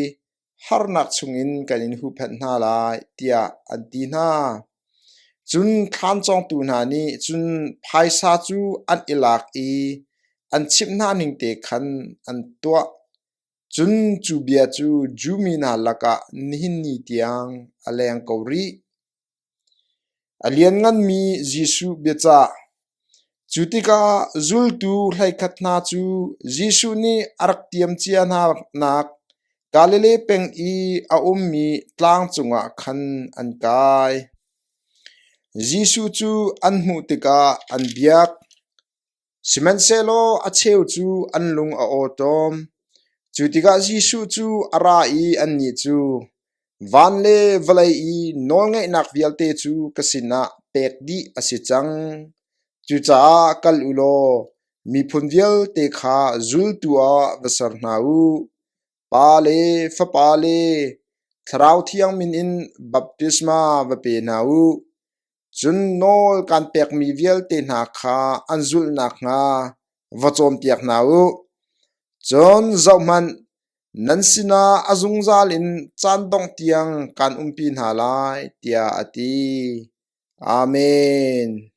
harnak chungin kan in huhphenh hna lai, tiah an ti hna. Cun thlan cawngtu hna nih cun phaisa cu an i lak i an chimh hna ningte khan an tuah. Cun cu bia cu Jew mi hna lakah nihin ni tiang a leng ko rih. A liannganmi Jesuh biacah. Cu tikah zultu 11 hna cu Jesuh nih a rak tiam cia hnanak Galilee peng i a ummi tlang cungah khan an kai. Jesuh cu an hmuh tikah an biak. Sihmanhsehlaw a cheu cu an lung a awṭawm. Cu tikah Jesuh cu a ra i annih cu, “Van le vawlei i nawlngeihnak vialte cu ka sinah pek dih a si cang. Cucaah kal u law miphun vialte kha zultu ah va ser hna u. Pa le Fapa le Thlarau Thiang min in baptisma va pe hna u. Cun nawl kaan pekmi vialte hna kha an zulh nakhnga va cawnpiak hna u. Cun zohhmanh, nan sinah a zungzal in caan dongh tiang kaan umpi hna lai, tiah a ti. Amen.